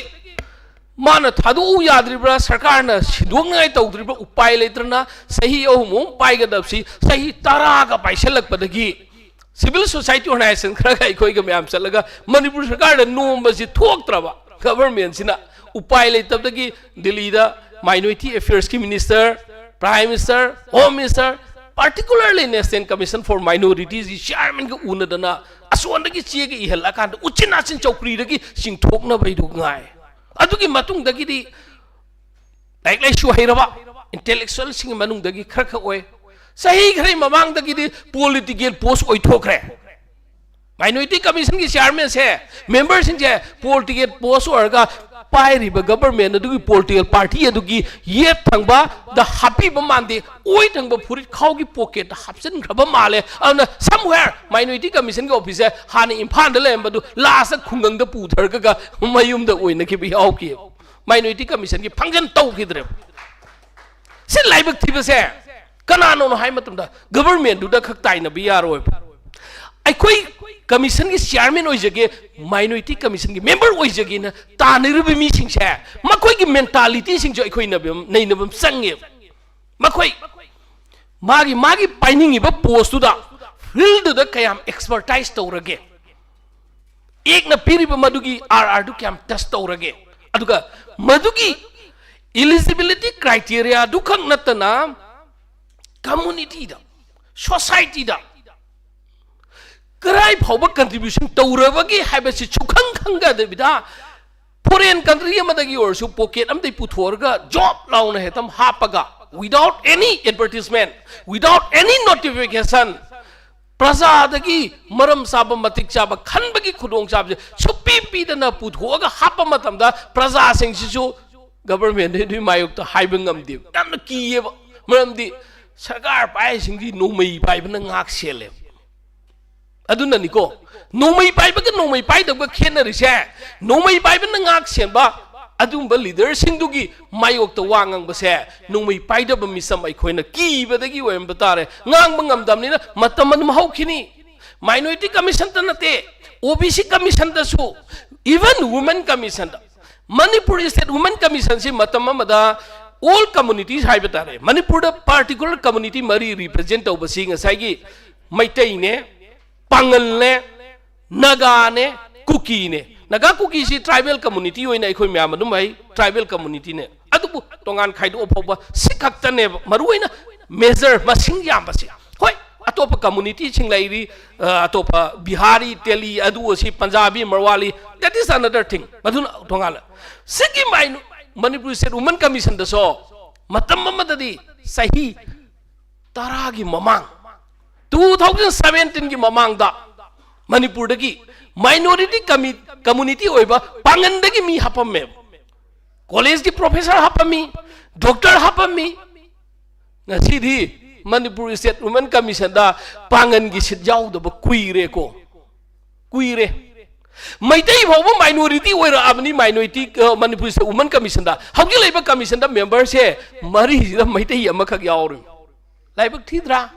ꯃꯥꯅ ꯊꯥꯗꯣꯛꯎ ꯌꯥꯗ꯭ꯔꯤꯕ꯭ꯔꯥ, ꯁꯔꯀꯥꯔꯅ ꯁꯤꯟꯗꯣꯛꯅꯤꯡꯉꯥꯏ ꯇꯧꯗ꯭ꯔꯤꯕ꯭ꯔꯥ, ꯎꯄꯥꯏ ꯂꯩꯇ꯭ꯔꯅ ꯆꯍꯤ ꯑꯍꯨꯝ ꯑꯍꯨꯝ ꯄꯥꯏꯒꯗꯕꯁꯤ ꯆꯍꯤ ꯇꯔꯥꯒ ꯄꯥꯏꯁꯜꯂꯛꯄꯗꯒꯤ ꯁꯤꯚꯤꯜ ꯁꯣꯁꯥꯏꯇꯤ ꯑꯣꯔꯒꯅꯥꯏꯖꯦꯁꯟ ꯈꯔꯒ ꯑꯩꯈꯣꯏꯒ ꯃꯌꯥꯝ ꯆꯠꯂꯒ ꯃꯅꯤꯄꯨꯔ ꯁꯔꯀꯥꯔꯗ ꯅꯣꯝꯕꯁꯤ ꯊꯣꯛꯇ꯭ꯔꯕ꯫ ꯒꯚꯔꯟꯃꯦꯟꯁꯤꯅ ꯎꯄꯥꯏ ꯂꯩꯇꯕꯗꯒꯤ ꯗꯤꯜꯂꯤꯗ ꯃꯥꯏꯅꯣꯔꯤꯇꯤ ꯑꯦꯐꯤꯌꯔꯁꯀꯤ minister, prime minister, home minister, particularly national commission for ꯃꯥꯏꯅꯣꯔꯤꯇꯤꯁꯀꯤ ꯆꯤꯌꯥꯔꯃꯦꯟꯒ ꯎꯅꯗꯅ ꯑꯁꯣꯟꯗꯒꯤ ꯆꯦꯒ ꯏꯍꯜꯂꯛꯑꯀꯥꯟꯗ ꯎꯆꯤꯟ ꯅꯥꯆꯤꯟ ꯆꯧꯀ꯭ꯔꯤꯗꯒꯤ ꯆꯤꯡꯊꯣꯛꯅꯕꯩꯗꯨ ꯉꯥꯏ꯫ ꯑꯗꯨꯒꯤ ꯃꯇꯨꯡꯗꯒꯤꯗꯤ ꯂꯥꯏꯔꯤꯛ ꯂꯥꯏꯁꯨ ꯍꯩꯔꯕ ꯏꯟꯇꯦꯂꯦꯛꯆꯨꯋꯦꯜꯁꯤꯡꯒꯤ ꯃꯅꯨꯡꯗꯒꯤ ꯈꯔ ꯈꯛ ꯑꯣꯏ꯫ ꯆꯍꯤ ꯈꯔꯒꯤ ꯃꯃꯥꯡꯗꯒꯤꯗꯤ ꯄꯣꯂꯤꯇꯤꯀꯦꯜ ꯄꯣꯁ ꯑꯣꯏꯊꯣꯛꯈ꯭ꯔꯦ꯫ ꯃꯥꯏꯅꯣꯔꯤꯇꯤ ꯀꯃꯤꯁꯟꯒꯤ ꯆꯤꯌꯥꯔꯃꯦꯟꯁꯦ, ꯃꯦꯝꯕꯔꯁꯤꯡꯁꯦ ꯄꯣꯂꯤꯇꯤꯀꯦꯜ ꯄꯣꯁ ꯑꯣꯏꯔꯒ ꯄꯥꯏꯔꯤꯕ ꯒꯚꯔꯟꯃꯦꯟ ꯑꯗꯨꯒꯤ ꯄꯣꯂꯤꯇꯤꯀꯦꯜ ꯄꯥꯔꯇꯤ ꯑꯗꯨꯒꯤ ꯌꯦꯠ ꯊꯪꯕꯗ ꯍꯥꯞꯄꯤꯕ ꯃꯥꯟꯗꯦ, ꯑꯣꯏ ꯊꯪꯕ ꯐꯨꯔꯤꯠ ꯈꯥꯎꯒꯤ ꯄꯣꯀꯦꯠꯇ ꯍꯥꯞꯆꯤꯟꯈ꯭ꯔꯕ ꯃꯥꯜꯂꯦ꯫ ꯑꯗꯨꯅ somewhere ꯃꯥꯏꯅꯣꯔꯤꯇꯤ ꯀꯃꯤꯁꯟꯒꯤ ꯑꯣꯐꯤꯁꯁꯦ ꯍꯥꯟꯅ ꯏꯝꯐꯥꯜꯗ ꯂꯩꯔꯝꯕꯗꯨ ꯂꯥꯁꯇ ꯈꯨꯡꯒꯪꯗ ꯄꯨꯊꯔꯒ ꯃꯌꯨꯝꯗ ꯑꯣꯏꯅꯈꯤꯕ ꯌꯥꯎꯈꯤ꯫ ꯃꯥꯏꯅꯣꯔꯤꯇꯤ ꯀꯃꯤꯁꯟꯒꯤ ꯐꯪꯁꯟ ꯇꯧꯈꯤꯗ꯭ꯔꯦꯕ꯫ ꯁꯤ ꯂꯥꯏꯕꯛ ꯊꯤꯕꯁꯦ ꯀꯅꯥꯅꯣꯅꯣ ꯍꯥꯏ ꯃꯇꯝꯗ ꯒꯚꯔꯟꯃꯦꯟꯗꯨꯗ ꯈꯛ ꯇꯥꯏꯅꯕ ꯌꯥꯔꯣꯏꯕ꯫ ꯑꯩꯈꯣꯏ ꯀꯃꯤꯁꯟꯒꯤ ꯆꯤꯌꯥꯔꯃꯦꯟ ꯑꯣꯏꯖꯒꯦ, ꯃꯥꯏꯅꯣꯔꯤꯇꯤ ꯀꯃꯤꯁꯟꯒꯤ ꯃꯦꯝꯕꯔ ꯑꯣꯏꯖꯒꯦꯅ ꯇꯥꯟꯅꯔꯤꯕ ꯃꯤꯁꯤꯡꯁꯦ, ꯃꯈꯣꯏꯒꯤ ꯃꯦꯟꯇꯥꯂꯤꯇꯤꯁꯤꯡꯁꯨ ꯑꯩꯈꯣꯏ ꯅꯩꯅꯕ ꯑꯃ ꯆꯪꯉꯦꯕ꯫ ꯃꯈꯣꯏ ꯃꯥꯒꯤ ꯃꯥꯒꯤ ꯄꯥꯏꯅꯤꯡꯉꯤꯕ ꯄꯣꯁꯇꯨꯗ, ꯐꯤꯜꯗꯨꯗ ꯀꯌꯥꯝ ꯑꯦꯛꯁꯄꯔꯇꯥꯏꯁ ꯇꯧꯔꯒꯦ, ꯑꯦꯛꯅ ꯄꯤꯔꯤꯕ ꯃꯗꯨꯒꯤ ꯑꯥꯔ ꯑꯥꯔꯗꯨ ꯀꯌꯥꯝ ꯇꯁ ꯇꯧꯔꯒꯦ, ꯑꯗꯨꯒ ꯃꯗꯨꯒꯤ ꯏꯂꯤꯖꯤꯕꯤꯂꯤꯇꯤ ꯀ꯭ꯔꯥꯏꯇꯦꯔꯤꯌꯥꯗꯨ ꯈꯛ ꯅꯠꯇꯅ ꯀꯝꯃꯨꯅꯤꯇꯤꯗ, ꯁꯣꯁꯥꯏꯇꯤꯗ ꯀꯗꯥꯏ ꯐꯥꯎꯕ ꯀꯟꯇ꯭ꯔꯤꯕ꯭ꯌꯨꯁꯟ ꯇꯧꯔꯕꯒꯦ ꯍꯥꯏꯕꯁꯤ ꯁꯨꯈꯪ ꯈꯪꯒꯗꯕꯤꯗ, ꯐꯣꯔꯦꯟ ꯀꯟꯇ꯭ꯔꯤ ꯑꯃꯗꯒꯤ ꯑꯣꯏꯔꯁꯨ ꯄꯣꯀꯦꯠ ꯑꯃꯗꯒꯤ ꯄꯨꯊꯣꯛꯑꯒ ꯖꯣꯕ ꯂꯥꯎꯅ ꯍꯦꯛꯇ ꯍꯥꯞꯄꯒ, without any advertisement, without any notification, ꯄ꯭ꯔꯖꯥꯗꯒꯤ ꯃꯔꯝ ꯆꯥꯕ, ꯃꯇꯤꯛ ꯆꯥꯕ ꯈꯟꯕꯒꯤ ꯈꯨꯗꯣꯡꯆꯥꯕꯁꯦ ꯁꯨꯞꯄꯤ ꯄꯤꯗꯅ ꯄꯨꯊꯣꯛꯑꯒ ꯍꯥꯞꯄ ꯃꯇꯝꯗ, ꯄ꯭ꯔꯖꯥꯁꯤꯡꯁꯤꯁꯨ ꯒꯚꯔꯟꯃꯦꯟꯗꯨꯒꯤ ꯃꯥꯌꯣꯛꯇ ꯍꯥꯏꯕ ꯉꯝꯗꯦꯕ꯫ ꯌꯥꯝꯅ ꯀꯤꯌꯦꯕ꯫ ꯃꯔꯝꯗꯤ ꯁꯔꯀꯥꯔ ꯄꯥꯏꯔꯤꯁꯤꯡꯗꯤ ꯅꯣꯡꯃꯩ ꯄꯥꯏꯕꯅ ꯉꯥꯛ ꯁꯦꯜꯂꯦꯕ꯫ ꯑꯗꯨꯅꯅꯤꯀꯣ, ꯅꯣꯡꯃꯩ ꯄꯥꯏꯕꯒ ꯅꯣꯡꯃꯩ ꯄꯥꯏꯗꯕꯒ ꯈꯦꯠꯅꯔꯤꯁꯦ꯫ ꯅꯣꯡꯃꯩ ꯄꯥꯏꯕꯅ ꯉꯥꯛ ꯁꯦꯟꯕ ꯑꯗꯨꯒꯨꯝꯕ ꯂꯤꯗꯔꯁꯤꯡꯗꯨꯒꯤ ꯃꯥꯌꯣꯛꯇ ꯋꯥ ꯉꯥꯡꯕꯁꯦ, ꯅꯣꯡꯃꯩ ꯄꯥꯏꯗꯕ ꯃꯤꯆꯝ ꯑꯩꯈꯣꯏꯅ ꯀꯤꯕꯗꯒꯤ ꯑꯣꯏꯔꯝꯕ ꯇꯥꯔꯦ꯫ ꯉꯥꯡꯕ ꯉꯝꯗꯕꯅꯤꯅ ꯃꯇꯝ ꯑꯗꯨꯝ ꯍꯧꯈꯤꯅꯤ꯫ Minority Commissionꯇ ꯅꯠꯇꯦ, OBC Commissionꯗꯁꯨ, even Women Commissionꯗ, Manipur State Women Commissionꯁꯤ ꯃꯇꯝ ꯑꯃꯗ all communities ꯍꯥꯏꯕ ꯇꯥꯔꯦ, ꯃꯅꯤꯄꯨꯔꯗ particular community ꯃꯔꯤ represent ꯇꯧꯕꯁꯤ ꯉꯁꯥꯏꯒꯤ ꯃꯩꯇꯩꯅꯦ, ꯄꯥꯉꯜꯅꯦ, ꯅꯥꯒꯥꯅꯦ, ꯀꯨꯀꯤꯅꯦ꯫ ꯅꯥꯒꯥ ꯀꯨꯀꯤꯁꯤ tribal community ꯑꯣꯏꯅ ꯑꯩꯈꯣꯏ ꯃꯌꯥꯝ ꯑꯗꯨꯝ ꯍꯥꯏ, tribal communityꯅꯦ꯫ ꯑꯗꯨꯕꯨ ꯇꯣꯉꯥꯟ ꯈꯥꯏꯗꯣꯛꯑ ꯐꯥꯎꯕ ꯁꯤ ꯈꯛꯇꯅꯦꯕ ꯃꯔꯨꯑꯣꯏꯅ major ꯃꯁꯤꯡ ꯌꯥꯝꯕꯁꯤ꯫ ꯍꯣꯏ, ꯑꯇꯣꯞꯄ communityꯁꯤꯡ ꯂꯩꯔꯤ, ꯑ, ꯑꯇꯣꯞꯄ ꯕꯤꯍꯥꯔꯤ, ꯇꯦꯂꯤ, ꯑꯗꯨ ꯑꯁꯤ Punjabi, ꯃꯔꯋꯥꯂꯤ, that is another thing꯫ ꯃꯗꯨꯅ ꯇꯣꯉꯥꯟꯅ꯫ ꯁꯤꯒꯤ ꯃꯥꯏ-, Manipur State Women Commissionꯗꯁꯨ ꯃꯇꯝ ꯑꯃꯗꯗꯤ ꯆꯍꯤ ꯇꯔꯥꯒꯤ ꯃꯃꯥꯡ, two thousand seventeenꯒꯤ ꯃꯃꯥꯡꯗ ꯃꯅꯤꯄꯨꯔꯗꯒꯤ minority commi-, community ꯑꯣꯏꯕ ꯄꯥꯉꯟꯗꯒꯤ ꯃꯤ ꯍꯥꯞꯄꯝꯃꯦꯕ꯫ Collegeꯀꯤ professor ꯍꯥꯞꯄꯝꯃꯤ, doctor ꯍꯥꯞꯄꯝꯃꯤ꯫ ꯉꯁꯤꯗꯤ Manipur State Women Commissionꯗ ꯄꯥꯉꯟꯒꯤ seat ꯌꯥꯎꯗꯕ ꯀꯨꯏꯔꯦꯀꯣ, ꯀꯨꯏꯔꯦ꯫ ꯃꯩꯇꯩ ꯐꯥꯎꯕ minority ꯑꯣꯏꯔꯛꯑꯕꯅꯤ, minority, ꯑ, Manipur State Women Commissionꯗ꯫ ꯍꯧꯖꯤꯛ ꯂꯩꯕ commissionꯗ memberꯁꯦ ꯃꯔꯤꯁꯤꯗ ꯃꯩꯇꯩ ꯑꯃꯈꯛ ꯌꯥꯎꯔꯤꯕꯅꯤ꯫ ꯂꯥꯏꯕꯛ ꯊꯤꯗ꯭ꯔꯥ?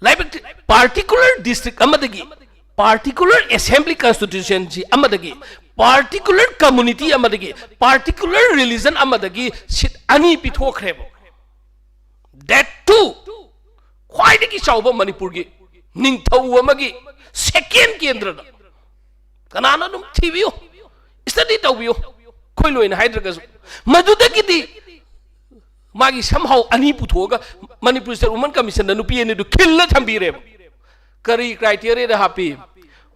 ꯂꯥꯏꯕꯛ ꯊꯤ-, particular district ꯑꯃꯗꯒꯤ, particular assembly constituency ꯑꯃꯗꯒꯤ, particular community ꯑꯃꯗꯒꯤ, particular religion ꯑꯃꯗꯒꯤ seat ꯑꯅꯤ ꯄꯤꯊꯣꯛꯈ꯭ꯔꯦꯕ꯫ That too, ꯈ꯭ꯋꯥꯏꯗꯒꯤ ꯆꯥꯎꯕ ꯃꯅꯤꯄꯨꯔꯒꯤ ꯅꯤꯡꯊꯧ ꯑꯃꯒꯤ second ꯀꯦꯟꯗ꯭ꯔꯗ꯫ ꯀꯅꯥꯅꯣ ꯑꯗꯨꯝ ꯊꯤꯕꯤꯌꯨ, study ꯇꯧꯕꯤꯌꯨ, ꯑꯩꯈꯣꯏ ꯂꯣꯏꯅ ꯍꯥꯏꯗ꯭ꯔꯒꯁꯨ꯫ ꯃꯗꯨꯗꯒꯤꯗꯤ ꯃꯥꯒꯤ somehow ꯑꯅꯤ ꯄꯨꯊꯣꯛꯑꯒ Manipur State Women Commissionꯗ ꯅꯨꯄꯤ ꯑꯅꯤꯗꯨ ꯈꯤꯜꯂ ꯊꯝꯕꯤꯔꯦꯕ꯫ ꯀꯔꯤ criteriaꯗ ꯍꯥꯞꯄꯤ?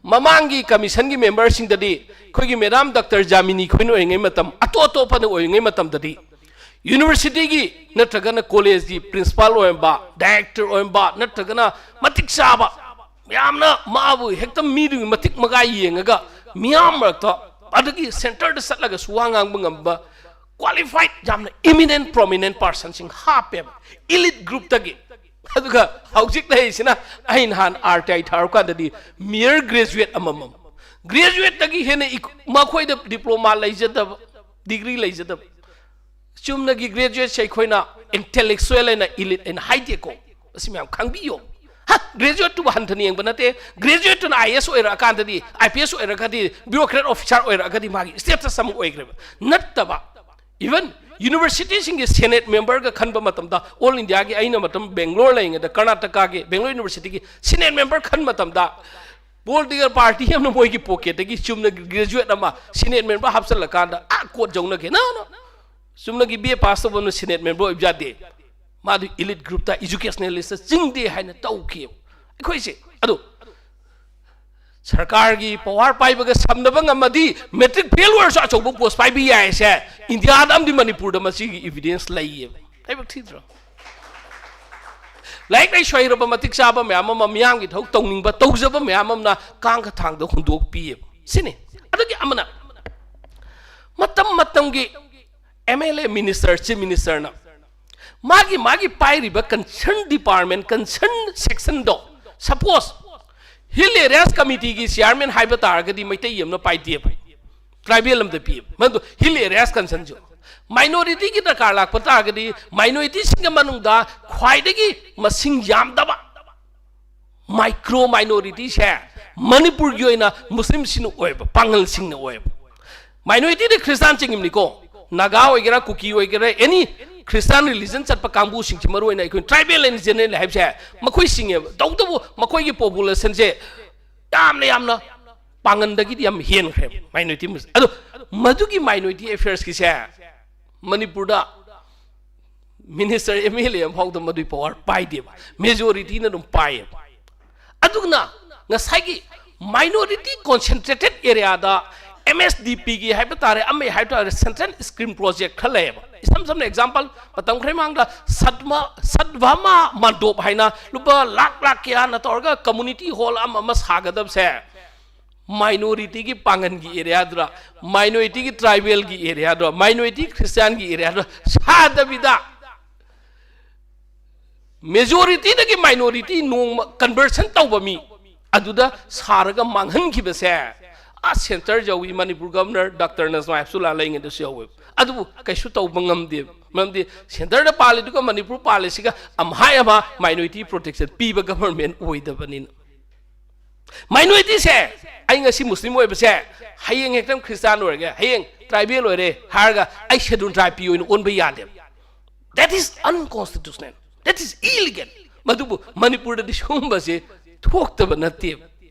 ꯃꯃꯥꯡꯒꯤ commissionꯒꯤ memberꯁꯤꯡꯗꯗꯤ ꯑꯩꯈꯣꯏꯒꯤ Madam Doctor ꯖꯥꯃꯤꯅꯤ ꯈꯣꯏꯅ ꯑꯣꯏꯔꯤꯉꯩ ꯃꯇꯝ, ꯑꯇꯣꯞ ꯑꯇꯣꯞꯄꯅ ꯑꯣꯏꯔꯤꯉꯩ ꯃꯇꯝꯗꯗꯤ universityꯒꯤ ꯅꯠꯇ꯭ꯔꯒꯅ collegeꯀꯤ principal ꯑꯣꯏꯔꯝꯕ, director ꯑꯣꯏꯔꯝꯕ, ꯅꯠꯇ꯭ꯔꯒꯅ ꯃꯇꯤꯛ ꯆꯥꯕ, ꯌꯥꯝꯅ ꯃꯥꯕꯨ ꯍꯦꯛꯇ ꯃꯤꯗꯨꯒꯤ ꯃꯇꯤꯛ ꯃꯒꯥꯏ ꯌꯦꯡꯉꯒ ꯃꯤꯌꯥꯝ ꯃꯔꯛꯇ, ꯑꯗꯒꯤ centreꯗ ꯆꯠꯂꯒꯁꯨ ꯋꯥ ꯉꯥꯡꯕ ꯉꯝꯕ qualified, ꯌꯥꯝꯅ eminent, prominent personꯁꯤꯡ ꯍꯥꯞꯄꯦꯕ elite groupꯇꯒꯤ꯫ ꯑꯗꯨꯒ ꯍꯧꯖꯤꯛ ꯂꯩꯔꯤꯁꯤꯅ, ꯑꯩ ꯅꯍꯥꯟ RTI ꯊꯥꯔꯨꯀꯥꯟꯗꯗꯤ mere graduate ꯑꯃꯃꯝ, graduateꯇꯒꯤ ꯍꯦꯟꯅ ꯏꯛ-, ꯃꯈꯣꯏꯗ diploma ꯂꯩꯖꯗꯕ, degree ꯂꯩꯖꯗꯕ꯫ ꯆꯨꯝꯅꯒꯤ graduateꯁꯦ ꯑꯩꯈꯣꯏꯅ intellectual ꯍꯥꯏꯅ, elite ꯍꯥꯏꯅ ꯍꯥꯏꯗꯦꯀꯣ꯫ ꯑꯁꯤ ꯃꯌꯥꯝ ꯈꯪꯕꯤꯌꯣ꯫ ꯒ꯭ꯔꯦꯖꯨꯋꯦꯠꯇꯨꯕꯨ ꯍꯟꯊꯅ ꯌꯦꯡꯕ ꯅꯠꯇꯦ꯫ ꯒ꯭ꯔꯦꯖꯨꯋꯦꯠꯇꯨꯅ ꯑꯥꯏ A S ꯑꯣꯏꯔꯛꯑꯀꯥꯟꯗꯗꯤ, I P S ꯑꯣꯏꯔꯒꯗꯤ, ꯕ꯭ꯌꯨꯔꯣꯀ꯭ꯔꯦꯠ ꯑꯣꯐꯤꯁꯥꯔ ꯑꯣꯏꯔꯛꯑꯒꯗꯤ ꯃꯥꯒꯤ ꯁ꯭ꯇꯦꯇꯁ ꯑꯃ ꯑꯣꯏꯈ꯭ꯔꯦꯕ꯫ ꯅꯠꯇꯕ, ꯏꯚꯟ ꯌꯨꯅꯤꯚꯔꯁꯤꯇꯤꯁꯤꯡꯒꯤ ꯁꯦꯅꯦꯠ ꯃꯦꯝꯕꯔꯒ ꯈꯟꯕ ꯃꯇꯝꯗ, ꯑꯣꯜ ꯏꯟꯗꯤꯌꯥꯒꯤ, ꯑꯩꯅ ꯃꯇꯝ ꯕꯦꯡꯒ꯭ꯂꯣꯔ ꯂꯩꯔꯤꯉꯩꯗ ꯀꯔꯅꯥꯇꯀꯥꯒꯤ ꯕꯦꯡꯒ꯭ꯂꯣꯔ ꯌꯨꯅꯤꯚꯔꯁꯤꯇꯤꯒꯤ ꯁꯦꯅꯦꯠ ꯃꯦꯝꯕꯔ ꯈꯟꯕ ꯃꯇꯝꯗ, ꯄꯣꯂꯤꯇꯤꯀꯦꯜ ꯄꯥꯔꯇꯤ ꯑꯃꯅ ꯃꯣꯏꯒꯤ ꯄꯣꯀꯦꯠꯇꯒꯤ ꯆꯨꯝꯅ ꯒ꯭ꯔꯦꯖꯨꯋꯦꯠ ꯑꯃ ꯁꯦꯅꯦꯠ ꯃꯦꯝꯕꯔ ꯍꯥꯞꯆꯤꯜꯂꯀꯥꯟꯗ ꯑꯥ ꯀꯣꯠ ꯌꯧꯅꯒꯦ꯫ ꯅ ꯅ ꯆꯨꯝꯅꯒꯤ ꯕꯤ ꯑꯦ ꯄꯥꯁ ꯇꯧꯕ ꯑꯃꯅ ꯁꯦꯅꯦꯠ ꯃꯦꯝꯕꯔ ꯑꯣꯏꯕ ꯌꯥꯗꯦ꯫ ꯃꯥꯗꯨ ꯏꯂꯤꯠ ꯒ꯭ꯔꯨꯞꯇ, ꯏꯖꯨꯀꯦꯁꯅꯦꯂꯤꯁꯇ ꯆꯤꯡꯗꯦ ꯍꯥꯏꯅ ꯇꯧꯈꯤꯕ꯫ ꯑꯩꯈꯣꯏꯁꯦ ꯑꯗꯨ ꯁꯔꯀꯥꯔꯒꯤ ꯄꯋꯥꯔ ꯄꯥꯏꯕꯒ ꯁꯝꯅꯕ ꯉꯝꯃꯗꯤ ꯃꯦꯇ꯭ꯔꯤꯛ ꯐꯦꯜ ꯑꯣꯏꯔꯁꯨ ꯑꯆꯧꯕ ꯄꯣꯁ ꯄꯥꯏꯕ ꯌꯥꯏꯁꯦ ꯏꯟꯗꯤꯌꯥꯗ ꯑꯃꯗꯤ ꯃꯅꯤꯄꯨꯔꯗ ꯃꯁꯤꯒꯤ ꯏꯚꯤꯗꯦꯟꯁ ꯂꯩꯌꯦꯕ꯫ ꯂꯥꯏꯕꯛ ꯊꯤꯗ꯭ꯔꯣ? ꯂꯥꯏꯔꯤꯛ ꯂꯥꯏꯁꯨ ꯍꯩꯔꯕ, ꯃꯇꯤꯛ ꯆꯥꯕ ꯃꯌꯥꯝ ꯑꯃ, ꯃꯤꯌꯥꯝꯒꯤ ꯊꯕꯛ ꯇꯧꯅꯤꯡꯕ, ꯇꯧꯖꯕ ꯃꯌꯥꯝ ꯑꯃꯅ ꯀꯥꯡꯈ ꯊꯥꯡꯗ ꯍꯨꯟꯗꯣꯛꯄꯤꯌꯦꯕ꯫ ꯁꯤꯅꯤ꯫ ꯑꯗꯒꯤ ꯑꯃꯅ ꯃꯇꯝ ꯃꯇꯝꯒꯤ M L A, minister, chief ꯃꯤꯅꯤꯁꯇꯔꯅ ꯃꯥꯒꯤ, ꯃꯥꯒꯤ ꯄꯥꯏꯔꯤꯕ ꯀꯟꯁꯔꯟ ꯗꯤꯄꯥꯔꯠꯃꯦꯟ, ꯀꯟꯁꯔꯟ ꯁꯦꯛꯁꯟꯗꯣ, ꯁꯄꯣꯁ ꯍꯤꯜ ꯑꯦꯔꯤꯌꯥꯁ ꯀꯃꯤꯇꯤꯒꯤ ꯆꯤꯌꯥꯔꯃꯦꯟ ꯍꯥꯏꯕ ꯇꯥꯔꯒꯗꯤ ꯃꯩꯇꯩ ꯑꯃꯅ ꯄꯥꯏꯗꯦꯕ, ꯇ꯭ꯔꯥꯏꯕꯦꯜ ꯑꯃꯗ ꯄꯤꯌꯦꯕ꯫ ꯃꯗꯨ ꯍꯤꯜ ꯑꯦꯔꯤꯌꯥꯁ ꯀꯟꯁꯔꯟꯁꯨ, ꯃꯥꯏꯅꯣꯔꯤꯇꯤꯒꯤ ꯗꯔꯀꯥꯔ ꯂꯥꯛꯄ ꯇꯥꯔꯒꯗꯤ ꯃꯥꯏꯅꯣꯔꯤꯇꯤꯁꯤꯡꯒꯤ ꯃꯅꯨꯡꯗ ꯈ꯭ꯋꯥꯏꯗꯒꯤ ꯃꯁꯤꯡ ꯌꯥꯝꯗꯕ ꯃꯥꯏꯀ꯭ꯔꯣ ꯃꯥꯏꯅꯣꯔꯤꯇꯤꯁꯦ ꯃꯅꯤꯄꯨꯔꯒꯤ ꯑꯣꯏꯅ ꯃꯨꯁꯂꯤꯝꯁꯤꯡꯅ ꯑꯣꯏꯕ, ꯄꯥꯉꯜꯁꯤꯡꯅ ꯑꯣꯏꯕ꯫ ꯃꯥꯏꯅꯣꯔꯤꯇꯤꯗꯤ ꯈ꯭ꯔꯤꯁꯇꯥꯟ ꯆꯤꯡꯉꯤꯕꯅꯤꯀꯣ, ꯅꯥꯒꯥ ꯑꯣꯏꯒꯦꯔꯥ, ꯀꯨꯀꯤ ꯑꯣꯏꯒꯦꯔꯥ, ꯑꯦꯅꯤ ꯈ꯭ꯔꯤꯁꯇꯥꯟ ꯔꯤꯂꯤꯖꯟ ꯆꯠꯄ ꯀꯥꯡꯕꯨꯁꯤꯡꯁꯤ, ꯃꯔꯨ ꯑꯣꯏꯅ ꯑꯩꯈꯣꯏ ꯇ꯭ꯔꯥꯏꯕꯦꯜ ꯑꯦꯟ ꯖꯦꯅꯔꯦꯜ ꯍꯥꯏꯕꯁꯦ, ꯃꯈꯣꯏꯁꯤꯡꯅꯦꯕ꯫ ꯇꯧꯕꯇꯕꯨ ꯃꯈꯣꯏꯒꯤ ꯄꯣꯄꯨꯂꯦꯁꯟꯁꯦ ꯌꯥꯝꯅ, ꯌꯥꯝꯅ ꯄꯥꯡꯒꯟꯗꯒꯤꯗꯤ ꯌꯥꯝ ꯍꯦꯟꯈ꯭ꯔꯦꯕ ꯃꯥꯏꯅꯣꯔꯤꯇꯤ ꯃꯁꯤꯡ꯫ ꯑꯗꯣ ꯃꯗꯨꯒꯤ ꯃꯥꯏꯅꯣꯔꯤꯇꯤ ꯑꯦꯐꯤꯌꯔꯁꯀꯤꯁꯦ ꯃꯅꯤꯄꯨꯔꯗ ꯃꯤꯅꯤꯁꯇꯔ, ꯑꯦꯝ ꯑꯦꯜ ꯑꯦ ꯑꯃꯐꯥꯎꯗ ꯃꯗꯨꯒꯤ ꯄꯋꯥꯔ ꯄꯥꯏꯗꯦꯕ, ꯃꯦꯖꯣꯔꯤꯇꯤꯅ ꯑꯗꯨꯝ ꯄꯥꯏꯌꯦꯕ꯫ ꯑꯗꯨꯅ ꯉꯁꯥꯏꯒꯤ ꯃꯥꯏꯅꯣꯔꯤꯇꯤ ꯀꯣꯟꯁꯦꯟꯇ꯭ꯔꯦꯇꯦꯠ ꯑꯦꯔꯤꯌꯥꯗ ꯑꯦꯝ ꯑꯦꯁ ꯗꯤ ꯄꯤꯒꯤ ꯍꯥꯏꯕ ꯇꯥꯔꯦ, ꯑꯃ ꯍꯥꯏꯕ ꯇꯥꯔꯦ, ꯁꯦꯟꯇ꯭ꯔꯦꯜ ꯁ꯭ꯀꯤꯝ ꯄ꯭ꯔꯣꯖꯦꯛ ꯈꯔ ꯂꯩꯌꯦꯕ꯫ ꯏꯁꯝ ꯁꯝꯅ ꯑꯦꯛꯖꯥꯝꯄꯜ, ꯃꯇꯝ ꯈꯔꯒꯤ ꯃꯃꯥꯡꯗ ꯁꯗꯃ, ꯁꯗꯚꯥꯃꯥ ꯃꯟꯗꯣꯞ ꯍꯥꯏꯅ ꯂꯨꯄꯥ ꯂꯥꯛ ꯂꯥꯛ ꯀꯌꯥꯅ ꯇꯧꯔꯒ ꯀꯝꯃꯨꯅꯤꯇꯤ ꯍꯣꯜ ꯑꯃ ꯑꯃ ꯁꯥꯒꯗꯕꯁꯦ, ꯃꯥꯏꯅꯣꯔꯤꯇꯤꯒꯤ ꯄꯥꯡꯒꯟꯒꯤ ꯑꯦꯔꯤꯌꯥꯗꯨꯔ, ꯃꯥꯏꯅꯣꯔꯤꯇꯤꯒꯤ ꯇ꯭ꯔꯥꯏꯕꯦꯜꯒꯤ ꯑꯦꯔꯤꯌꯥꯗꯨꯔ, ꯃꯥꯏꯅꯣꯔꯤꯇꯤ ꯈ꯭ꯔꯤꯁꯇꯤꯌꯥꯟꯒꯤ ꯑꯦꯔꯤꯌꯥꯗꯨꯔ ꯁꯥꯗꯕꯤꯗ, ꯃꯦꯖꯣꯔꯤꯇꯤꯗꯒꯤ ꯃꯥꯏꯅꯣꯔꯤꯇꯤ ꯅꯣꯡꯃ ꯀꯟꯚꯔꯁꯟ ꯇꯧꯕ ꯃꯤ ꯑꯗꯨꯗ ꯁꯥꯔꯒ ꯃꯥꯡꯍꯟꯈꯤꯕꯁꯦ, ꯑꯥ ꯁꯦꯟꯇꯔ ꯌꯧꯏ꯫ ꯃꯅꯤꯄꯨꯔ ꯒꯚꯔꯅꯔ ꯗꯥꯛꯇꯔ ꯅꯖꯃꯥ ꯍꯦꯞꯁꯨꯜꯂꯥ ꯂꯩꯉꯩꯗꯁꯨ ꯌꯧꯋꯦꯕ꯫ ꯑꯗꯨꯕꯨ ꯀꯩꯁꯨ ꯇꯧꯕ ꯉꯝꯗꯦꯕ꯫ ꯃꯔꯝꯗꯤ centreꯗ ꯄꯥꯜꯂꯤꯗꯨꯒ ꯃꯅꯤꯄꯨꯔ ꯄꯥꯜꯂꯤꯁꯤꯒ ꯑꯃꯍꯥ ꯑꯃ minority protection ꯄꯤꯕ government ꯑꯣꯏꯗꯕꯅꯤꯅ꯫ Minorityꯁꯦ, ꯑꯩ ꯉꯁꯤ ꯃꯨꯁꯂꯤꯝ ꯑꯣꯏꯕꯁꯦ, ꯍꯌꯦꯡ ꯍꯦꯛꯇ ꯈ꯭ꯔꯤꯁꯇꯥꯟ ꯑꯣꯏꯔꯒꯦ, ꯍꯌꯦꯡ tribal ꯑꯣꯏꯔꯦ ꯍꯥꯏꯔꯒ ꯑꯩ schedule tribe ꯄꯤ ꯑꯣꯏꯅ ꯑꯣꯟꯕ ꯌꯥꯗꯦꯕ꯫ That is unconstitutional. That is illegal. ꯃꯗꯨꯕꯨ ꯃꯅꯤꯄꯨꯔꯗꯗꯤ ꯁꯤꯒꯨꯝꯕꯁꯦ ꯊꯣꯛꯇꯕ ꯅꯠꯇꯦꯕ꯫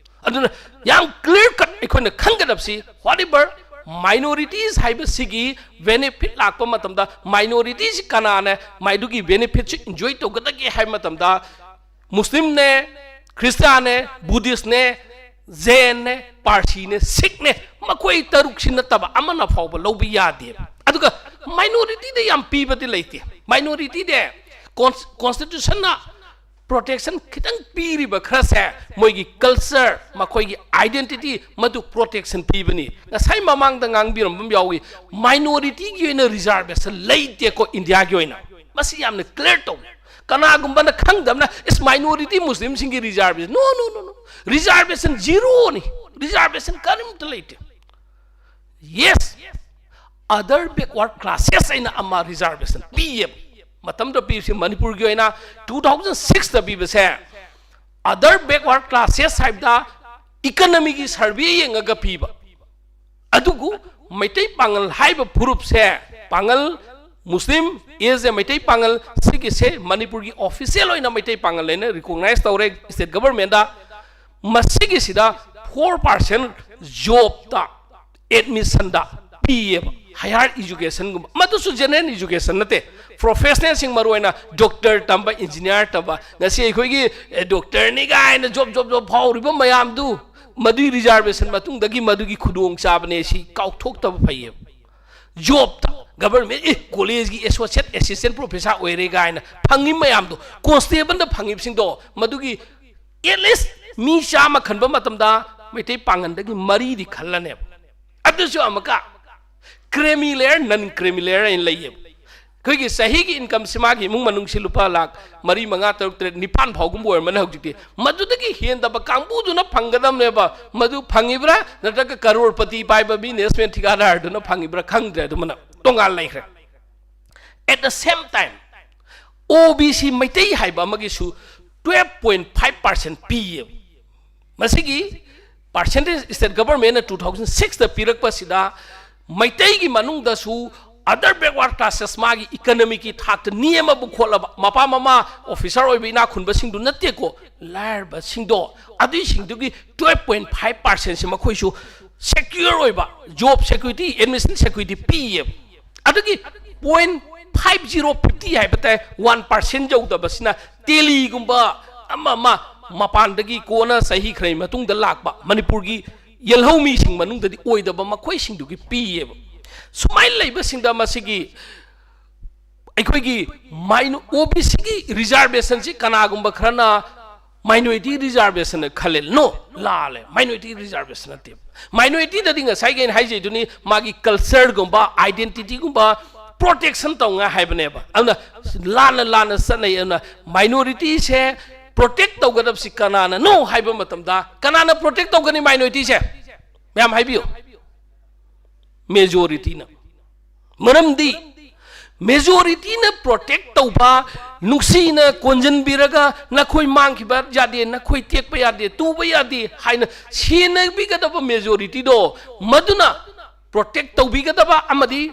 ꯑꯗꯨꯅ ꯌꯥꯝ clear cut ꯑꯩꯈꯣꯏꯅ ꯈꯪꯒꯗꯕꯁꯤ, whatever minorities ꯍꯥꯏꯕꯁꯤꯒꯤ benefit ꯂꯥꯛꯄ ꯃꯇꯝꯗ, minorityꯁꯤ ꯀꯅꯥꯅ ꯃꯗꯨꯒꯤ benefitꯁꯤ enjoy ꯇꯧꯒꯗꯒꯦ ꯍꯥꯏꯕ ꯃꯇꯝꯗ, ꯃꯨꯁꯂꯤꯝꯅꯦ, ꯈ꯭ꯔꯤꯁꯇꯤꯌꯥꯟꯅꯦ, ꯕꯨꯙꯤꯁꯅꯦ, ꯖꯦꯟꯅꯦ, ꯄꯥꯔꯁꯤꯅꯦ, ꯁꯤꯈꯅꯦ, ꯃꯈꯣꯏ ꯇꯔꯨꯛꯁꯤ ꯅꯠꯇꯕ ꯑꯃꯅ ꯐꯥꯎꯕ ꯂꯧꯕ ꯌꯥꯗꯦꯕ꯫ ꯑꯗꯨꯒ minorityꯗ ꯌꯥꯝ ꯄꯤꯕꯗꯤ ꯂꯩꯇꯦ꯫ Minorityꯗ cons- constitutionꯅ protection ꯈꯤꯇꯪ ꯄꯤꯔꯤꯕ ꯈꯔꯁꯦ, ꯃꯣꯏꯒꯤ culture, ꯃꯈꯣꯏꯒꯤ identity, ꯃꯗꯨ protection ꯄꯤꯕꯅꯤ꯫ ꯉꯁꯥꯏ ꯃꯃꯥꯡꯗ ꯉꯥꯡꯕꯤꯔꯝꯕ ꯑꯃ ꯌꯥꯎꯏ, minorityꯒꯤ ꯑꯣꯏꯅ reservation ꯂꯩꯇꯦꯀꯣ ꯏꯟꯗꯤꯌꯥꯒꯤ ꯑꯣꯏꯅ꯫ ꯃꯁꯤ ꯌꯥꯝꯅ clear ꯇꯧꯏ꯫ ꯀꯅꯥꯒꯨꯝꯕꯅ ꯈꯪꯗꯕꯅ, "Is minority ꯃꯨꯁꯂꯤꯝꯁꯤꯡꯒꯤ reservation?" No, no, no, no. Reservation zeroꯅꯤ꯫ Reservation ꯀꯔꯤꯝꯇ ꯂꯩꯇꯦ꯫ Yes, other backward classes ꯑꯩꯅ ꯑꯃ reservation ꯄꯤꯌꯦꯕ꯫ ꯃꯇꯝꯗ ꯄꯤꯕꯁꯤ ꯃꯅꯤꯄꯨꯔꯒꯤ ꯑꯣꯏꯅ two thousand sixꯇ ꯄꯤꯕꯁꯦ, other backward classes ꯍꯥꯏꯕꯗ economyꯒꯤ survey ꯌꯦꯡꯉꯒ ꯄꯤꯕ꯫ ꯑꯗꯨꯕꯨ ꯃꯩꯇꯩ ꯄꯥꯉꯜ ꯍꯥꯏꯕ ꯐꯨꯔꯨꯞꯁꯦ, ꯄꯥꯉꯜ, ꯃꯨꯁꯂꯤꯝ, ꯑꯦꯁ ꯑꯦ ꯃꯩꯇꯩ ꯄꯥꯉꯜ, ꯁꯤꯒꯤꯁꯦ ꯃꯅꯤꯄꯨꯔꯒꯤ official ꯑꯣꯏꯅ ꯃꯩꯇꯩ ꯄꯥꯉꯜ ꯍꯥꯏꯅ recognize ꯇꯧꯔꯦ state governmentꯗ꯫ ꯃꯁꯤꯒꯤꯁꯤꯗ four percent jobꯇ, admissionꯗ ꯄꯤꯌꯦꯕ, higher educationꯒꯨꯝꯕ꯫ ꯃꯗꯨꯁꯨ general education ꯅꯠꯇꯦ, professionalꯁꯤꯡ, ꯃꯔꯨꯑꯣꯏꯅ doctor ꯇꯝꯕ, engineer ꯇꯝꯕ꯫ ꯉꯁꯤ ꯑꯩꯈꯣꯏꯒꯤ, ꯑꯦ, doctorꯅꯤ ꯀꯥꯏꯅ ꯖꯣꯕ ꯖꯣꯕ ꯖꯣꯕ ꯐꯥꯎꯔꯤꯕ ꯃꯌꯥꯝꯗꯨ, ꯃꯗꯨꯒꯤ reservation ꯃꯇꯨꯡꯗꯒꯤ ꯃꯗꯨꯒꯤ ꯈꯨꯗꯣꯡꯆꯥꯕꯅꯦ, ꯁꯤ ꯀꯥꯎꯊꯣꯛꯇꯕ ꯐꯩꯌꯦꯕ꯫ ꯖꯣꯕꯇ government, ꯑꯦ, collegeꯒꯤ associate assistant professor ꯑꯣꯏꯔꯦ ꯀꯥꯏꯅ ꯐꯪꯉꯤ ꯃꯌꯥꯝꯗꯣ, constableꯗ ꯐꯪꯉꯤꯕꯁꯤꯡꯗꯣ, ꯃꯗꯨꯒꯤ at least ꯃꯤ ꯆꯥꯝꯃ ꯈꯟꯕ ꯃꯇꯝꯗ ꯃꯩꯇꯩ ꯄꯥꯉꯟꯗꯒꯤ ꯃꯔꯤꯗꯤ ꯈꯜꯂꯅꯦꯕ꯫ ꯑꯗꯨꯁꯨ ꯑꯃꯨꯛꯀ creamy layer, non creamy layer ꯍꯥꯏꯅ ꯂꯩꯌꯦꯕ꯫ ꯑꯩꯈꯣꯏꯒꯤ ꯆꯍꯤꯒꯤ incomeꯁꯤ, ꯃꯥꯒꯤ ꯏꯃꯨꯡ ꯃꯅꯨꯡꯁꯤ ꯂꯨꯄꯥ ꯂꯥꯈ ꯃꯔꯤ, ꯃꯉꯥ, ꯇꯔꯨꯛ, ꯇꯔꯦꯠ, ꯅꯤꯄꯥꯟ ꯐꯥꯎꯒꯨꯝꯕ ꯑꯣꯏꯔꯝꯃꯅꯤ ꯍꯧꯖꯤꯛꯇꯤ꯫ ꯃꯗꯨꯗꯒꯤ ꯍꯦꯟꯗꯕ ꯀꯥꯡꯕꯨꯗꯨꯅ ꯐꯪꯒꯗꯕꯅꯦꯕ꯫ ꯃꯗꯨ ꯐꯪꯉꯤꯕ꯭ꯔꯥ, ꯅꯠꯇ꯭ꯔꯒ ꯀꯔꯣꯔꯄꯇꯤ ꯄꯥꯏꯕ businessman ꯊꯤꯀꯥꯗꯥꯔꯗꯨꯅ ꯐꯪꯉꯤꯕ꯭ꯔꯥ ꯈꯪꯗ꯭ꯔꯦ꯫ ꯑꯗꯨꯃꯅ ꯇꯣꯉꯥꯟ ꯂꯩꯈ꯭ꯔꯦ꯫ At the same time, O B C Meitei ꯍꯥꯏꯕ ꯑꯃꯒꯤꯁꯨ twelve point five percent ꯄꯤꯌꯦꯕ꯫ ꯃꯁꯤꯒꯤ percentage state government ꯅ two thousand six ꯇ ꯄꯤꯔꯛꯄꯁꯤꯗ ꯃꯩꯇꯩꯒꯤ ꯃꯅꯨꯡꯗꯁꯨ other backward classes ꯃꯥꯒꯤ economic ꯀꯤ ꯊꯥꯛꯇ ꯅꯦꯝꯃꯕ ꯈꯣꯠꯂꯕ ꯃꯄꯥ ꯃꯃꯥ officer ꯑꯣꯏꯕ ꯏꯅꯥꯛ ꯈꯨꯟꯕꯁꯤꯡꯗꯨ ꯅꯠꯇꯦꯀꯣ, ꯂꯥꯏꯔꯕꯁꯤꯡꯗꯣ, ꯑꯗꯨꯏꯁꯤꯡꯗꯨꯒꯤ twelve point five percent ꯁꯤ ꯃꯈꯣꯏꯁꯨ secure ꯑꯣꯏꯕ job security, admission security ꯄꯤꯌꯦꯕ꯫ ꯑꯗꯨꯒꯤ point five zero fifty ꯍꯥꯏꯕ ꯇꯥꯏ, one percent ꯌꯧꯗꯕꯁꯤꯅ ꯗꯦꯜꯂꯤꯒꯨꯝꯕ ꯑꯃ ꯑꯃ ꯃꯄꯥꯟꯗꯒꯤ ꯀꯣꯟꯅ ꯆꯍꯤ ꯈꯔꯒꯤ ꯃꯇꯨꯡꯗ ꯂꯥꯛꯄ ꯃꯅꯤꯄꯨꯔꯒꯤ ꯌꯦꯜꯍꯧꯃꯤꯁꯤꯡ ꯃꯅꯨꯡꯗꯗꯤ ꯑꯣꯏꯗꯕ ꯃꯈꯣꯏꯁꯤꯡꯗꯨꯒꯤ ꯄꯤꯌꯦꯕ꯫ ꯁꯨꯃꯥꯏꯅ ꯂꯩꯕꯁꯤꯡꯗ ꯃꯁꯤꯒꯤ ꯑꯩꯈꯣꯏꯒꯤ ꯃꯥꯏꯅꯣ-, O B C ꯒꯤ reservation ꯁꯤ ꯀꯅꯥꯒꯨꯝꯕ ꯈꯔꯅ minority reservation ꯅ ꯈꯜꯂꯦ꯫ No, ꯂꯥꯜꯂꯦ꯫ Minority reservation ꯅꯠꯇꯦ꯫ Minority ꯗꯗꯤ ꯉꯁꯥꯏꯒꯤ ꯑꯩꯅ ꯍꯥꯏꯖꯩꯗꯨꯅꯤ, ꯃꯥꯒꯤ culture ꯒꯨꯝꯕ, identity ꯒꯨꯝꯕ protection ꯇꯧꯉꯥꯏ ꯍꯥꯏꯕꯅꯦꯕ꯫ ꯑꯗꯨꯅ ꯂꯥꯟꯅ ꯂꯥꯟꯅ ꯆꯠꯅꯩ꯫ ꯑꯗꯨꯅ minority ꯁꯦ protect ꯇꯧꯒꯗꯕꯁꯤ ꯀꯅꯥꯅꯅꯣ ꯍꯥꯏꯕ ꯃꯇꯝꯗ, ꯀꯅꯥꯅ protect ꯇꯧꯒꯅꯤ minority ꯁꯦ? ꯃꯌꯥꯝ ꯍꯥꯏꯕꯤꯌꯨ꯫ Majority ꯅ꯫ ꯃꯔꯝꯗꯤ majority ꯅ protect ꯇꯧꯕ, ꯅꯨꯡꯁꯤꯅ ꯀꯣꯟꯁꯤꯟꯕꯤꯔꯒ "ꯅꯈꯣꯏ ꯃꯥꯡꯈꯤꯕ ꯌꯥꯗꯦ, ꯅꯈꯣꯏ ꯇꯦꯛꯄ ꯌꯥꯗꯦ, ꯇꯨꯕ ꯌꯥꯗꯦ" ꯍꯥꯏꯅ ꯁꯦꯟꯅꯕꯤꯒꯗꯕ majority ꯗꯣ, ꯃꯗꯨꯅ protect ꯇꯧꯕꯤꯒꯗꯕ ꯑꯃꯗꯤ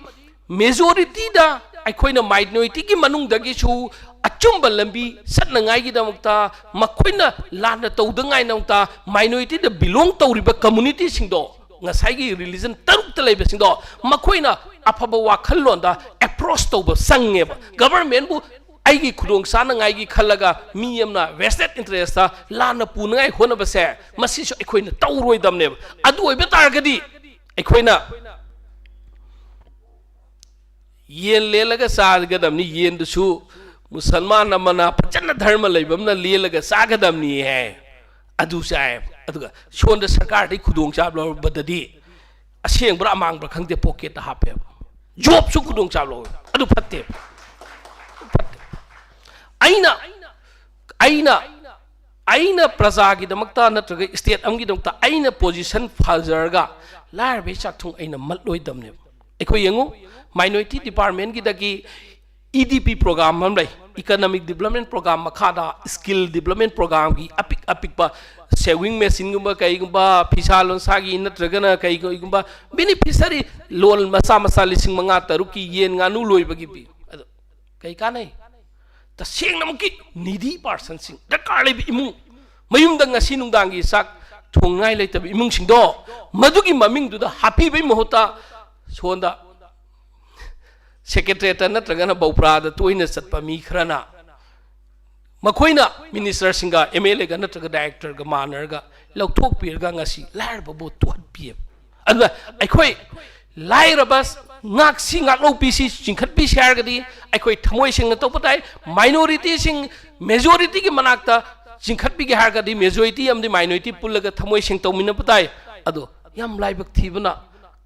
majority ꯗ ꯑꯩꯈꯣꯏꯅ minority ꯒꯤ ꯃꯅꯨꯡꯗꯒꯤꯁꯨ ꯑꯆꯨꯝꯕ ꯂꯝꯕꯤ ꯆꯠꯅꯉꯥꯏꯒꯤꯗꯃꯛꯇ, ꯃꯈꯣꯏꯅ ꯂꯥꯟꯅ ꯇꯧꯗꯉꯥꯏꯗꯃꯛꯇ minority ꯗ belong ꯇꯧꯔꯤꯕ community ꯁꯤꯡꯗꯣ, ꯉꯁꯥꯏꯒꯤ religion ꯇꯔꯨꯛꯇ ꯂꯩꯕꯁꯤꯡꯗꯣ, ꯃꯈꯣꯏꯅ ꯑꯐꯕ ꯋꯥꯈꯜꯂꯣꯟꯗ approach ꯇꯧꯕ ꯆꯪꯉꯦꯕ꯫ Government ꯕꯨ ꯑꯩꯒꯤ ꯈꯨꯗꯣꯡ ꯆꯥꯅꯉꯥꯏꯒꯤ ꯈꯜꯂꯒ ꯃꯤ ꯑꯃꯅ vested interest ꯇ ꯂꯥꯟꯅ ꯄꯨꯅꯉꯥꯏ ꯍꯣꯠꯅꯕꯁꯦ, ꯃꯁꯤꯁꯨ ꯑꯩꯈꯣꯏꯅ ꯇꯧꯔꯣꯏꯗꯕꯅꯦꯕ꯫ ꯑꯗꯨ ꯑꯣꯏꯕ ꯇꯥꯔꯒꯗꯤ ꯑꯩꯈꯣꯏꯅ ꯌꯦꯟ ꯂꯦꯜꯂꯒ ꯆꯥꯒꯗꯕꯅꯤ, ꯌꯦꯟꯗꯨꯁꯨ ꯃꯨꯁꯜꯃꯥꯟ ꯑꯃꯅ ꯐꯖꯅ ꯙꯔꯃ ꯂꯩꯕ ꯑꯃꯅ ꯂꯦꯜꯂꯒ ꯆꯥꯒꯗꯕꯅꯤ ꯍꯥꯏ꯫ ꯑꯗꯨ ꯆꯥꯏ꯫ ꯑꯗꯨꯒ ꯁꯣꯝꯗ ꯁꯔꯀꯥꯔꯗꯒꯤ ꯈꯨꯗꯣꯡꯆꯥꯕ ꯂꯧꯔꯕꯗꯗꯤ ꯑꯁꯦꯡꯕ꯭ꯔꯥ ꯑꯃꯥꯡꯕ꯭ꯔꯥ ꯈꯪꯗꯦ, pocket ꯇ ꯍꯥꯞꯄꯦꯕ꯫ Job ꯁꯨ ꯈꯨꯗꯣꯡꯆꯥꯕ ꯂꯧꯋꯦꯕ꯫ ꯑꯗꯨ ꯐꯠꯇꯦꯕ꯫ ꯐꯠꯇꯦ꯫ ꯑꯩꯅ, ꯑꯩꯅ, ꯑꯩꯅ ꯄ꯭ꯔꯖꯥꯒꯤꯗꯃꯛꯇ ꯅꯠꯇ꯭ꯔꯒ state ꯑꯃꯒꯤꯗꯃꯛꯇ ꯑꯩꯅ position ꯐꯖꯔꯒ ꯂꯥꯏꯔꯕꯒꯤ ꯆꯥꯛꯊꯨꯡ ꯑꯩꯅ ꯃꯠꯂꯣꯏꯗꯕꯅꯦꯕ꯫ ꯑꯩꯈꯣꯏ ꯌꯦꯡꯉꯨ, Minority Departmentꯀꯤꯗꯒꯤ E D P program ꯑꯃ ꯂꯩ, Economic Development Program ꯃꯈꯥꯗ Skill Development Programꯒꯤ ꯑꯄꯤꯛ ꯑꯄꯤꯛꯄ sewing machineꯒꯨꯝꯕ, ꯀꯩꯒꯨꯝꯕ ꯐꯤꯁꯥ ꯂꯣꯟꯁꯥꯒꯤ ꯅꯠꯇ꯭ꯔꯒꯅ ꯀꯩ- ꯀꯩꯒꯨꯝꯕ beneficiary loan ꯃꯆꯥ ꯃꯆꯥ ꯂꯤꯁꯤꯡ ꯃꯉꯥ ꯇꯔꯨꯛꯀꯤ ꯌꯦꯟ ꯉꯥꯅꯨ ꯂꯣꯏꯕꯒꯤ ꯄꯤ꯫ ꯑꯗꯣ ꯀꯩ ꯀꯥꯟꯅꯩ? ꯇꯁꯦꯡꯅꯃꯛꯀꯤ needy personꯁꯤꯡ, ꯗꯔꯀꯥꯔ ꯂꯩꯕ ꯏꯃꯨꯡ, ꯃꯌꯨꯝꯗ ꯉꯁꯤ ꯅꯨꯡꯗꯥꯡꯒꯤ ꯆꯥꯛ ꯊꯣꯡꯉꯥꯏ ꯂꯩꯇꯕ ꯏꯃꯨꯡꯁꯤꯡꯗꯣ ꯃꯗꯨꯒꯤ ꯃꯃꯤꯡꯗꯨꯗ ꯍꯥꯞꯄꯤꯕꯒꯤ ꯃꯍꯨꯠꯇ ꯁꯣꯝꯗ Secretariatꯇ ꯅꯠꯇ꯭ꯔꯒꯅ ꯕꯧꯄ꯭ꯔꯥꯗ ꯇꯣꯏꯅ ꯆꯠꯄ ꯃꯤ ꯈꯔꯅ ꯃꯈꯣꯏꯅ ministerꯁꯤꯡꯒ, M L Aꯒ ꯅꯠꯇ꯭ꯔꯒ directorꯒ ꯃꯥꯟꯅꯔꯒ ꯂꯧꯊꯣꯛꯄꯤꯔꯒ ꯉꯁꯤ ꯂꯥꯏꯔꯕꯕꯨ ꯇꯨꯍꯠꯄꯤꯌꯦꯕ꯫ ꯑꯗꯨꯅ ꯑꯩꯈꯣꯏ ꯂꯥꯏꯔꯕ ꯉꯥꯛꯁꯤ ꯉꯥꯛꯂꯧꯕꯤꯁꯤ ꯆꯤꯡꯈꯠꯄꯤꯁꯤ ꯍꯥꯏꯔꯒꯗꯤ ꯑꯩꯈꯣꯏ ꯊꯃꯣꯏ ꯁꯦꯡꯅ ꯇꯧꯕ ꯇꯥꯏ꯫ Minorityꯁꯤꯡ, majorityꯒꯤ ꯃꯅꯥꯛꯇ ꯆꯤꯡꯈꯠꯄꯤꯒꯦ ꯍꯥꯏꯔꯒꯗꯤ majority ꯑꯃꯗꯤ minority ꯄꯨꯜꯂꯒ ꯊꯃꯣꯏ ꯁꯦꯡ ꯇꯧꯃꯤꯟꯅꯕ ꯇꯥꯏ꯫ ꯑꯗꯣ ꯌꯥꯝ ꯂꯥꯏꯕꯛ ꯊꯤꯕꯅ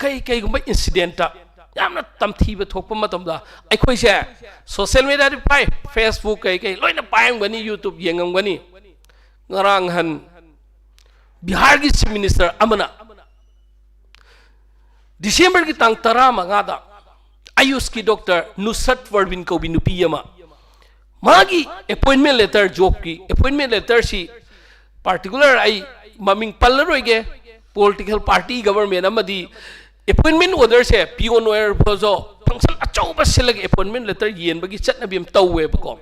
ꯀꯩ ꯀꯩꯒꯨꯝꯕ incidentꯇ ꯌꯥꯝꯅ ꯇꯝꯊꯤꯕ ꯊꯣꯛꯄ ꯃꯇꯝꯗ ꯑꯩꯈꯣꯏꯁꯦ social mediaꯗꯤ ꯄꯥꯏ, Facebook ꯀꯩ ꯀꯩ ꯂꯣꯏꯅ ꯄꯥꯏꯔꯝꯒꯅꯤ, YouTube ꯌꯦꯡꯉꯝꯒꯅꯤ꯫ ꯉꯔꯥꯡ ꯅꯍꯥꯟ ꯕꯤꯍꯥꯔꯒꯤ Chief Minister ꯑꯃꯅ Decemberꯒꯤ ꯇꯥꯡ ꯇꯔꯥꯃꯉꯥꯗ ꯑꯌꯨꯁꯀꯤ doctor ꯅꯨꯁꯔꯠ ꯄꯔꯕꯤꯟ ꯀꯧꯕꯤ ꯅꯨꯄꯤ ꯑꯃ, ꯃꯥꯒꯤ appointment letter, jobꯀꯤ appointment letterꯁꯤ particular ꯑꯩ ꯃꯃꯤꯡ ꯄꯜꯂꯔꯣꯏꯒꯦ, political party, government ꯑꯃꯗꯤ appointment orderꯁꯦ peon ꯑꯣꯏꯔꯕꯁꯨ function ꯑꯆꯧꯕ ꯁꯤꯜꯂꯒ appointment letter ꯌꯦꯟꯕꯒꯤ ꯆꯠꯅꯕꯤ ꯑꯃ ꯇꯧꯋꯦꯕꯀꯣ꯫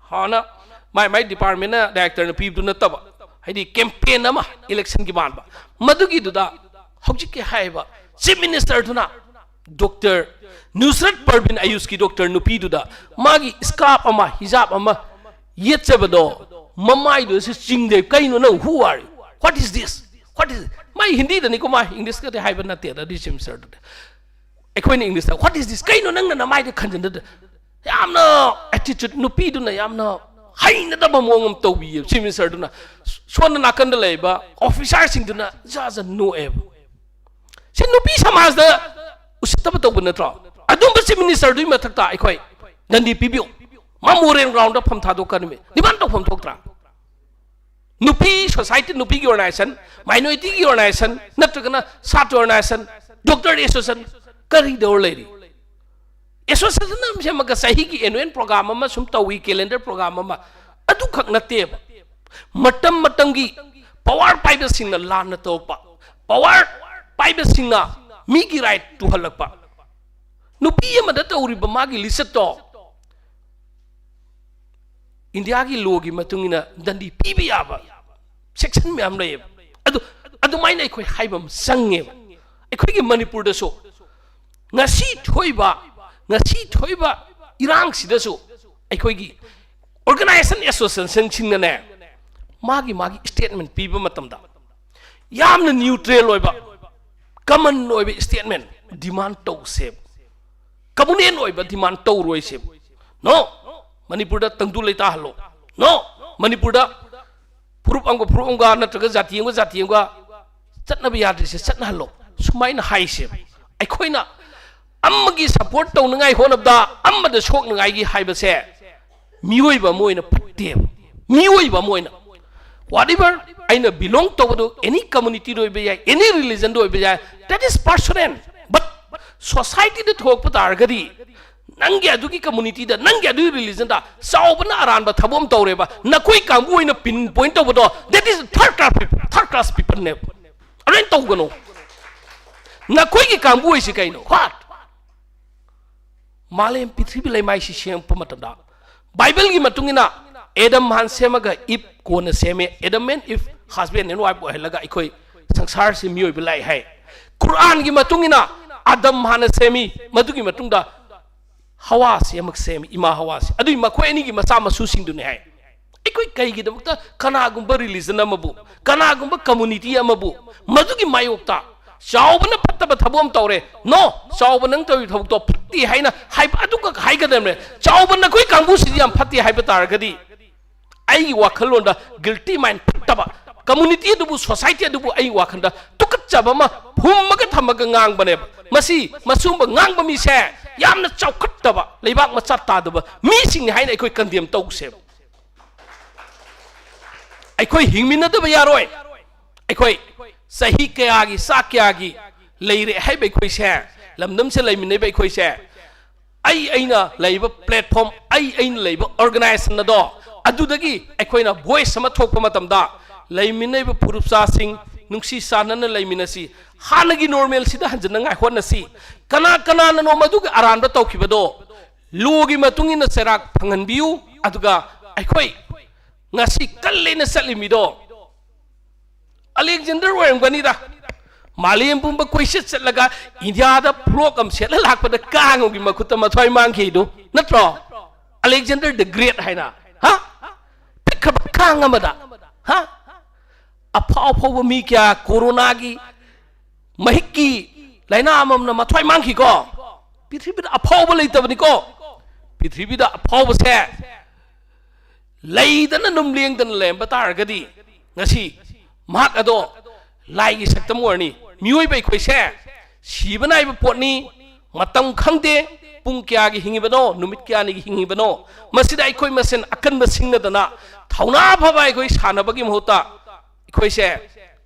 ꯍꯥꯟꯅ ꯃꯥꯏ ꯃꯥꯏ departmentꯅ directorꯅ ꯄꯤꯕꯗꯨ ꯅꯠꯇꯕ, ꯍꯥꯏꯗꯤ campaign ꯑꯃ electionꯒꯤ ꯃꯥꯟꯕ, ꯃꯗꯨꯒꯤꯗꯨꯗ ꯍꯧꯖꯤꯛꯀꯤ ꯍꯥꯏꯔꯤꯕ Chief Ministerꯗꯨꯅ doctor ꯅꯨꯁꯔꯠ ꯄꯔꯕꯤꯟ ꯑꯌꯨꯁꯀꯤ doctor ꯅꯨꯄꯤꯗꯨꯗ ꯃꯥꯒꯤ scarf ꯑꯃ, hijab ꯑꯃ ꯌꯦꯠꯆꯕꯗꯣ ꯃꯃꯥꯏꯗꯨꯗꯁꯨ ꯆꯤꯡꯗꯦ꯫ "ꯀꯩꯅꯣ ꯅꯪ? Who are you? What is this? What is it?" ꯃꯥꯏ ꯍꯤꯟꯗꯤꯗꯅꯤꯀꯣ, ꯃꯥ Englishꯀꯗꯤ ꯍꯥꯏꯕ ꯅꯠꯇꯦ ꯑꯗꯨꯗꯤ Chief Ministerꯗꯨꯗꯤ꯫ ꯑꯩꯈꯣꯏꯅ Englishꯇ "What is this? ꯀꯩꯅꯣ ꯅꯪꯅ ꯅꯃꯥꯏꯗ ꯈꯟꯖꯤꯟꯗꯗ?" ꯌꯥꯝꯅ attitude, ꯅꯨꯄꯤꯗꯨꯅ ꯌꯥꯝꯅ ꯍꯩꯅꯗꯕ ꯃꯑꯣꯡ ꯑꯃ ꯇꯧꯕꯤꯌꯦ Chief Ministerꯗꯨꯅ꯫ ꯁꯣꯝꯗ ꯅꯥꯀꯟꯗ ꯂꯩꯕ officerꯁꯤꯡꯗꯨꯅ ꯖꯥ ꯖꯥ ꯅꯣꯛꯑꯦꯕ꯫ ꯁꯤ ꯅꯨꯄꯤ ꯁꯃꯥꯖꯗ ꯎꯁꯤꯠꯇꯕ ꯇꯧꯕ ꯅꯠꯇ꯭ꯔꯣ? ꯑꯗꯨꯝꯕ Chief Ministerꯗꯨꯒꯤ ꯃꯊꯛꯇ ꯑꯩꯈꯣꯏ ꯗꯟꯗꯤ ꯄꯤꯕꯤꯌꯨ꯫ ꯃꯥ ꯃꯣꯔꯦꯜ groundꯗ ꯐꯝ ꯊꯥꯗꯣꯛꯀꯅꯤ꯫ Demand ꯇꯧꯐꯝ ꯊꯣꯛꯇ꯭ꯔꯥ? ꯅꯨꯄꯤ society, ꯅꯨꯄꯤꯒꯤ organization, minorityꯒꯤ organization, ꯅꯠꯇ꯭ꯔꯒꯅ ꯁꯥꯇ꯭ꯔ organization, doctor association ꯀꯔꯤ ꯇꯧꯔ ꯂꯩꯔꯤ? ꯑꯦꯁꯣꯁꯤꯌꯦꯁꯟ ꯑꯃ ꯁꯦꯝꯃꯒ ꯆꯍꯤꯒꯤ ꯑꯦꯅꯨꯋꯦꯜ ꯄ꯭ꯔꯣꯒ꯭ꯔꯥꯝ ꯑꯃ ꯁꯨꯝ ꯇꯧꯏ, ꯀꯦꯂꯦꯟꯗꯔ ꯄ꯭ꯔꯣꯒ꯭ꯔꯥꯝ ꯑꯃ, ꯑꯗꯨꯈꯛ ꯅꯠꯇꯦꯕ꯫ ꯃꯇꯝ ꯃꯇꯝꯒꯤ ꯄꯋꯥꯔ ꯄꯥꯏꯕꯁꯤꯡꯅ ꯂꯥꯟꯅ ꯇꯧꯔꯛꯄ, ꯄꯋꯥꯔ ꯄꯥꯏꯕꯁꯤꯡꯅ ꯃꯤꯒꯤ ꯔꯥꯏꯠ ꯇꯨꯍꯜꯂꯛꯄ, ꯅꯨꯄꯤ ꯑꯃꯗ ꯇꯧꯔꯤꯕ ꯃꯥꯒꯤ ꯂꯤꯆꯠꯇꯣ ꯏꯟꯗꯤꯌꯥꯒꯤ ꯂꯣꯒꯤ ꯃꯇꯨꯡ ꯏꯟꯅ ꯗꯟꯗꯤ ꯄꯤꯕ ꯌꯥꯕ ꯁꯦꯛꯁꯟ ꯃꯌꯥꯝ ꯂꯩꯌꯦꯕ꯫ ꯑꯗꯨ ꯑꯗꯨꯃꯥꯏꯅ ꯑꯩꯈꯣꯏ ꯍꯥꯏꯕ ꯑꯃ ꯆꯪꯉꯦꯕ꯫ ꯑꯩꯈꯣꯏꯒꯤ ꯃꯅꯤꯄꯨꯔꯗꯁꯨ ꯉꯁꯤ ꯊꯣꯛꯏꯕ, ꯉꯁꯤ ꯊꯣꯛꯏꯕ ꯏꯔꯥꯡꯁꯤꯗꯁꯨ ꯑꯩꯈꯣꯏꯒꯤ ꯑꯣꯔꯒꯅꯥꯏꯖꯦꯁꯟ ꯑꯦꯁꯣꯁꯤꯌꯦꯁꯟꯁꯤꯡꯅꯅꯦ, ꯃꯥꯒꯤ ꯃꯥꯒꯤ ꯁ꯭ꯇꯦꯠꯃꯦꯟ ꯄꯤꯕ ꯃꯇꯝꯗ ꯌꯥꯝꯅ ꯅ꯭ꯌꯨꯇ꯭ꯔꯦꯜ ꯑꯣꯏꯕ, ꯀꯃꯟ ꯑꯣꯏꯕ ꯁ꯭ꯇꯦꯠꯃꯦꯟ ꯗꯤꯃꯥꯟ ꯇꯧꯁꯦꯕ꯫ ꯀꯃꯨꯅꯦꯜ ꯑꯣꯏꯕ ꯗꯤꯃꯥꯟ ꯇꯧꯔꯣꯏꯁꯦꯕ꯫ ꯅꯣ, ꯃꯅꯤꯄꯨꯔꯗ ꯇꯪꯗꯨ ꯂꯩꯇꯥꯍꯜꯂꯣ꯫ ꯅꯣ, ꯃꯅꯤꯄꯨꯔꯗ ꯐꯨꯔꯨꯞ ꯑꯃꯒ ꯐꯨꯔꯨꯞ ꯑꯃꯒ ꯅꯠꯇ꯭ꯔꯒ ꯖꯥꯇꯤ ꯑꯃꯒ ꯖꯥꯇꯤ ꯑꯃꯒ ꯆꯠꯅꯕ ꯌꯥꯗ꯭ꯔꯤꯁꯦ ꯆꯠꯅꯍꯜꯂꯣ꯫ ꯁꯨꯃꯥꯏꯅ ꯍꯥꯏꯁꯦꯕ꯫ ꯑꯩꯈꯣꯏꯅ ꯑꯃꯒꯤ ꯁꯞꯄꯣꯔꯠ ꯇꯧꯅꯉꯥꯏ ꯍꯣꯠꯅꯕꯗ ꯑꯃꯗ ꯁꯣꯛꯅꯉꯥꯏꯒꯤ ꯍꯥꯏꯕꯁꯦ ꯃꯤꯑꯣꯏꯕ ꯑꯃ ꯑꯣꯏꯅ ꯐꯠꯇꯦꯕ꯫ ꯃꯤꯑꯣꯏꯕ ꯑꯃ ꯑꯣꯏꯅ, whatever, ꯑꯩꯅ ꯕꯤꯂꯣꯡ ꯇꯧꯕꯗꯨ ꯑꯦꯅꯤ ꯀꯝꯃꯨꯅꯤꯇꯤꯗ ꯑꯣꯏꯕ ꯌꯥꯏ, ꯑꯦꯅꯤ ꯔꯤꯂꯤꯖꯟꯗ ꯑꯣꯏꯕ ꯌꯥꯏ, that is personal, but ꯁꯣꯁꯥꯏꯇꯤꯗ ꯊꯣꯛꯄ ꯇꯥꯔꯒꯗꯤ ꯅꯪꯒꯤ ꯑꯗꯨꯒꯤ ꯀꯝꯃꯨꯅꯤꯇꯤꯗ, ꯅꯪꯒꯤ ꯑꯗꯨꯒꯤ ꯔꯤꯂꯤꯖꯟꯗ ꯆꯥꯎꯕꯅ ꯑꯔꯥꯟꯕ ꯊꯕꯛ ꯑꯃ ꯇꯧꯔꯦꯕ, ꯅꯈꯣꯏ ꯀꯥꯡꯕꯨ ꯑꯣꯏꯅ ꯄꯤꯟ ꯄꯣꯏꯟ ꯇꯧꯕꯗꯣ, that is third class people, third class people ꯅꯦꯕ꯫ ꯑꯗꯨꯃꯥꯏꯅ ꯇꯧꯒꯅꯨ꯫ ꯅꯈꯣꯏꯒꯤ ꯀꯥꯡꯕꯨ ꯑꯣꯏꯁꯤ ꯀꯩꯅꯣ? What? ꯃꯥꯂꯦꯝ ꯄ꯭ꯔꯤꯊꯤꯕꯤ ꯂꯩꯃꯥꯏꯁꯤ ꯁꯦꯝꯃꯛꯄ ꯃꯇꯝꯗ ꯕꯥꯏꯕꯜꯒꯤ ꯃꯇꯨꯡ ꯏꯟꯅ ꯑꯦꯗꯝ ꯍꯥꯟꯅ ꯁꯦꯝꯃꯒ ꯏꯞ ꯀꯣꯟꯅ ꯁꯦꯝꯃꯦ꯫ ꯑꯦꯗꯝ ꯑꯦꯟ ꯏꯞ ꯍꯁꯕꯦꯟ ꯑꯦꯟ ꯋꯥꯏꯐ ꯑꯣꯏꯍꯜꯂꯒ ꯑꯩꯈꯣꯏ ꯁꯪꯁꯥꯔꯁꯤ ꯃꯤꯑꯣꯏꯕ ꯂꯥꯛꯏ ꯍꯥꯏ꯫ ꯀꯨꯔꯥꯟꯒꯤ ꯃꯇꯨꯡ ꯏꯟꯅ ꯑꯗꯝ ꯍꯥꯟꯅ ꯁꯦꯝꯃꯤ, ꯃꯗꯨꯒꯤ ꯃꯇꯨꯡꯗ ꯍꯋꯥꯁꯤ ꯑꯃꯨꯛ ꯁꯦꯝꯃꯤ, ꯏꯃꯥ ꯍꯋꯥꯁꯤ꯫ ꯑꯗꯨꯏ ꯃꯈꯣꯏ ꯑꯅꯤꯒꯤ ꯃꯆꯥ ꯃꯁꯨꯁꯤꯡꯗꯨꯅꯤ ꯍꯥꯏ꯫ ꯑꯩꯈꯣꯏ ꯀꯩꯒꯤꯗꯃꯛꯇ ꯀꯅꯥꯒꯨꯝꯕ ꯔꯤꯂꯤꯖꯟ ꯑꯃꯕꯨ, ꯀꯅꯥꯒꯨꯝꯕ ꯀꯝꯃꯨꯅꯤꯇꯤ ꯑꯃꯕꯨ ꯃꯗꯨꯒꯤ ꯃꯥꯌꯣꯛꯇ ꯆꯥꯎꯕꯅ ꯐꯠꯇꯕ ꯊꯕꯛ ꯑꯃ ꯇꯧꯔꯦ, ꯅꯣ, ꯆꯥꯎꯕ ꯅꯪ ꯇꯧꯔꯤ ꯊꯕꯛꯇꯣ ꯐꯠꯇꯦ ꯍꯥꯏꯅ ꯍꯥꯏꯕ ꯑꯗꯨꯈꯛ ꯍꯥꯏꯒꯗꯕꯅꯦ꯫ ꯆꯥꯎꯕ ꯅꯈꯣꯏ ꯀꯥꯡꯕꯨꯁꯤꯗꯤ ꯌꯥꯝ ꯐꯠꯇꯦ ꯍꯥꯏꯕ ꯇꯥꯔꯒꯗꯤ ꯑꯩꯒꯤ ꯋꯥꯈꯜꯂꯣꯟꯗ ꯒꯤꯜꯇꯤ ꯃꯥꯏꯟ ꯐꯠꯇꯕ, ꯀꯝꯃꯨꯅꯤꯇꯤ ꯑꯗꯨꯕꯨ, ꯁꯣꯁꯥꯏꯇꯤ ꯑꯗꯨꯕꯨ ꯑꯩꯒꯤ ꯋꯥꯈꯜꯗ ꯇꯨꯀꯠꯆꯕ ꯑꯃ ꯐꯨꯝꯃꯒ ꯊꯝꯃꯒ ꯉꯥꯡꯕꯅꯦꯕ꯫ ꯃꯁꯤ, ꯃꯁꯤꯒꯨꯝꯕ ꯉꯥꯡꯕ ꯃꯤꯁꯦ ꯌꯥꯝꯅ ꯆꯥꯎꯈꯠꯇꯕ, ꯂꯩꯕꯥꯛ ꯃꯆꯥ ꯇꯥꯗꯕ ꯃꯤꯁꯤꯡꯅꯤ ꯍꯥꯏꯅ ꯑꯩꯈꯣꯏ ꯀꯟꯗꯦꯝ ꯇꯧꯁꯦꯕ꯫ ꯑꯩꯈꯣꯏ ꯍꯤꯡꯃꯤꯟꯅꯗꯕ ꯌꯥꯔꯣꯏ꯫ ꯑꯩꯈꯣꯏ ꯆꯍꯤ ꯀꯌꯥꯒꯤ, ꯆꯥꯛ ꯀꯌꯥꯒꯤ ꯂꯩꯔꯦ ꯍꯥꯏꯕ ꯑꯩꯈꯣꯏꯁꯦ, ꯂꯝꯗꯝꯁꯦ ꯂꯩꯃꯤꯟꯅꯩꯕ ꯑꯩꯈꯣꯏꯁꯦ, ꯑꯩ ꯑꯩꯅ ꯂꯩꯕ platform, ꯑꯩ ꯑꯩꯅ ꯂꯩꯕ organization ꯑꯗꯣ, ꯑꯗꯨꯗꯒꯤ ꯑꯩꯈꯣꯏꯅ voice ꯑꯃ ꯊꯣꯛꯄ ꯃꯇꯝꯗ, ꯂꯩꯃꯤꯟꯅꯔꯤꯕ ꯐꯨꯔꯨꯞꯆꯥꯁꯤꯡ, ꯅꯨꯡꯁꯤ ꯆꯥꯟꯅꯅ ꯂꯩꯃꯤꯟꯅꯁꯤ, ꯍꯥꯟꯅꯒꯤ normalꯁꯤꯗ ꯍꯟꯖꯤꯟꯅꯉꯥꯏ ꯍꯣꯠꯅꯁꯤ꯫ ꯀꯅꯥ ꯀꯅꯥꯅꯅꯣ ꯃꯗꯨꯒꯤ ꯑꯔꯥꯟꯕ ꯇꯧꯈꯤꯕꯗꯣ, lawꯒꯤ ꯃꯇꯨꯡ ꯏꯟꯅ ꯆꯩꯔꯥꯛ ꯐꯪꯍꯟꯕꯤꯌꯨ꯫ ꯑꯗꯨꯒ ꯑꯩꯈꯣꯏ ꯉꯁꯤ ꯀꯜꯂꯦꯅ ꯆꯠꯂꯤ ꯃꯤꯗꯣ ꯑꯂꯦꯛꯖꯦꯟꯗꯔ ꯑꯣꯏꯔꯝꯒꯅꯤꯗ꯫ ꯃꯥꯂꯦꯝ ꯄꯨꯝꯕ ꯀꯣꯏꯆꯠ ꯆꯠꯂꯒ ꯏꯟꯗꯤꯌꯥꯗ ꯐ꯭ꯔꯣꯛ ꯑꯃ ꯁꯦꯠꯂ ꯂꯥꯛꯄꯗ ꯀꯥꯡꯒꯤ ꯃꯈꯨꯠꯇ ꯃꯊ꯭ꯋꯥꯏ ꯃꯥꯡꯈꯤꯗꯨ ꯅꯠꯇ꯭ꯔꯣ? Alexander the Great ꯍꯥꯏꯅ, ꯍꯥ? ꯄꯤꯛꯈ꯭ꯔꯕ ꯀꯥꯡ ꯑꯃꯗ, ꯍꯥ? ꯑꯐꯥꯎ ꯑꯐꯥꯎꯕ ꯃꯤ ꯀꯌꯥ ꯀꯣꯔꯣꯅꯥꯒꯤ ꯃꯍꯤꯛꯀꯤ ꯂꯥꯏꯅꯥ ꯑꯃꯃꯝꯅ ꯃꯊ꯭ꯋꯥꯏ ꯃꯥꯡꯈꯤꯀꯣ꯫ ꯄ꯭ꯔꯤꯊꯤꯕꯤꯗ ꯑꯐꯥꯎꯕ ꯂꯩꯇꯕꯅꯤꯀꯣ꯫ ꯄ꯭ꯔꯤꯊꯤꯕꯤꯗ ꯑꯐꯥꯎꯕꯁꯦ ꯂꯩꯗꯅ ꯑꯗꯨꯝ ꯂꯦꯡꯗꯅ ꯂꯩꯔꯝꯕ ꯇꯥꯔꯒꯗꯤ ꯉꯁꯤ ꯃꯍꯥꯛ ꯑꯗꯣ ꯂꯥꯏꯒꯤ ꯁꯛꯇꯝ ꯑꯣꯏꯔꯅꯤ꯫ ꯃꯤꯑꯣꯏꯕ ꯑꯩꯈꯣꯏꯁꯦ ꯁꯤꯕ ꯅꯥꯏꯕ ꯄꯣꯠꯅꯤ, ꯃꯇꯝ ꯈꯪꯗꯦ, ꯄꯨꯡ ꯀꯌꯥꯒꯤ ꯍꯤꯡꯉꯤꯕꯅꯣ, ꯅꯨꯃꯤꯠ ꯀꯌꯥꯅꯤꯒꯤ ꯍꯤꯡꯉꯤꯕꯅꯣ, ꯃꯁꯤꯗ ꯑꯩꯈꯣꯏ ꯃꯁꯦꯟ ꯑꯀꯟꯕ ꯁꯤꯡꯅꯗꯅ ꯊꯧꯅꯥ ꯐꯕ ꯑꯩꯈꯣꯏ ꯁꯥꯟꯅꯕꯒꯤ ꯃꯍꯨꯠꯇ ꯑꯩꯈꯣꯏꯁꯦ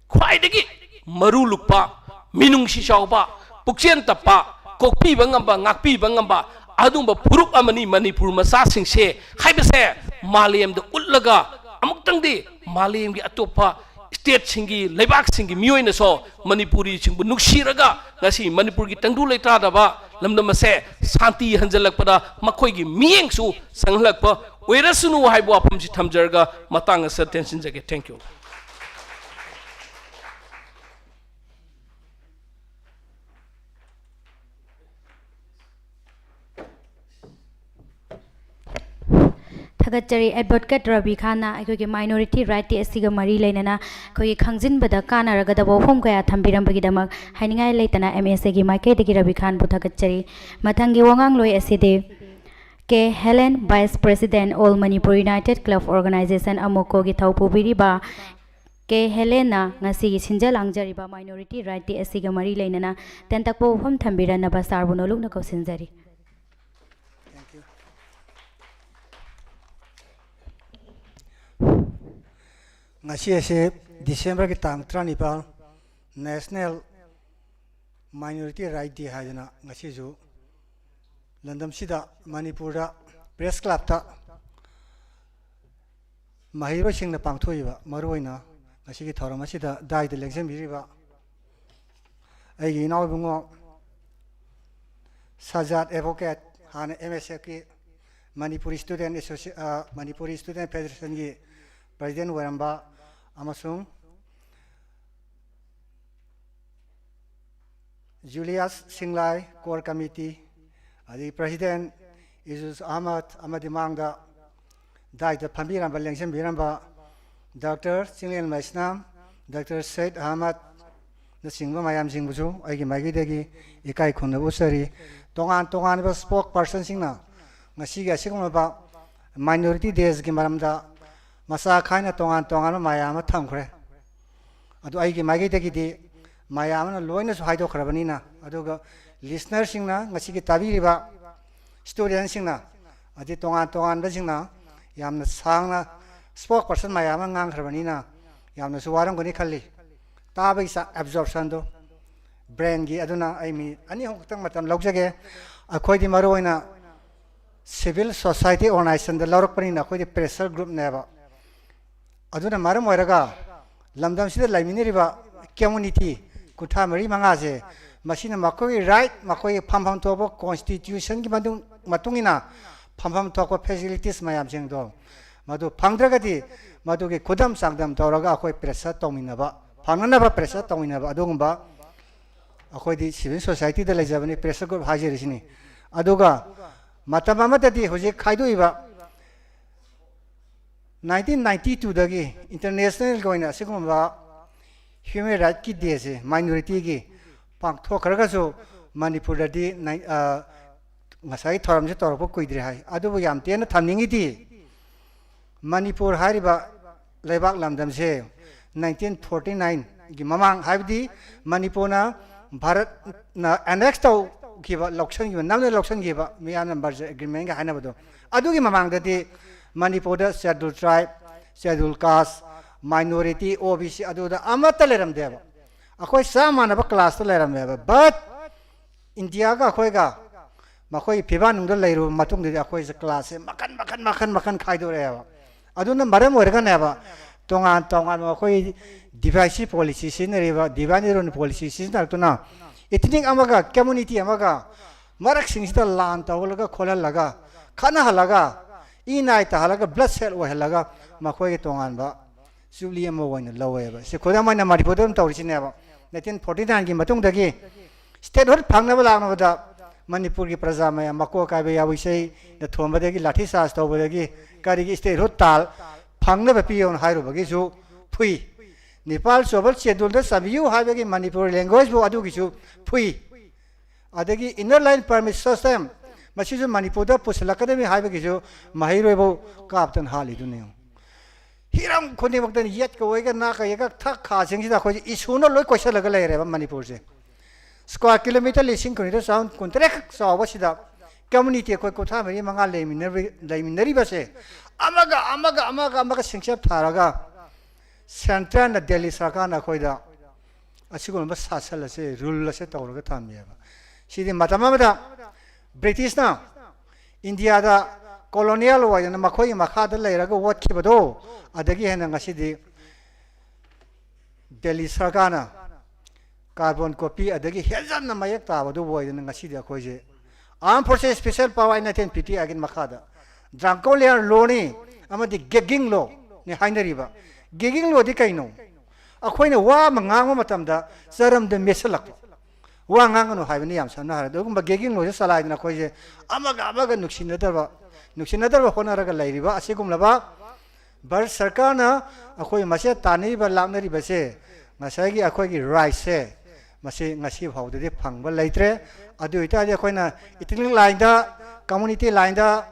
ꯈ꯭ꯋꯥꯏꯗꯒꯤ ꯃꯔꯨ ꯂꯨꯛꯄ, ꯃꯤꯅꯨꯡꯁꯤ ꯆꯥꯎꯕ, ꯄꯨꯛꯆꯦꯜ ꯇꯞꯄ, ꯀꯣꯛꯄꯤꯕ ꯉꯝꯕ, ꯉꯥꯛꯄꯤꯕ ꯉꯝꯕ ꯑꯗꯨꯒꯨꯝꯕ ꯐꯨꯔꯨꯞ ꯑꯃꯅꯤ ꯃꯅꯤꯄꯨꯔ ꯃꯆꯥꯁꯤꯡꯁꯦ ꯍꯥꯏꯕꯁꯦ ꯃꯥꯂꯦꯝꯗ ꯎꯠꯂꯒ ꯑꯃꯨꯛꯇꯪꯗꯤ ꯃꯥꯂꯦꯝꯒꯤ ꯑꯇꯣꯞꯄ stateꯁꯤꯡꯒꯤ, ꯂꯩꯕꯥꯛꯁꯤꯡꯒꯤ ꯃꯤꯑꯣꯏꯅꯁꯨ ꯃꯅꯤꯄꯨꯔꯤꯁꯤꯡꯕꯨ ꯅꯨꯡꯁꯤꯔꯒ ꯉꯁꯤ ꯃꯅꯤꯄꯨꯔꯒꯤ ꯇꯪꯗꯨ ꯂꯩꯇꯥꯗꯕ ꯂꯝꯗꯝ ꯑꯁꯦ ꯁꯥꯟꯇꯤ ꯍꯟꯖꯜꯂꯛꯄꯗ ꯃꯈꯣꯏꯒꯤ ꯃꯤꯠꯌꯦꯡꯁꯨ ꯆꯪꯍꯜꯂꯛꯄ ꯑꯣꯏꯔꯁꯅꯨ ꯍꯥꯏꯕ ꯋꯥꯐꯝꯁꯤ ꯊꯝꯖꯔꯒ ꯃꯇꯥꯡ ꯑꯁꯤꯗ ꯇꯦꯟꯁꯤꯟꯖꯒꯦ꯫ Thank you꯫ ꯊꯥꯒꯠꯆꯔꯤ꯫ Advocate ꯔꯕꯤ ꯈꯥꯟꯅ ꯑꯩꯈꯣꯏꯒꯤ minority rightꯇꯤ ꯑꯁꯤꯒ ꯃꯔꯤ ꯂꯩꯅꯅ ꯑꯩꯈꯣꯏꯒꯤ ꯈꯪꯖꯤꯟꯕꯗ ꯀꯥꯟꯅꯔꯒꯗꯕ ꯋꯥꯐꯝ ꯀꯌꯥ ꯊꯝꯕꯤꯔꯝꯕꯒꯤ ꯗꯃꯛ ꯍꯥꯏꯅꯤꯡꯉꯥꯏ ꯂꯩꯇꯅ MSAꯒꯤ ꯃꯥꯏꯀꯩꯗꯒꯤ ꯔꯕꯤ ꯈꯥꯟꯕꯨ ꯊꯥꯒꯠꯆꯔꯤ꯫ ꯃꯊꯪꯒꯤ ꯋꯥꯉꯥꯡꯂꯣꯏ ꯑꯁꯤꯗꯤ K Helen, Vice President, All Manipur United Club Organization, ꯑꯃꯣꯀꯣꯒꯤ ꯊꯧ ꯄꯨꯕꯤꯔꯤꯕ ꯀꯦ ꯍꯦꯂꯦꯟꯅ ꯉꯁꯤꯒꯤ ꯁꯤꯟꯖ ꯂꯥꯡꯖꯔꯤꯕ minority rightꯇꯤ ꯑꯁꯤꯒ ꯃꯔꯤ ꯂꯩꯅꯅ ꯇꯦꯟꯇꯛꯄ ꯋꯥꯐꯝ ꯊꯝꯕꯤꯔꯅꯕ ꯁꯥꯔꯕꯨ ꯅꯣꯂꯨꯛꯅ ꯀꯧꯁꯤꯟꯖꯔꯤ꯫ Thank you. ꯉꯁꯤ ꯑꯁꯤ Decemberꯒꯤ ꯇꯥꯡ ꯇꯔꯥꯅꯤꯄꯥꯜ, National Minority Right Day ꯍꯥꯏꯗꯅ ꯉꯁꯤꯁꯨ ꯂꯝꯗꯝꯁꯤꯗ, ꯃꯅꯤꯄꯨꯔꯗ, ꯄ꯭ꯔꯦꯁ ꯀ꯭ꯂꯕꯇ ꯃꯍꯩꯔꯣꯏꯁꯤꯡꯅ ꯄꯥꯡꯊꯣꯛꯏꯕ, ꯃꯔꯨꯑꯣꯏꯅ ꯉꯁꯤꯒꯤ ꯊꯧꯔꯝ ꯑꯁꯤꯗ ꯗꯥꯏꯗ ꯂꯦꯡꯁꯤꯟꯕꯤꯔꯤꯕ ꯑꯩꯒꯤ ꯏꯅꯥꯎ ꯏꯕꯨꯡꯉꯣ ꯁꯖꯥꯗ ꯑꯦꯗꯚꯣꯀꯦꯠ, ꯍꯥꯟꯅ ꯑꯦꯝ ꯑꯦꯁ ꯑꯦꯐꯀꯤ, ꯃꯅꯤꯄꯨꯔꯤ ꯁ꯭ꯇꯨꯗꯦꯟ ꯑꯦꯁꯣꯁꯤ-, ꯑ, ꯃꯅꯤꯄꯨꯔꯤ ꯁ꯭ꯇꯨꯗꯦꯟ ꯐꯦꯗꯔꯦꯁꯟꯒꯤ ꯄ꯭ꯔꯦꯁꯤꯗꯦꯟ ꯑꯣꯏꯔꯝꯕ, ꯑꯃꯁꯨꯡ ꯖꯨꯂꯤꯌꯁ ꯁꯤꯡꯂꯥꯏ, ꯀꯣꯔ ꯀꯃꯤꯇꯤ, ꯑꯗꯒꯤ ꯄ꯭ꯔꯦꯁꯤꯗꯦꯟ ꯏꯖꯨꯁ ꯑꯍꯃꯗ, ꯑꯃꯗꯤ ꯃꯥꯡꯗ ꯗꯥꯏꯗ ꯐꯝꯕꯤꯔꯝꯕ, ꯂꯦꯡꯁꯤꯟꯕꯤꯔꯝꯕ ꯗꯥꯛꯇꯔ ꯆꯤꯡꯂꯦꯟ ꯃꯩꯁꯅꯥꯝ, ꯗꯥꯛꯇꯔ ꯁꯩꯗ ꯑꯍꯃꯗꯅꯆꯤꯡꯕ ꯃꯌꯥꯝꯁꯤꯡꯕꯨꯁꯨ ꯑꯩꯒꯤ ꯃꯥꯏꯀꯩꯗꯒꯤ ꯏꯀꯥꯏ ꯈꯨꯝꯅꯕ ꯎꯠꯆꯔꯤ꯫ ꯇꯣꯉꯥꯟ ꯇꯣꯉꯥꯟꯕ ꯁ꯭ꯄꯣꯛ ꯄꯥꯔꯁꯟꯁꯤꯡꯅ ꯉꯁꯤꯒꯤ ꯑꯁꯤꯒꯨꯝꯂꯕ ꯃꯥꯏꯅꯣꯔꯤꯇꯤ ꯗꯦꯁꯀꯤ ꯃꯔꯝꯗ ꯃꯆꯥ ꯈꯥꯏꯅ ꯇꯣꯉꯥꯟ ꯇꯣꯉꯥꯟꯕ ꯃꯌꯥꯝ ꯑꯃ ꯊꯝꯈ꯭ꯔꯦ꯫ ꯑꯗꯨ ꯑꯩꯒꯤ ꯃꯥꯏꯀꯩꯗꯒꯤꯗꯤ ꯃꯌꯥꯝ ꯑꯃꯅ ꯂꯣꯏꯅꯁꯨ ꯍꯥꯏꯗꯣꯛꯈ꯭ꯔꯕꯅꯤꯅ, ꯑꯗꯨꯒ ꯂꯤꯁꯅꯔꯁꯤꯡꯅ, ꯉꯁꯤꯒꯤ ꯇꯥꯕꯤꯔꯤꯕ ꯁ꯭ꯇꯨꯗꯦꯟꯁꯤꯡꯅ, ꯑꯗꯩ ꯇꯣꯉꯥꯟ ꯇꯣꯉꯥꯟꯕꯁꯤꯡꯅ ꯌꯥꯝꯅ ꯁꯥꯡꯅ ꯁ꯭ꯄꯣꯛ ꯄꯥꯔꯁꯟ ꯃꯌꯥꯝ ꯑꯃ ꯉꯥꯡꯈ꯭ꯔꯕꯅꯤꯅ ꯌꯥꯝꯅꯁꯨ ꯋꯥꯔꯝꯒꯅꯤ ꯈꯜꯂꯤ꯫ ꯇꯥꯕꯒꯤ ꯆꯥꯡ, ꯑꯦꯕꯖꯣꯔꯞꯁꯟꯗꯣ ꯕ꯭ꯔꯦꯟꯒꯤ, ꯑꯗꯨꯅ ꯑꯩ ꯃꯤꯅꯤꯠ ꯑꯅꯤ ꯑꯍꯨꯝ ꯈꯛꯇꯪ ꯃꯇꯝ ꯂꯧꯖꯒꯦ꯫ ꯑꯩꯈꯣꯏꯗꯤ ꯃꯔꯨꯑꯣꯏꯅ ꯁꯤꯚꯤꯜ ꯁꯣꯁꯥꯏꯇꯤ ꯑꯣꯔꯒꯅꯥꯏꯖꯦꯁꯟꯗ ꯂꯧꯔꯛꯄꯅꯤꯅ ꯑꯩꯈꯣꯏꯗꯤ ꯄ꯭ꯔꯦꯁꯔ ꯒ꯭ꯔꯨꯞꯅꯦꯕ꯫ ꯑꯗꯨꯅ ꯃꯔꯝ ꯑꯣꯏꯔꯒ ꯂꯝꯗꯝꯁꯤꯗ ꯂꯩꯃꯤꯟꯅꯔꯤꯕ ꯀꯝꯃ꯭ꯌꯨꯅꯤꯇꯤ ꯀꯨꯟꯊ꯭ꯔꯥ ꯃꯔꯤ ꯃꯉꯥꯁꯦ, ꯃꯁꯤꯅ ꯃꯈꯣꯏꯒꯤ ꯔꯥꯏꯠ, ꯃꯈꯣꯏꯒꯤ ꯐꯝꯐꯝ ꯊꯣꯛꯄ ꯀꯣꯟꯁꯇꯤꯇ꯭ꯌꯨꯁꯟꯒꯤ ꯃꯇꯨꯡ, ꯃꯇꯨꯡ ꯏꯟꯅ ꯐꯝꯐꯝ ꯊꯣꯛꯄ ꯐꯦꯁꯤꯂꯤꯇꯤꯁ ꯃꯌꯥꯝꯁꯤꯡꯗꯣ, ꯃꯗꯨ ꯐꯪꯗ꯭ꯔꯒꯗꯤ ꯃꯗꯨꯒꯤ ꯈꯨꯗꯝ ꯆꯥꯡꯗꯝ ꯇꯧꯔꯒ ꯑꯩꯈꯣꯏ ꯄ꯭ꯔꯦꯁꯔ ꯇꯧꯃꯤꯟꯅꯕ, ꯐꯪꯅꯅꯕ ꯄ꯭ꯔꯦꯁꯔ ꯇꯧꯃꯤꯟꯅꯕ, ꯑꯗꯨꯒꯨꯝꯕ ꯑꯩꯈꯣꯏꯗꯤ ꯁꯤꯚꯤꯜ ꯁꯣꯁꯥꯏꯇꯤꯗ ꯂꯩꯖꯕꯅꯤ, ꯄ꯭ꯔꯦꯁꯔ ꯒ꯭ꯔꯨꯞ ꯍꯥꯏꯖꯔꯤꯁꯤꯅꯤ꯫ ꯑꯗꯨꯒ ꯃꯇꯝ ꯑꯃꯗꯗꯤ ꯍꯧꯖꯤꯛ ꯈꯥꯏꯗꯣꯛꯏꯕ ꯅꯥꯏꯟꯇꯤꯟ ꯅꯥꯏꯟꯇꯤ ꯇꯨꯗꯒꯤ ꯏꯟꯇꯔꯅꯦꯁꯅꯦꯜꯒꯤ ꯑꯣꯏꯅ ꯑꯁꯤꯒꯨꯝꯕ ꯍ꯭ꯌꯨꯃꯦꯟ ꯔꯥꯏꯠꯀꯤ ꯗꯦꯁꯦ ꯃꯥꯏꯅꯣꯔꯤꯇꯤꯒꯤ ꯄꯥꯡꯊꯣꯛꯈ꯭ꯔꯒꯁꯨ, ꯃꯅꯤꯄꯨꯔꯗꯗꯤ ꯅꯥꯏ-, ꯑ, ꯉꯁꯥꯏꯒꯤ ꯊꯧꯔꯝꯁꯦ ꯇꯧꯔꯛꯄ ꯀꯨꯏꯗ꯭ꯔꯤ ꯍꯥꯏ꯫ ꯑꯗꯨꯕꯨ ꯌꯥꯝ ꯇꯦꯟꯅ ꯊꯝꯅꯤꯡꯉꯤꯗꯤ, ꯃꯅꯤꯄꯨꯔ ꯍꯥꯏꯔꯤꯕ ꯂꯩꯕꯥꯛ ꯂꯝꯗꯝꯁꯦ ꯅꯥꯏꯟꯇꯤꯟ ꯐꯣꯔꯇꯤ ꯅꯥꯏꯟꯒꯤ ꯃꯃꯥꯡ, ꯍꯥꯏꯕꯗꯤ ꯃꯅꯤꯄꯨꯔꯅ ꯚꯥꯔꯠꯅ ꯑꯦꯅꯦꯛꯁ ꯇꯧꯈꯤꯕ, ꯂꯧꯁꯤꯟꯈꯤꯕ, ꯅꯝꯅ ꯂꯧꯁꯤꯟꯈꯤꯕ, ꯃꯤꯌꯥꯝꯅ ꯃꯔꯖꯔ ꯑꯦꯒ꯭ꯔꯤꯃꯦꯟꯒ ꯍꯥꯏꯅꯕꯗꯣ, ꯑꯗꯨꯒꯤ ꯃꯃꯥꯡꯗꯗꯤ ꯃꯅꯤꯄꯨꯔꯗ ꯁꯦꯗꯨꯜ ꯇ꯭ꯔꯥꯏꯕ, ꯁꯦꯗꯨꯜ ꯀꯥꯁ, ꯃꯥꯏꯅꯣꯔꯤꯇꯤ, ꯑꯣ ꯕꯤ ꯁꯤ, ꯑꯗꯨꯗ ꯑꯃꯠꯇ ꯂꯩꯔꯝꯗꯦꯕ꯫ ꯑꯩꯈꯣꯏ ꯆꯞ ꯃꯥꯟꯅꯕ ꯀ꯭ꯂꯥꯁꯇ ꯂꯩꯔꯝꯃꯦꯕ꯫ ꯕꯠ ꯏꯟꯗꯤꯌꯥꯒ ꯑꯩꯈꯣꯏꯒ ꯃꯈꯣꯏꯒꯤ ꯐꯤꯕꯥꯟꯅꯨꯡꯗ ꯂꯩꯔꯨꯕ ꯃꯇꯨꯡꯗꯗꯤ ꯑꯩꯈꯣꯏꯁꯦ ꯀ꯭ꯂꯥꯁꯁꯦ ꯃꯈꯟ ꯃꯈꯟ ꯃꯈꯟ ꯃꯈꯟ ꯈꯥꯏꯗꯣꯔꯛꯑꯦꯕ꯫ ꯑꯗꯨꯅ ꯃꯔꯝ ꯑꯣꯏꯔꯒꯅꯦꯕ, ꯇꯣꯉꯥꯟ ꯇꯣꯉꯥꯟꯕ ꯑꯩꯈꯣꯏ divisive policy ꯁꯤꯖꯤꯟꯅꯔꯤꯕ, divide and rule policy ꯁꯤꯖꯤꯟꯅꯔꯛꯇꯨꯅ ethnic ꯑꯃꯒ community ꯑꯃꯒ ꯃꯔꯛꯁꯤꯡꯁꯤꯗ ꯂꯥꯟ ꯇꯧꯍꯜꯂꯒ ꯈꯣꯠꯍꯜꯂꯒ, ꯈꯠꯅꯍꯜꯂꯒ, ꯏ ꯅꯥꯏ ꯇꯥꯍꯜꯂꯒ, bloodshed ꯑꯣꯏꯍꯜꯂꯒ ꯃꯈꯣꯏꯒꯤ ꯇꯣꯉꯥꯟꯕ ꯆꯨꯞꯂꯤ ꯑꯃ ꯑꯣꯏꯅ ꯂꯧꯋꯦꯕ꯫ ꯁꯤ ꯈꯨꯗꯝ ꯑꯣꯏꯅ ꯃꯅꯤꯄꯨꯔꯗ ꯑꯗꯨꯝ ꯇꯧꯔꯤꯁꯤꯅꯦꯕ꯫ Nineteen forty nineꯒꯤ ꯃꯇꯨꯡꯗꯒꯤ statehood ꯐꯪꯅꯕ ꯂꯥꯛꯅꯕꯗ ꯃꯅꯤꯄꯨꯔꯒꯤ ꯄ꯭ꯔꯖꯥ ꯃꯌꯥꯝ ꯃꯀꯣꯛ ꯀꯥꯏꯕ ꯌꯥꯎꯏ, ꯏꯁꯩꯅ ꯊꯣꯝꯕꯗꯒꯤ ꯂꯥꯊꯤ ꯆꯥꯔꯖ ꯇꯧꯕꯗꯒꯤ ꯀꯔꯤꯒꯤ statehood ꯇꯥꯜ ꯐꯪꯅꯕ ꯄꯤꯌꯣꯅ ꯍꯥꯏꯔꯨꯕꯒꯤꯁꯨ ꯐꯨꯏ꯫ ꯅꯤꯄꯥꯜ ꯁꯨꯕ schedule ꯗ ꯆꯟꯕꯤꯌꯨ ꯍꯥꯏꯕꯒꯤ ꯃꯅꯤꯄꯨꯔ language ꯕꯨ ꯑꯗꯨꯒꯤꯁꯨ ꯐꯨꯏ꯫ ꯑꯗꯒꯤ inner line permit system, ꯃꯁꯤꯁꯨ ꯃꯅꯤꯄꯨꯔꯗ ꯄꯨꯁꯤꯜꯂꯛꯀꯗꯕꯅꯤ ꯍꯥꯏꯕꯒꯤꯁꯨ ꯃꯍꯩꯔꯣꯏꯕꯨ ꯀꯥꯞꯇꯅ ꯍꯥꯠꯂꯤꯗꯨꯅꯤ꯫ ꯍꯤꯔꯝ ꯈꯨꯗꯤꯡꯃꯛꯇ ꯌꯦꯠꯀ ꯑꯣꯏꯒ ꯅꯥꯀ ꯌꯦꯠꯀ ꯊꯛ ꯈꯥꯁꯤꯡꯁꯤꯗ ꯑꯩꯈꯣꯏꯁꯦ issue ꯅ ꯂꯣꯏ ꯀꯣꯏꯁꯤꯜꯂꯒ ꯂꯩꯔꯦꯕ ꯃꯅꯤꯄꯨꯔꯁꯦ꯫ Square kilometre ꯂꯤꯁꯤꯡ ꯀꯨꯟꯅꯤꯊꯣꯏ ꯆꯥꯝ ꯀꯨꯟꯇꯔꯦꯠ ꯈꯛ ꯆꯥꯎꯕꯁꯤꯗ community ꯑꯩꯈꯣꯏ ꯀꯨꯟꯊ꯭ꯔꯥ ꯃꯔꯤ ꯃꯉꯥ ꯂꯩꯃꯤꯟꯅꯔꯤ-, ꯂꯩꯃꯤꯟꯅꯔꯤꯕꯁꯦ ꯑꯃꯒ ꯑꯃꯒ ꯑꯃꯒ ꯑꯃꯒ ꯁꯤꯡꯆꯞ ꯊꯥꯔꯒ centre ꯅ, ꯗꯦꯜꯂꯤ ꯁꯔꯀꯥꯔꯅ ꯑꯩꯈꯣꯏꯗ ꯑꯁꯤꯒꯨꯝꯕ ꯁꯥꯁꯟ ꯑꯁꯦ, rule ꯑꯁꯦ ꯇꯧꯔꯒ ꯊꯝꯃꯦꯕ꯫ ꯁꯤꯗꯤ ꯃꯇꯝ ꯑꯃꯗ British ꯅ ꯏꯟꯗꯤꯌꯥꯗ colonial ꯑꯣꯏꯗꯅ ꯃꯈꯣꯏꯒꯤ ꯃꯈꯥꯗ ꯂꯩꯔꯒ ꯑꯣꯠꯈꯤꯕꯗꯣ, ꯑꯗꯒꯤ ꯍꯦꯟꯅ ꯉꯁꯤꯗꯤ ꯗꯦꯜꯂꯤ ꯁꯔꯀꯥꯔꯅ carbon copy ꯑꯗꯒꯤ ꯍꯦꯟꯖꯟꯅ ꯃꯌꯦꯛ ꯇꯥꯕꯗꯨ ꯑꯣꯏꯗꯅ ꯉꯁꯤꯗꯤ ꯑꯩꯈꯣꯏꯁꯦ Armed Forces Special Power Act nineteen fifty eight ꯒꯤ ꯃꯈꯥꯗ draconian law ꯅꯤ ꯑꯃꯗꯤ gagging law ꯅꯤ ꯍꯥꯏꯅꯔꯤꯕ꯫ Gagging law ꯗꯤ ꯀꯩꯅꯣ? ꯑꯩꯈꯣꯏꯅ ꯋꯥ ꯑꯃ ꯉꯥꯡꯕ ꯃꯇꯝꯗ ꯆꯔꯝꯗ ꯃꯦꯠꯁꯤꯜꯂꯛꯄ, ꯋꯥ ꯉꯥꯡꯒꯅꯨ ꯍꯥꯏꯕꯅꯤ, ꯌꯥꯝ ꯁꯝꯅ ꯍꯥꯏꯔꯕꯗ꯫ ꯑꯗꯨꯒꯨꯝꯕ gagging law ꯁꯦ ꯆꯂꯥꯏꯗꯅ ꯑꯩꯈꯣꯏꯁꯦ ꯑꯃꯒ ꯑꯃꯒ ꯅꯨꯡꯁꯤꯅꯗꯕ, ꯅꯨꯡꯁꯤꯅꯗꯕ ꯍꯣꯠꯅꯔꯒ ꯂꯩꯔꯤꯕ ꯑꯁꯤꯒꯨꯝꯂꯕ ꯚꯥꯔꯠ ꯁꯔꯀꯥꯔꯅ ꯑꯩꯈꯣꯏ ꯃꯁꯦ ꯇꯥꯟꯅꯔꯤꯕ ꯂꯥꯛꯅꯔꯤꯕꯁꯦ, ꯉꯁꯥꯏꯒꯤ ꯑꯩꯈꯣꯏꯒꯤ right ꯁꯦ ꯃꯁꯤ ꯉꯁꯤ ꯐꯥꯎꯗꯗꯤ ꯐꯪꯕ ꯂꯩꯇ꯭ꯔꯦ꯫ ꯑꯗꯨ ꯑꯣꯏꯇꯥꯔꯗꯤ ꯑꯩꯈꯣꯏꯅ ethnic line ꯗ, community line ꯗ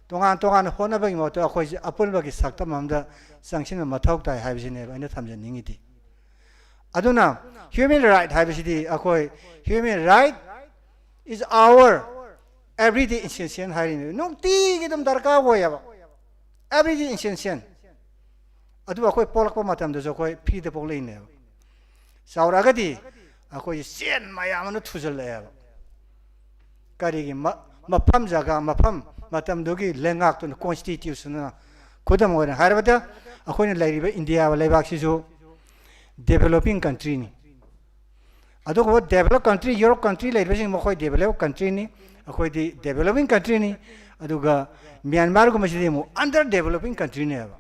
ꯇꯣꯉꯥꯟ ꯇꯣꯉꯥꯟꯅ ꯍꯣꯠꯅꯕꯒꯤ ꯃꯍꯨꯠꯇ ꯑꯩꯈꯣꯏꯁꯦ ꯑꯄꯨꯟꯕꯒꯤ ꯁꯛꯇꯝ ꯑꯃꯗ ꯆꯪꯁꯤꯟꯕ ꯃꯊꯧ ꯇꯥꯏ ꯍꯥꯏꯕꯁꯤꯅꯦꯕ ꯑꯩꯅ ꯊꯝꯖꯅꯤꯡꯉꯤꯗꯤ꯫ ꯑꯗꯨꯅ human right ꯍꯥꯏꯕꯁꯤꯗꯤ ꯑꯩꯈꯣꯏ human right is our everyday essential ꯍꯥꯏꯔꯤꯅꯦ꯫ ꯅꯨꯡꯇꯤꯒꯤ ꯑꯗꯨꯝ ꯗꯔꯀꯥꯔ ꯑꯣꯏꯌꯦꯕ, everyday essential꯫ ꯑꯗꯨ ꯑꯩꯈꯣꯏ ꯄꯣꯛꯂꯛꯄ ꯃꯇꯝꯗꯁꯨ ꯑꯩꯈꯣꯏ free ꯗ ꯄꯣꯛꯂꯛꯏꯅꯦꯕ꯫ ꯆꯥꯎꯔꯛꯑꯒꯗꯤ ꯑꯩꯈꯣꯏꯁꯦ ꯆꯦꯟ ꯃꯌꯥꯝ ꯑꯃ ꯊꯨꯖꯜꯂꯛꯑꯦꯕ꯫ ꯀꯔꯤꯒꯤ ꯃ-, ꯃꯐꯝ ꯖꯒꯥ, ꯃꯐꯝ ꯃꯇꯝꯗꯨꯒꯤ ꯂꯩꯉꯥꯛꯇꯨꯅ, ꯀꯣꯟꯁꯇꯤꯇ꯭ꯌꯨꯁꯟꯅ, ꯈꯨꯗꯝ ꯑꯣꯏꯅ ꯍꯥꯏꯔꯕꯗ ꯑꯩꯈꯣꯏꯅ ꯂꯩꯔꯤꯕ ꯏꯟꯗꯤꯌꯥ ꯂꯩꯕꯥꯛꯁꯤꯁꯨ ꯗꯦꯕꯂꯣꯄꯤꯡ ꯀꯟꯇ꯭ꯔꯤꯅꯤ꯫ ꯑꯗꯨꯒꯨꯝꯕ ꯗꯦꯕꯂꯞ ꯀꯟꯇ꯭ꯔꯤ, ꯌꯨꯔꯣꯞ ꯀꯟꯇ꯭ꯔꯤ ꯂꯩꯔꯤꯕꯁꯤꯡ, ꯃꯈꯣꯏ ꯗꯦꯕꯂꯞ ꯀꯟꯇ꯭ꯔꯤꯅꯤ, ꯑꯩꯈꯣꯏꯗꯤ ꯗꯦꯕꯂꯣꯄꯤꯡ ꯀꯟꯇ꯭ꯔꯤꯅꯤ꯫ ꯑꯗꯨꯒ ꯃ꯭ꯌꯥꯟꯃꯥꯔꯒꯨꯝꯕꯁꯤꯗꯤ ꯑꯃꯨꯛ ꯑꯟꯗꯔ ꯗꯦꯕꯂꯣꯄꯤꯡ ꯀꯟꯇ꯭ꯔꯤꯅꯦꯕ꯫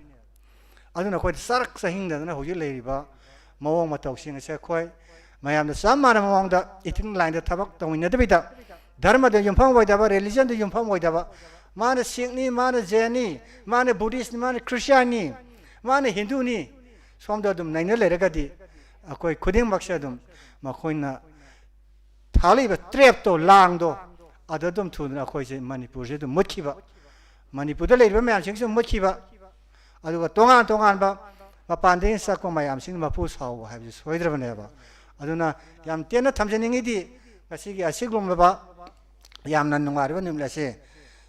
ꯑꯗꯨꯅ ꯑꯩꯈꯣꯏꯗ ꯆꯔꯛ ꯆꯍꯤꯡꯗꯗꯅ ꯍꯧꯖꯤꯛ ꯂꯩꯔꯤꯕ ꯃꯑꯣꯡ ꯃꯇꯧꯁꯤꯡ ꯑꯁꯦ ꯑꯩꯈꯣꯏ ꯃꯌꯥꯝꯗ ꯆꯞ ꯃꯥꯟꯅꯕ ꯃꯑꯣꯡꯗ ꯏꯊꯤꯛ ꯂꯥꯏꯟꯗ ꯊꯕꯛ ꯇꯧꯃꯤꯟꯅꯗꯕꯤꯗ, ꯙꯔꯃꯗ ꯌꯨꯝꯐꯝ ꯑꯣꯏꯗꯕ, ꯔꯤꯂꯤꯖꯟꯗ ꯌꯨꯝꯐꯝ ꯑꯣꯏꯗꯕ, ꯃꯥꯅ ꯁꯤꯈꯅꯤ, ꯃꯥꯅ ꯖꯦꯟꯅꯤ, ꯃꯥꯅ ꯕꯨꯙꯤꯁꯅꯤ, ꯃꯥꯅ ꯈ꯭ꯔꯤꯁꯇꯤꯌꯥꯟꯅꯤ, ꯃꯥꯅ ꯍꯤꯟꯗꯨꯅꯤ, ꯁꯣꯝꯗ ꯑꯗꯨꯝ ꯅꯩꯅ ꯂꯩꯔꯒꯗꯤ ꯑꯩꯈꯣꯏ ꯈꯨꯗꯤꯡꯃꯛꯁꯦ ꯑꯗꯨꯝ ꯃꯈꯣꯏꯅ ꯊꯥꯜꯂꯤꯕ ꯇ꯭ꯔꯦꯞꯇꯣ, ꯂꯥꯡꯗꯣ, ꯑꯗꯨ ꯑꯗꯨꯝ ꯊꯨꯗꯅ ꯑꯩꯈꯣꯏꯁꯦ ꯃꯅꯤꯄꯨꯔꯁꯦ ꯑꯗꯨꯝ ꯃꯨꯠꯈꯤꯕ, ꯃꯅꯤꯄꯨꯔꯗ ꯂꯩꯔꯤꯕ ꯃꯌꯥꯝꯁꯤꯡꯁꯨ ꯃꯨꯠꯈꯤꯕ, ꯑꯗꯨꯒ ꯇꯣꯉꯥꯟ ꯇꯣꯉꯥꯟꯕ ꯃꯄꯥꯟꯗꯒꯤ ꯆꯠꯄ ꯃꯌꯥꯝꯁꯤꯡ ꯃꯄꯨ ꯁꯥꯎꯕ ꯍꯥꯏꯕꯁꯤ ꯁꯣꯏꯗ꯭ꯔꯕꯅꯦꯕ꯫ ꯑꯗꯨꯅ ꯌꯥꯝ ꯇꯦꯟꯅ ꯊꯝꯖꯅꯤꯡꯉꯤꯗꯤ, ꯉꯁꯤꯒꯤ ꯑꯁꯤꯒꯨꯝꯂꯕ ꯌꯥꯝꯅ ꯅꯨꯡꯉꯥꯏꯔꯕ ꯅꯨꯃꯤꯠ ꯑꯁꯦ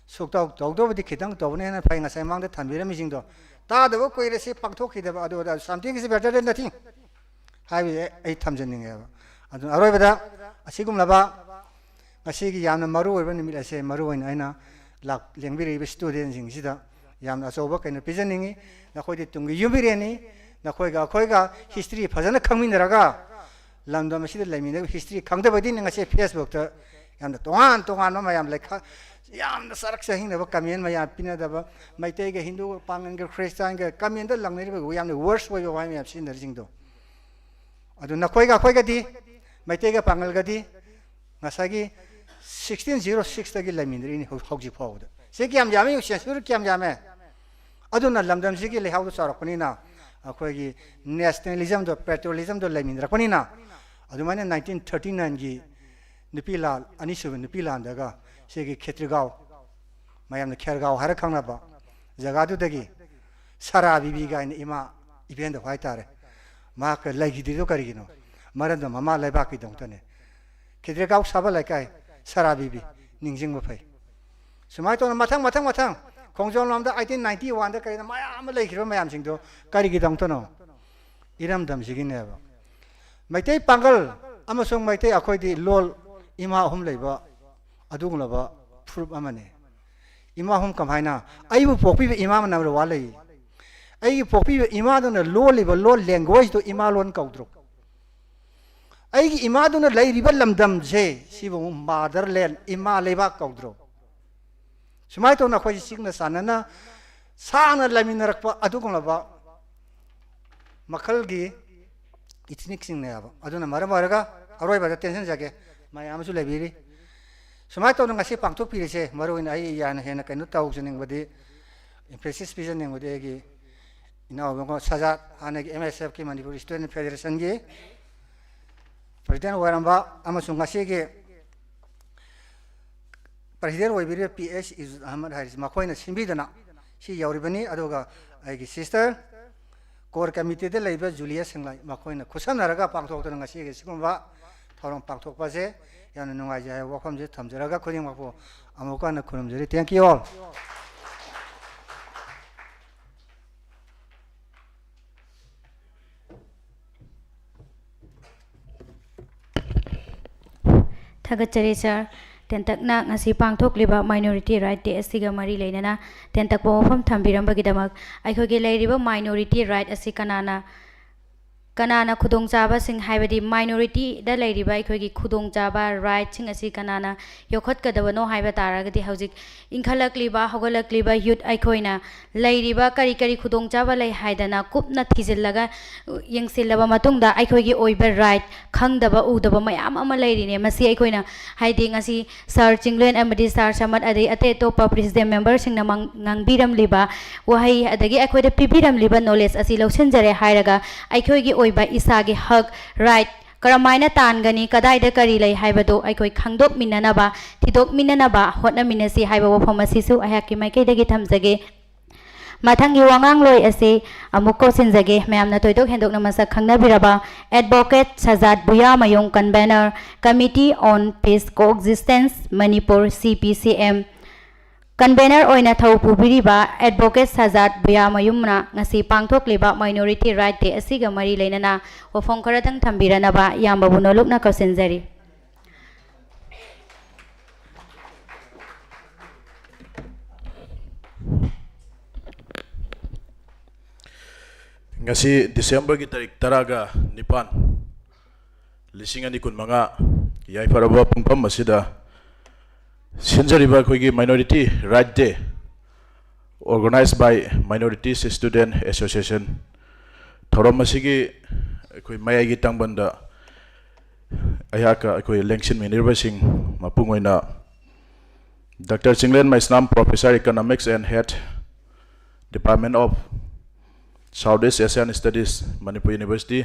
ꯁꯨꯛꯇꯧ ꯇꯧꯗꯕꯗꯤ ꯈꯤꯇꯪ ꯇꯧꯕꯅ ꯍꯦꯟꯅ ꯐꯩ꯫ ꯉꯁꯥꯏ ꯃꯃꯥꯡꯗ ꯊꯝꯕꯤꯔꯝꯃꯤꯁꯤꯡꯗꯣ ꯇꯥꯗꯕ ꯀꯨꯏꯔꯦ, ꯁꯤ ꯄꯥꯡꯊꯣꯛꯈꯤꯗꯕ, ꯑꯗꯨ ꯑꯗꯥ, something is better than nothing ꯍꯥꯏꯕꯁꯦ ꯑꯩ ꯊꯝꯖꯅꯤꯡꯉꯦꯕ꯫ ꯑꯗꯨꯅ ꯑꯔꯣꯏꯕꯗ ꯑꯁꯤꯒꯨꯝꯂꯕ ꯉꯁꯤꯒꯤ ꯌꯥꯝꯅ ꯃꯔꯨ ꯑꯣꯏꯕ ꯅꯨꯃꯤꯠ ꯑꯁꯦ ꯃꯔꯨ ꯑꯣꯏꯅ ꯑꯩꯅ ꯂꯥꯛ-, ꯂꯦꯡꯕꯤꯔꯛꯏꯕ ꯁ꯭ꯇꯨꯗꯦꯟꯁꯤꯡꯁꯤꯗ ꯌꯥꯝꯅ ꯑꯆꯧꯕ ꯀꯩꯅꯣ ꯄꯤꯖꯅꯤꯡꯉꯤ꯫ ꯅꯈꯣꯏꯗꯤ ꯇꯨꯡꯒꯤ ꯌꯨꯝꯕꯤꯔꯦꯟꯅꯤ꯫ ꯅꯈꯣꯏꯒ ꯑꯩꯈꯣꯏꯒ ꯍꯤꯁꯇ꯭ꯔꯤ ꯐꯖꯅ ꯈꯪꯃꯤꯟꯅꯔꯒ ꯂꯝꯗꯝ ꯑꯁꯤꯗ ꯂꯩꯃꯤꯟꯅꯕ ꯍꯤꯁꯇ꯭ꯔꯤ ꯈꯪꯗꯕꯗꯤꯅꯤ ꯉꯁꯤ ꯐꯦꯁꯕꯨꯛꯇ ꯌꯥꯝꯅ ꯇꯣꯉꯥꯟ ꯇꯣꯉꯥꯟꯕ ꯃꯌꯥꯝ ꯂꯩꯈꯥ-, ꯌꯥꯝꯅ ꯆꯔꯛ ꯆꯍꯤꯡꯅꯕ ꯀꯃꯦꯟ ꯃꯌꯥꯝ ꯄꯤꯅꯗꯕ, ꯃꯩꯇꯩꯒ ꯍꯤꯟꯗꯨꯒ ꯄꯥꯡꯒꯜꯒ ꯈ꯭ꯔꯤꯁꯇꯥꯟꯒ ꯀꯃꯦꯟꯗ ꯂꯪꯅꯔꯤꯕ ꯌꯥꯝꯅ ꯋꯔꯁ ꯑꯣꯏꯕ ꯋꯥꯍꯩ ꯃꯌꯥꯝ ꯁꯤꯖꯤꯟꯅꯔꯤꯁꯤꯡꯗꯣ꯫ ꯑꯗꯨ ꯅꯈꯣꯏꯒ ꯑꯩꯈꯣꯏꯒꯗꯤ, ꯃꯩꯇꯩꯒ ꯄꯥꯡꯒꯜꯒꯗꯤ ꯉꯁꯥꯏꯒꯤ ꯁꯤꯛꯁꯇꯤꯟ ꯖꯤꯔꯣ ꯁꯤꯛꯁꯇꯒꯤ ꯂꯩꯃꯤꯟꯅꯔꯤꯅꯤ ꯍꯧ-, ꯍꯧꯖꯤꯛ ꯐꯥꯎꯕꯗ꯫ ꯁꯤ ꯀꯌꯥꯝ ꯌꯥꯝꯃꯤ? ꯁꯦꯟꯆꯨꯔꯤ ꯀꯌꯥꯝ ꯌꯥꯝꯃꯦ? ꯑꯗꯨꯅ ꯂꯝꯗꯝꯁꯤꯒꯤ ꯂꯩꯍꯥꯎꯗ ꯆꯥꯎꯔꯛꯄꯅꯤꯅ, ꯑꯩꯈꯣꯏꯒꯤ ꯅꯦꯁꯅꯦꯂꯤꯖꯝꯗꯣ, ꯄꯦꯇ꯭ꯔꯤꯌꯣꯇꯤꯖꯝꯗꯣ ꯂꯩꯃꯤꯟꯅꯔꯛꯄꯅꯤꯅ, ꯑꯗꯨꯃꯥꯏꯅ ꯅꯥꯏꯟꯇꯤꯟ ꯊꯥꯔꯇꯤ ꯅꯥꯏꯟꯒꯤ ꯅꯨꯄꯤ ꯂꯥꯟ, ꯑꯅꯤꯁꯨꯕ ꯅꯨꯄꯤ ꯂꯥꯟꯗꯒ ꯁꯤꯒꯤ ꯈꯦꯇ꯭ꯔꯤꯒꯥꯎ, ꯃꯌꯥꯝꯅ ꯈꯦꯔꯒꯥꯎ ꯍꯥꯏꯔ ꯈꯪꯅꯕ ꯖꯒꯥꯗꯨꯗꯒꯤ ꯁꯔꯥ ꯕꯤꯕꯤ ꯀꯥꯏꯅ ꯏꯃꯥ ꯏꯕꯦꯟꯗꯧ ꯍꯥꯏꯇꯥꯔꯦ, ꯃꯍꯥꯛꯀ ꯂꯩꯈꯤꯗ꯭ꯔꯤꯗꯣ ꯀꯔꯤꯒꯤꯅꯣ? ꯃꯔꯝꯗꯤ ꯃꯃꯥ ꯂꯩꯕꯥꯛꯀꯤꯗꯃꯛꯇꯅꯦ꯫ ꯈꯦꯇ꯭ꯔꯤꯒꯥꯎ ꯁꯥꯕ ꯂꯩꯀꯥꯏ, ꯁꯔꯥ ꯕꯤꯕꯤ, ꯅꯤꯡꯁꯤꯡꯕ ꯐꯩ꯫ ꯁꯨꯃꯥꯏꯅ ꯇꯧꯅ ꯃꯊꯪ, ꯃꯊꯪ, ꯃꯊꯪ ꯈꯣꯡꯖꯣꯝ ꯂꯣꯝꯗ ꯑꯩꯠꯇꯤꯟ ꯅꯥꯏꯟꯇꯤ ꯋꯥꯟꯗ ꯀꯔꯤꯗ ꯃꯌꯥꯝ ꯑꯃ ꯂꯩꯈ꯭ꯔꯤꯕ ꯃꯌꯥꯝꯁꯤꯡꯗꯣ ꯀꯔꯤꯒꯤꯗꯃꯛꯇꯅꯣ? ꯏꯔꯝꯗꯝꯁꯤꯒꯤꯅꯦꯕ꯫ ꯃꯩꯇꯩ ꯄꯥꯡꯒꯜ ꯑꯃꯁꯨꯡ ꯃꯩꯇꯩ ꯑꯩꯈꯣꯏꯗꯤ ꯂꯣꯜ ꯏꯃꯥ ꯑꯍꯨꯝ ꯂꯩꯕ ꯑꯗꯨꯒꯨꯝꯂꯕ ꯐꯨꯔꯨꯞ ꯑꯃꯅꯤ꯫ ꯏꯃꯥ ꯑꯍꯨꯝ ꯀꯃꯥꯏꯅ? ꯑꯩꯕꯨ ꯄꯣꯛꯄꯤꯕ ꯏꯃꯥ ꯃꯅꯥꯛꯇ ꯋꯥ ꯂꯩ꯫ ꯑꯩꯒꯤ ꯄꯣꯛꯄꯤꯕ ꯏꯃꯥꯗꯨꯅ ꯂꯣꯜꯂꯤꯕ ꯂꯣꯜ, languageꯗꯨ ꯏꯃꯥ ꯂꯣꯟ ꯀꯧꯗ꯭ꯔꯣ? ꯑꯩꯒꯤ ꯏꯃꯥꯗꯨꯅ ꯂꯩꯔꯤꯕ ꯂꯝꯗꯝꯁꯦ, ꯁꯤꯕꯨ ꯑꯃꯨꯛ motherland, ꯏꯃꯥ ꯂꯩꯕꯥꯛ ꯀꯧꯗ꯭ꯔꯣ? ꯁꯨꯃꯥꯏꯅ ꯇꯧꯅ ꯑꯩꯈꯣꯏꯁꯤ ꯆꯤꯛꯅ ꯆꯥꯟꯅꯅ ꯁꯥꯡꯅ ꯂꯩꯃꯤꯟꯅꯔꯛꯄ ꯑꯗꯨꯒꯨꯝꯂꯕ ꯃꯈꯜꯒꯤ ethnicꯁꯤꯡꯅꯦꯕ꯫ ꯑꯗꯨꯅ ꯃꯔꯝ ꯑꯣꯏꯔꯒ ꯑꯔꯣꯏꯕꯗ ꯇꯦꯟꯁꯤꯟꯖꯒꯦ, ꯃꯌꯥꯝ ꯑꯃꯁꯨ ꯂꯩꯕꯤꯔꯤ꯫ ꯁꯨꯃꯥꯏꯅ ꯇꯧꯅ ꯉꯁꯤ ꯄꯥꯡꯊꯣꯛꯄꯤꯔꯤꯁꯦ, ꯃꯔꯨꯑꯣꯏꯅ ꯑꯩ ꯌꯥꯝꯅ ꯍꯦꯟꯅ ꯀꯩꯅꯣ ꯇꯧꯖꯅꯤꯡꯕꯗꯤ, emphasis ꯄꯤꯖꯅꯤꯡꯕꯗꯤ ꯑꯩꯒꯤ ꯏꯅꯥꯎ ꯏꯕꯨꯡꯉꯣ ꯁꯖꯥꯠ, ꯍꯥꯟꯅꯒꯤ MSFꯀꯤ, Manipur Student Federationꯒꯤ president ꯑꯣꯏꯔꯝꯕ ꯑꯃꯁꯨꯡ ꯉꯁꯤꯒꯤ president ꯑꯣꯏꯕꯤꯔꯤꯕ P H ꯏꯖꯨꯗ ꯑꯍꯃꯗ ꯍꯥꯏꯔꯤꯁꯤ ꯃꯈꯣꯏꯅ ꯁꯤꯟꯕꯤꯗꯅ ꯁꯤ ꯌꯧꯔꯤꯕꯅꯤ꯫ ꯑꯗꯨꯒ ꯑꯩꯒꯤ sister, core committeeꯗ ꯂꯩꯕ ꯖꯨꯂꯤꯌꯥ ꯁꯦꯡꯂꯥꯏ, ꯃꯈꯣꯏꯅ ꯈꯨꯠꯁꯝꯅꯔꯒ ꯄꯥꯡꯊꯣꯛꯇꯨꯅ ꯉꯁꯤꯒꯤ ꯁꯤꯒꯨꯝꯕ ꯊꯧꯔꯝ ꯄꯥꯡꯊꯣꯛꯄꯁꯦ ꯌꯥꯝꯅ ꯅꯨꯡꯉꯥꯏꯖꯩ ꯍꯥꯏꯕ ꯋꯥꯐꯝꯁꯦ ꯊꯝꯖꯔꯒ ꯈꯨꯗꯤꯡꯃꯛꯄꯨ ꯑꯃꯨꯛꯀ ꯍꯟꯅ ꯈꯨꯔꯨꯝꯖꯔꯤ꯫ Thank you all. ꯊꯥꯒꯠꯆꯔꯤ ꯁꯥꯔ꯫ ꯇꯦꯟꯇꯛꯅ ꯉꯁꯤ ꯄꯥꯡꯊꯣꯛꯂꯤꯕ Minority Right Day ꯑꯁꯤꯒ ꯃꯔꯤ ꯂꯩꯅꯅ ꯇꯦꯟꯇꯛꯄ ꯋꯥꯐꯝ ꯊꯝꯕꯤꯔꯝꯕꯒꯤꯗꯃꯛ꯫ ꯑꯩꯈꯣꯏꯒꯤ ꯂꯩꯔꯤꯕ minority right ꯑꯁꯤ ꯀꯅꯥꯅ, ꯀꯅꯥꯅ ꯈꯨꯗꯣꯡꯆꯥꯕꯁꯤꯡ, ꯍꯥꯏꯕꯗꯤ minorityꯗ ꯂꯩꯔꯤꯕ ꯑꯩꯈꯣꯏꯒꯤ ꯈꯨꯗꯣꯡꯆꯥꯕ rightꯁꯤꯡ ꯑꯁꯤ ꯀꯅꯥꯅ ꯌꯣꯛꯈꯠꯀꯗꯕꯅꯣ ꯍꯥꯏꯕ ꯇꯥꯔꯒꯗꯤ, ꯍꯧꯖꯤꯛ ꯏꯟꯈꯠꯂꯛꯂꯤꯕ, ꯍꯧꯒꯠꯂꯛꯂꯤꯕ youth ꯑꯩꯈꯣꯏꯅ ꯂꯩꯔꯤꯕ ꯀꯔꯤ ꯀꯔꯤ ꯈꯨꯗꯣꯡꯆꯥꯕ ꯂꯩ ꯍꯥꯏꯗꯅ ꯀꯨꯞꯅ ꯊꯤꯖꯤꯜꯂꯒ ꯌꯦꯡꯁꯤꯜꯂꯕ ꯃꯇꯨꯡꯗ, ꯑꯩꯈꯣꯏꯒꯤ ꯑꯣꯏꯕ right ꯈꯪꯗꯕ ꯎꯗꯕ ꯃꯌꯥꯝ ꯑꯃ ꯂꯩꯔꯤꯅꯦ꯫ ꯃꯁꯤ ꯑꯩꯈꯣꯏꯅ, ꯍꯥꯏꯗꯤ, ꯉꯁꯤ ꯁꯥꯔ ꯆꯤꯡꯂꯦꯟ ꯑꯃꯗꯤ ꯁꯥꯔ ꯁꯃꯠ ꯑꯗꯩ ꯑꯇꯩ ꯑꯇꯣꯞꯄ president memberꯁꯤꯡꯅ ꯃꯪ-, ꯉꯥꯡꯕꯤꯔꯝꯂꯤꯕ ꯋꯥꯍꯩ ꯑꯗꯒꯤ ꯑꯩꯈꯣꯏꯗ ꯄꯤꯕꯤꯔꯝꯂꯤꯕ knowledge ꯑꯁꯤ ꯂꯧꯁꯤꯟꯖꯔꯦ ꯍꯥꯏꯔꯒ, ꯑꯩꯈꯣꯏꯒꯤ ꯑꯣꯏꯕ ꯏꯁꯥꯒꯤ ꯍꯛ, right, ꯀꯔꯝꯍꯥꯏꯅ ꯇꯥꯟꯒꯅꯤ, ꯀꯗꯥꯏꯗ ꯀꯔꯤ ꯂꯩ ꯍꯥꯏꯕꯗꯨ ꯑꯩꯈꯣꯏ ꯈꯪꯗꯣꯛꯃꯤꯟꯅꯅꯕ, ꯊꯤꯗꯣꯛꯃꯤꯟꯅꯅꯕ ꯍꯣꯠꯅꯃꯤꯟꯅꯁꯤ ꯍꯥꯏꯕ ꯋꯥꯐꯝ ꯑꯁꯤꯁꯨ ꯑꯩꯍꯥꯛꯀꯤ ꯃꯥꯏꯀꯩꯗꯒꯤ ꯊꯝꯖꯒꯦ꯫ ꯃꯊꯪꯒꯤ ꯋꯥꯉꯥꯡꯂꯣꯏ ꯑꯁꯤ ꯑꯃꯨꯛ ꯀꯧꯁꯤꯟꯖꯒꯦ꯫ ꯃꯌꯥꯝꯅ ꯊꯣꯏꯗꯣꯛ ꯍꯦꯟꯗꯣꯛꯅ ꯃꯁꯛ ꯈꯪꯅꯕꯤꯔꯕ Advocate ꯁꯖꯥꯠ Buyamayum, Convener, Committee on Peace Coexistence, Manipur, C P C M꯫ Convener ꯑꯣꯏꯅ ꯊꯧ ꯄꯨꯕꯤꯔꯤꯕ Advocate ꯁꯖꯥꯠ ꯕꯨꯌꯥꯃꯌꯨꯝꯅ ꯉꯁꯤ ꯄꯥꯡꯊꯣꯛꯂꯤꯕ Minority Right Day ꯑꯁꯤꯒ ꯃꯔꯤ ꯂꯩꯅꯅ ꯋꯥꯐꯝ ꯈꯔꯗꯪ ꯊꯝꯕꯤꯔꯅꯕ ꯏꯌꯥꯝꯕꯕꯨ ꯅꯣꯂꯨꯛꯅ ꯀꯧꯁꯤꯟꯖꯔꯤ꯫ ꯉꯁꯤ ꯗꯤꯁꯦꯝꯕꯔꯒꯤ ꯇꯥꯔꯤꯛ ꯇꯔꯥꯒ ꯅꯤꯄꯥꯟ, ꯂꯤꯁꯤꯡ ꯑꯅꯤ ꯀꯨꯟꯃꯉꯥ, ꯌꯥꯏꯐꯔꯕ ꯄꯨꯡꯐꯝ ꯑꯁꯤꯗ ꯁꯤꯟꯖꯔꯤꯕ ꯑꯩꯈꯣꯏꯒꯤ Minority Right Day, organized by Minorities Student Association, ꯊꯧꯔꯝ ꯑꯁꯤꯒꯤ ꯑꯩꯈꯣꯏ ꯃꯌꯥꯏꯒꯤ ꯇꯥꯡꯕꯟꯗ ꯑꯩꯍꯥꯛꯀ ꯑꯩꯈꯣꯏ ꯂꯦꯡꯁꯤꯟꯃꯤꯟꯅꯔꯤꯕꯁꯤꯡ, ꯃꯄꯨꯡ ꯑꯣꯏꯅ doctor Chinglen Meisnam, Professor Economics and Head, Department of South East Asian Studies, Manipur University,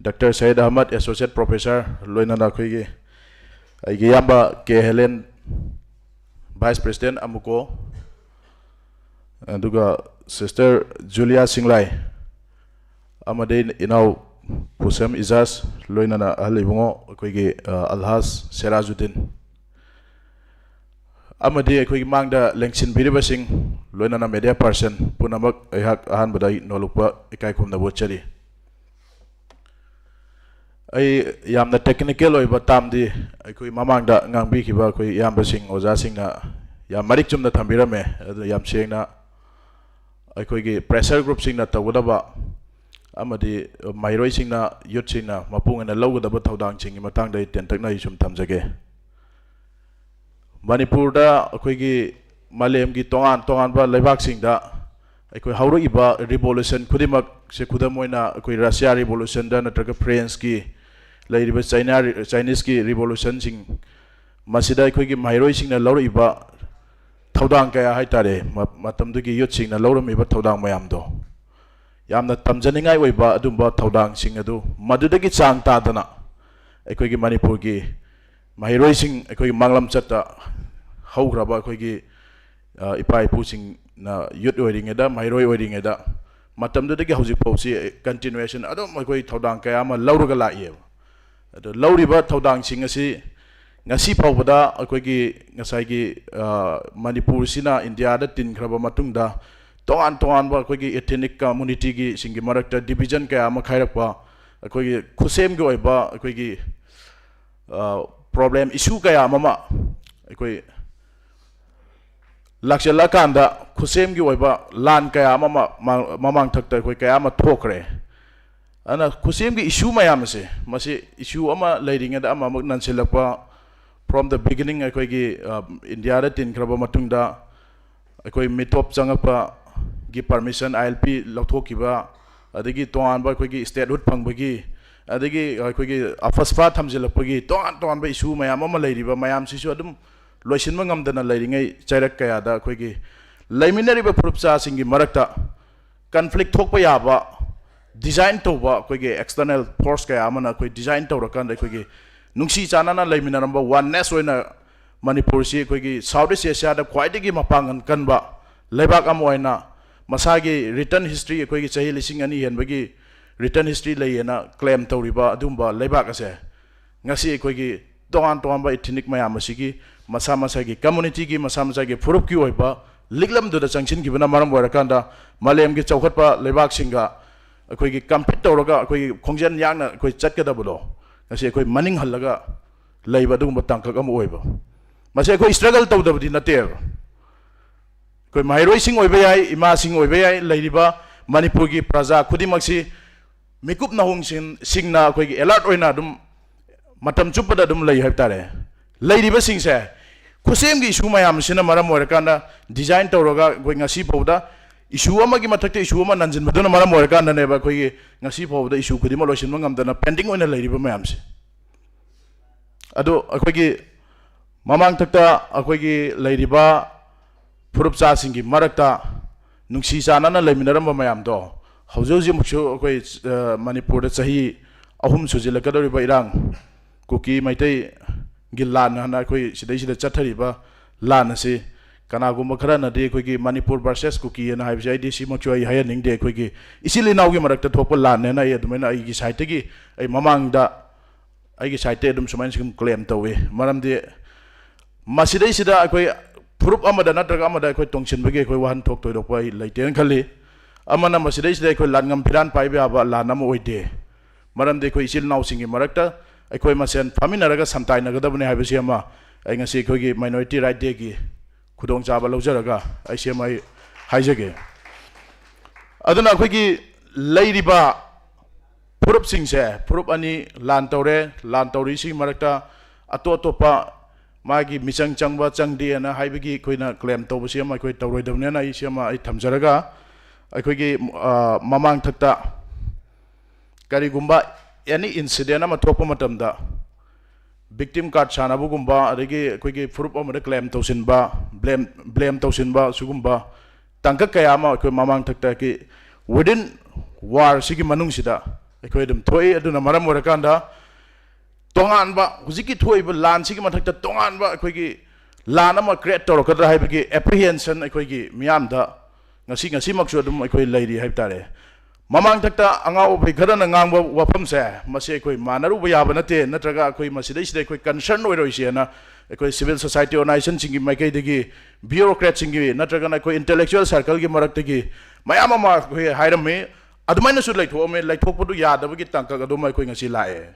doctor Sayeed Ahmad, Associate Professor, ꯂꯣꯏꯅꯅ ꯑꯩꯈꯣꯏꯒꯤ, ꯑꯩꯒꯤ ꯏꯌꯥꯝꯕ ꯀꯦ ꯍꯦꯂꯦꯟ, Vice President ꯑꯃꯨꯀꯣ, ꯑꯗꯨꯒ ꯁꯤꯁꯇꯔ ꯖꯨꯂꯤꯌꯥ ꯁꯤꯡꯂꯥꯏ, ꯑꯃꯗꯤ ꯏꯅꯥꯎ ꯄꯨꯁꯦꯝ ꯏꯖꯥꯖ, ꯂꯣꯏꯅꯅ ꯑꯍꯜ ꯏꯕꯨꯡꯉꯣ ꯑꯩꯈꯣꯏꯒꯤ, ꯑ, ꯑꯜꯍꯥꯖ ꯁꯦꯔꯥꯖꯨꯗꯤꯟ, ꯑꯃꯗꯤ ꯑꯩꯈꯣꯏꯒꯤ ꯃꯥꯡꯗ ꯂꯦꯡꯁꯤꯟꯕꯤꯔꯤꯕꯁꯤꯡ, ꯂꯣꯏꯅꯅ media person ꯄꯨꯝꯅꯃꯛ, ꯑꯩꯍꯥꯛ ꯑꯍꯥꯟꯕꯗ ꯑꯩ ꯅꯣꯂꯨꯛꯄ ꯏꯀꯥꯏ ꯈꯨꯝꯅꯕ ꯎꯠꯆꯔꯤ꯫ ꯑꯩ ꯌꯥꯝꯅ technical ꯑꯣꯏꯕ termꯗꯤ ꯑꯩꯈꯣꯏ ꯃꯃꯥꯡꯗ ꯉꯥꯡꯕꯤꯈꯤꯕ ꯑꯩꯈꯣꯏ ꯏꯌꯥꯝꯕꯁꯤꯡ, ꯑꯣꯖꯥꯁꯤꯡꯅ ꯌꯥꯝ ꯃꯔꯤꯛ ꯆꯨꯝꯅ ꯊꯝꯕꯤꯔꯝꯃꯦ꯫ ꯑꯗꯨ ꯌꯥꯝ ꯁꯦꯡꯅ ꯑꯩꯈꯣꯏꯒꯤ pressure groupꯁꯤꯡꯅ ꯇꯧꯒꯗꯕ ꯑꯃꯗꯤ ꯃꯍꯩꯔꯣꯏꯁꯤꯡꯅ, youthꯁꯤꯡꯅ ꯃꯄꯨꯡ ꯑꯣꯏꯅ ꯂꯧꯒꯗꯕ ꯊꯧꯗꯥꯡꯁꯤꯡꯒꯤ ꯃꯇꯥꯡꯗ ꯑꯩ ꯇꯦꯟꯇꯛꯅ ꯑꯩ ꯁꯨꯝ ꯊꯝꯖꯒꯦ꯫ ꯃꯅꯤꯄꯨꯔꯗ ꯑꯩꯈꯣꯏꯒꯤ ꯃꯥꯂꯦꯝꯒꯤ ꯇꯣꯉꯥꯟ ꯇꯣꯉꯥꯟꯕ ꯂꯩꯕꯥꯛꯁꯤꯡꯗ ꯑꯩꯈꯣꯏ ꯍꯧꯔꯛꯏꯕ revolution ꯈꯨꯗꯤꯡꯃꯛꯁꯦ, ꯈꯨꯗꯝ ꯑꯣꯏꯅ ꯑꯩꯈꯣꯏ Russia revolutionꯗ ꯅꯠꯇ꯭ꯔꯒ Franceꯀꯤ ꯂꯩꯔꯤꯕ China, Chineseꯀꯤ revolutionꯁꯤꯡ, ꯃꯁꯤꯗ ꯑꯩꯈꯣꯏꯒꯤ ꯃꯍꯩꯔꯣꯏꯁꯤꯡꯅ ꯂꯧꯔꯛꯏꯕ ꯊꯧꯗꯥꯡ ꯀꯌꯥ ꯍꯥꯏꯇꯥꯔꯦ, ꯃ-, ꯃꯇꯝꯗꯨꯒꯤ youthꯁꯤꯡꯅ ꯂꯧꯔꯝꯃꯤꯕ ꯊꯧꯗꯥꯡ ꯃꯌꯥꯝꯗꯣ, ꯌꯥꯝꯅ ꯇꯝꯖꯅꯤꯡꯉꯥꯏ ꯑꯣꯏꯕ ꯑꯗꯨꯝꯕ ꯊꯧꯗꯥꯡꯁꯤꯡ ꯑꯗꯨ ꯃꯗꯨꯗꯒꯤ ꯆꯥꯡ ꯇꯥꯗꯅ ꯑꯩꯈꯣꯏꯒꯤ ꯃꯅꯤꯄꯨꯔꯒꯤ ꯃꯍꯩꯔꯣꯏꯁꯤꯡ, ꯑꯩꯈꯣꯏꯒꯤ ꯃꯥꯡꯂꯝꯆꯠꯇ ꯍꯧꯈ꯭ꯔꯕ ꯑꯩꯈꯣꯏꯒꯤ, ꯑ, ꯏꯄꯥ ꯏꯄꯨꯁꯤꯡꯅ youth ꯑꯣꯏꯔꯤꯉꯩꯗ, ꯃꯍꯩꯔꯣꯏ ꯑꯣꯏꯔꯤꯉꯩꯗ, ꯃꯇꯝꯗꯨꯗꯒꯤ ꯍꯧꯖꯤꯛ ꯐꯥꯎꯁꯤ continuation ꯑꯗꯨꯝ ꯑꯩꯈꯣꯏ ꯊꯧꯗꯥꯡ ꯀꯌꯥ ꯑꯃ ꯂꯧꯔꯒ ꯂꯥꯛꯏꯑꯕ꯫ ꯑꯗꯣ ꯂꯧꯔꯤꯕ ꯊꯧꯗꯥꯡꯁꯤꯡ ꯑꯁꯤ ꯉꯁꯤ ꯐꯥꯎꯕꯗ ꯑꯩꯈꯣꯏꯒꯤ ꯉꯁꯥꯏꯒꯤ, ꯑ, ꯃꯅꯤꯄꯨꯔꯁꯤꯅ ꯏꯟꯗꯤꯌꯥꯗ ꯇꯤꯟꯈ꯭ꯔꯕ ꯃꯇꯨꯡꯗ ꯇꯣꯉꯥꯟ ꯇꯣꯉꯥꯟꯕ ꯑꯩꯈꯣꯏꯒꯤ ethnic communityꯒꯤ ꯁꯤꯡꯒꯤ ꯃꯔꯛꯇ division ꯀꯌꯥ ꯑꯃ ꯈꯥꯏꯔꯛꯄ, ꯑꯩꯈꯣꯏꯒꯤ ꯈꯨꯠꯁꯦꯝꯒꯤ ꯑꯣꯏꯕ ꯑꯩꯈꯣꯏꯒꯤ, ꯑ, problem, issue ꯀꯌꯥ ꯑꯃ ꯑꯩꯈꯣꯏ ꯂꯥꯛꯁꯤꯜꯂꯛꯑꯀꯥꯟꯗ ꯈꯨꯠꯁꯦꯝꯒꯤ ꯑꯣꯏꯕ ꯂꯥꯟ ꯀꯌꯥ ꯑꯃ ꯃ-, ꯃ-, ꯃꯃꯥꯡꯊꯛꯇ ꯑꯩꯈꯣꯏ ꯀꯌꯥ ꯑꯃ ꯊꯣꯛꯈ꯭ꯔꯦ꯫ ꯑꯗꯨꯅ ꯈꯨꯠꯁꯦꯝꯒꯤ issue ꯃꯌꯥꯝ ꯑꯁꯦ, ꯃꯁꯤ issue ꯑꯃ ꯂꯩꯔꯤꯉꯩꯗ ꯑꯃꯃꯨꯛ ꯅꯟꯁꯤꯜꯂꯛꯄ, from the beginning ꯑꯩꯈꯣꯏꯒꯤ, ꯑ, ꯏꯟꯗꯤꯌꯥꯗ ꯇꯤꯟꯈ꯭ꯔꯕ ꯃꯇꯨꯡꯗ ꯑꯩꯈꯣꯏ ꯃꯤꯇꯣꯞ ꯆꯪꯉꯛꯄꯒꯤ permission, I L P ꯂꯧꯊꯣꯛꯈꯤꯕ, ꯑꯗꯒꯤ ꯇꯣꯉꯥꯟꯕ ꯑꯩꯈꯣꯏꯒꯤ statehood ꯐꯪꯕꯒꯤ, ꯑꯗꯒꯤ ꯑꯩꯈꯣꯏꯒꯤ ꯑꯐꯁꯐꯥ ꯊꯝꯖꯤꯜꯂꯛꯄꯒꯤ ꯇꯣꯉꯥꯟ ꯇꯣꯉꯥꯟꯕ issue ꯃꯌꯥꯝ ꯑꯃ ꯂꯩꯔꯤꯕ ꯃꯌꯥꯝꯁꯤꯁꯨ ꯑꯗꯨꯝ ꯂꯣꯏꯁꯤꯟꯕ ꯉꯝꯗꯅ ꯂꯩꯔꯤꯉꯩ ꯆꯩꯔꯛ ꯀꯌꯥꯗ ꯑꯩꯈꯣꯏꯒꯤ ꯂꯩꯃꯤꯟꯅꯔꯤꯕ ꯐꯨꯔꯨꯞꯆꯥꯁꯤꯡꯒꯤ ꯃꯔꯛꯇ conflict ꯊꯣꯛꯄ ꯌꯥꯕ design ꯇꯧꯕ ꯑꯩꯈꯣꯏꯒꯤ external force ꯀꯌꯥ ꯑꯃꯅ ꯑꯩꯈꯣꯏ design ꯇꯧꯔꯀꯥꯟꯗ ꯑꯩꯈꯣꯏꯒꯤ ꯅꯨꯡꯁꯤ ꯆꯥꯟꯅꯅ ꯂꯩꯃꯤꯟꯅꯔꯝꯕ, oneness ꯑꯣꯏꯅ ꯃꯅꯤꯄꯨꯔꯁꯤ ꯑꯩꯈꯣꯏꯒꯤ South East Asiaꯗ ꯈ꯭ꯋꯥꯏꯗꯒꯤ ꯃꯄꯥꯡꯒꯜ ꯀꯟꯕ ꯂꯩꯕꯥꯛ ꯑꯃ ꯑꯣꯏꯅ ꯃꯁꯥꯒꯤ written history, ꯑꯩꯈꯣꯏꯒꯤ ꯆꯍꯤ ꯂꯤꯁꯤꯡ ꯑꯅꯤ ꯍꯦꯟꯕꯒꯤ written history ꯂꯩꯌꯦꯅ claim ꯇꯧꯔꯤꯕ ꯑꯗꯨꯒꯨꯝꯕ ꯂꯩꯕꯥꯛ ꯑꯁꯦ, ꯉꯁꯤ ꯑꯩꯈꯣꯏꯒꯤ ꯇꯣꯉꯥꯟ ꯇꯣꯉꯥꯟꯕ ethnic ꯃꯌꯥꯝ ꯑꯁꯤꯒꯤ ꯃꯁꯥ ꯃꯁꯥꯒꯤ communityꯒꯤ, ꯃꯁꯥ ꯃꯁꯥꯒꯤ ꯐꯨꯔꯨꯞꯀꯤ ꯑꯣꯏꯕ ꯂꯤꯛꯂꯝꯗꯨꯗ ꯆꯪꯁꯤꯟꯈꯤꯕꯅ ꯃꯔꯝ ꯑꯣꯏꯔꯀꯥꯟꯗ, ꯃꯥꯂꯦꯝꯒꯤ ꯆꯥꯎꯈꯠꯄ ꯂꯩꯕꯥꯛꯁꯤꯡꯒ ꯑꯩꯈꯣꯏꯒꯤ compete ꯇꯧꯔꯒ ꯑꯩꯈꯣꯏꯒꯤ ꯈꯣꯡꯖꯦꯜ ꯌꯥꯡꯅ ꯑꯩꯈꯣꯏ ꯆꯠꯀꯗꯕꯗꯣ, ꯉꯁꯤ ꯑꯩꯈꯣꯏ ꯃꯅꯤꯡ ꯍꯜꯂꯒ ꯂꯩꯕ ꯑꯗꯨꯒꯨꯝꯕ ꯇꯥꯡꯀꯛ ꯑꯃ ꯑꯣꯏꯕ꯫ ꯃꯁꯤ ꯑꯩꯈꯣꯏ struggle ꯇꯧꯗꯕꯗꯤ ꯅꯠꯇꯦꯕ꯫ ꯑꯩꯈꯣꯏ ꯃꯍꯩꯔꯣꯏꯁꯤꯡ ꯑꯣꯏꯕ ꯌꯥꯏ, ꯏꯃꯥꯁꯤꯡ ꯑꯣꯏꯕ ꯌꯥꯏ, ꯂꯩꯔꯤꯕ ꯃꯅꯤꯄꯨꯔꯒꯤ ꯄ꯭ꯔꯖꯥ ꯈꯨꯗꯤꯡꯃꯛꯁꯤ ꯃꯤꯀꯨꯞ ꯅꯥꯍꯣꯡꯁꯤꯡ-, ꯁꯤꯡꯅ ꯑꯩꯈꯣꯏꯒꯤ alert ꯑꯣꯏꯅ ꯑꯗꯨꯝ ꯃꯇꯝ ꯆꯨꯞꯄꯗ ꯑꯗꯨꯝ ꯂꯩ ꯍꯥꯏꯕ ꯇꯥꯔꯦ꯫ ꯂꯩꯔꯤꯕꯁꯤꯡꯁꯦ ꯈꯨꯠꯁꯦꯝꯒꯤ issue ꯃꯌꯥꯝꯁꯤꯅ ꯃꯔꯝ ꯑꯣꯏꯔꯀꯥꯟꯗ design ꯇꯧꯔꯒ ꯑꯩꯈꯣꯏ ꯉꯁꯤ ꯐꯥꯎꯕꯗ issue ꯑꯃꯒꯤ ꯃꯊꯛꯇ issue ꯑꯃ ꯅꯟꯁꯤꯟꯕꯗꯨꯅ ꯃꯔꯝ ꯑꯣꯏꯔꯀꯥꯟꯗꯅꯦꯕ ꯑꯩꯈꯣꯏꯒꯤ ꯉꯁꯤ ꯐꯥꯎꯕꯗ issue ꯈꯨꯗꯤꯡꯃꯛ ꯂꯣꯏꯁꯤꯟꯕ ꯉꯝꯗꯅ pending ꯑꯣꯏꯅ ꯂꯩꯔꯤꯕ ꯃꯌꯥꯝꯁꯦ꯫ ꯑꯗꯣ ꯑꯩꯈꯣꯏꯒꯤ ꯃꯃꯥꯡꯊꯛꯇ ꯑꯩꯈꯣꯏꯒꯤ ꯂꯩꯔꯤꯕ ꯐꯨꯔꯨꯞꯆꯥꯁꯤꯡꯒꯤ ꯃꯔꯛꯇ ꯅꯨꯡꯁꯤ ꯆꯥꯟꯅꯅ ꯂꯩꯃꯤꯟꯅꯔꯝꯕ ꯃꯌꯥꯝꯗꯣ ꯍꯧꯖꯤꯛ ꯍꯧꯖꯤꯛꯃꯛꯁꯨ ꯑꯩꯈꯣꯏ, ꯑ, ꯃꯅꯤꯄꯨꯔꯗ ꯆꯍꯤ ꯑꯍꯨꯝ ꯁꯨꯖꯤꯜꯂꯛꯀꯗꯧꯔꯤꯕ ꯏꯔꯥꯡ, ꯀꯨꯀꯤ ꯃꯩꯇꯩꯒꯤ ꯂꯥꯟ ꯍꯥꯏꯅ ꯑꯩꯈꯣꯏ ꯁꯤꯗꯩꯁꯤꯗ ꯆꯠꯊꯔꯤꯕ ꯂꯥꯟ ꯑꯁꯤ ꯀꯅꯥꯒꯨꯝꯕ ꯈꯔꯅꯗꯤ ꯑꯩꯈꯣꯏꯒꯤ ꯃꯅꯤꯄꯨꯔ versus ꯀꯨꯀꯤ ꯍꯥꯏꯅ ꯍꯥꯏꯕꯁꯦ ꯑꯩꯗꯤ ꯁꯤꯃꯛꯁꯨ ꯑꯩ ꯍꯥꯏꯍꯟꯅꯤꯡꯗꯦ꯫ ꯑꯩꯈꯣꯏꯒꯤ ꯏꯆꯤꯜ ꯏꯅꯥꯎꯒꯤ ꯃꯔꯛꯇ ꯊꯣꯛꯄ ꯂꯥꯟꯅꯦꯅ ꯑꯩ ꯑꯗꯨꯃꯥꯏꯅ ꯑꯩꯒꯤ sideꯇꯒꯤ ꯑꯩ ꯃꯃꯥꯡꯗ ꯑꯩꯒꯤ sideꯇꯒꯤ ꯑꯗꯨꯝ ꯁꯨꯃꯥꯏꯅ ꯁꯨꯝ claim ꯇꯧꯏ꯫ ꯃꯔꯝꯗꯤ ꯃꯁꯤꯗꯩꯁꯤꯗ ꯑꯩꯈꯣꯏ ꯐꯨꯔꯨꯞ ꯑꯃꯗ ꯅꯠꯇ꯭ꯔꯒ ꯑꯃꯗ ꯑꯩꯈꯣꯏ ꯇꯣꯡꯁꯤꯟꯕꯒꯤ ꯑꯩꯈꯣꯏ ꯋꯥꯍꯟꯊꯣꯛ ꯊꯣꯏꯗꯣꯛꯄ ꯑꯩ ꯂꯩꯇꯦꯅ ꯈꯜꯂꯤ꯫ ꯑꯃꯅ ꯃꯁꯤꯗꯩꯁꯤꯗ ꯑꯩꯈꯣꯏ ꯂꯥꯟꯉꯝ ꯐꯤꯔꯥꯟ ꯄꯥꯏꯕ ꯌꯥꯕ ꯂꯥꯟ ꯑꯃ ꯑꯣꯏꯗꯦ꯫ ꯃꯔꯝꯗꯤ ꯑꯩꯈꯣꯏ ꯏꯆꯤꯜ ꯏꯅꯥꯎꯁꯤꯡꯒꯤ ꯃꯔꯛꯇ ꯑꯩꯈꯣꯏ ꯃꯁꯦꯟ ꯐꯝꯃꯤꯟꯅꯔꯒ ꯁꯝꯇꯥꯏꯅꯒꯗꯕꯅꯤ ꯍꯥꯏꯕꯁꯤ ꯑꯃ ꯑꯩ ꯉꯁꯤ ꯑꯩꯈꯣꯏꯒꯤ Minority Right Dayꯒꯤ ꯈꯨꯗꯣꯡꯆꯥꯕ ꯂꯧꯖꯔꯒ ꯑꯩ ꯁꯤ ꯑꯃ ꯑꯩ ꯍꯥꯏꯖꯒꯦ꯫ ꯑꯗꯨꯅ ꯑꯩꯈꯣꯏꯒꯤ ꯂꯩꯔꯤꯕ ꯐꯨꯔꯨꯞꯁꯤꯡꯁꯦ, ꯐꯨꯔꯨꯞ ꯑꯅꯤ ꯂꯥꯟ ꯇꯧꯔꯦ, ꯂꯥꯟ ꯇꯧꯔꯤꯁꯤꯒꯤ ꯃꯔꯛꯇ ꯑꯇꯣꯞ ꯑꯇꯣꯞꯄ ꯃꯥꯒꯤ ꯃꯤꯆꯪ ꯆꯪꯕ ꯆꯪꯗꯦꯅ ꯍꯥꯏꯕꯒꯤ ꯑꯩꯈꯣꯏꯅ ꯀ꯭ꯂꯦꯝ ꯇꯧꯕꯁꯤ ꯑꯃ ꯑꯩꯈꯣꯏ ꯇꯧꯔꯣꯏꯗꯕꯅꯦꯅ ꯑꯩ ꯁꯤ ꯑꯃ ꯑꯩ ꯊꯝꯖꯔꯒ, ꯑꯩꯈꯣꯏꯒꯤ, ꯑ, ꯃꯃꯥꯡꯊꯛꯇ ꯀꯔꯤꯒꯨꯝꯕ ꯑꯦꯅꯤ ꯏꯟꯁꯤꯗꯦꯟ ꯑꯃ ꯊꯣꯛꯄ ꯃꯇꯝꯗ ꯚꯤꯛꯇꯤꯝ ꯀꯥꯔꯗ ꯁꯥꯟꯅꯕꯒꯨꯝꯕ, ꯑꯗꯒꯤ ꯑꯩꯈꯣꯏꯒꯤ ꯐꯨꯔꯨꯞ ꯑꯃꯗ ꯀ꯭ꯂꯦꯝ ꯇꯧꯁꯤꯟꯕ, ꯕ꯭ꯂꯦꯝ, ꯕ꯭ꯂꯦꯝ ꯇꯧꯁꯤꯟꯕ, ꯁꯤꯒꯨꯝꯕ ꯇꯥꯡꯀꯛ ꯀꯌꯥ ꯑꯃ ꯑꯩꯈꯣꯏ ꯃꯃꯥꯡꯊꯛꯇꯒꯤ within war ꯁꯤꯒꯤ ꯃꯅꯨꯡꯁꯤꯗ ꯑꯩꯈꯣꯏ ꯑꯗꯨꯝ ꯊꯣꯛꯏ꯫ ꯑꯗꯨꯅ ꯃꯔꯝ ꯑꯣꯏꯔꯀꯥꯟꯗ ꯇꯣꯉꯥꯟꯕ, ꯍꯧꯖꯤꯛꯀꯤ ꯊꯣꯛꯏꯕ ꯂꯥꯟꯁꯤꯒꯤ ꯃꯊꯛꯇ ꯇꯣꯉꯥꯟꯕ ꯑꯩꯈꯣꯏꯒꯤ ꯂꯥꯟ ꯑꯃ ꯀ꯭ꯔꯤꯌꯦꯠ ꯇꯧꯔꯛꯀꯗ꯭ꯔꯥ ꯍꯥꯏꯕꯒꯤ ꯑꯦꯄ꯭ꯔꯤꯍꯦꯟꯁꯟ ꯑꯩꯈꯣꯏꯒꯤ ꯃꯤꯌꯥꯝꯗ ꯉꯁꯤ, ꯉꯁꯤꯃꯛꯁꯨ ꯑꯗꯨꯝ ꯑꯩꯈꯣꯏ ꯂꯩꯔꯤ ꯍꯥꯏꯕ ꯇꯥꯔꯦ꯫ ꯃꯃꯥꯡꯊꯛꯇ ꯑꯉꯥꯎ ꯑꯐꯩ ꯈꯔꯅ ꯉꯥꯡꯕ ꯋꯥꯐꯝꯁꯦ, ꯃꯁꯤ ꯑꯩꯈꯣꯏ ꯃꯥꯟꯅꯔꯨꯕ ꯌꯥꯕ ꯅꯠꯇꯦ, ꯅꯠꯇ꯭ꯔꯒ ꯑꯩꯈꯣꯏ ꯃꯁꯤꯗꯩꯁꯤꯗ ꯑꯩꯈꯣꯏ ꯀꯟꯁꯔꯟ ꯑꯣꯏꯔꯣꯏꯁꯦꯅ ꯑꯩꯈꯣꯏ ꯁꯤꯚꯤꯜ ꯁꯣꯁꯥꯏꯇꯤ ꯑꯣꯔꯒꯅꯥꯏꯖꯦꯁꯟꯁꯤꯡꯒꯤ ꯃꯥꯏꯀꯩꯗꯒꯤ, ꯕ꯭ꯌꯨꯔꯣꯀ꯭ꯔꯦꯠꯁꯤꯡꯒꯤ ꯅꯠꯇ꯭ꯔꯒꯅ ꯑꯩꯈꯣꯏ ꯏꯟꯇꯦꯂꯦꯛꯆꯨꯋꯦꯜ ꯁꯔꯀꯜꯒꯤ ꯃꯔꯛꯇꯒꯤ ꯃꯌꯥꯝ ꯑꯃ ꯑꯩꯈꯣꯏ ꯍꯥꯏꯔꯝꯃꯤ꯫ ꯑꯗꯨꯃꯥꯏꯅꯁꯨ ꯂꯩꯊꯣꯛꯑꯝꯃꯤ꯫ ꯂꯩꯊꯣꯛꯄꯗꯨ ꯌꯥꯗꯕꯒꯤ ꯇꯥꯡꯀꯛ ꯑꯗꯨꯃ ꯑꯩꯈꯣꯏ ꯉꯁꯤ ꯂꯥꯛꯑꯦ꯫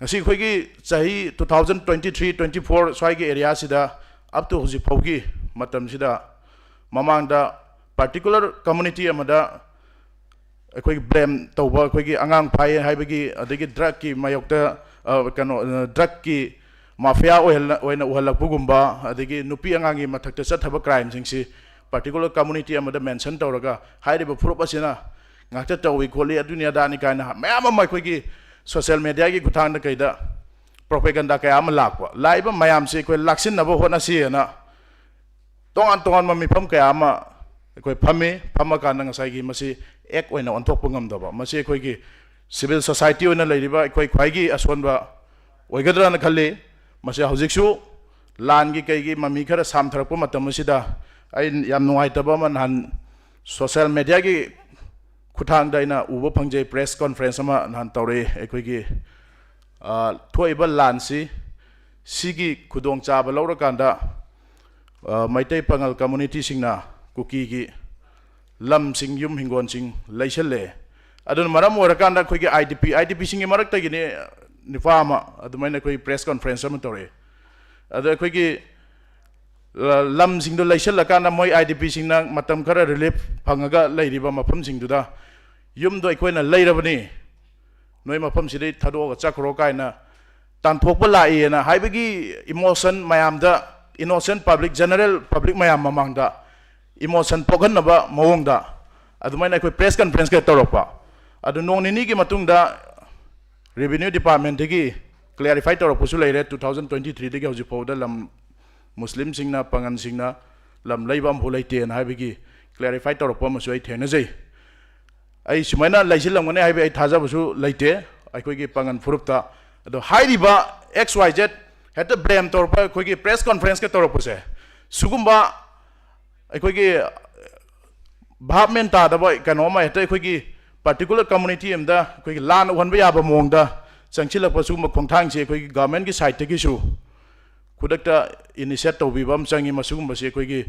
ꯉꯁꯤ ꯑꯩꯈꯣꯏꯒꯤ ꯆꯍꯤ two thousand twenty three twenty four ꯁ꯭ꯋꯥꯏꯒꯤ ꯑꯦꯔꯤꯌꯥꯁꯤꯗ, up to ꯍꯧꯖꯤꯛ ꯐꯥꯎꯒꯤ ꯃꯇꯝꯁꯤꯗ, ꯃꯃꯥꯡꯗ ꯄꯥꯔꯇꯤꯀꯨꯂꯔ ꯀꯝꯃꯨꯅꯤꯇꯤ ꯑꯃꯗ ꯑꯩꯈꯣꯏꯒꯤ ꯕ꯭ꯂꯦꯝ ꯇꯧꯕ, ꯑꯩꯈꯣꯏꯒꯤ ꯑꯉꯥꯡ ꯐꯥꯏ ꯍꯥꯏꯕꯒꯤ, ꯑꯗꯒꯤ ꯗ꯭ꯔꯛꯀꯤ ꯃꯥꯌꯣꯛꯇ, ꯑ, ꯀꯩꯅꯣ, ꯑ, ꯗ꯭ꯔꯛꯀꯤ ꯃꯥꯐꯤꯌꯥ ꯑꯣꯏꯍꯜꯂ-, ꯑꯣꯏꯅ ꯎꯍꯜꯂꯛꯄꯒꯨꯝꯕ, ꯑꯗꯒꯤ ꯅꯨꯄꯤ ꯑꯉꯥꯡꯒꯤ ꯃꯊꯛꯇ ꯆꯠꯊꯕ ꯀ꯭ꯔꯥꯏꯝꯁꯤꯡꯁꯤ ꯄꯥꯔꯇꯤꯀꯨꯂꯔ ꯀꯝꯃꯨꯅꯤꯇꯤ ꯑꯃꯗ ꯃꯦꯟꯁꯟ ꯇꯧꯔꯒ, ꯍꯥꯏꯔꯤꯕ ꯐꯨꯔꯨꯞ ꯑꯁꯤꯅ ꯉꯥꯛꯇ ꯇꯧꯏ ꯈꯣꯠꯂꯤ, ꯑꯗꯨꯅꯤ ꯑꯗꯥꯅꯤ ꯀꯥꯏꯅ ꯃꯌꯥꯝ ꯑꯃ ꯑꯩꯈꯣꯏꯒꯤ ꯁꯣꯁꯦꯜ ꯃꯦꯗꯤꯌꯥꯒꯤ ꯈꯨꯠꯊꯥꯡꯗ ꯀꯩꯗ ꯄ꯭ꯔꯣꯄꯦꯒꯟꯗꯥ ꯀꯌꯥ ꯑꯃ ꯂꯥꯛꯄ, ꯂꯥꯛꯏꯕ ꯃꯌꯥꯝꯁꯤ ꯑꯩꯈꯣꯏ ꯂꯥꯛꯁꯤꯟꯅꯕ ꯍꯣꯠꯅꯁꯤꯑꯅ ꯇꯣꯉꯥꯟ ꯇꯣꯉꯥꯟꯕ ꯃꯤꯐꯝ ꯀꯌꯥ ꯑꯃ ꯑꯩꯈꯣꯏ ꯐꯝꯃꯤ꯫ ꯐꯝꯃꯀꯥꯟꯗ ꯉꯁꯥꯏꯒꯤ ꯃꯁꯤ ꯑꯦꯛ ꯑꯣꯏꯅ ꯑꯣꯟꯊꯣꯛꯄ ꯉꯝꯗꯕ, ꯃꯁꯤ ꯑꯩꯈꯣꯏꯒꯤ ꯁꯤꯚꯤꯜ ꯁꯣꯁꯥꯏꯇꯤ ꯑꯣꯏꯅ ꯂꯩꯔꯤꯕ ꯑꯩꯈꯣꯏ ꯈ꯭ꯋꯥꯏꯒꯤ ꯑꯁꯣꯟꯕ ꯑꯣꯏꯒꯗ꯭ꯔꯥꯅ ꯈꯜꯂꯤ꯫ ꯃꯁꯤ ꯍꯧꯖꯤꯛꯁꯨ ꯂꯥꯟꯒꯤ ꯀꯩꯒꯤ ꯃꯃꯤ ꯈꯔ ꯁꯥꯝꯊꯔꯛꯄ ꯃꯇꯝ ꯑꯁꯤꯗ, ꯑꯩ ꯌꯥꯝ ꯅꯨꯡꯉꯥꯏꯇꯕ ꯑꯃ, ꯅꯍꯥꯟ ꯁꯣꯁꯦꯜ ꯃꯦꯗꯤꯌꯥꯒꯤ ꯈꯨꯠꯊꯥꯡꯗ ꯑꯩꯅ ꯎꯕ ꯐꯪꯖꯩ, ꯄ꯭ꯔꯦꯁ ꯀꯣꯟꯐ꯭ꯔꯦꯟꯁ ꯑꯃ ꯅꯍꯥꯟ ꯇꯧꯔꯛꯏ꯫ ꯑꯩꯈꯣꯏꯒꯤ, ꯑ, ꯊꯣꯛꯏꯕ ꯂꯥꯟꯁꯤ, ꯁꯤꯒꯤ ꯈꯨꯗꯣꯡꯆꯥꯕ ꯂꯧꯔꯀꯥꯟꯗ, ꯑ, ꯃꯩꯇꯩ ꯄꯥꯉꯜ ꯀꯝꯃꯨꯅꯤꯇꯤꯁꯤꯡꯅ ꯀꯨꯀꯤꯒꯤ ꯂꯝꯁꯤꯡ, ꯌꯨꯝ ꯍꯤꯡꯒꯣꯜꯁꯤꯡ ꯂꯩꯁꯜꯂꯦ꯫ ꯑꯗꯨꯅ ꯃꯔꯝ ꯑꯣꯏꯔꯀꯥꯟꯗ ꯑꯩꯈꯣꯏꯒꯤ I D P, I D ꯄꯤꯁꯤꯡꯒꯤ ꯃꯔꯛꯇꯒꯤꯅꯤ ꯅꯨꯄꯥ ꯑꯃ ꯑꯗꯨꯃꯥꯏꯅ ꯑꯩꯈꯣꯏ ꯄ꯭ꯔꯦꯁ ꯀꯣꯟꯐ꯭ꯔꯦꯟꯁ ꯑꯃ ꯇꯧꯔꯛꯑꯦ꯫ ꯑꯗ ꯑꯩꯈꯣꯏꯒꯤ ꯂꯝꯁꯤꯡꯗꯣ ꯂꯩꯁꯜꯂꯀꯥꯟꯗ ꯃꯣꯏ ꯑꯥꯏ ꯗꯤ ꯄꯤꯁꯤꯡꯅ ꯃꯇꯝ ꯈꯔ ꯔꯤꯂꯤꯐ ꯐꯪꯉꯒ ꯂꯩꯔꯤꯕ ꯃꯐꯝꯁꯤꯡꯗꯨꯗ ꯌꯨꯝꯗꯣ ꯑꯩꯈꯣꯏꯅ ꯂꯩꯔꯕꯅꯤ, ꯅꯣꯏ ꯃꯐꯝꯁꯤꯗꯩ ꯊꯥꯗꯣꯛꯑꯒ ꯆꯠꯈ꯭ꯔꯣ ꯀꯥꯏꯅ ꯇꯥꯟꯊꯣꯛꯄ ꯂꯥꯛꯏꯅ ꯍꯥꯏꯕꯒꯤ ꯏꯃꯣꯁꯟ ꯃꯌꯥꯝꯗ, ꯏꯅꯣꯁꯦꯟ ꯄꯕ꯭ꯂꯤꯛ, ꯖꯦꯅꯔꯦꯜ ꯄꯕ꯭ꯂꯤꯛ ꯃꯌꯥꯝ ꯃꯃꯥꯡꯗ ꯏꯃꯣꯁꯟ ꯄꯣꯛꯍꯟꯅꯕ ꯃꯑꯣꯡꯗ ꯑꯗꯨꯃꯥꯏꯅ ꯑꯩꯈꯣꯏ ꯄ꯭ꯔꯦꯁ ꯀꯟꯐ꯭ꯔꯦꯟꯁꯀ ꯇꯧꯔꯛꯄ꯫ ꯑꯗꯨ ꯅꯣꯡ ꯅꯤꯅꯤꯒꯤ ꯃꯇꯨꯡꯗ ꯔꯦꯚꯤꯅ꯭ꯌꯨ ꯗꯤꯄꯥꯔꯠꯃꯦꯟꯠꯇꯒꯤ ꯀ꯭ꯂꯦꯔꯤꯐꯥꯏ ꯇꯧꯔꯛꯄꯁꯨ ꯂꯩꯔꯦ, ꯇꯨ ꯊꯥꯎꯖꯟ ꯇ꯭ꯋꯦꯟꯇꯤ ꯊ꯭ꯔꯤꯗꯒꯤ ꯍꯧꯖꯤꯛ ꯐꯥꯎꯕꯗ ꯂꯝ ꯃꯨꯁꯂꯤꯝꯁꯤꯡꯅ, ꯄꯥꯉꯟꯁꯤꯡꯅ ꯂꯝ ꯂꯩꯕ ꯑꯃꯐꯥꯎ ꯂꯩꯇꯦꯅ ꯍꯥꯏꯕꯒꯤ ꯀ꯭ꯂꯦꯔꯤꯐꯥꯏ ꯇꯧꯔꯛꯄ ꯑꯃꯁꯨ ꯑꯩ ꯊꯦꯡꯅꯖꯩ꯫ ꯑꯩ ꯁꯨꯃꯥꯏꯅ ꯂꯩꯁꯤꯜꯂꯝꯒꯅꯤ ꯍꯥꯏꯕ ꯑꯩ ꯊꯥꯖꯕꯁꯨ ꯂꯩꯇꯦ ꯑꯩꯈꯣꯏꯒꯤ ꯄꯥꯉꯟ ꯐꯨꯔꯨꯞꯇ꯫ ꯑꯗꯣ ꯍꯥꯏꯔꯤꯕ ꯑꯦꯛꯁ ꯋꯥꯏ ꯖꯦꯠ ꯍꯦꯛꯇ ꯕ꯭ꯂꯦꯝ ꯇꯧꯔꯛꯄ, ꯑꯩꯈꯣꯏꯒꯤ ꯄ꯭ꯔꯦꯁ ꯀꯟꯐ꯭ꯔꯦꯟꯁꯀ ꯇꯧꯔꯛꯄꯁꯦ, ꯁꯤꯒꯨꯝꯕ ꯑꯩꯈꯣꯏꯒꯤ ꯚꯥꯞ ꯃꯦꯟ ꯇꯥꯗꯕ ꯀꯩꯅꯣ ꯑꯃ ꯍꯦꯛꯇ ꯑꯩꯈꯣꯏꯒꯤ ꯄꯥꯔꯇꯤꯀꯨꯂꯔ ꯀꯝꯃꯨꯅꯤꯇꯤ ꯑꯃꯗ ꯑꯩꯈꯣꯏꯒꯤ ꯂꯥꯟ ꯎꯍꯟꯕ ꯌꯥꯕ ꯃꯑꯣꯡꯗ ꯆꯪꯁꯤꯜꯂꯛꯄ ꯁꯤꯒꯨꯝꯕ ꯈꯣꯡꯊꯥꯡꯁꯤ ꯑꯩꯈꯣꯏꯒꯤ ꯒꯚꯔꯟꯃꯦꯟꯠꯀꯤ ꯁꯥꯏꯠꯇꯒꯤꯁꯨ ꯈꯨꯗꯛꯇ ꯏꯅꯤꯁꯤꯌꯦꯠ ꯇꯧꯕꯤꯕ ꯑꯃ ꯆꯪꯉꯤ꯫ ꯃꯁꯤꯒꯨꯝꯕꯁꯤ ꯑꯩꯈꯣꯏꯒꯤ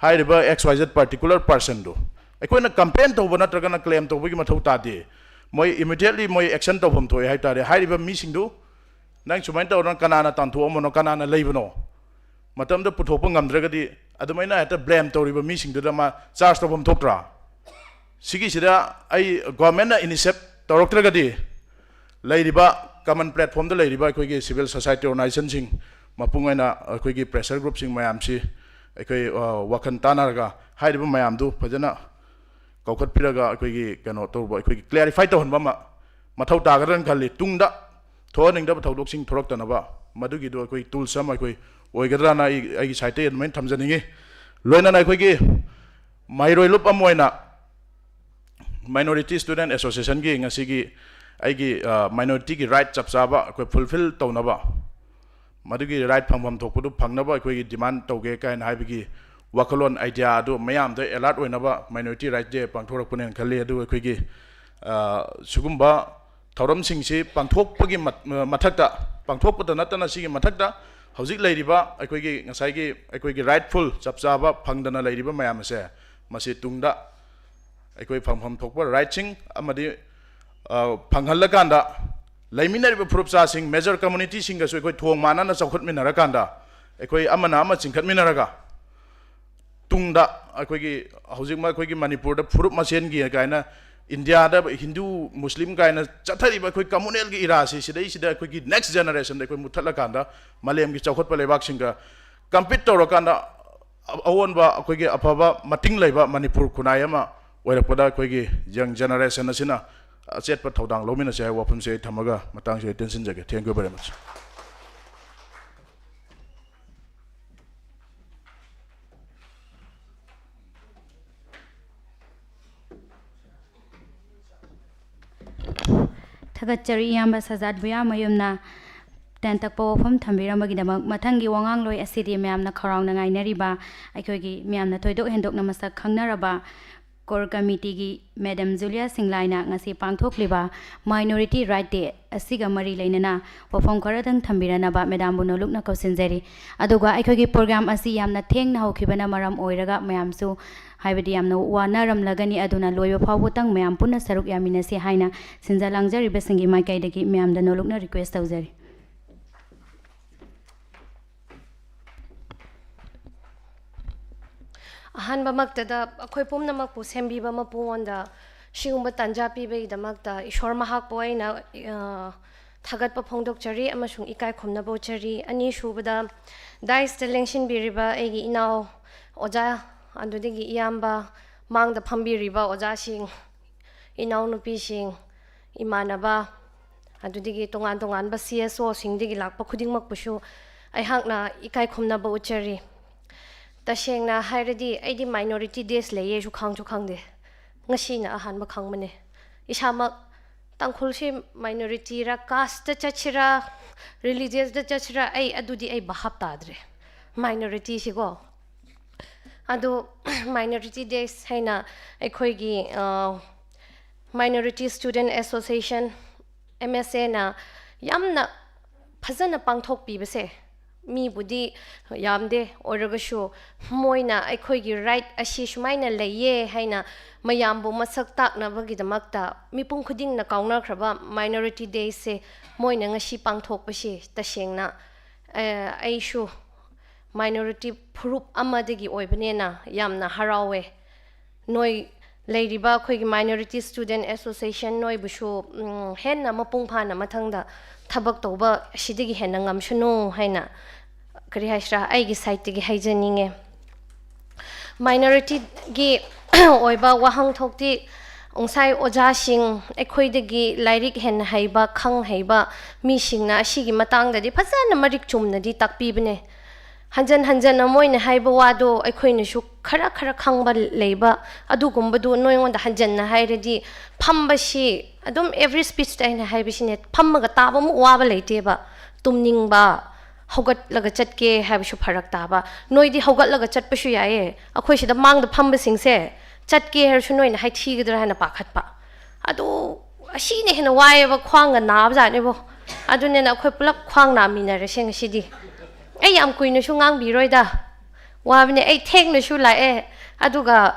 ꯍꯥꯏꯔꯤꯕ ꯑꯦꯛꯁ ꯋꯥꯏ ꯖꯦꯠ ꯄꯥꯔꯇꯤꯀꯨꯂꯔ ꯄꯥꯔꯁꯟꯗꯨ ꯑꯩꯈꯣꯏꯅ ꯀꯝꯄ꯭ꯂꯦꯟ ꯇꯧꯕ ꯅꯠꯇ꯭ꯔꯒꯅ ꯀ꯭ꯂꯦꯝ ꯇꯧꯕꯒꯤ ꯃꯊꯧ ꯇꯥꯗꯦ꯫ ꯃꯣꯏ ꯏꯃꯤꯗꯤꯌꯦꯠꯂꯤ ꯃꯣꯏ ꯑꯦꯛꯁꯟ ꯇꯧꯐꯝ ꯊꯣꯛꯑꯦ ꯍꯥꯏ ꯇꯥꯔꯦ꯫ ꯍꯥꯏꯔꯤꯕ ꯃꯤꯁꯤꯡꯗꯨ ꯅꯪ ꯁꯨꯃꯥꯏꯅ ꯇꯧꯔ ꯀꯅꯥꯅ ꯇꯥꯟꯊꯣꯛꯑꯝꯕꯅꯣ, ꯀꯅꯥꯅ ꯂꯩꯕꯅꯣ? ꯃꯇꯝꯗ ꯄꯨꯊꯣꯛꯄ ꯉꯝꯗ꯭ꯔꯒꯗꯤ ꯑꯗꯨꯃꯥꯏꯅ ꯍꯦꯛꯇ ꯕ꯭ꯂꯦꯝ ꯇꯧꯔꯤꯕ ꯃꯤꯁꯤꯡꯗꯨꯗ ꯃꯥ ꯆꯥꯔꯖ ꯇꯧꯐꯝ ꯊꯣꯛꯇ꯭ꯔꯥ? ꯁꯤꯒꯤꯁꯤꯗ ꯑꯩ ꯒꯣꯔꯃꯦꯟꯅ ꯏꯅꯤꯁꯤꯌꯦꯠ ꯇꯧꯔꯛꯇ꯭ꯔꯒꯗꯤ ꯂꯩꯔꯤꯕ ꯀꯃꯟ ꯄ꯭ꯂꯦꯠꯐꯣꯝꯗ ꯂꯩꯔꯤꯕ ꯑꯩꯈꯣꯏꯒꯤ ꯁꯤꯚꯤꯜ ꯁꯣꯁꯥꯏꯇꯤ ꯑꯣꯔꯒꯅꯥꯏꯖꯦꯁꯟꯁꯤꯡ, ꯃꯄꯨꯡ ꯑꯣꯏꯅ ꯑꯩꯈꯣꯏꯒꯤ ꯄ꯭ꯔꯦꯁꯔ ꯒ꯭ꯔꯨꯞꯁꯤꯡ ꯃꯌꯥꯝꯁꯤ ꯑꯩꯈꯣꯏ, ꯑ, ꯋꯥꯈꯜ ꯇꯥꯟꯅꯔꯒ ꯍꯥꯏꯔꯤꯕ ꯃꯌꯥꯝꯗꯨ ꯐꯖꯅ ꯀꯧꯈꯠꯄꯤꯔꯒ ꯑꯩꯈꯣꯏꯒꯤ ꯀꯩꯅꯣ ꯇꯧꯕ, ꯑꯩꯈꯣꯏꯒꯤ ꯀ꯭ꯂꯦꯔꯤꯐꯥꯏ ꯇꯧꯍꯟꯕ ꯑꯃ ꯃꯊꯧ ꯇꯥꯒꯗ꯭ꯔꯅ ꯈꯜꯂꯤ꯫ ꯇꯨꯡꯗ ꯊꯣꯛꯍꯟꯅꯤꯡꯗꯕ ꯊꯧꯗꯣꯛꯁꯤꯡ ꯊꯣꯛꯂꯛꯇꯅꯕ ꯃꯗꯨꯒꯤꯗꯣ ꯑꯩꯈꯣꯏ ꯇꯨꯜꯁ ꯑꯃ ꯑꯩꯈꯣꯏ ꯑꯣꯏꯒꯗ꯭ꯔꯅ ꯑꯩ, ꯑꯩꯒꯤ ꯁꯥꯏꯠꯇꯒꯤ ꯑꯗꯨꯃꯥꯏꯅ ꯊꯝꯖꯅꯤꯡꯉꯤ꯫ ꯂꯣꯏꯅꯅ ꯑꯩꯈꯣꯏꯒꯤ ꯃꯍꯩꯔꯣꯏ ꯂꯨꯞ ꯑꯃ ꯑꯣꯏꯅ ꯃꯥꯏꯅꯣꯔꯤꯇꯤ ꯁ꯭ꯇꯨꯗꯦꯟꯠ ꯑꯦꯁꯣꯁꯤꯌꯦꯁꯟꯒꯤ ꯉꯁꯤꯒꯤ ꯑꯩꯒꯤ, ꯑ, ꯃꯥꯏꯅꯣꯔꯤꯇꯤꯒꯤ ꯔꯥꯏꯠ ꯆꯞ ꯆꯥꯕ ꯑꯩꯈꯣꯏ ꯐꯨꯜꯐꯤꯜ ꯇꯧꯅꯕ, ꯃꯗꯨꯒꯤ ꯔꯥꯏꯠ ꯐꯪꯐꯝ ꯊꯣꯛꯄꯗꯨ ꯐꯪꯅꯕ ꯑꯩꯈꯣꯏꯒꯤ ꯗꯤꯃꯥꯟ ꯇꯧꯒꯦ ꯀꯥꯏꯅ ꯍꯥꯏꯕꯒꯤ ꯋꯥꯈꯜꯂꯣꯟ, ꯑꯥꯏꯗꯤꯌꯥ ꯑꯗꯨ ꯃꯌꯥꯝꯗ ꯑꯦꯂꯔꯠ ꯑꯣꯏꯅꯕ ꯃꯥꯏꯅꯣꯔꯤꯇꯤ ꯔꯥꯏꯠ ꯗꯦ ꯄꯥꯡꯊꯣꯔꯛꯄꯅꯦꯅ ꯈꯜꯂꯤ꯫ ꯑꯗꯨꯒ ꯑꯩꯈꯣꯏꯒꯤ, ꯑ, ꯁꯤꯒꯨꯝꯕ ꯊꯧꯔꯝꯁꯤꯡꯁꯤ ꯄꯥꯡꯊꯣꯛꯄꯒꯤ ꯃꯠ-, ꯃꯊꯛꯇ, ꯄꯥꯡꯊꯣꯛꯄꯗ ꯅꯠꯇꯅ ꯁꯤꯒꯤ ꯃꯊꯛꯇ ꯍꯧꯖꯤꯛ ꯂꯩꯔꯤꯕ ꯑꯩꯈꯣꯏꯒꯤ ꯉꯁꯥꯏꯒꯤ ꯑꯩꯈꯣꯏꯒꯤ ꯔꯥꯏꯠꯐꯨꯜ ꯆꯞ ꯆꯥꯕ ꯐꯪꯗꯅ ꯂꯩꯔꯤꯕ ꯃꯌꯥꯝ ꯑꯁꯦ ꯃꯁꯤ ꯇꯨꯡꯗ ꯑꯩꯈꯣꯏ ꯐꯪꯐꯝ ꯊꯣꯛꯄ ꯔꯥꯏꯠꯁꯤꯡ ꯑꯃꯗꯤ, ꯑ, ꯐꯪꯍꯜꯂꯀꯥꯟꯗ ꯂꯩꯃꯤꯟꯅꯔꯤꯕ ꯐꯨꯔꯨꯞꯆꯥꯁꯤꯡ, ꯃꯦꯖꯔ ꯀꯝꯃꯨꯅꯤꯇꯤꯁꯤꯡꯒꯁꯨ ꯑꯩꯈꯣꯏ ꯊꯣꯡ ꯃꯥꯟꯅꯅ ꯆꯥꯎꯈꯠꯃꯤꯟꯅꯔꯀꯥꯟꯗ ꯑꯩꯈꯣꯏ ꯑꯃꯅ ꯑꯃ ꯆꯤꯡꯈꯠꯃꯤꯟꯅꯔꯒ ꯇꯨꯡꯗ ꯑꯩꯈꯣꯏꯒꯤ ꯍꯧꯖꯤꯛꯃꯛ ꯑꯩꯈꯣꯏꯒꯤ ꯃꯅꯤꯄꯨꯔꯗ ꯐꯨꯔꯨꯞ ꯃꯁꯦꯟꯒꯤ ꯀꯥꯏꯅ, ꯏꯟꯗꯤꯌꯥꯗ ꯍꯤꯟꯗꯨ ꯃꯨꯁꯂꯤꯝ ꯀꯥꯏꯅ ꯆꯠꯊꯔꯤꯕ ꯑꯩꯈꯣꯏ ꯀꯝꯃꯨꯅꯦꯜꯒꯤ ꯏꯔꯥꯁꯤ ꯁꯤꯗꯩꯁꯤꯗ ꯑꯩꯈꯣꯏꯒꯤ ꯅꯦꯛꯁ ꯖꯦꯅꯦꯔꯦꯁꯟꯗ ꯑꯩꯈꯣꯏ ꯃꯨꯠꯊꯠꯂꯀꯥꯟꯗ ꯃꯥꯂꯦꯝꯒꯤ ꯆꯥꯎꯈꯠꯄ ꯂꯩꯕꯥꯛꯁꯤꯡꯒ ꯀꯝꯄꯤꯠ ꯇꯧꯔꯀꯥꯟꯗ ꯑ-, ꯑꯑꯣꯟꯕ ꯑꯩꯈꯣꯏꯒꯤ ꯑꯐꯕ ꯃꯇꯤꯡ ꯂꯩꯕ ꯃꯅꯤꯄꯨꯔ ꯈꯨꯟꯅꯥꯏ ꯑꯃ ꯑꯣꯏꯔꯛꯄꯗ ꯑꯩꯈꯣꯏꯒꯤ ꯌꯪ ꯖꯦꯅꯦꯔꯦꯁꯟ ꯑꯁꯤꯅ ꯑꯆꯦꯠꯄ ꯊꯧꯗꯥꯡ ꯂꯧꯃꯤꯟꯅꯁꯦ ꯍꯥꯏꯕ ꯋꯥꯐꯝꯁꯤ ꯑꯩ ꯊꯝꯃꯒ ꯃꯇꯥꯡꯁꯤ ꯑꯩ ꯇꯦꯟꯁꯤꯟꯖꯒꯦ꯫ Thank you very much. ꯊꯥꯒꯠꯆꯔꯤ ꯏꯌꯥꯝꯕ ꯁꯖꯥꯠ ꯕꯨꯌꯥꯃꯌꯨꯝꯅ ꯇꯦꯟ ꯇꯛꯄ ꯋꯥꯐꯝ ꯊꯝꯕꯤꯔꯝꯕꯒꯤꯗꯃꯛ꯫ ꯃꯊꯪꯒꯤ ꯋꯥꯉꯥꯡꯂꯣꯏ ꯑꯁꯤꯗꯤ ꯃꯌꯥꯝꯅ ꯈꯧꯔꯥꯡꯅ ꯉꯥꯏꯅꯔꯤꯕ, ꯑꯩꯈꯣꯏꯒꯤ ꯃꯌꯥꯝꯅ ꯊꯣꯏꯗꯣꯛ ꯍꯦꯟꯗꯣꯛꯅ ꯃꯁꯛ ꯈꯪꯅꯔꯕ ꯀꯣꯔ ꯀꯃꯤꯇꯤꯒꯤ ꯃꯦꯗꯥꯝ ꯖꯨꯂꯤꯌꯥ ꯁꯤꯡꯂꯥꯏꯅ ꯉꯁꯤ ꯄꯥꯡꯊꯣꯛꯂꯤꯕ Minority Right Day ꯑꯁꯤꯒ ꯃꯔꯤ ꯂꯩꯅꯅ ꯋꯥꯐꯝ ꯈꯔꯗꯪ ꯊꯝꯕꯤꯔꯅꯕ ꯃꯦꯗꯥꯝꯕꯨ ꯅꯣꯂꯨꯛꯅ ꯀꯧꯁꯤꯟꯖꯔꯤ꯫ ꯑꯗꯨꯒ ꯑꯩꯈꯣꯏꯒꯤ ꯄ꯭ꯔꯣꯒ꯭ꯔꯥꯝ ꯑꯁꯤ ꯌꯥꯝꯅ ꯊꯦꯡꯅ ꯍꯧꯈꯤꯕꯅ ꯃꯔꯝ ꯑꯣꯏꯔꯒ ꯃꯌꯥꯝꯁꯨ ꯍꯥꯏꯕꯗꯤ ꯌꯥꯝꯅ ꯋꯥꯅꯔꯝꯂꯒꯅꯤ, ꯑꯗꯨꯅ ꯂꯣꯏꯕ ꯐꯥꯎꯕꯇꯪ ꯃꯌꯥꯝ ꯄꯨꯟꯅ ꯁꯔꯨꯛ ꯌꯥꯃꯤꯟꯅꯁꯤ ꯍꯥꯏꯅ ꯁꯤꯟꯖ ꯂꯥꯡꯖꯔꯤꯕꯁꯤꯡꯒꯤ ꯃꯥꯏꯀꯩꯗꯒꯤ ꯃꯌꯥꯝꯗ ꯅꯣꯂꯨꯛꯅ ꯔꯤꯀ꯭ꯋꯦꯁ ꯇꯧꯖꯔꯤ꯫ ꯑꯍꯥꯟꯕꯃꯛꯇꯗ ꯑꯩꯈꯣꯏ ꯄꯨꯝꯅꯃꯛꯄꯨ ꯁꯦꯝꯕꯤꯕ ꯃꯄꯨꯉꯣꯟꯗ ꯁꯤꯒꯨꯝꯕ ꯇꯥꯟꯖꯥ ꯄꯤꯕꯒꯤꯗꯃꯛꯇ ꯏꯁꯣꯔ ꯃꯍꯥꯛꯄꯨ ꯑꯩꯅ, ꯑ, ꯊꯥꯒꯠꯄ ꯐꯣꯡꯗꯣꯛꯆꯔꯤ ꯑꯃꯁꯨꯡ ꯏꯀꯥꯏ ꯈꯨꯝꯅꯕ ꯎꯠꯆꯔꯤ꯫ ꯑꯅꯤꯁꯨꯕꯗ, ꯗꯥꯏꯁꯇ ꯂꯦꯡꯁꯤꯟꯕꯤꯔꯤꯕ ꯑꯩꯒꯤ ꯏꯅꯥꯎ ꯑꯣꯖꯥ, ꯑꯗꯨꯗꯒꯤ ꯏꯌꯥꯝꯕ, ꯃꯥꯡꯗ ꯐꯝꯕꯤꯔꯤꯕ ꯑꯣꯖꯥꯁꯤꯡ, ꯏꯅꯥꯎꯅꯨꯄꯤꯁꯤꯡ, ꯏꯃꯥꯟꯅꯕ, ꯑꯗꯨꯗꯒꯤ ꯇꯣꯉꯥꯟ ꯇꯣꯉꯥꯟꯕ C S O ꯁꯤꯡꯗꯒꯤ ꯂꯥꯛꯄ ꯈꯨꯗꯤꯡꯃꯛꯄꯨꯁꯨ ꯑꯩꯍꯥꯛꯅ ꯏꯀꯥꯏ ꯈꯨꯝꯅꯕ ꯎꯠꯆꯔꯤ꯫ ꯇꯁꯦꯡꯅ ꯍꯥꯏꯔꯗꯤ ꯑꯩꯗꯤ Minority Days ꯂꯩꯌꯦꯁꯨ ꯈꯪꯁꯨ ꯈꯪꯗꯦ꯫ ꯉꯁꯤꯅ ꯑꯍꯥꯟꯕ ꯈꯪꯕꯅꯦ꯫ ꯏꯁꯥꯃꯛ ꯇꯥꯡꯈꯨꯜꯁꯤ minority ꯔ, caste ꯇ ꯆꯠꯁꯤꯔꯥ, religious ꯇ ꯆꯠꯁꯤꯔꯥ, ꯑꯩ ꯑꯗꯨꯗꯤ ꯑꯩ ꯚꯥꯞ ꯇꯥꯗ꯭ꯔꯦ꯫ Minority ꯁꯤꯀꯣ꯫ ꯑꯗꯨ Minority Days ꯍꯥꯏꯅ ꯑꯩꯈꯣꯏꯒꯤ, ꯑ, Minority Student Association, M S A ꯅ ꯌꯥꯝꯅ ꯐꯖꯅ ꯄꯥꯡꯊꯣꯛꯄꯤꯕꯁꯦ, ꯃꯤꯕꯨꯗꯤ ꯌꯥꯝꯗꯦ ꯑꯣꯏꯔꯒꯁꯨ, ꯃꯣꯏꯅ ꯑꯩꯈꯣꯏꯒꯤ right ꯑꯁꯤ ꯁꯨꯃꯥꯏꯅ ꯂꯩꯌꯦ ꯍꯥꯏꯅ ꯃꯌꯥꯝꯕꯨ ꯃꯁꯛ ꯇꯥꯛꯅꯕꯒꯤꯗꯃꯛꯇ ꯃꯤꯄꯨꯝ ꯈꯨꯗꯤꯡꯅ ꯀꯥꯎꯅꯈ꯭ꯔꯕ Minority Days ꯁꯦ ꯃꯣꯏꯅ ꯉꯁꯤ ꯄꯥꯡꯊꯣꯛꯄꯁꯤ ꯇꯁꯦꯡꯅ, ꯑ, ꯑꯩꯁꯨ minority ꯐꯨꯔꯨꯞ ꯑꯃꯗꯒꯤ ꯑꯣꯏꯕꯅꯦꯅ ꯌꯥꯝꯅ ꯍꯔꯥꯎꯋꯦ꯫ ꯅꯣꯏ ꯂꯩꯔꯤꯕ ꯑꯩꯈꯣꯏꯒꯤ Minority Student Association ꯅꯣꯏꯕꯨꯁꯨ, ꯎꯝ, ꯍꯦꯟꯅ ꯃꯄꯨꯡ ꯐꯥꯅ ꯃꯊꯪꯗ ꯊꯕꯛ ꯇꯧꯕ ꯑꯁꯤꯗꯒꯤ ꯍꯦꯟꯅ ꯉꯝꯁꯅꯨ ꯍꯥꯏꯅ, ꯀꯔꯤ ꯍꯥꯏꯁꯤꯔꯥ, ꯑꯩꯒꯤ ꯁꯥꯏꯠꯇꯒꯤ ꯍꯥꯏꯖꯅꯤꯡꯉꯦ꯫ ꯃꯥꯏꯅꯣꯔꯤꯇꯤꯒꯤ ꯑꯣꯏꯕ ꯋꯥꯍꯟꯊꯣꯛꯇꯤ ꯉꯁꯥꯏ ꯑꯣꯖꯥꯁꯤꯡ, ꯑꯩꯈꯣꯏꯗꯒꯤ ꯂꯥꯏꯔꯤꯛ ꯍꯦꯟꯅ ꯍꯩꯕ, ꯈꯪ ꯍꯩꯕ ꯃꯤꯁꯤꯡꯅ ꯑꯁꯤꯒꯤ ꯃꯇꯥꯡꯗꯗꯤ ꯐꯖꯅ ꯃꯔꯤꯛ ꯆꯨꯝꯅꯗꯤ ꯇꯥꯛꯄꯤꯕꯅꯦ꯫ ꯍꯟꯖꯟ ꯍꯟꯖꯟꯅ ꯃꯣꯏꯅ ꯍꯥꯏꯕ ꯋꯥꯗꯣ ꯑꯩꯈꯣꯏꯅꯁꯨ ꯈꯔ ꯈꯔ ꯈꯪꯕ ꯂꯩꯕ, ꯑꯗꯨꯒꯨꯝꯕꯗꯨ ꯅꯣꯏꯉꯣꯟꯗ ꯍꯟꯖꯟꯅ ꯍꯥꯏꯔꯗꯤ, ꯐꯝꯕꯁꯤ ꯑꯗꯨꯝ every speechꯇ ꯑꯩꯅ ꯍꯥꯏꯕꯁꯤꯅꯦ, ꯐꯝꯃꯒ ꯇꯥꯕꯃꯨꯛ ꯋꯥꯕ ꯂꯩꯇꯦꯕ꯫ ꯇꯨꯝꯅꯤꯡꯕ, ꯍꯧꯒꯠꯂꯒ ꯆꯠꯀꯦ ꯍꯥꯏꯕꯁꯨ ꯐꯔꯛ ꯇꯥꯕ꯫ ꯅꯣꯏꯗꯤ ꯍꯧꯒꯠꯂꯒ ꯆꯠꯄꯁꯨ ꯌꯥꯏꯌꯦ, ꯑꯩꯈꯣꯏ ꯁꯤꯗ ꯃꯥꯡꯗ ꯐꯝꯕꯁꯤꯡꯁꯦ ꯆꯠꯀꯦ ꯍꯥꯏꯔꯁꯨ ꯅꯣꯏꯅ ꯍꯥꯏꯊꯤꯒꯗ꯭ꯔꯥ ꯍꯥꯏꯅ ꯄꯥꯈꯠꯄ꯫ ꯑꯗꯨ ꯑꯁꯤꯅ ꯍꯦꯟꯅ ꯋꯥꯏꯑꯦꯕ, ꯈ꯭ꯋꯥꯡꯒ ꯅꯥꯕꯖꯥꯠꯅꯦꯕꯣ꯫ ꯑꯗꯨꯅꯦꯅ ꯑꯩꯈꯣꯏ ꯄꯨꯂꯞ ꯈ꯭ꯋꯥꯡ ꯅꯥꯃꯤꯟꯅꯔꯁꯦ ꯉꯁꯤꯗꯤ꯫ ꯑꯩ ꯌꯥꯝ ꯀꯨꯏꯅꯁꯨ ꯉꯥꯡꯕꯤꯔꯣꯏꯗ꯫ ꯋꯥꯕꯅꯦ, ꯑꯩ ꯊꯦꯡꯅꯁꯨ ꯂꯥꯛꯑꯦ, ꯑꯗꯨꯒ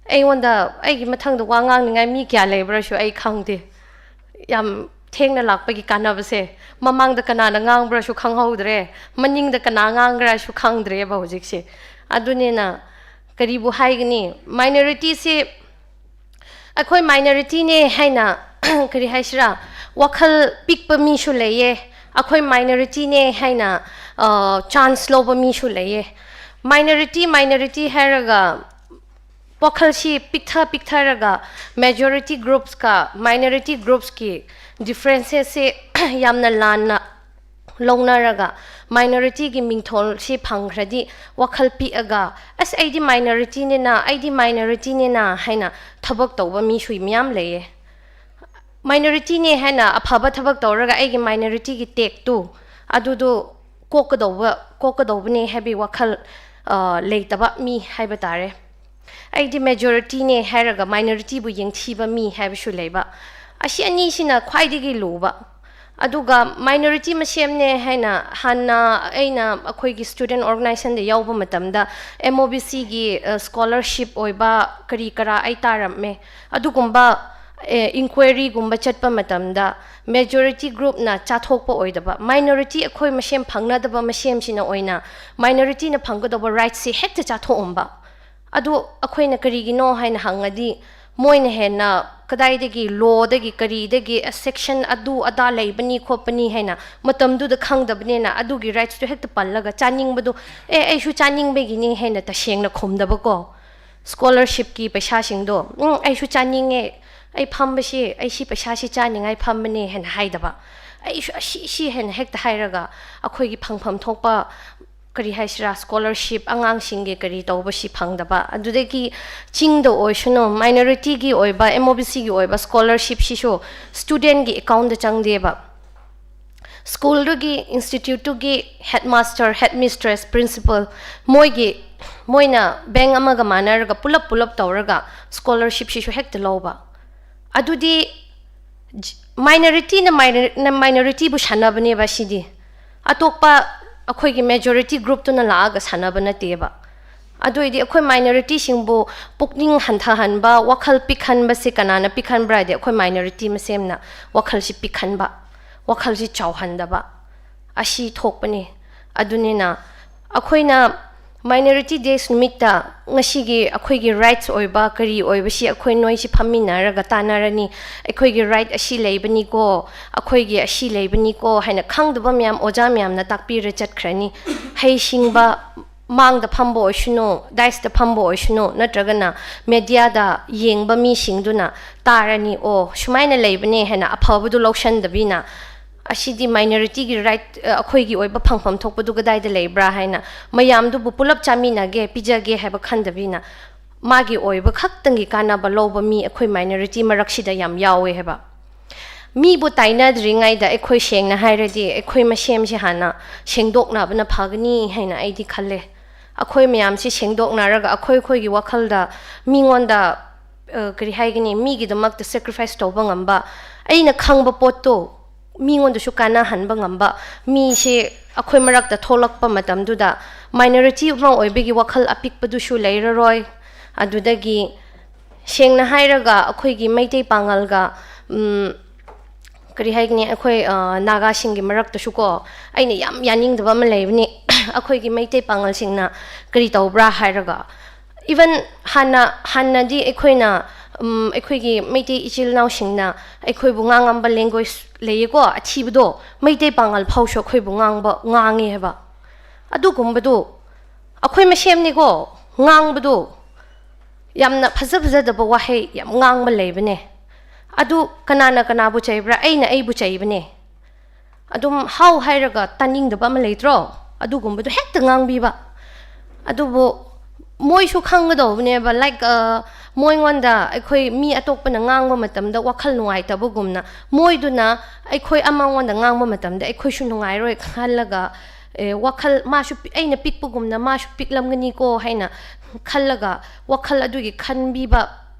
ꯑꯩꯉꯣꯟꯗ, ꯑꯩꯒꯤ ꯃꯊꯪꯗ ꯋꯥ ꯉꯥꯡꯅꯤꯡꯉꯥꯏ ꯃꯤ ꯀꯌꯥ ꯂꯩꯕ꯭ꯔꯥꯁꯨ ꯑꯩ ꯈꯪꯗꯦ꯫ ꯌꯥꯝ ꯊꯦꯡꯅ ꯂꯥꯛꯄꯒꯤ ꯀꯥꯟꯅꯕꯁꯦ, ꯃꯃꯥꯡꯗ ꯀꯅꯥꯅ ꯉꯥꯡꯕ꯭ꯔꯥꯁꯨ ꯈꯪꯍꯧꯗ꯭ꯔꯦ, ꯃꯅꯤꯡꯗ ꯀꯅꯥ ꯉꯥꯡꯒ꯭ꯔꯥꯁꯨ ꯈꯪꯗ꯭ꯔꯦꯕ ꯍꯧꯖꯤꯛꯁꯦ꯫ ꯑꯗꯨꯅꯤꯅ ꯀꯔꯤꯕꯨ ꯍꯥꯏꯒꯅꯤ, ꯃꯥꯏꯅꯣꯔꯤꯇꯤꯁꯤ, ꯑꯩꯈꯣꯏ ꯃꯥꯏꯅꯣꯔꯤꯇꯤꯅꯦ ꯍꯥꯏꯅ ꯀꯔꯤ ꯍꯥꯏꯁꯤꯔꯥ, ꯋꯥꯈꯜ ꯄꯤꯛꯄ ꯃꯤꯁꯨ ꯂꯩꯌꯦ, ꯑꯩꯈꯣꯏ ꯃꯥꯏꯅꯣꯔꯤꯇꯤꯅꯦ ꯍꯥꯏꯅ, ꯑ, ꯆꯥꯟꯁ ꯂꯧꯕ ꯃꯤꯁꯨ ꯂꯩꯌꯦ꯫ ꯃꯥꯏꯅꯣꯔꯤꯇꯤ, ꯃꯥꯏꯅꯣꯔꯤꯇꯤ ꯍꯥꯏꯔꯒ ꯋꯥꯈꯜꯁꯤ ꯄꯤꯛꯊ ꯄꯤꯛꯊꯔꯒ ꯃꯦꯖꯣꯔꯤꯇꯤ ꯒ꯭ꯔꯨꯞꯁꯀ ꯃꯥꯏꯅꯣꯔꯤꯇꯤ ꯒ꯭ꯔꯨꯞꯁꯀꯤ ꯗꯤꯐ꯭ꯔꯦꯟꯁꯦꯁꯁꯤ ꯌꯥꯝꯅ ꯂꯥꯟꯅ ꯂꯧꯅꯔꯒ ꯃꯥꯏꯅꯣꯔꯤꯇꯤꯒꯤ ꯃꯤꯡꯊꯣꯜꯁꯤ ꯐꯪꯈ꯭ꯔꯗꯤ ꯋꯥꯈꯜ ꯄꯤꯛꯑꯒ, "ꯑꯁ, ꯑꯩꯗꯤ ꯃꯥꯏꯅꯣꯔꯤꯇꯤꯅꯤꯅ, ꯑꯩꯗꯤ ꯃꯥꯏꯅꯣꯔꯤꯇꯤꯅꯤꯅ" ꯍꯥꯏꯅ ꯊꯕꯛ ꯇꯧꯕ ꯃꯤꯁꯨ ꯃꯌꯥꯝ ꯂꯩꯌꯦ꯫ ꯃꯥꯏꯅꯣꯔꯤꯇꯤꯅꯦ ꯍꯥꯏꯅ ꯑꯐꯕ ꯊꯕꯛ ꯇꯧꯔꯒ ꯑꯩꯒꯤ ꯃꯥꯏꯅꯣꯔꯤꯇꯤꯒꯤ ꯇꯦꯒꯇꯨ ꯑꯗꯨꯗꯣ ꯀꯣꯛꯀꯗꯧꯕ, ꯀꯣꯛꯀꯗꯧꯕꯅꯦ ꯍꯥꯏꯕꯒꯤ ꯋꯥꯈꯜ, ꯑ, ꯂꯩꯇꯕ ꯃꯤ ꯍꯥꯏꯕ ꯇꯥꯔꯦ꯫ ꯑꯩꯗꯤ ꯃꯦꯖꯣꯔꯤꯇꯤꯅꯦ ꯍꯥꯏꯔꯒ ꯃꯥꯏꯅꯣꯔꯤꯇꯤꯕꯨ ꯌꯦꯡꯊꯤꯕ ꯃꯤ ꯍꯥꯏꯕꯁꯨ ꯂꯩꯕ꯫ ꯑꯁꯤ ꯑꯅꯤꯁꯤꯅ ꯈ꯭ꯋꯥꯏꯗꯒꯤ ꯂꯨꯕ꯫ ꯑꯗꯨꯒ ꯃꯥꯏꯅꯣꯔꯤꯇꯤ ꯃꯁꯦꯝꯅꯦ ꯍꯥꯏꯅ ꯍꯥꯟꯅ ꯑꯩꯅ ꯑꯩꯈꯣꯏꯒꯤ ꯁ꯭ꯇꯨꯗꯦꯟ ꯑꯣꯔꯒꯅꯥꯏꯖꯦꯁꯟꯗ ꯌꯥꯎꯕ ꯃꯇꯝꯗ ꯑꯦꯝ ꯑꯣ ꯕꯤ ꯁꯤꯒꯤ, ꯑ, ꯁ꯭ꯀꯣꯂꯔꯁꯤꯞ ꯑꯣꯏꯕ ꯀꯔꯤ ꯀꯔꯥ ꯑꯩ ꯇꯥꯔꯝꯃꯦ꯫ ꯑꯗꯨꯒꯨꯝꯕ ꯏꯟꯀ꯭ꯋꯥꯏꯔꯤꯒꯨꯝꯕ ꯆꯠꯄ ꯃꯇꯝꯗ majority groupꯅ ꯆꯥꯊꯣꯛꯄ ꯑꯣꯏꯗꯕ, minority ꯑꯩꯈꯣꯏ ꯃꯁꯦꯝ ꯐꯪꯅꯗꯕ ꯃꯁꯦꯝꯁꯤꯅ ꯑꯣꯏꯅ minorityꯅ ꯐꯪꯒꯗꯧꯕ rightꯁꯤ ꯍꯦꯛꯇ ꯆꯥꯊꯣꯛꯑꯝꯕ꯫ ꯑꯗꯨ ꯑꯩꯈꯣꯏꯅ ꯀꯔꯤꯒꯤꯅꯣ ꯍꯥꯏꯅ ꯍꯪꯉꯗꯤ, ꯃꯣꯏꯅ ꯍꯦꯟꯅ ꯀꯗꯥꯏꯗꯒꯤ lawꯗꯒꯤ ꯀꯔꯤꯗꯒꯤ section ꯑꯗꯨ ꯑꯗꯥ ꯂꯩꯕꯅꯤ ꯈꯣꯠꯄꯅꯤ ꯍꯥꯏꯅ ꯃꯇꯝꯗꯨꯗ ꯈꯪꯗꯕꯅꯤꯅ ꯑꯗꯨꯒꯤ rightsꯇꯨ ꯍꯦꯛꯇ ꯄꯜꯂꯒ ꯆꯥꯅꯤꯡꯕꯗꯨ, "ꯑꯦ, ꯑꯩꯁꯨ ꯆꯥꯅꯤꯡꯕꯒꯤꯅꯤ" ꯍꯥꯏꯅ ꯇꯁꯦꯡꯅ ꯈꯨꯝꯗꯕꯀꯣ꯫ Scholarshipꯀꯤ ꯄꯩꯁꯥꯁꯤꯡꯗꯣ, "ꯎꯝ, ꯑꯩꯁꯨ ꯆꯥꯅꯤꯡꯉꯦ, ꯑꯩ ꯐꯝꯕꯁꯤ, ꯑꯩ ꯁꯤ ꯄꯩꯁꯥꯁꯤ ꯆꯥꯅꯤꯡꯉꯥꯏ ꯐꯝꯕꯅꯦ" ꯍꯥꯏꯅ ꯍꯥꯏꯗꯕ, "ꯑꯩꯁꯨ ꯑꯁꯤ ꯁꯤ" ꯍꯥꯏꯅ ꯍꯦꯛꯇ ꯍꯥꯏꯔꯒ ꯑꯩꯈꯣꯏꯒꯤ ꯐꯪꯐꯝ ꯊꯣꯛꯄ, ꯀꯔꯤ ꯍꯥꯏꯁꯤꯔꯥ, scholarship, ꯑꯉꯥꯡꯁꯤꯡꯒꯤ ꯀꯔꯤ ꯇꯧꯕꯁꯤ ꯐꯪꯗꯕ꯫ ꯑꯗꯨꯗꯒꯤ ꯆꯤꯡꯗ ꯑꯣꯏꯁꯅꯨ, minorityꯒꯤ ꯑꯣꯏꯕ, MOBCꯒꯤ ꯑꯣꯏꯕ scholarshipꯁꯤꯁꯨ studentꯒꯤ accountꯗ ꯆꯪꯗꯦꯕ꯫ Schoolꯗꯨꯒꯤ, instituteꯇꯨꯒꯤ headmaster, headmistress, principal, ꯃꯣꯏꯒꯤ, ꯃꯣꯏꯅ bank ꯑꯃꯒ ꯃꯥꯟꯅꯔꯒ ꯄꯨꯂꯞ ꯄꯨꯂꯞ ꯇꯧꯔꯒ scholarshipꯁꯤꯁꯨ ꯍꯦꯛꯇ ꯂꯧꯕ꯫ ꯑꯗꯨꯗꯤ j-, minorityꯅ minor-, ꯅ minorityꯕꯨ ꯁꯥꯟꯅꯕꯅꯦꯕ ꯁꯤꯗꯤ꯫ ꯑꯇꯣꯞꯄ ꯑꯩꯈꯣꯏꯒꯤ majority groupꯇꯨꯅ ꯂꯥꯛꯑꯒ ꯁꯥꯟꯅꯕ ꯅꯠꯇꯦꯕ꯫ ꯑꯗꯨ ꯑꯣꯏꯗꯤ ꯑꯩꯈꯣꯏ minorityꯁꯤꯡꯕꯨ ꯄꯨꯛꯅꯤꯡ ꯍꯟꯊꯍꯟꯕ, ꯋꯥꯈꯜ ꯄꯤꯛꯍꯟꯕꯁꯦ ꯀꯅꯥꯅ ꯄꯤꯛꯍꯟꯕ꯭ꯔꯥ ꯍꯥꯏꯗꯤ ꯑꯩꯈꯣꯏ minority ꯃꯁꯦꯝꯅ ꯋꯥꯈꯜꯁꯤ ꯄꯤꯛꯍꯟꯕ, ꯋꯥꯈꯜꯁꯤ ꯆꯥꯎꯍꯟꯗꯕ, ꯑꯁꯤ ꯊꯣꯛꯄꯅꯦ꯫ ꯑꯗꯨꯅꯤꯅ ꯑꯩꯈꯣꯏꯅ Minority Days ꯅꯨꯃꯤꯠꯇ ꯉꯁꯤꯒꯤ ꯑꯩꯈꯣꯏꯒꯤ rights ꯑꯣꯏꯕ ꯀꯔꯤ ꯑꯣꯏꯕꯁꯤ ꯑꯩꯈꯣꯏ ꯅꯣꯏꯁꯤ ꯐꯝꯃꯤꯟꯅꯔꯒ ꯇꯥꯟꯅꯔꯅꯤ꯫ "ꯑꯩꯈꯣꯏꯒꯤ right ꯑꯁꯤ ꯂꯩꯕꯅꯤꯀꯣ, ꯑꯩꯈꯣꯏꯒꯤ ꯑꯁꯤ ꯂꯩꯕꯅꯤꯀꯣ" ꯍꯥꯏꯅ ꯈꯪꯗꯕ ꯃꯌꯥꯝ ꯑꯣꯖꯥ ꯃꯌꯥꯝꯅ ꯇꯥꯛꯄꯤꯔ ꯆꯠꯈ꯭ꯔꯅꯤ꯫ ꯍꯩꯁꯤꯡꯕ ꯃꯥꯡꯗ ꯐꯝꯕ ꯑꯣꯏꯁꯅꯨ, dais ꯇ ꯐꯝꯕ ꯑꯣꯏꯁꯅꯨ, ꯅꯠꯇ꯭ꯔꯒꯅ media ꯗ ꯌꯦꯡꯕ ꯃꯤꯁꯤꯡꯗꯨꯅ ꯇꯥꯔꯅꯤ, "ꯑꯣ, ꯁꯨꯃꯥꯏꯅ ꯂꯩꯕꯅꯦ" ꯍꯥꯏꯅ ꯑꯐꯕꯗꯨ ꯂꯧꯁꯟꯗꯕꯤꯅ, "ꯑꯁꯤꯗꯤ minority ꯒꯤ right, ꯑ, ꯑꯩꯈꯣꯏꯒꯤ ꯑꯣꯏꯕ ꯐꯪꯐꯝ ꯊꯣꯛꯄꯗꯨ ꯀꯗꯥꯏꯗ ꯂꯩꯕ꯭ꯔꯥ?" ꯍꯥꯏꯅ ꯃꯌꯥꯝꯗꯨꯕꯨ ꯄꯨꯂꯞ ꯆꯥꯃꯤꯟꯅꯒꯦ, ꯄꯤꯖꯒꯦ ꯍꯥꯏꯕ ꯈꯟꯗꯕꯤꯅ, ꯃꯥꯒꯤ ꯑꯣꯏꯕ ꯈꯛꯇꯪꯒꯤ ꯀꯥꯟꯅꯕ ꯂꯧꯕ ꯃꯤ ꯑꯩꯈꯣꯏ minority ꯃꯔꯛꯁꯤꯗ ꯌꯥꯝ ꯌꯥꯎꯋꯦ ꯍꯥꯏꯕ꯫ ꯃꯤꯕꯨ ꯇꯥꯏꯅꯗ꯭ꯔꯤꯉꯩꯗ ꯑꯩꯈꯣꯏ, ꯁꯦꯡꯅ ꯍꯥꯏꯔꯗꯤ, ꯑꯩꯈꯣꯏ ꯃꯁꯦꯝꯁꯦ ꯍꯥꯟꯅ ꯁꯦꯡꯗꯣꯛꯅꯕꯅ ꯐꯒꯅꯤ ꯍꯥꯏꯅ ꯑꯩꯗꯤ ꯈꯜꯂꯦ꯫ ꯑꯩꯈꯣꯏ ꯃꯌꯥꯝꯁꯤ ꯁꯦꯡꯗꯣꯛꯅꯔꯒ ꯑꯩꯈꯣꯏ ꯑꯩꯈꯣꯏꯒꯤ ꯋꯥꯈꯜꯗ ꯃꯤꯉꯣꯟꯗ, ꯑ, ꯀꯔꯤ ꯍꯥꯏꯒꯅꯤ, ꯃꯤꯒꯤꯗꯃꯛꯇ sacrifice ꯇꯧꯕ ꯉꯝꯕ, ꯑꯩꯅ ꯈꯪꯕ ꯄꯣꯠꯇꯣ ꯃꯤꯉꯣꯟꯗꯁꯨ ꯀꯥꯟꯅꯍꯟꯕ ꯉꯝꯕ ꯃꯤꯁꯦ ꯑꯩꯈꯣꯏ ꯃꯔꯛꯇ ꯊꯣꯛꯂꯛꯄ ꯃꯇꯝꯗꯨꯗ minority ꯑꯃ ꯑꯣꯏꯕꯒꯤ ꯋꯥꯈꯜ ꯑꯄꯤꯛꯄꯗꯨꯁꯨ ꯂꯩꯔꯔꯣꯏ꯫ ꯑꯗꯨꯗꯒꯤ ꯁꯦꯡꯅ ꯍꯥꯏꯔꯒ ꯑꯩꯈꯣꯏꯒꯤ ꯃꯩꯇꯩ ꯄꯥꯉꯜꯒ, ꯎꯝ, ꯀꯔꯤ ꯍꯥꯏꯒꯅꯤ, ꯑꯩꯈꯣꯏ, ꯑ, ꯅꯥꯒꯥꯁꯤꯡꯒꯤ ꯃꯔꯛꯇꯁꯨꯀꯣ, ꯑꯩꯅ ꯌꯥꯝ ꯌꯥꯅꯤꯡꯗꯕ ꯑꯃ ꯂꯩꯕꯅꯤ꯫ ꯑꯩꯈꯣꯏꯒꯤ ꯃꯩꯇꯩ ꯄꯥꯉꯜꯁꯤꯡꯅ ꯀꯔꯤ ꯇꯧꯕ꯭ꯔꯥ ꯍꯥꯏꯔꯒ, even ꯍꯥꯟꯅ, ꯍꯥꯟꯅꯗꯤ ꯑꯩꯈꯣꯏꯅ, ꯎꯝ, ꯑꯩꯈꯣꯏꯒꯤ ꯃꯩꯇꯩ ꯏꯆꯤꯜ ꯏꯅꯥꯎꯁꯤꯡꯅ ꯑꯩꯈꯣꯏꯕꯨ ꯉꯥꯡꯉꯝꯕ language ꯂꯩꯌꯦꯀꯣ, ꯑꯊꯤꯕꯗꯣ, ꯃꯩꯇꯩ ꯄꯥꯉꯜ ꯐꯥꯎꯁꯨ ꯑꯩꯈꯣꯏꯕꯨ ꯉꯥꯡꯕ, ꯉꯥꯡꯉꯦ ꯍꯥꯏꯕ꯫ ꯑꯗꯨꯒꯨꯝꯕꯗꯣ ꯑꯩꯈꯣꯏ ꯃꯁꯦꯝꯅꯤꯀꯣ, ꯉꯥꯡꯕꯗꯣ ꯌꯥꯝꯅ ꯐꯖ ꯐꯖꯗꯕ ꯋꯥꯍꯩ ꯌꯥꯝ ꯉꯥꯡꯕ ꯂꯩꯕꯅꯦ꯫ ꯑꯗꯨ ꯀꯅꯥꯅ ꯀꯅꯥꯕꯨ ꯆꯩꯕ꯭ꯔꯥ? ꯑꯩꯅ ꯑꯩꯕꯨ ꯆꯩꯕꯅꯦ꯫ ꯑꯗꯨꯝ ꯍꯥꯎ ꯍꯥꯏꯔꯒ ꯇꯥꯅꯤꯡꯗꯕ ꯑꯃ ꯂꯩꯇ꯭ꯔꯣ? ꯑꯗꯨꯒꯨꯝꯕꯗꯣ ꯍꯦꯛꯇ ꯉꯥꯡꯕꯤꯕ꯫ ꯑꯗꯨꯕꯨ ꯃꯣꯏꯁꯨ ꯈꯪꯒꯗꯧꯕꯅꯦꯕ, like, ꯑ, ꯃꯣꯏꯉꯣꯟꯗ ꯑꯩꯈꯣꯏ ꯃꯤ ꯑꯇꯣꯞꯄꯅ ꯉꯥꯡꯕ ꯃꯇꯝꯗ ꯋꯥꯈꯜ ꯅꯨꯡꯉꯥꯏꯇꯕꯒꯨꯝꯅ, ꯃꯣꯏꯗꯨꯅ ꯑꯩꯈꯣꯏ ꯑꯃꯉꯣꯟꯗ ꯉꯥꯡꯕ ꯃꯇꯝꯗ ꯑꯩꯈꯣꯏꯁꯨ ꯅꯨꯡꯉꯥꯏꯔꯣꯏ ꯈꯜꯂꯒ, ꯑꯦ, ꯋꯥꯈꯜ, ꯃꯥꯁꯨ ꯄꯤ-, ꯑꯩꯅ ꯄꯤꯛꯄꯒꯨꯝꯅ ꯃꯥꯁꯨ ꯄꯤꯛꯂꯝꯒꯅꯤꯀꯣ ꯍꯥꯏꯅ ꯈꯜꯂꯒ, ꯋꯥꯈꯜ ꯑꯗꯨꯒꯤ ꯈꯟꯕꯤꯕ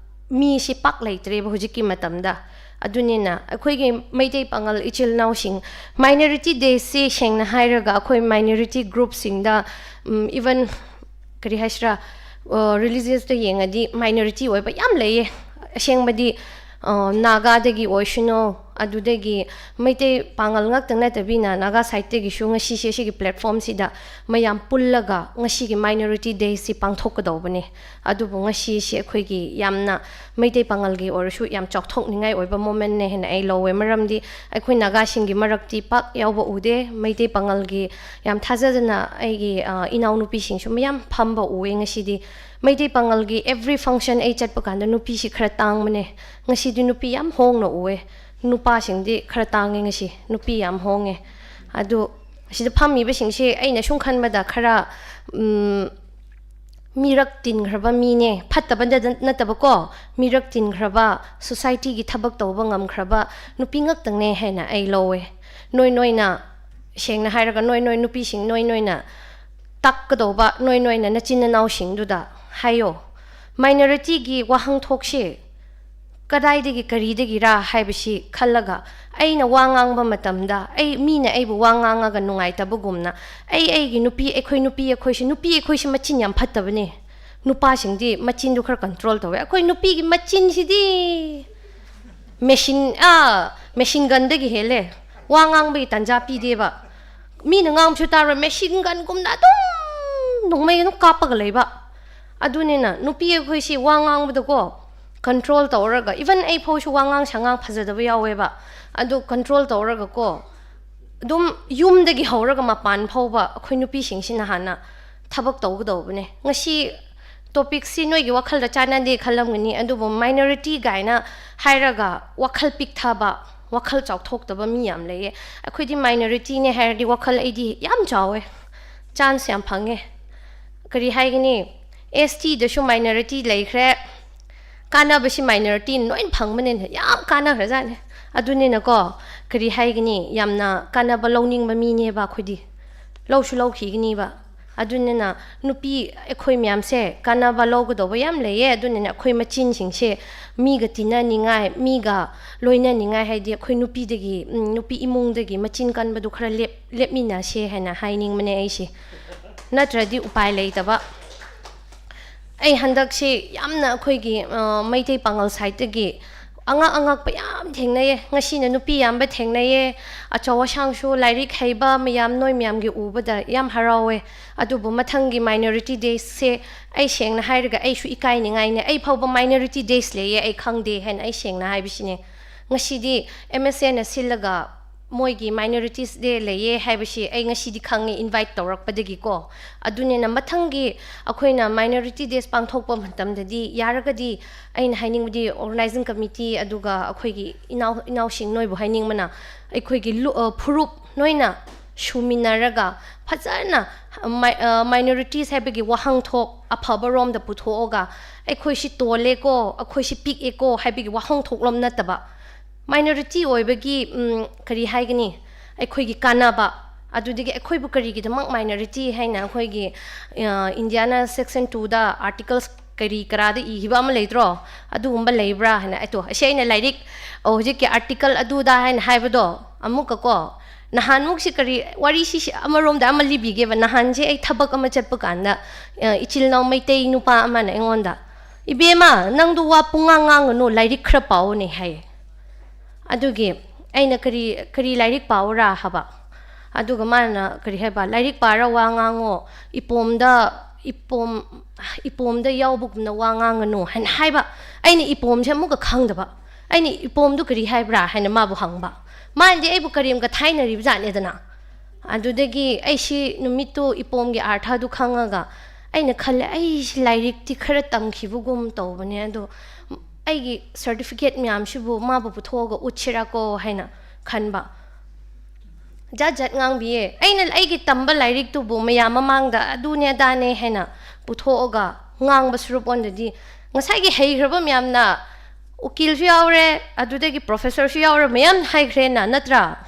ꯃꯤꯁꯤ ꯄꯥꯛ ꯂꯩꯇ꯭ꯔꯦꯕ ꯍꯧꯖꯤꯛꯀꯤ ꯃꯇꯝꯗ꯫ ꯑꯗꯨꯅꯤꯅ ꯑꯩꯈꯣꯏꯒꯤ ꯃꯩꯇꯩ ꯄꯥꯉꯜ ꯏꯆꯤꯜ ꯏꯅꯥꯎꯁꯤꯡ, minority days ꯁꯤ ꯁꯦꯡꯅ ꯍꯥꯏꯔꯒ ꯑꯩꯈꯣꯏ minority group ꯁꯤꯡꯗ, ꯎꯝ, even ꯀꯔꯤ ꯍꯥꯏꯁꯤꯔꯥ, ꯑ, religious ꯇ ꯌꯦꯡꯉꯗꯤ minority ꯑꯣꯏꯕ ꯌꯥꯝ ꯂꯩꯌꯦ꯫ ꯑꯁꯦꯡꯕꯗꯤ, ꯑ, ꯅꯥꯒꯥꯗꯒꯤ ꯑꯣꯏꯁꯅꯨ, ꯑꯗꯨꯗꯒꯤ ꯃꯩꯇꯩ ꯄꯥꯉꯜ ꯉꯛꯇ ꯅꯠꯇꯕꯤꯅ ꯅꯥꯒꯥ side ꯇꯒꯤꯁꯨ ꯉꯁꯤꯁꯦ ꯁꯤꯒꯤ platform ꯁꯤꯗ ꯃꯌꯥꯝ ꯄꯨꯜꯂꯒ ꯉꯁꯤꯒꯤ minority days ꯁꯤ ꯄꯥꯡꯊꯣꯛꯀꯗꯧꯕꯅꯦ꯫ ꯑꯗꯨꯕꯨ ꯉꯁꯤꯁꯦ ꯑꯩꯈꯣꯏꯒꯤ ꯌꯥꯝꯅ ꯃꯩꯇꯩ ꯄꯥꯉꯜꯒꯤ ꯑꯣꯏꯔꯁꯨ ꯌꯥꯝ ꯆꯥꯎꯊꯣꯛꯅꯤꯡꯉꯥꯏ ꯑꯣꯏꯕ moment ꯅꯦ ꯍꯥꯏꯅ ꯑꯩ ꯂꯧꯋꯦ꯫ ꯃꯔꯝꯗꯤ ꯑꯩꯈꯣꯏ ꯅꯥꯒꯥꯁꯤꯡꯒꯤ ꯃꯔꯛꯇꯤ ꯄꯥꯛ ꯌꯥꯎꯕ ꯎꯗꯦ꯫ ꯃꯩꯇꯩ ꯄꯥꯉꯜꯒꯤ ꯌꯥꯝ ꯊꯥꯖꯗꯅ ꯑꯩꯒꯤ, ꯑ, ꯏꯅꯥꯎꯅꯨꯄꯤꯁꯤꯡꯁꯨ ꯃꯌꯥꯝ ꯐꯝꯕ ꯎꯑꯦ ꯉꯁꯤꯗꯤ꯫ ꯃꯩꯇꯩ ꯄꯥꯉꯜꯒꯤ every function ꯑꯩ ꯆꯠꯄ ꯀꯥꯟꯗ ꯅꯨꯄꯤꯁꯤ ꯈꯔ ꯇꯥꯡꯕꯅꯦ꯫ ꯉꯁꯤꯗꯤ ꯅꯨꯄꯤ ꯌꯥꯝ ꯍꯣꯡꯅ ꯎꯑꯦ꯫ ꯅꯨꯄꯥꯁꯤꯡꯗꯤ ꯈꯔ ꯇꯥꯡꯉꯦ ꯉꯁꯤ꯫ ꯅꯨꯄꯤ ꯌꯥꯝ ꯍꯣꯡꯉꯦ꯫ ꯑꯗꯨ ꯑꯁꯤꯗ ꯐꯝꯃꯤꯕꯁꯤꯡꯁꯦ ꯑꯩꯅ ꯁꯨꯝ ꯈꯟꯕꯗ ꯈꯔ, ꯎꯝ, ꯃꯤꯔꯛ ꯇꯤꯟꯈ꯭ꯔꯕ ꯃꯤꯅꯦ꯫ ꯐꯠꯇꯕ ꯅꯠ-, ꯅꯠꯇꯕꯀꯣ, ꯃꯤꯔꯛ ꯇꯤꯟꯈ꯭ꯔꯕ, society ꯒꯤ ꯊꯕꯛ ꯇꯧꯕ ꯉꯝꯈ꯭ꯔꯕ ꯅꯨꯄꯤ ꯉꯛꯇꯪꯅꯦ ꯍꯥꯏꯅ ꯑꯩ ꯂꯧꯋꯦ꯫ ꯅꯣꯏ ꯅꯣꯏꯅ, ꯁꯦꯡꯅ ꯍꯥꯏꯔꯒ, ꯅꯣꯏ ꯅꯣꯏ ꯅꯨꯄꯤꯁꯤꯡ, ꯅꯣꯏ ꯅꯣꯏꯅ ꯇꯥꯛꯀꯗꯧꯕ, ꯅꯣꯏ ꯅꯣꯏꯅ ꯅꯆꯤꯟ ꯅꯅꯥꯎꯁꯤꯡꯗꯨꯗ ꯍꯥꯏꯌꯣ꯫ Minority ꯒꯤ ꯋꯥꯍꯟꯊꯣꯛꯁꯦ ꯀꯗꯥꯏꯗꯒꯤ, ꯀꯔꯤꯗꯒꯤꯔꯥ ꯍꯥꯏꯕꯁꯤ ꯈꯜꯂꯒ, ꯑꯩꯅ ꯋꯥ ꯉꯥꯡꯕ ꯃꯇꯝꯗ, ꯑꯩ, ꯃꯤꯅ ꯑꯩꯕꯨ ꯋꯥ ꯉꯥꯡꯉꯒ ꯅꯨꯡꯉꯥꯏꯇꯕꯒꯨꯝꯅ, ꯑꯩ, ꯑꯩꯒꯤ ꯅꯨꯄꯤ, ꯑꯩꯈꯣꯏ ꯅꯨꯄꯤ ꯑꯩꯈꯣꯏꯁꯤ, ꯅꯨꯄꯤ ꯑꯩꯈꯣꯏꯁꯤ ꯃꯆꯤꯟ ꯌꯥꯝ ꯐꯠꯇꯕꯅꯦ꯫ ꯅꯨꯄꯥꯁꯤꯡꯗꯤ ꯃꯆꯤꯟꯗꯨ ꯈꯔ ꯀꯟꯇ꯭ꯔꯣꯜ ꯇꯧꯋꯦ꯫ ꯑꯩꯈꯣꯏ ꯅꯨꯄꯤꯒꯤ ꯃꯆꯤꯟꯁꯤꯗꯤ ꯃꯦꯁꯤꯟ, ꯑꯥ, ꯃꯦꯁꯤꯟ ꯒꯟꯗꯒꯤ ꯍꯦꯜꯂꯦ꯫ ꯋꯥ ꯉꯥꯡꯕꯒꯤ ꯇꯥꯟꯖꯥ ꯄꯤꯗꯦꯕ꯫ ꯃꯤꯅ ꯉꯥꯡꯕꯁꯨ ꯇꯥꯔꯣꯏ, ꯃꯦꯁꯤꯟ ꯒꯟꯒꯨꯝꯅ ꯑꯗꯨꯝ ꯅꯣꯡꯃꯩ ꯑꯗꯨꯝ ꯀꯥꯞꯄꯒ ꯂꯩꯕ꯫ ꯑꯗꯨꯅꯤꯅ ꯅꯨꯄꯤ ꯑꯩꯈꯣꯏꯁꯤ ꯋꯥ ꯉꯥꯡꯕꯗꯀꯣ ꯀꯟꯇ꯭ꯔꯣꯜ ꯇꯧꯔꯒ, ꯏꯚꯟ ꯑꯩ ꯐꯥꯎꯁꯨ ꯋꯥꯉꯥꯡ ꯁꯉꯥꯡ ꯐꯖꯗꯕ ꯌꯥꯎꯋꯦꯕ꯫ ꯑꯗꯨ ꯀꯟꯇ꯭ꯔꯣꯜ ꯇꯧꯔꯒꯀꯣ, ꯑꯗꯨꯝ ꯌꯨꯝꯗꯒꯤ ꯍꯧꯔꯒ ꯃꯄꯥꯟ ꯐꯥꯎꯕ ꯑꯩꯈꯣꯏ ꯅꯨꯄꯤꯁꯤꯡꯁꯤꯅ ꯍꯥꯟꯅ ꯊꯕꯛ ꯇꯧꯒꯗꯧꯕꯅꯦ꯫ ꯉꯁꯤ ꯇꯣꯄꯤꯛꯁꯤ ꯅꯣꯏꯒꯤ ꯋꯥꯈꯜꯗ ꯆꯥꯟꯅꯗꯦ ꯈꯜꯂꯝꯒꯅꯤ, ꯑꯗꯨꯕꯨ ꯃꯥꯏꯅꯣꯔꯤꯇꯤ ꯀꯥꯏꯅ ꯍꯥꯏꯔꯒ ꯋꯥꯈꯜ ꯄꯤꯛꯊꯕ, ꯋꯥꯈꯜ ꯆꯥꯎꯊꯣꯛꯇꯕ ꯃꯤ ꯌꯥꯝ ꯂꯩꯌꯦ꯫ ꯑꯩꯈꯣꯏꯗꯤ ꯃꯥꯏꯅꯣꯔꯤꯇꯤꯅꯦ ꯍꯥꯏꯔꯗꯤ ꯋꯥꯈꯜ ꯑꯩꯗꯤ ꯌꯥꯝ ꯆꯥꯎꯋꯦ, ꯆꯥꯟꯁ ꯌꯥꯝ ꯐꯪꯉꯦ꯫ ꯀꯔꯤ ꯍꯥꯏꯒꯅꯤ, ꯑꯦꯁ ꯇꯤꯗꯁꯨ ꯃꯥꯏꯅꯣꯔꯤꯇꯤ ꯂꯩꯈ꯭ꯔꯦ, ꯀꯥꯟꯅꯕꯁꯤ ꯃꯥꯏꯅꯣꯔꯤꯇꯤꯅ ꯂꯣꯏꯅ ꯐꯪꯕꯅꯤꯅ ꯌꯥꯝ ꯀꯥꯟꯅꯈ꯭ꯔꯖꯥꯠꯅꯤ꯫ ꯑꯗꯨꯅꯤꯅꯀꯣ, ꯀꯔꯤ ꯍꯥꯏꯒꯅꯤ, ꯌꯥꯝꯅ ꯀꯥꯟꯅꯕ ꯂꯧꯅꯤꯡꯕ ꯃꯤꯅꯦꯕ ꯑꯩꯈꯣꯏꯗꯤ, ꯂꯧꯁꯨ ꯂꯧꯈꯤꯒꯅꯤꯕ꯫ ꯑꯗꯨꯅꯤꯅ ꯅꯨꯄꯤ ꯑꯩꯈꯣꯏ ꯃꯌꯥꯝꯁꯦ ꯀꯥꯟꯅꯕ ꯂꯧꯒꯗꯧꯕ ꯌꯥꯝ ꯂꯩꯌꯦ꯫ ꯑꯗꯨꯅꯤꯅ ꯑꯩꯈꯣꯏ ꯃꯆꯤꯟꯁꯤꯡꯁꯦ ꯃꯤꯒ ꯇꯤꯟꯅꯅꯤꯡꯉꯥꯏ, ꯃꯤꯒ ꯂꯣꯏꯅꯅꯤꯡꯉꯥꯏ, ꯍꯥꯏꯗꯤ ꯑꯩꯈꯣꯏ ꯅꯨꯄꯤꯗꯒꯤ, ꯎꯝ, ꯅꯨꯄꯤ ꯏꯃꯨꯡꯗꯒꯤ ꯃꯆꯤꯟ ꯀꯟꯕꯗꯨ ꯈꯔ ꯂꯦꯞ-, ꯂꯦꯞꯃꯤꯟꯅꯁꯦ ꯍꯥꯏꯅ ꯍꯥꯏꯅꯤꯡꯕꯅꯦ ꯑꯩꯁꯦ, ꯅꯠꯇ꯭ꯔꯗꯤ ꯎꯄꯥꯏ ꯂꯩꯇꯕ꯫ ꯑꯩ ꯍꯟꯗꯛꯁꯤ ꯌꯥꯝꯅ ꯑꯩꯈꯣꯏꯒꯤ, ꯑ, ꯃꯩꯇꯩ ꯄꯥꯉꯜ ꯁꯥꯏꯠꯇꯒꯤ ꯑꯉꯛ ꯑꯉꯛꯄ ꯌꯥꯝ ꯊꯦꯡꯅꯩꯌꯦ꯫ ꯉꯁꯤꯅ ꯅꯨꯄꯤ ꯌꯥꯝꯕ ꯊꯦꯡꯅꯩꯌꯦ, ꯑꯆꯧ ꯑꯁꯥꯡꯁꯨ, ꯂꯥꯏꯔꯤꯛ ꯍꯩꯕ ꯃꯌꯥꯝ, ꯅꯣꯏ ꯃꯌꯥꯝꯒꯤ ꯎꯕꯗ ꯌꯥꯝ ꯍꯔꯥꯎꯋꯦ꯫ ꯑꯗꯨꯕꯨ ꯃꯊꯪꯒꯤ ꯃꯥꯏꯅꯣꯔꯤꯇꯤ ꯗꯦꯁꯦ ꯑꯩ ꯁꯦꯡꯅ ꯍꯥꯏꯔꯒ ꯑꯩꯁꯨ ꯏꯀꯥꯏꯅꯤꯡꯉꯥꯏꯅꯦ꯫ ꯑꯩ ꯐꯥꯎꯕ ꯃꯥꯏꯅꯣꯔꯤꯇꯤ ꯗꯦꯁ ꯂꯩꯌꯦ ꯑꯩ ꯈꯪꯗꯦ ꯍꯥꯏꯅ ꯑꯩ ꯁꯦꯡꯅ ꯍꯥꯏꯕꯁꯤꯅꯦ꯫ ꯉꯁꯤꯗꯤ ꯑꯦꯝ ꯑꯦꯁ ꯑꯦꯅ ꯁꯤꯜꯂꯒ ꯃꯣꯏꯒꯤ ꯃꯥꯏꯅꯣꯔꯤꯇꯤꯁ ꯗꯦ ꯂꯩꯌꯦ ꯍꯥꯏꯕꯁꯤ ꯑꯩ ꯉꯁꯤꯗꯤ ꯈꯪꯉꯦ, ꯏꯟꯚꯥꯏꯠ ꯇꯧꯔꯛꯄꯗꯒꯤꯀꯣ꯫ ꯑꯗꯨꯅꯤꯅ ꯃꯊꯪꯒꯤ ꯑꯩꯈꯣꯏꯅ ꯃꯥꯏꯅꯣꯔꯤꯇꯤ ꯗꯦꯁ ꯄꯥꯡꯊꯣꯛꯄ ꯃꯇꯝꯗꯗꯤ ꯌꯥꯔꯒꯗꯤ ꯑꯩꯅ ꯍꯥꯏꯅꯤꯡꯕꯗꯤ ꯑꯣꯔꯒꯅꯥꯏꯖꯤꯡ ꯀꯃꯤꯇꯤ ꯑꯗꯨꯒ ꯑꯩꯈꯣꯏꯒꯤ ꯏꯅꯥꯎ-, ꯏꯅꯥꯎꯁꯤꯡ ꯅꯣꯏꯕꯨ ꯍꯥꯏꯅꯤꯡꯕꯅ, ꯑꯩꯈꯣꯏꯒꯤ ꯂꯨ-, ꯑ, ꯐꯨꯔꯨꯞ ꯅꯣꯏꯅ ꯁꯨꯃꯤꯟꯅꯔꯒ ꯐꯖꯅ ꯃꯥꯏ-, ꯑ, ꯃꯥꯏꯅꯣꯔꯤꯇꯤꯁ ꯍꯥꯏꯕꯒꯤ ꯋꯥꯍꯟꯊꯣꯛ ꯑꯐꯕꯔꯣꯝꯗ ꯄꯨꯊꯣꯛꯑꯒ ꯑꯩꯈꯣꯏꯁꯤ ꯇꯣꯜꯂꯦꯀꯣ, ꯑꯩꯈꯣꯏꯁꯤ ꯄꯤꯛꯑꯦꯀꯣ ꯍꯥꯏꯕꯒꯤ ꯋꯥꯍꯟꯊꯣꯛꯂꯣꯝ ꯅꯠꯇꯕ, ꯃꯥꯏꯅꯣꯔꯤꯇꯤ ꯑꯣꯏꯕꯒꯤ, ꯎꯝ, ꯀꯔꯤ ꯍꯥꯏꯒꯅꯤ, ꯑꯩꯈꯣꯏꯒꯤ ꯀꯥꯟꯅꯕ, ꯑꯗꯨꯗꯒꯤ ꯑꯩꯈꯣꯏꯕꯨ ꯀꯔꯤꯒꯤꯗꯃꯛ ꯃꯥꯏꯅꯣꯔꯤꯇꯤ ꯍꯥꯏꯅ ꯑꯩꯈꯣꯏꯒꯤ, ꯑ, ꯏꯟꯗꯤꯌꯥꯅ ꯁꯦꯛꯁꯟ ꯇꯨꯗ ꯑꯥꯔꯇꯤꯀꯜꯁ ꯀꯔꯤ ꯀꯔꯥꯗ ꯏꯈꯤꯕ ꯑꯃ ꯂꯩꯇ꯭ꯔꯣ, ꯑꯗꯨꯒꯨꯝꯕ ꯂꯩꯕ꯭ꯔꯥ ꯍꯥꯏꯅ꯫ ꯑꯩꯗꯣ ꯑꯁꯤ ꯑꯩꯅ ꯂꯥꯏꯔꯤꯛ, ꯑꯣ, ꯍꯧꯖꯤꯛꯀꯤ ꯑꯥꯔꯇꯤꯀꯜ ꯑꯗꯨꯗ ꯍꯥꯏꯅ ꯍꯥꯏꯕꯗꯣ ꯑꯃꯨꯛꯀ ꯀꯣ, ꯅꯍꯥꯟꯃꯨꯛꯁꯤ ꯀꯔꯤ ꯋꯥꯔꯤꯁꯤ, ꯁꯤ ꯑꯃꯔꯣꯝꯗ ꯑꯃ ꯂꯤꯕꯤꯒꯦꯕ꯫ ꯅꯍꯥꯟꯁꯦ ꯑꯩ ꯊꯕꯛ ꯑꯃ ꯆꯠꯄ ꯀꯥꯟꯗ, ꯑ, ꯏꯆꯤꯜ ꯏꯅꯥꯎ ꯃꯩꯇꯩ ꯅꯨꯄꯥ ꯑꯃꯅ ꯑꯩꯉꯣꯟꯗ, "ꯏꯕꯦꯝꯃ, ꯅꯪꯗꯣ ꯋꯥ ꯄꯨꯡꯉꯥꯡ ꯉꯥꯡꯒꯅꯨ, ꯂꯥꯏꯔꯤꯛ ꯈꯔ ꯄꯥꯎꯅꯦ" ꯍꯥꯏꯌꯦ꯫ ꯑꯗꯨꯒꯤ ꯑꯩꯅ, "ꯀꯔꯤ, ꯀꯔꯤ ꯂꯥꯏꯔꯤꯛ ꯄꯥꯎꯔꯥ?" ꯍꯥꯏꯕ꯫ ꯑꯗꯨꯒ ꯃꯥꯅ ꯀꯔꯤ ꯍꯥꯏꯕ, "ꯂꯥꯏꯔꯤꯛ ꯄꯥꯔ ꯋꯥ ꯉꯥꯡꯉꯣ, ꯏꯄꯣꯝꯗ, ꯏꯄꯣꯝ, ꯏꯄꯣꯝꯗ ꯌꯥꯎꯕꯒꯨꯝꯅ ꯋꯥ ꯉꯥꯡꯒꯅꯨ" ꯍꯥꯏꯅ ꯍꯥꯏꯕ꯫ ꯑꯩꯅ ꯏꯄꯣꯝꯁꯦ ꯑꯃꯨꯛꯀ ꯈꯪꯗꯕ꯫ ꯑꯩꯅ, "ꯏꯄꯣꯝꯗꯨ ꯀꯔꯤ ꯍꯥꯏꯕ꯭ꯔꯥ?" ꯍꯥꯏꯅ ꯃꯥꯕꯨ ꯍꯪꯕ꯫ ꯃꯥꯅꯗꯤ ꯑꯩꯕꯨ ꯀꯔꯦꯝꯒ ꯊꯥꯏꯅꯔꯤꯕ ꯖꯥꯠꯅꯦꯗꯅ꯫ ꯑꯗꯨꯗꯒꯤ ꯑꯩꯁꯤ ꯅꯨꯃꯤꯠꯇꯨ ꯏꯄꯣꯝꯒꯤ ꯑꯥꯔꯊꯗꯨ ꯈꯪꯉꯒ ꯑꯩꯅ ꯈꯜꯂꯦ, "ꯑꯩꯁꯤ ꯂꯥꯏꯔꯤꯛꯇꯤ ꯈꯔ ꯇꯝꯈꯤꯕꯒꯨꯝ ꯇꯧꯕꯅꯦ, ꯑꯗꯣ ꯑꯩꯒꯤ ꯁꯔꯇꯤꯐꯤꯀꯦꯠ ꯃꯌꯥꯝꯁꯤꯕꯨ ꯃꯥꯕꯨ ꯄꯨꯊꯣꯛꯑꯒ ꯎꯠꯁꯤꯔꯥꯀꯣ" ꯍꯥꯏꯅ ꯈꯟꯕ꯫ ꯖꯥꯠ ꯖꯥꯠ ꯉꯥꯡꯕꯤꯌꯦ꯫ ꯑꯩꯅ ꯑꯩꯒꯤ ꯇꯝꯕ ꯂꯥꯏꯔꯤꯛꯇꯨꯕꯨ ꯃꯌꯥꯝ ꯃꯃꯥꯡꯗ ꯑꯗꯨꯅꯦ ꯑꯗꯥꯅꯦ ꯍꯥꯏꯅ ꯄꯨꯊꯣꯛꯑꯒ ꯉꯥꯡꯕ ꯁꯔꯨꯛ ꯑꯣꯟꯗꯗꯤ, ꯉꯁꯥꯏꯒꯤ ꯍꯩꯈ꯭ꯔꯕ ꯃꯌꯥꯝꯅ ꯎꯀꯤꯜꯁꯨ ꯌꯥꯎꯔꯦ, ꯑꯗꯨꯗꯒꯤ ꯄ꯭ꯔꯣꯐꯦꯁꯔꯁꯨ ꯌꯥꯎꯔꯦ, ꯃꯌꯥꯝ ꯍꯥꯏꯈ꯭ꯔꯦꯅ, ꯅꯠꯇ꯭ꯔꯥ?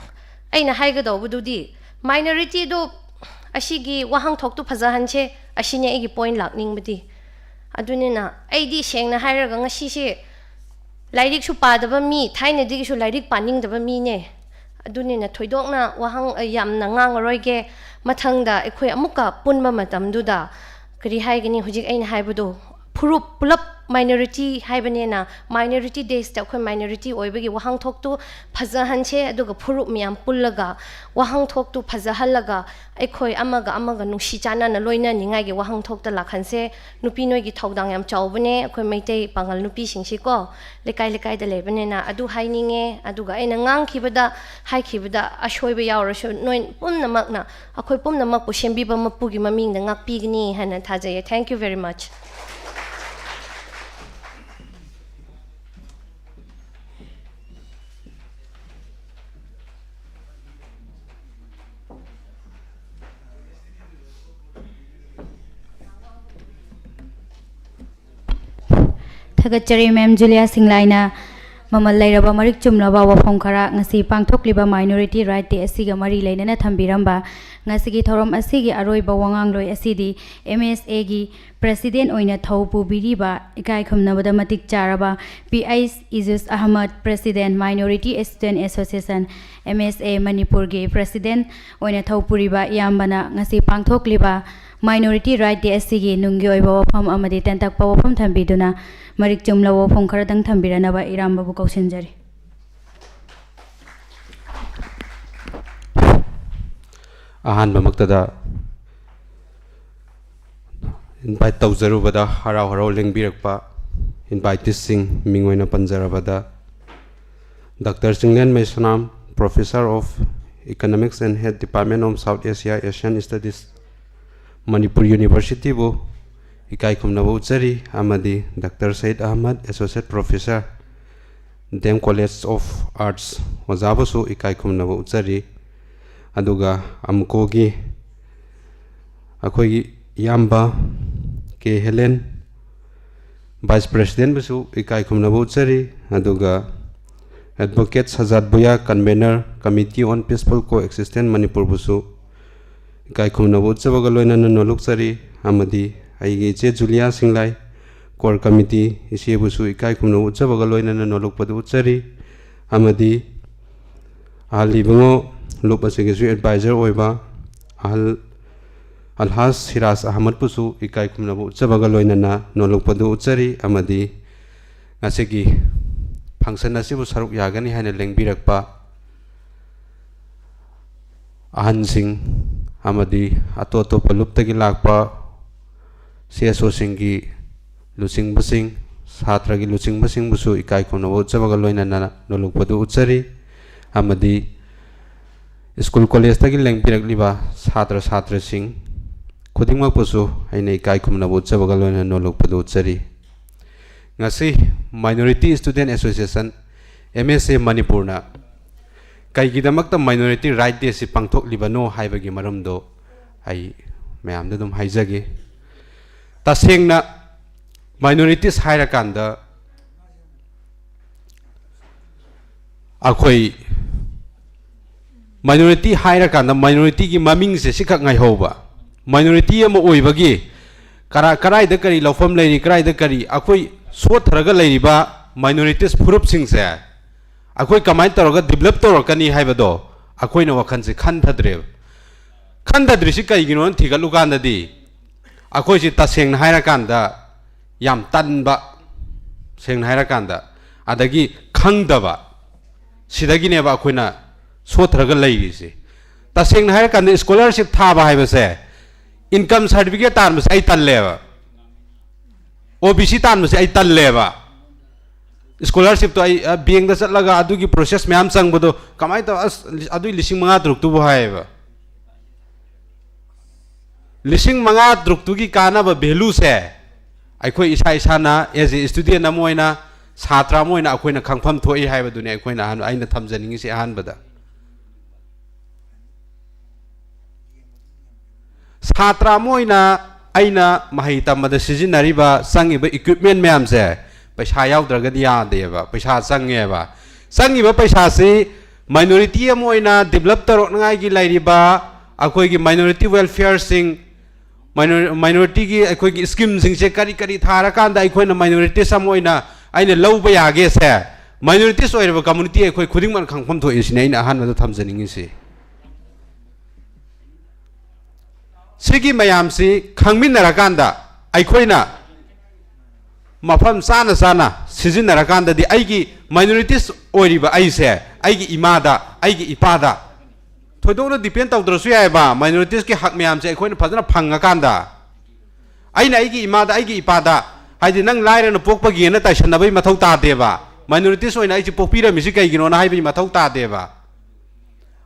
ꯑꯩꯅ ꯍꯥꯏꯒꯗꯧꯕꯗꯨꯗꯤ, ꯃꯥꯏꯅꯣꯔꯤꯇꯤꯗꯨ, ꯑꯁꯤꯒꯤ ꯋꯥꯍꯟꯊꯣꯛꯇꯨ ꯐꯖꯍꯟꯁꯦ, ꯑꯁꯤꯅꯦ ꯑꯩꯒꯤ ꯄꯣꯏꯟ ꯂꯥꯛꯅꯤꯡꯕꯗꯤ꯫ ꯑꯗꯨꯅꯤꯅ ꯑꯩꯗꯤ ꯁꯦꯡꯅ ꯍꯥꯏꯔꯒ ꯉꯁꯤꯁꯦ ꯂꯥꯏꯔꯤꯛꯁꯨ ꯄꯥꯗꯕ ꯃꯤ, ꯊꯥꯏꯅꯗꯒꯤꯁꯨ ꯂꯥꯏꯔꯤꯛ ꯄꯥꯅꯤꯡꯗꯕ ꯃꯤꯅꯦ꯫ ꯑꯗꯨꯅꯤꯅ ꯊꯣꯏꯗꯣꯛꯅ ꯋꯥꯍꯪ, ꯑ, ꯌꯥꯝꯅ ꯉꯥꯡꯉꯔꯣꯏꯒꯦ꯫ ꯃꯊꯪꯗ ꯑꯩꯈꯣꯏ ꯑꯃꯨꯛꯀ ꯄꯨꯟꯕ ꯃꯇꯝꯗꯨꯗ ꯀꯔꯤ ꯍꯥꯏꯒꯅꯤ, ꯍꯧꯖꯤꯛ ꯑꯩꯅ ꯍꯥꯏꯕꯗꯣ, ꯐꯨꯔꯨꯞ ꯄꯨꯂꯞ ꯃꯥꯏꯅꯣꯔꯤꯇꯤ ꯍꯥꯏꯕꯅꯤꯅ, ꯃꯥꯏꯅꯣꯔꯤꯇꯤ ꯗꯦꯁꯇ ꯑꯩꯈꯣꯏ ꯃꯥꯏꯅꯣꯔꯤꯇꯤ ꯑꯣꯏꯕꯒꯤ ꯋꯥꯍꯟꯊꯣꯛꯇꯨ ꯐꯖꯍꯟꯁꯦ, ꯑꯗꯨꯒ ꯐꯨꯔꯨꯞ ꯃꯌꯥꯝ ꯄꯨꯜꯂꯒ ꯋꯥꯍꯟꯊꯣꯛꯇꯨ ꯐꯖꯍꯜꯂꯒ ꯑꯩꯈꯣꯏ ꯑꯃꯒ ꯑꯃꯒ ꯅꯨꯡꯁꯤ ꯆꯥꯟꯅꯅ ꯂꯣꯏꯅꯅꯤꯡꯉꯥꯏꯒꯤ ꯋꯥꯍꯟꯊꯣꯛꯇ ꯂꯥꯛꯍꯟꯁꯦ꯫ ꯅꯨꯄꯤ ꯅꯣꯏꯒꯤ ꯊꯧꯗꯥꯡ ꯌꯥꯝ ꯆꯥꯎꯕꯅꯦ, ꯑꯩꯈꯣꯏ ꯃꯩꯇꯩ ꯄꯥꯉꯜ ꯅꯨꯄꯤꯁꯤꯡꯁꯤꯀꯣ꯫ ꯂꯩꯀꯥꯏ ꯂꯩꯀꯥꯏꯗ ꯂꯩꯕꯅꯤꯅ ꯑꯗꯨ ꯍꯥꯏꯅꯤꯡꯉꯦ꯫ ꯑꯗꯨꯒ ꯑꯩꯅ ꯉꯥꯡꯈꯤꯕꯗ, ꯍꯥꯏꯈꯤꯕꯗ ꯑꯁꯣꯏꯕ ꯌꯥꯎꯔꯁꯨ ꯅꯣꯏ ꯄꯨꯝꯅꯃꯛꯅ, ꯑꯩꯈꯣꯏ ꯄꯨꯝꯅꯃꯛꯄꯨ ꯁꯦꯝꯕꯤꯕ ꯃꯄꯨꯒꯤ ꯃꯃꯤꯡꯗ ꯉꯥꯛꯄꯤꯒꯅꯤ ꯍꯥꯏꯅ ꯊꯥꯖꯩꯌꯦ꯫ Thank you very much. ꯊꯥꯒꯠꯆꯔꯤ ꯃꯦꯝ ꯖꯨꯂꯤꯌꯥ ꯁꯤꯡꯂꯥꯏꯅ ꯃꯃꯜ ꯂꯩꯔꯕ ꯃꯔꯤꯛ ꯆꯨꯝꯂꯕ ꯋꯥꯐꯝ ꯈꯔ ꯉꯁꯤ ꯄꯥꯡꯊꯣꯛꯂꯤꯕ Minority Right Day ꯑꯁꯤꯒ ꯃꯔꯤ ꯂꯩꯅꯅ ꯊꯝꯕꯤꯔꯝꯕ꯫ ꯉꯁꯤꯒꯤ ꯊꯧꯔꯝ ꯑꯁꯤꯒꯤ ꯑꯔꯣꯏꯕ ꯋꯥꯉꯥꯡꯂꯣꯏ ꯑꯁꯤꯗꯤ M S A ꯒꯤ President ꯑꯣꯏꯅ ꯊꯧ ꯄꯨꯕꯤꯔꯤꯕ ꯏꯀꯥꯏ ꯈꯨꯝꯅꯕꯗ ꯃꯇꯤꯛ ꯆꯥꯔꯕ P H ꯏꯖꯨꯁ Ahmad, President, Minority Student Association, M S A ꯃꯅꯤꯄꯨꯔꯒꯤ President ꯑꯣꯏꯅ ꯊꯧ ꯄꯨꯔꯤꯕ ꯏꯌꯥꯝꯕꯅ ꯉꯁꯤ ꯄꯥꯡꯊꯣꯛꯂꯤꯕ Minority Right Day ꯑꯁꯤꯒꯤ ꯅꯨꯡꯒꯤ ꯑꯣꯏꯕ ꯋꯥꯐꯝ ꯑꯃꯗꯤ ꯇꯦꯟꯇꯛꯄ ꯋꯥꯐꯝ ꯊꯝꯕꯤꯗꯨꯅ ꯃꯔꯤꯛ ꯆꯨꯝꯂꯕ ꯋꯥꯐꯝ ꯈꯔꯗꯪ ꯊꯝꯕꯤꯔꯅꯕ ꯏꯔꯥꯝꯕꯕꯨ ꯀꯧꯁꯤꯟꯖꯔꯤ꯫ ꯑꯍꯥꯟꯕꯃꯛꯇꯗ invite ꯇꯧꯖꯔꯨꯕꯗ ꯍꯔꯥꯎ ꯍꯔꯥꯎ ꯂꯦꯡꯕꯤꯔꯛꯄ inviteeꯁꯤꯡ, ꯃꯤꯡ ꯑꯣꯏꯅ ꯄꯟꯖꯔꯕꯗ, Doctor Chinglen Meisnam, Professor of Economics and Head, Department of South Asia, Asian Studies, Manipur Universityꯕꯨ ꯏꯀꯥꯏ ꯈꯨꯝꯅꯕ ꯎꯠꯆꯔꯤ, ꯑꯃꯗꯤ Doctor Sayed Ahmad, Associate Professor, D M College of Arts, ꯑꯣꯖꯥꯕꯨꯁꯨ ꯏꯀꯥꯏ ꯈꯨꯝꯅꯕ ꯎꯠꯆꯔꯤ꯫ ꯑꯗꯨꯒ ꯑꯃꯨꯀꯣꯒꯤ ꯑꯩꯈꯣꯏꯒꯤ ꯏꯌꯥꯝꯕ ꯀꯦ ꯍꯦꯂꯦꯟ, Vice Presidentꯕꯨꯁꯨ ꯏꯀꯥꯏ ꯈꯨꯝꯅꯕ ꯎꯠꯆꯔꯤ꯫ ꯑꯗꯨꯒ Advocate Sajad ꯚꯨꯌꯥ, Convener, Committee on Peaceful Coexistence ꯃꯅꯤꯄꯨꯔꯕꯨꯁꯨ ꯏꯀꯥꯏ ꯈꯨꯝꯅꯕ ꯎꯠꯆꯕꯒ ꯂꯣꯏꯅꯅ ꯅꯣꯂꯨꯛꯆꯔꯤ꯫ ꯑꯃꯗꯤ ꯑꯩꯒꯤ ꯏꯆꯦ ꯖꯨꯂꯤꯌꯥ ꯁꯤꯡꯂꯥꯏ, Core Committee, ꯏꯆꯦꯕꯨꯁꯨ ꯏꯀꯥꯏ ꯈꯨꯝꯅꯕ ꯎꯠꯆꯕꯒ ꯂꯣꯏꯅꯅ ꯅꯣꯂꯨꯛꯄꯗꯨ ꯎꯠꯆꯔꯤ꯫ ꯑꯃꯗꯤ ꯑꯍꯜ ꯏꯕꯨꯡꯉꯣ ꯂꯨꯞ ꯑꯁꯤꯒꯤꯁꯨ advisor ꯑꯣꯏꯕ ꯑꯍꯜ ꯑꯜꯍꯥꯖ ꯁꯤꯔꯥꯖ ꯑꯍꯃꯗꯄꯨꯁꯨ ꯏꯀꯥꯏ ꯈꯨꯝꯅꯕ ꯎꯠꯆꯕꯒ ꯂꯣꯏꯅꯅ ꯅꯣꯂꯨꯛꯄꯗꯨ ꯎꯠꯆꯔꯤ꯫ ꯑꯃꯗꯤ ꯉꯁꯤꯒꯤ function ꯑꯁꯤꯕꯨ ꯁꯔꯨꯛ ꯌꯥꯒꯅꯤ ꯍꯥꯏꯅ ꯂꯦꯡꯕꯤꯔꯛꯄ ꯑꯍꯟꯁꯤꯡ ꯑꯃꯗꯤ ꯑꯇꯣꯞ ꯑꯇꯣꯞꯄ ꯂꯨꯞꯇꯒꯤ ꯂꯥꯛꯄ C S Oꯁꯤꯡꯒꯤ ꯂꯨꯆꯤꯡꯕꯁꯤꯡ, ꯁꯥꯇ꯭ꯔꯒꯤ ꯂꯨꯆꯤꯡꯕꯁꯤꯡꯕꯨꯁꯨ ꯏꯀꯥꯏ ꯈꯨꯝꯅꯕ ꯎꯠꯆꯕꯒ ꯂꯣꯏꯅꯅ ꯅꯣꯂꯨꯛꯄꯗꯨ ꯎꯠꯆꯔꯤ꯫ ꯑꯃꯗꯤ school collegeꯇꯒꯤ ꯂꯦꯡꯕꯤꯔꯛꯂꯤꯕ ꯁꯥꯇ꯭ꯔ ꯁꯥꯇ꯭ꯔꯁꯤꯡ ꯈꯨꯗꯤꯡꯃꯛꯄꯨꯁꯨ ꯑꯩꯅ ꯏꯀꯥꯏ ꯈꯨꯝꯅꯕ ꯎꯠꯆꯕꯒ ꯂꯣꯏꯅꯅ ꯅꯣꯂꯨꯛꯄꯗꯨ ꯎꯠꯆꯔꯤ꯫ ꯉꯁꯤ Minority Student Association, M S A ꯃꯅꯤꯄꯨꯔꯅ ꯀꯩꯒꯤꯗꯃꯛꯇ Minority Right Dayꯁꯤ ꯄꯥꯡꯊꯣꯛꯂꯤꯕꯅꯣ ꯍꯥꯏꯕꯒꯤ ꯃꯔꯝꯗꯣ ꯑꯩ ꯃꯌꯥꯝꯗ ꯑꯗꯨꯝ ꯍꯥꯏꯖꯒꯦ꯫ ꯇꯁꯦꯡꯅ minorities ꯍꯥꯏꯔꯀꯥꯟꯗ ꯑꯩꯈꯣꯏ ꯃꯥꯏꯅꯣꯔꯤꯇꯤ ꯍꯥꯏꯔꯀꯥꯟꯗ ꯃꯥꯏꯅꯣꯔꯤꯇꯤꯒꯤ ꯃꯃꯤꯡꯁꯦ ꯁꯤꯈꯛ ꯉꯥꯏꯍꯧꯕ꯫ ꯃꯥꯏꯅꯣꯔꯤꯇꯤ ꯑꯃ ꯑꯣꯏꯕꯒꯤ ꯀꯔꯥ-, ꯀꯔꯥꯏꯗ ꯀꯔꯤ ꯂꯧꯐꯝ ꯂꯩꯔꯤ, ꯀꯔꯥꯏꯗ ꯀꯔꯤ, ꯑꯩꯈꯣꯏ ꯁꯣꯠꯊꯔꯒ ꯂꯩꯔꯤꯕ ꯃꯥꯏꯅꯣꯔꯤꯇꯤꯁ ꯐꯨꯔꯨꯞꯁꯤꯡꯁꯦ ꯑꯩꯈꯣꯏ ꯀꯃꯥꯏꯅ ꯇꯧꯔꯒ ꯗꯤꯕꯂꯞ ꯇꯧꯔꯛꯀꯅꯤ ꯍꯥꯏꯕꯗꯣ ꯑꯩꯈꯣꯏꯅ ꯋꯥꯈꯜꯁꯦ ꯈꯟꯊꯗ꯭ꯔꯦꯕ꯫ ꯈꯟꯊꯗ꯭ꯔꯤꯁꯤ ꯀꯩꯒꯤꯅꯣꯅ ꯊꯤꯒꯠꯂꯨꯀꯥꯟꯗꯗꯤ ꯑꯩꯈꯣꯏꯁꯤ ꯇꯁꯦꯡꯅ ꯍꯥꯏꯔꯀꯥꯟꯗ ꯌꯥꯝ ꯇꯟꯕ, ꯁꯦꯡꯅ ꯍꯥꯏꯔꯀꯥꯟꯗ, ꯑꯗꯒꯤ ꯈꯪꯗꯕ, ꯁꯤꯗꯒꯤꯅꯦꯕ ꯑꯩꯈꯣꯏꯅ ꯁꯣꯠꯊꯔꯒ ꯂꯩꯔꯤꯁꯦ꯫ ꯇꯁꯦꯡꯅ ꯍꯥꯏꯔꯀꯥꯟꯗ ꯁ꯭ꯀꯣꯂꯔꯁꯤꯞ ꯊꯥꯕ ꯍꯥꯏꯕꯁꯦ, ꯏꯟꯀꯝ ꯁꯥꯔꯇꯤꯐꯤꯀꯦꯠ ꯇꯥꯟꯕꯁꯦ ꯑꯩ ꯇꯜꯂꯦꯕ꯫ ꯑꯣ ꯕꯤ ꯁꯤ ꯇꯥꯟꯕꯁꯦ ꯑꯩ ꯇꯜꯂꯦꯕ꯫ ꯁ꯭ꯀꯣꯂꯔꯁꯤꯞꯇꯣ ꯑꯩ, ꯑ, ꯕꯦꯡꯗ ꯆꯠꯂꯒ ꯑꯗꯨꯒꯤ ꯄ꯭ꯔꯣꯁꯦꯁ ꯃꯌꯥꯝ ꯆꯪꯕꯗꯣ ꯀꯃꯥꯏꯅ ꯇꯧ-, ꯑꯁ, ꯑꯗꯨꯏ ꯂꯤꯁꯤꯡ ꯃꯉꯥ ꯇꯔꯨꯛꯇꯨꯕꯨ ꯍꯥꯏꯌꯦꯕ꯫ ꯂꯤꯁꯤꯡ ꯃꯉꯥ ꯇꯔꯨꯛꯇꯨꯒꯤ ꯀꯥꯟꯅꯕ ꯚꯦꯂꯨꯁꯦ ꯑꯩꯈꯣꯏ ꯏꯁꯥ ꯏꯁꯥꯅ as a student ꯑꯃ ꯑꯣꯏꯅ, ꯁꯥꯇ꯭ꯔ ꯑꯃ ꯑꯣꯏꯅ ꯑꯩꯈꯣꯏꯅ ꯈꯪꯐꯝ ꯊꯣꯛꯏ ꯍꯥꯏꯕꯗꯨꯅꯤ ꯑꯩꯈꯣꯏꯅ ꯑꯍꯥꯟ-, ꯑꯩꯅ ꯊꯝꯖꯅꯤꯡꯉꯤꯁꯤ ꯑꯍꯥꯟꯕꯗ꯫ ꯁꯥꯇ꯭ꯔ ꯑꯃ ꯑꯣꯏꯅ ꯑꯩꯅ ꯃꯍꯩ ꯇꯝꯕꯗ ꯁꯤꯖꯤꯟꯅꯔꯤꯕ, ꯆꯪꯉꯤꯕ equipment ꯃꯌꯥꯝꯁꯦ ꯄꯩꯁꯥ ꯌꯥꯎꯗ꯭ꯔꯒꯗꯤ ꯌꯥꯗꯦꯕ, ꯄꯩꯁꯥ ꯆꯪꯉꯦꯕ꯫ ꯆꯪꯉꯤꯕ ꯄꯩꯁꯥꯁꯤ minority ꯑꯃ ꯑꯣꯏꯅ develop ꯇꯧꯔꯛꯅꯉꯥꯏꯒꯤ ꯂꯩꯔꯤꯕ ꯑꯩꯈꯣꯏꯒꯤ minority welfareꯁꯤꯡ, minor-, minorityꯒꯤ ꯑꯩꯈꯣꯏꯒꯤ schemeꯁꯤꯡꯁꯦ ꯀꯔꯤ ꯀꯔꯤ ꯊꯥꯔꯀꯥꯟꯗ ꯑꯩꯈꯣꯏꯅ minorities ꯑꯃ ꯑꯣꯏꯅ ꯑꯩꯅ ꯂꯧꯕ ꯌꯥꯒꯦꯁꯦ, minorities ꯑꯣꯏꯔꯤꯕ community ꯑꯩꯈꯣꯏ ꯈꯨꯗꯤꯡꯃꯛꯅ ꯈꯪꯐꯝ ꯊꯣꯛꯏ ꯁꯤꯅꯤ ꯑꯩꯅ ꯑꯍꯥꯟꯕꯗ ꯊꯝꯖꯅꯤꯡꯉꯤꯁꯤ꯫ ꯁꯤꯒꯤ ꯃꯌꯥꯝꯁꯤ ꯈꯪꯃꯤꯟꯅꯔꯀꯥꯟꯗ ꯑꯩꯈꯣꯏꯅ ꯃꯐꯝ ꯆꯥꯅ ꯆꯥꯅ ꯁꯤꯖꯤꯟꯅꯔꯀꯥꯟꯗꯗꯤ ꯑꯩꯒꯤ minorities ꯑꯣꯏꯔꯤꯕ ꯑꯩꯁꯦ ꯑꯩꯒꯤ ꯏꯃꯥꯗ, ꯑꯩꯒꯤ ꯏꯄꯥꯗ ꯊꯣꯏꯗꯣꯛꯅ depend ꯇꯧꯗ꯭ꯔꯁꯨ ꯌꯥꯏꯑꯕ, minoritiesꯀꯤ ꯍꯛ ꯃꯌꯥꯝꯁꯦ ꯑꯩꯈꯣꯏꯅ ꯐꯖꯅ ꯐꯪꯉꯀꯥꯟꯗ꯫ ꯑꯩꯅ ꯑꯩꯒꯤ ꯏꯃꯥꯗ, ꯑꯩꯒꯤ ꯏꯄꯥꯗ, ꯍꯥꯏꯗꯤ, "ꯅꯪ ꯂꯥꯏꯔꯅ ꯄꯣꯛꯄꯒꯤꯅ" ꯇꯥꯏꯁꯟꯅꯕꯒꯤ ꯃꯊꯧ ꯇꯥꯗꯦꯕ꯫ Minorities ꯑꯣꯏꯅ ꯑꯩꯁꯦ ꯄꯣꯛꯄꯤꯔꯝꯃꯤꯁꯤ ꯀꯩꯒꯤꯅꯣꯅ ꯍꯥꯏꯕꯒꯤ ꯃꯊꯧ ꯇꯥꯗꯦꯕ꯫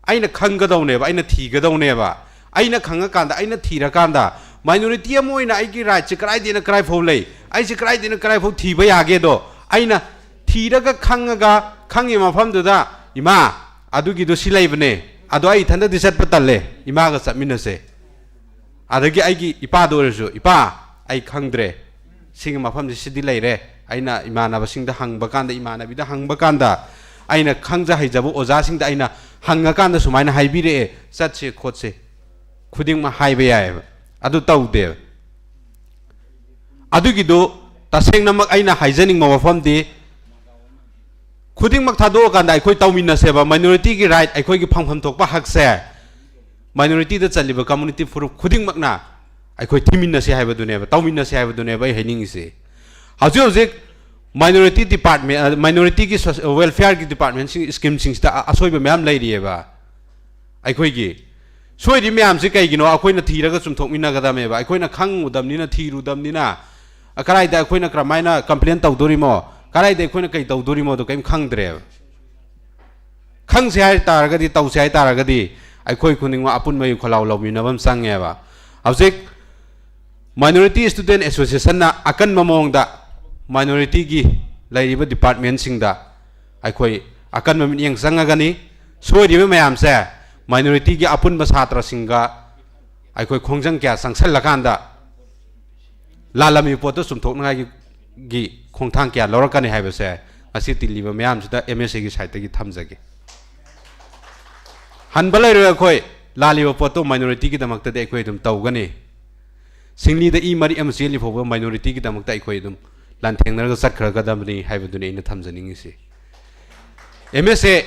ꯑꯩꯅ ꯈꯪꯒꯗꯧꯅꯦꯕ, ꯑꯩꯅ ꯊꯤꯒꯗꯧꯅꯦꯕ꯫ ꯑꯩꯅ ꯈꯪꯉꯀꯥꯟꯗ, ꯑꯩꯅ ꯊꯤꯔꯀꯥꯟꯗ, minority ꯑꯃ ꯑꯣꯏꯅ ꯑꯩꯒꯤ rightꯁꯦ ꯀꯗꯥꯏꯗꯩꯅ ꯀꯗꯥꯏ ꯐꯥꯎ ꯂꯩ, ꯑꯩꯁꯦ ꯀꯗꯥꯏꯗꯩꯅ ꯀꯗꯥꯏ ꯐꯥꯎ ꯊꯤꯕ ꯌꯥꯒꯦꯗꯣ ꯑꯩꯅ ꯊꯤꯔꯒ ꯈꯪꯉꯒ, ꯈꯪꯉꯤꯕ ꯃꯐꯝꯗꯨꯗ, "ꯏꯃꯥ, ꯑꯗꯨꯒꯤꯗꯣ ꯁꯤ ꯂꯩꯕꯅꯦ, ꯑꯗꯣ ꯑꯩ ꯏꯊꯟꯗꯗꯤ ꯆꯠꯄ ꯇꯜꯂꯦ, ꯏꯃꯥꯒ ꯆꯠꯃꯤꯟꯅꯁꯦ"꯫ ꯑꯗꯒꯤ ꯑꯩꯒꯤ ꯏꯄꯥꯗ ꯑꯣꯏꯔꯁꯨ, "ꯏꯄꯥ, ꯑꯩ ꯈꯪꯗ꯭ꯔꯦ, ꯁꯤꯒꯤ ꯃꯐꯝꯁꯤ ꯁꯤꯗꯤ ꯂꯩꯔꯦ"꯫ ꯑꯩꯅ ꯏꯃꯥꯟꯅꯕꯁꯤꯡꯗ ꯍꯪꯕ ꯀꯥꯟꯗ, ꯏꯃꯥꯟꯅꯕꯤꯗ ꯍꯪꯕ ꯀꯥꯟꯗ, ꯑꯩꯅ ꯈꯪꯖ ꯍꯩꯖꯕ ꯑꯣꯖꯥꯁꯤꯡꯗ ꯑꯩꯅ ꯍꯪꯉꯀꯥꯟꯗ ꯁꯨꯃꯥꯏꯅ ꯍꯥꯏꯕꯤꯔꯛꯑꯦ, "ꯆꯠꯁꯦ ꯈꯣꯠꯁꯦ" ꯈꯨꯗꯤꯡꯃꯛ ꯍꯥꯏꯕ ꯌꯥꯏꯑꯕ꯫ ꯑꯗꯨ ꯇꯧꯗꯦꯕ꯫ ꯑꯗꯨꯒꯤꯗꯨ ꯇꯁꯦꯡꯅꯃꯛ ꯑꯩꯅ ꯍꯥꯏꯖꯅꯤꯡꯕ ꯋꯥꯐꯝꯗꯤ, ꯈꯨꯗꯤꯡꯃꯛ ꯊꯥꯗꯣꯛꯑꯀꯥꯟꯗ ꯑꯩꯈꯣꯏ ꯇꯧꯃꯤꯟꯅꯁꯦꯕ꯫ Minority ꯒꯤ right, ꯑꯩꯈꯣꯏꯒꯤ ꯐꯪꯐꯝ ꯊꯣꯛꯄ ꯍꯛꯁꯦ minority ꯗ ꯆꯜꯂꯤꯕ community ꯐꯨꯔꯨꯞ ꯈꯨꯗꯤꯡꯃꯛꯅ ꯑꯩꯈꯣꯏ ꯊꯤꯃꯤꯟꯅꯁꯤ ꯍꯥꯏꯕꯗꯨꯅꯦꯕ, ꯇꯧꯃꯤꯟꯅꯁꯤ ꯍꯥꯏꯕꯗꯨꯅꯦꯕ ꯑꯩ ꯍꯥꯏꯅꯤꯡꯉꯤꯁꯦ꯫ ꯍꯧꯖꯤꯛ ꯍꯧꯖꯤꯛ minority department, ꯑ, minority ꯒꯤ ꯁꯣ-, welfare ꯒꯤ department ꯁꯤꯡ, scheme ꯁꯤꯡꯁꯤꯗ ꯑ-, ꯑꯁꯣꯏꯕ ꯃꯌꯥꯝ ꯂꯩꯔꯤꯑꯕ꯫ ꯑꯩꯈꯣꯏꯒꯤ ꯁꯣꯏꯔꯤ ꯃꯌꯥꯝꯁꯤ ꯀꯩꯒꯤꯅꯣ? ꯑꯩꯈꯣꯏꯅ ꯊꯤꯔꯒ ꯆꯨꯝꯊꯣꯛꯃꯤꯟꯅꯒꯗꯕꯅꯦꯕ꯫ ꯑꯩꯈꯣꯏꯅ ꯈꯪꯉꯨꯗꯕꯅꯤꯅ, ꯊꯤꯔꯨꯗꯕꯅꯤꯅ, ꯑ, ꯀꯗꯥꯏꯗ ꯑꯩꯈꯣꯏꯅ ꯀꯔꯝꯍꯥꯏꯅ complain ꯇꯧꯗꯣꯔꯤꯃꯣ, ꯀꯗꯥꯏꯗ ꯑꯩꯈꯣꯏꯅ ꯀꯩ ꯇꯧꯗꯣꯔꯤꯃꯣꯗꯣ ꯀꯔꯤꯝ ꯈꯪꯗ꯭ꯔꯦꯕ꯫ ꯈꯪꯁꯦ ꯍꯥꯏ ꯇꯥꯔꯒꯗꯤ, ꯇꯧꯁꯦ ꯍꯥꯏ ꯇꯥꯔꯒꯗꯤ, ꯑꯩꯈꯣꯏ ꯈꯨꯗꯤꯡꯃꯛ ꯑꯄꯨꯟꯕꯒꯤ ꯈꯣꯜꯂꯥꯎ ꯂꯧꯃꯤꯟꯅꯕ ꯑꯃ ꯆꯪꯉꯦꯕ꯫ ꯍꯧꯖꯤꯛ Minority Student Association ꯅ ꯑꯀꯟꯕ ꯃꯑꯣꯡꯗ minority ꯒꯤ ꯂꯩꯔꯤꯕ department ꯁꯤꯡꯗ ꯑꯩꯈꯣꯏ ꯑꯀꯟꯕ ꯃꯤꯠꯌꯦꯡ ꯆꯪꯉꯒꯅꯤ꯫ ꯁꯣꯏꯔꯤꯕ ꯃꯌꯥꯝꯁꯦ minority ꯒꯤ ꯑꯄꯨꯟꯕ ꯁꯥꯇ꯭ꯔꯁꯤꯡꯒ ꯑꯩꯈꯣꯏ ꯈꯣꯡꯖꯪ ꯀꯌꯥ ꯆꯪꯁꯜꯂꯀꯥꯟꯗ ꯂꯥꯜꯂꯝꯃꯤꯕ ꯄꯣꯠꯇꯨ ꯆꯨꯝꯊꯣꯛꯅꯉꯥꯏꯒꯤ, ꯒꯤ ꯈꯣꯡꯊꯥꯡ ꯀꯌꯥ ꯂꯧꯔꯛꯀꯅꯤ ꯍꯥꯏꯕꯁꯦ ꯉꯁꯤ ꯇꯤꯜꯂꯤꯕ ꯃꯌꯥꯝꯁꯤꯗ M S A ꯒꯤ side ꯇꯒꯤ ꯊꯝꯖꯒꯦ꯫ ꯍꯟꯕ ꯂꯩꯔꯣꯏ ꯑꯩꯈꯣꯏ꯫ ꯂꯥꯜꯂꯤꯕ ꯄꯣꯠꯇꯨ minority ꯒꯤꯗꯃꯛꯇꯗꯤ ꯑꯩꯈꯣꯏ ꯑꯗꯨꯝ ꯇꯧꯒꯅꯤ꯫ ꯁꯤꯡꯂꯤꯗ ꯏ ꯃꯔꯤꯛ ꯑꯃ ꯆꯦꯜꯂꯤ ꯐꯥꯎꯕ minority ꯒꯤꯗꯃꯛꯇ ꯑꯩꯈꯣꯏ ꯑꯗꯨꯝ ꯂꯥꯟꯊꯦꯡꯅꯔꯒ ꯆꯠꯈ꯭ꯔꯒꯗꯕꯅꯤ ꯍꯥꯏꯕꯗꯨꯅꯤ ꯑꯩꯅ ꯊꯝꯖꯅꯤꯡꯉꯤꯁꯤ꯫ M S A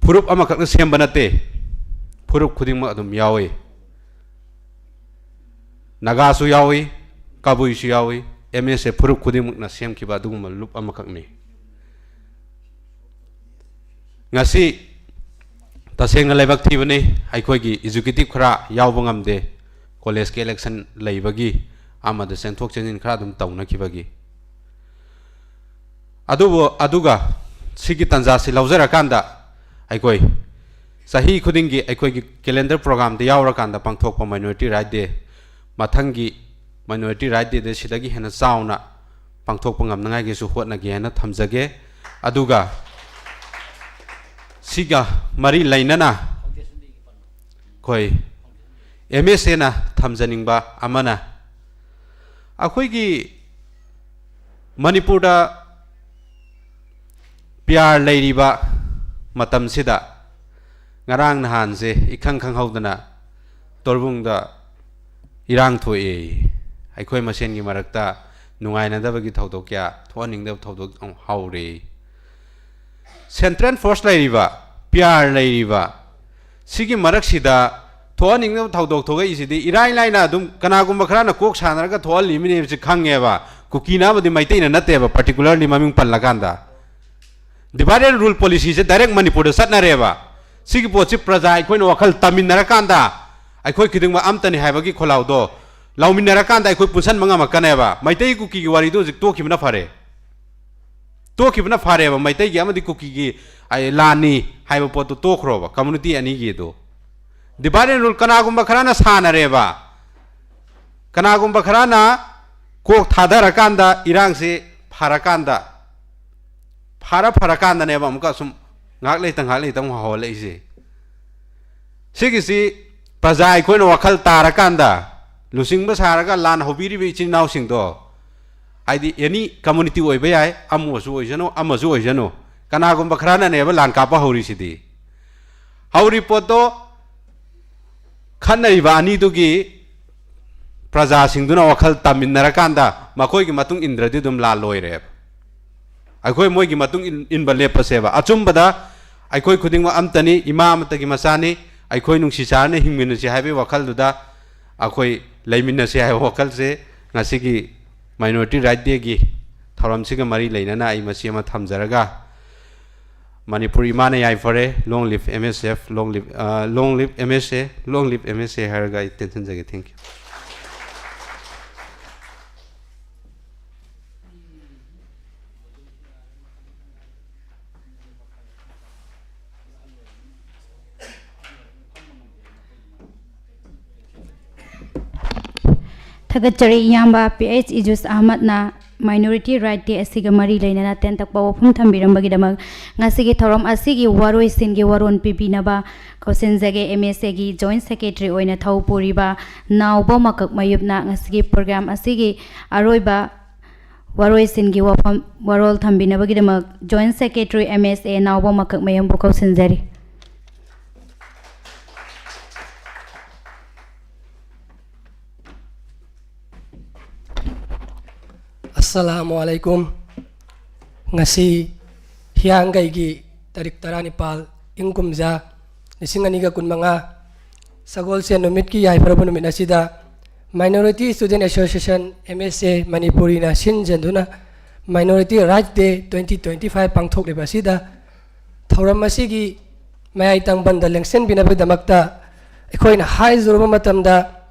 ꯐꯨꯔꯨꯞ ꯑꯃꯈꯛꯅ ꯁꯦꯝꯕ ꯅꯠꯇꯦ, ꯐꯨꯔꯨꯞ ꯈꯨꯗꯤꯡꯃꯛ ꯑꯗꯨꯝ ꯌꯥꯎꯏ꯫ ꯅꯥꯒꯥꯁꯨ ꯌꯥꯎꯏ, ꯀꯕꯨꯏꯁꯨ ꯌꯥꯎꯏ꯫ M S A ꯐꯨꯔꯨꯞ ꯈꯨꯗꯤꯡꯃꯛꯅ ꯁꯦꯝꯈꯤꯕ ꯑꯗꯨꯒꯨꯝꯕ ꯂꯨꯞ ꯑꯃꯈꯛꯅꯤ꯫ ꯉꯁꯤ ꯇꯁꯦꯡꯅ ꯂꯥꯏꯕꯛ ꯊꯤꯕꯅꯤ, ꯑꯩꯈꯣꯏꯒꯤ executive ꯈꯔ ꯌꯥꯎꯕ ꯉꯝꯗꯦ, college ꯀꯤ election ꯂꯩꯕꯒꯤ ꯑꯃꯗ ꯆꯦꯟꯊꯣꯛ ꯆꯦꯟꯁꯤꯟ ꯈꯔ ꯑꯗꯨꯝ ꯇꯧꯅꯈꯤꯕꯒꯤ꯫ ꯑꯗꯨꯕꯨ, ꯑꯗꯨꯒ ꯁꯤꯒꯤ ꯇꯥꯟꯖꯥꯁꯤ ꯂꯧꯖꯔꯀꯥꯟꯗ, ꯑꯩꯈꯣꯏ ꯆꯍꯤ ꯈꯨꯗꯤꯡꯒꯤ ꯑꯩꯈꯣꯏꯒꯤ calendar program ꯗ ꯌꯥꯎꯔꯀꯥꯟꯗ ꯄꯥꯡꯊꯣꯛꯄ Minority Right Day, ꯃꯊꯪꯒꯤ Minority Right Day ꯗ ꯁꯤꯗꯒꯤ ꯍꯦꯟꯅ ꯆꯥꯎꯅ ꯄꯥꯡꯊꯣꯛꯄ ꯉꯝꯅꯉꯥꯏꯒꯤꯁꯨ ꯍꯣꯠꯅꯒꯦ ꯍꯥꯏꯅ ꯊꯝꯖꯒꯦ꯫ ꯑꯗꯨꯒ ꯁꯤꯒ ꯃꯔꯤ ꯂꯩꯅꯅ ꯑꯩꯈꯣꯏ M S A ꯅ ꯊꯝꯖꯅꯤꯡꯕ ꯑꯃꯅ, ꯑꯩꯈꯣꯏꯒꯤ ꯃꯅꯤꯄꯨꯔꯗ ꯄꯤ ꯑꯥꯔ ꯂꯩꯔꯤꯕ ꯃꯇꯝꯁꯤꯗ ꯉꯔꯥꯡ ꯅꯍꯥꯟꯁꯦ ꯏꯈꯪ ꯈꯪꯍꯧꯗꯅ ꯇꯣꯔꯕꯨꯡꯗ ꯏꯔꯥꯡ ꯊꯣꯛꯑꯦ꯫ ꯑꯩꯈꯣꯏ ꯃꯁꯦꯟꯒꯤ ꯃꯔꯛꯇ ꯅꯨꯡꯉꯥꯏꯅꯗꯕꯒꯤ ꯊꯧꯗꯣꯛ ꯀꯌꯥ, ꯊꯣꯛꯍꯟꯅꯤꯡꯗꯕ ꯊꯧꯗꯣꯛ ꯑꯃꯨꯛ ꯍꯧꯔꯦ꯫ ꯁꯦꯟꯇ꯭ꯔꯦꯜ ꯐꯣꯔꯁ ꯂꯩꯔꯤꯕ, ꯄꯤ ꯑꯥꯔ ꯂꯩꯔꯤꯕ, ꯁꯤꯒꯤ ꯃꯔꯛꯁꯤꯗ ꯊꯣꯛꯍꯟꯅꯤꯡꯗꯕ ꯊꯧꯗꯣꯛ ꯊꯣꯛꯂꯛꯏꯁꯤꯗꯤ ꯏꯔꯥꯏ ꯂꯥꯏꯅ ꯑꯗꯨꯝ ꯀꯅꯥꯒꯨꯝꯕ ꯈꯔꯅ ꯀꯣꯛ ꯁꯥꯟꯅꯔꯒ ꯊꯣꯛꯍꯜꯂꯤꯕꯅꯦꯕꯁꯤ ꯈꯪꯉꯦꯕ꯫ ꯀꯨꯀꯤꯅ ꯑꯃꯗꯤ ꯃꯩꯇꯩꯅ ꯅꯠꯇꯦꯕ, particularly ꯃꯃꯤꯡ ꯄꯜꯂꯀꯥꯟꯗ꯫ Divide and rule policyꯁꯦ direct ꯃꯅꯤꯄꯨꯔꯗ ꯆꯠꯅꯔꯦꯕ꯫ ꯁꯤꯒꯤ ꯄꯣꯠꯁꯤ ꯄ꯭ꯔꯖꯥ ꯑꯩꯈꯣꯏꯅ ꯋꯥꯈꯜ ꯇꯥꯃꯤꯟꯅꯔꯀꯥꯟꯗ ꯑꯩꯈꯣꯏ ꯈꯨꯗꯤꯡꯃꯛ ꯑꯝꯇꯅꯤ ꯍꯥꯏꯕꯒꯤ ꯈꯣꯜꯂꯥꯎꯗꯣ ꯂꯥꯎꯃꯤꯟꯅꯔꯀꯥꯟꯗ ꯑꯩꯈꯣꯏ ꯄꯨꯟꯁꯟꯕ ꯉꯝꯃꯛꯀꯅꯦꯕ꯫ ꯃꯩꯇꯩ ꯀꯨꯀꯤꯒꯤ ꯋꯥꯔꯤꯗꯣ ꯍꯧꯖꯤꯛ ꯇꯣꯛꯈꯤꯕꯅ ꯐꯔꯦ꯫ ꯇꯣꯛꯈꯤꯕꯅ ꯐꯔꯦꯕ꯫ ꯃꯩꯇꯩꯒꯤ ꯑꯃꯗꯤ ꯀꯨꯀꯤꯒꯤ, ꯑꯩ, ꯂꯥꯟꯅꯤ ꯍꯥꯏꯕ ꯄꯣꯠꯇꯣ ꯇꯣꯛꯈ꯭ꯔꯣꯕ, community ꯑꯅꯤꯒꯤꯗꯣ꯫ Divide and rule ꯀꯅꯥꯒꯨꯝꯕ ꯈꯔꯅ ꯁꯥꯟꯅꯔꯦꯕ, ꯀꯅꯥꯒꯨꯝꯕ ꯈꯔꯅ ꯀꯣꯛ ꯊꯥꯗꯔꯀꯥꯟꯗ ꯏꯔꯥꯡꯁꯤ ꯐꯔꯀꯥꯟꯗ, ꯐꯔ ꯐꯔꯀꯥꯟꯗꯅꯦꯕ ꯑꯃꯨꯛꯀ ꯁꯨꯝ ꯉꯥꯏꯍꯥꯛ ꯂꯩꯇ ꯉꯥꯏꯍꯥꯛ ꯂꯩꯇ ꯑꯃꯨꯛ ꯍꯧꯍꯜꯂꯛꯏꯁꯦ꯫ ꯁꯤꯒꯤꯁꯤ ꯄ꯭ꯔꯖꯥ ꯑꯩꯈꯣꯏꯅ ꯋꯥꯈꯜ ꯇꯥꯔꯀꯥꯟꯗ, ꯂꯨꯆꯤꯡꯕ ꯁꯥꯔꯒ ꯂꯥꯟ ꯍꯧꯕꯤꯔꯤꯕ ꯏꯆꯤꯟ ꯏꯅꯥꯎꯁꯤꯡꯗꯣ, ꯍꯥꯏꯗꯤ any community ꯑꯣꯏꯕ ꯌꯥꯏ, ꯑꯃꯁꯨ ꯑꯣꯏꯁꯅꯨ, ꯑꯃꯁꯨ ꯑꯣꯏꯁꯅꯨ, ꯀꯅꯥꯒꯨꯝꯕ ꯈꯔꯅꯅꯦꯕ ꯂꯥꯟ ꯀꯥꯞꯄ ꯍꯧꯔꯤꯁꯤꯗꯤ꯫ ꯍꯧꯔꯤ ꯄꯣꯠꯇꯣ ꯈꯟꯅꯔꯤꯕ ꯑꯅꯤꯗꯨꯒꯤ ꯄ꯭ꯔꯖꯥꯁꯤꯡꯗꯨꯅ ꯋꯥꯈꯜ ꯇꯥꯃꯤꯟꯅꯔꯀꯥꯟꯗ ꯃꯈꯣꯏꯒꯤ ꯃꯇꯨꯡ ꯏꯟꯗ꯭ꯔꯗꯤ ꯑꯗꯨꯝ ꯂꯥꯜ ꯂꯣꯏꯔꯦꯕ꯫ ꯑꯩꯈꯣꯏ ꯃꯣꯏꯒꯤ ꯃꯇꯨꯡ ꯏꯟ-, ꯏꯟꯕ ꯂꯦꯞꯄꯁꯦꯕ꯫ ꯑꯆꯨꯝꯕꯗ ꯑꯩꯈꯣꯏ ꯈꯨꯗꯤꯡꯃꯛ ꯑꯝꯇꯅꯤ, ꯏꯃꯥ ꯑꯃꯠꯇꯒꯤ ꯃꯆꯥꯅꯤ, ꯑꯩꯈꯣꯏ ꯅꯨꯡꯁꯤ ꯆꯥꯟꯅꯅ ꯍꯤꯡꯃꯤꯟꯅꯁꯤ ꯍꯥꯏꯕꯒꯤ ꯋꯥꯈꯜꯗꯨꯗ ꯑꯩꯈꯣꯏ ꯂꯩꯃꯤꯟꯅꯁꯤ ꯍꯥꯏꯕ ꯋꯥꯈꯜꯁꯦ ꯉꯁꯤꯒꯤ Minority Right Dayꯒꯤ ꯊꯧꯔꯝꯁꯤꯒ ꯃꯔꯤ ꯂꯩꯅꯅ ꯑꯩ ꯃꯁꯤ ꯑꯃ ꯊꯝꯖꯔꯒ, ꯃꯅꯤꯄꯨꯔ ꯏꯃꯥꯅ ꯌꯥꯏꯐꯔꯦ, long live M S F, long live, ꯑ, long live M S A, long live M S A ꯍꯥꯏꯔꯒ ꯑꯩ ꯇꯦꯟꯁꯤꯟꯖꯒꯦ꯫ Thank you꯫ ꯊꯥꯒꯠꯆꯔꯤ ꯏꯌꯥꯝꯕ ꯄꯤ ꯑꯩꯆ ꯏꯖꯨꯁ ꯑꯍꯃꯗꯅ Minority Right Day ꯑꯁꯤꯒ ꯃꯔꯤ ꯂꯩꯅꯅ ꯇꯦꯟꯇꯛꯄ ꯋꯥꯐꯝ ꯊꯝꯕꯤꯔꯝꯕꯒꯤꯗꯃꯛ꯫ ꯉꯁꯤꯒꯤ ꯊꯧꯔꯝ ꯑꯁꯤꯒꯤ ꯋꯥꯔꯣꯏꯁꯤꯟꯒꯤ ꯋꯥꯔꯣꯜ ꯄꯤꯕꯤꯅꯕ ꯀꯧꯁꯤꯟꯖꯒꯦ ꯑꯦꯝ ꯑꯦꯁ ꯑꯦꯒꯤ Joint Secretary ꯑꯣꯏꯅ ꯊꯧ ꯄꯨꯔꯤꯕ ꯅꯥꯎꯕ ꯃꯀꯛꯃꯌꯨꯞꯅ꯫ ꯉꯁꯤꯒꯤ program ꯑꯁꯤꯒꯤ ꯑꯔꯣꯏꯕ ꯋꯥꯔꯣꯏꯁꯤꯟꯒꯤ ꯋꯥꯐꯝ, ꯋꯥꯔꯣꯜ ꯊꯝꯕꯤꯅꯕꯒꯤꯗꯃꯛ Joint Secretary M S A ꯅꯥꯎꯕ ꯃꯀꯛꯃꯌꯨꯝꯕꯨ ꯀꯧꯁꯤꯟꯖꯔꯤ꯫ ꯑꯁꯂꯥꯃꯨ ꯑꯂꯥꯏꯀꯨꯝ꯫ ꯉꯁꯤ ꯍꯤꯌꯥꯡꯒꯩꯒꯤ ꯇꯥꯔꯤꯛ ꯇꯔꯥꯅꯤꯄꯥꯜ, ꯏꯪ ꯀꯨꯝꯖꯥ ꯂꯤꯁꯤꯡ ꯑꯅꯤꯒ ꯀꯨꯟꯃꯉꯥ, ꯁꯒꯣꯜꯁꯦꯟ ꯅꯨꯃꯤꯠꯀꯤ ꯌꯥꯏꯐꯔꯕ ꯅꯨꯃꯤꯠ ꯑꯁꯤꯗ Minority Student Association, M S A, ꯃꯅꯤꯄꯨꯔꯤꯅ ꯁꯤꯟꯖꯗꯨꯅ Minority Rights Day twenty twenty-five ꯄꯥꯡꯊꯣꯛꯂꯤꯕ ꯑꯁꯤꯗ, ꯊꯧꯔꯝ ꯑꯁꯤꯒꯤ ꯃꯌꯥꯏ ꯇꯪꯕꯟꯗ ꯂꯦꯡꯁꯤꯟꯕꯤꯅꯕꯒꯤꯗꯃꯛꯇ ꯑꯩꯈꯣꯏꯅ ꯍꯥꯏꯖꯔꯨꯕ ꯃꯇꯝꯗ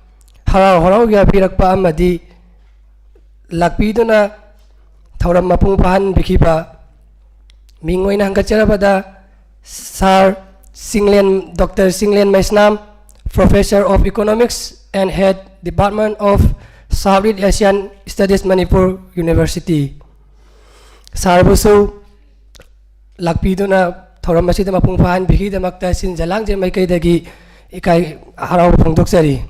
ꯍꯔꯥꯎ ꯍꯔꯥꯎ ꯌꯥꯕꯤꯔꯛꯄ ꯑꯃꯗꯤ ꯂꯥꯛꯄꯤꯗꯨꯅ ꯊꯧꯔꯝ ꯃꯄꯨꯡ ꯐꯥꯍꯟꯕꯤꯈꯤꯕ ꯃꯤꯡ ꯑꯣꯏꯅ ꯍꯪꯒꯠꯆꯔꯕꯗ Sir Chinglen, Doctor Chinglen Meisnam, Professor of Economics and Head, Department of South East Asian Studies, Manipur University꯫ Sir ꯕꯨꯁꯨ ꯂꯥꯛꯄꯤꯗꯨꯅ ꯊꯧꯔꯝ ꯑꯁꯤꯗ ꯃꯄꯨꯡ ꯐꯥꯍꯟꯕꯤꯈꯤꯗꯃꯛꯇ ꯁꯤꯟꯖ ꯂꯥꯡꯖ ꯃꯥꯏꯀꯩꯗꯒꯤ ꯏꯀꯥꯏ ꯍꯔꯥꯎꯕ ꯐꯣꯡꯗꯣꯛꯆꯔꯤ꯫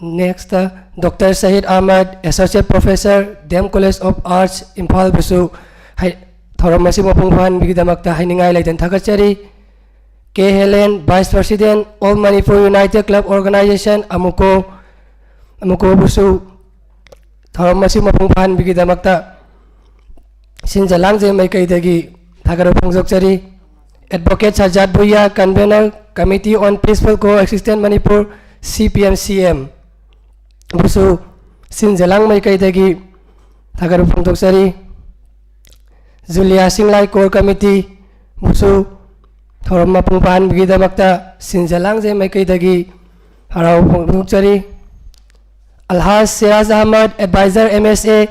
Next, Doctor Shahid Ahmad, Associate Professor, D M College of Arts, ꯏꯝꯐꯥꯜꯕꯨꯁꯨ ꯍꯥꯏ-, ꯊꯧꯔꯝ ꯑꯁꯤ ꯃꯄꯨꯡ ꯐꯥꯍꯟꯕꯤꯈꯤꯗꯃꯛꯇ ꯍꯥꯏꯅꯤꯡꯉꯥꯏ ꯂꯩꯇꯅ ꯊꯥꯒꯠꯆꯔꯤ꯫ K Helen, Vice President, All Manipur United Club Organization, ꯑꯃꯨꯀꯣ, ꯑꯃꯨꯀꯣꯕꯨꯁꯨ ꯊꯧꯔꯝ ꯑꯁꯤ ꯃꯄꯨꯡ ꯐꯥꯍꯟꯕꯤꯈꯤꯗꯃꯛꯇ ꯁꯤꯟꯖ ꯂꯥꯡꯖ ꯃꯥꯏꯀꯩꯗꯒꯤ ꯊꯥꯒꯠꯄ ꯐꯣꯡꯗꯣꯛꯆꯔꯤ꯫ Advocate Sajad ꯚꯨꯏꯌꯥ, Convener, Committee on Peaceful Coexistence Manipur, C P M C M, ꯕꯨꯁꯨ ꯁꯤꯟꯖ ꯂꯥꯡ ꯃꯥꯏꯀꯩꯗꯒꯤ ꯊꯥꯒꯠꯄ ꯐꯣꯡꯗꯣꯛꯆꯔꯤ꯫ ꯖꯨꯂꯤꯌꯥ ꯁꯤꯡꯂꯥꯏ, Core Committee ꯕꯨꯁꯨ ꯊꯧꯔꯝ ꯃꯄꯨꯡ ꯐꯥꯍꯟꯕꯒꯤꯗꯃꯛꯇ ꯁꯤꯟꯖ ꯂꯥꯡꯖ ꯃꯥꯏꯀꯩꯗꯒꯤ ꯍꯔꯥꯎꯕ ꯐꯣꯡꯗꯣꯛꯆꯔꯤ꯫ ꯑꯜꯍꯥꯖ Siraj Ahmad, Advisor, M S A,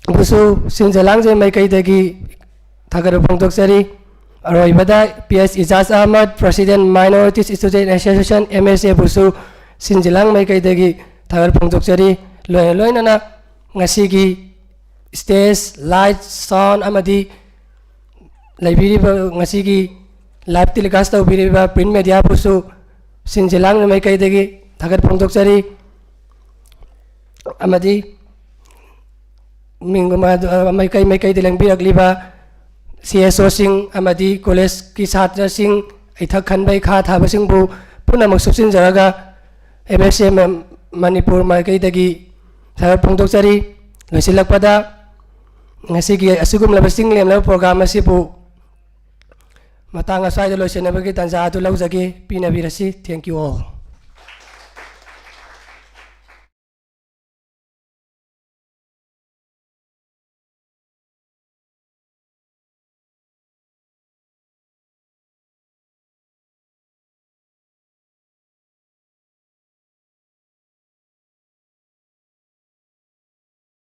ꯕꯨꯁꯨ ꯁꯤꯟꯖ ꯂꯥꯡꯖ ꯃꯥꯏꯀꯩꯗꯒꯤ ꯊꯥꯒꯠꯄ ꯐꯣꯡꯗꯣꯛꯆꯔꯤ꯫ ꯑꯔꯣꯏꯕꯗ P S ꯏꯖꯥꯖ Ahmad, President, Minorities Student Association, M S A, ꯕꯨꯁꯨ ꯁꯤꯟꯖ ꯂꯥꯡ ꯃꯥꯏꯀꯩꯗꯒꯤ ꯊꯥꯒꯠꯄ ꯐꯣꯡꯗꯣꯛꯆꯔꯤ꯫ ꯂꯣꯏꯅ ꯂꯣꯏꯅꯅ ꯉꯁꯤꯒꯤ stage, light, sound ꯑꯃꯗꯤ ꯂꯩꯕꯤꯔꯤꯕ, ꯉꯁꯤꯒꯤ live telecast ꯇꯧꯕꯤꯔꯤꯕ print media ꯕꯨꯁꯨ ꯁꯤꯟꯖ ꯂꯥꯡꯖ ꯃꯥꯏꯀꯩꯗꯒꯤ ꯊꯥꯒꯠ ꯐꯣꯡꯗꯣꯛꯆꯔꯤ꯫ ꯑꯃꯗꯤ ꯃꯤꯡ ꯃꯥꯏꯀꯩ ꯃꯥꯏꯀꯩꯗ ꯂꯦꯡꯕꯤꯔꯛꯂꯤꯕ ꯁꯤ ꯑꯦꯁ ꯑꯣꯁꯤꯡ ꯑꯃꯗꯤ ꯀꯣꯂꯦꯖꯀꯤ ꯁꯥꯇ꯭ꯔꯁꯤꯡ, ꯏꯊꯛ ꯈꯟꯕ ꯏꯈꯥ ꯊꯥꯕꯁꯤꯡꯕꯨ ꯄꯨꯝꯅꯃꯛ ꯁꯨꯞꯆꯤꯟꯖꯔꯒ ꯑꯦꯝ ꯑꯦꯁ ꯑꯦꯝ ꯃꯅꯤꯄꯨꯔ ꯃꯥꯏꯀꯩꯗꯒꯤ ꯁꯥꯒꯔ ꯐꯣꯡꯗꯣꯛꯆꯔꯤ꯫ ꯂꯣꯏꯁꯤꯜꯂꯛꯄꯗ ꯉꯁꯤꯒꯤ ꯑꯁꯤꯒꯨꯝꯂꯕ ꯆꯤꯡ ꯂꯦꯝꯂꯕ ꯄ꯭ꯔꯣꯒ꯭ꯔꯥꯝ ꯑꯁꯤꯕꯨ ꯃꯇꯥꯡ ꯑꯁ꯭ꯋꯥꯏꯗ ꯂꯣꯏꯁꯤꯟꯅꯕꯒꯤ ꯇꯥꯟꯖꯥ ꯑꯗꯨ ꯂꯧꯖꯒꯦ꯫ ꯄꯤꯅꯕꯤꯔꯁꯤ꯫ Thank you all꯫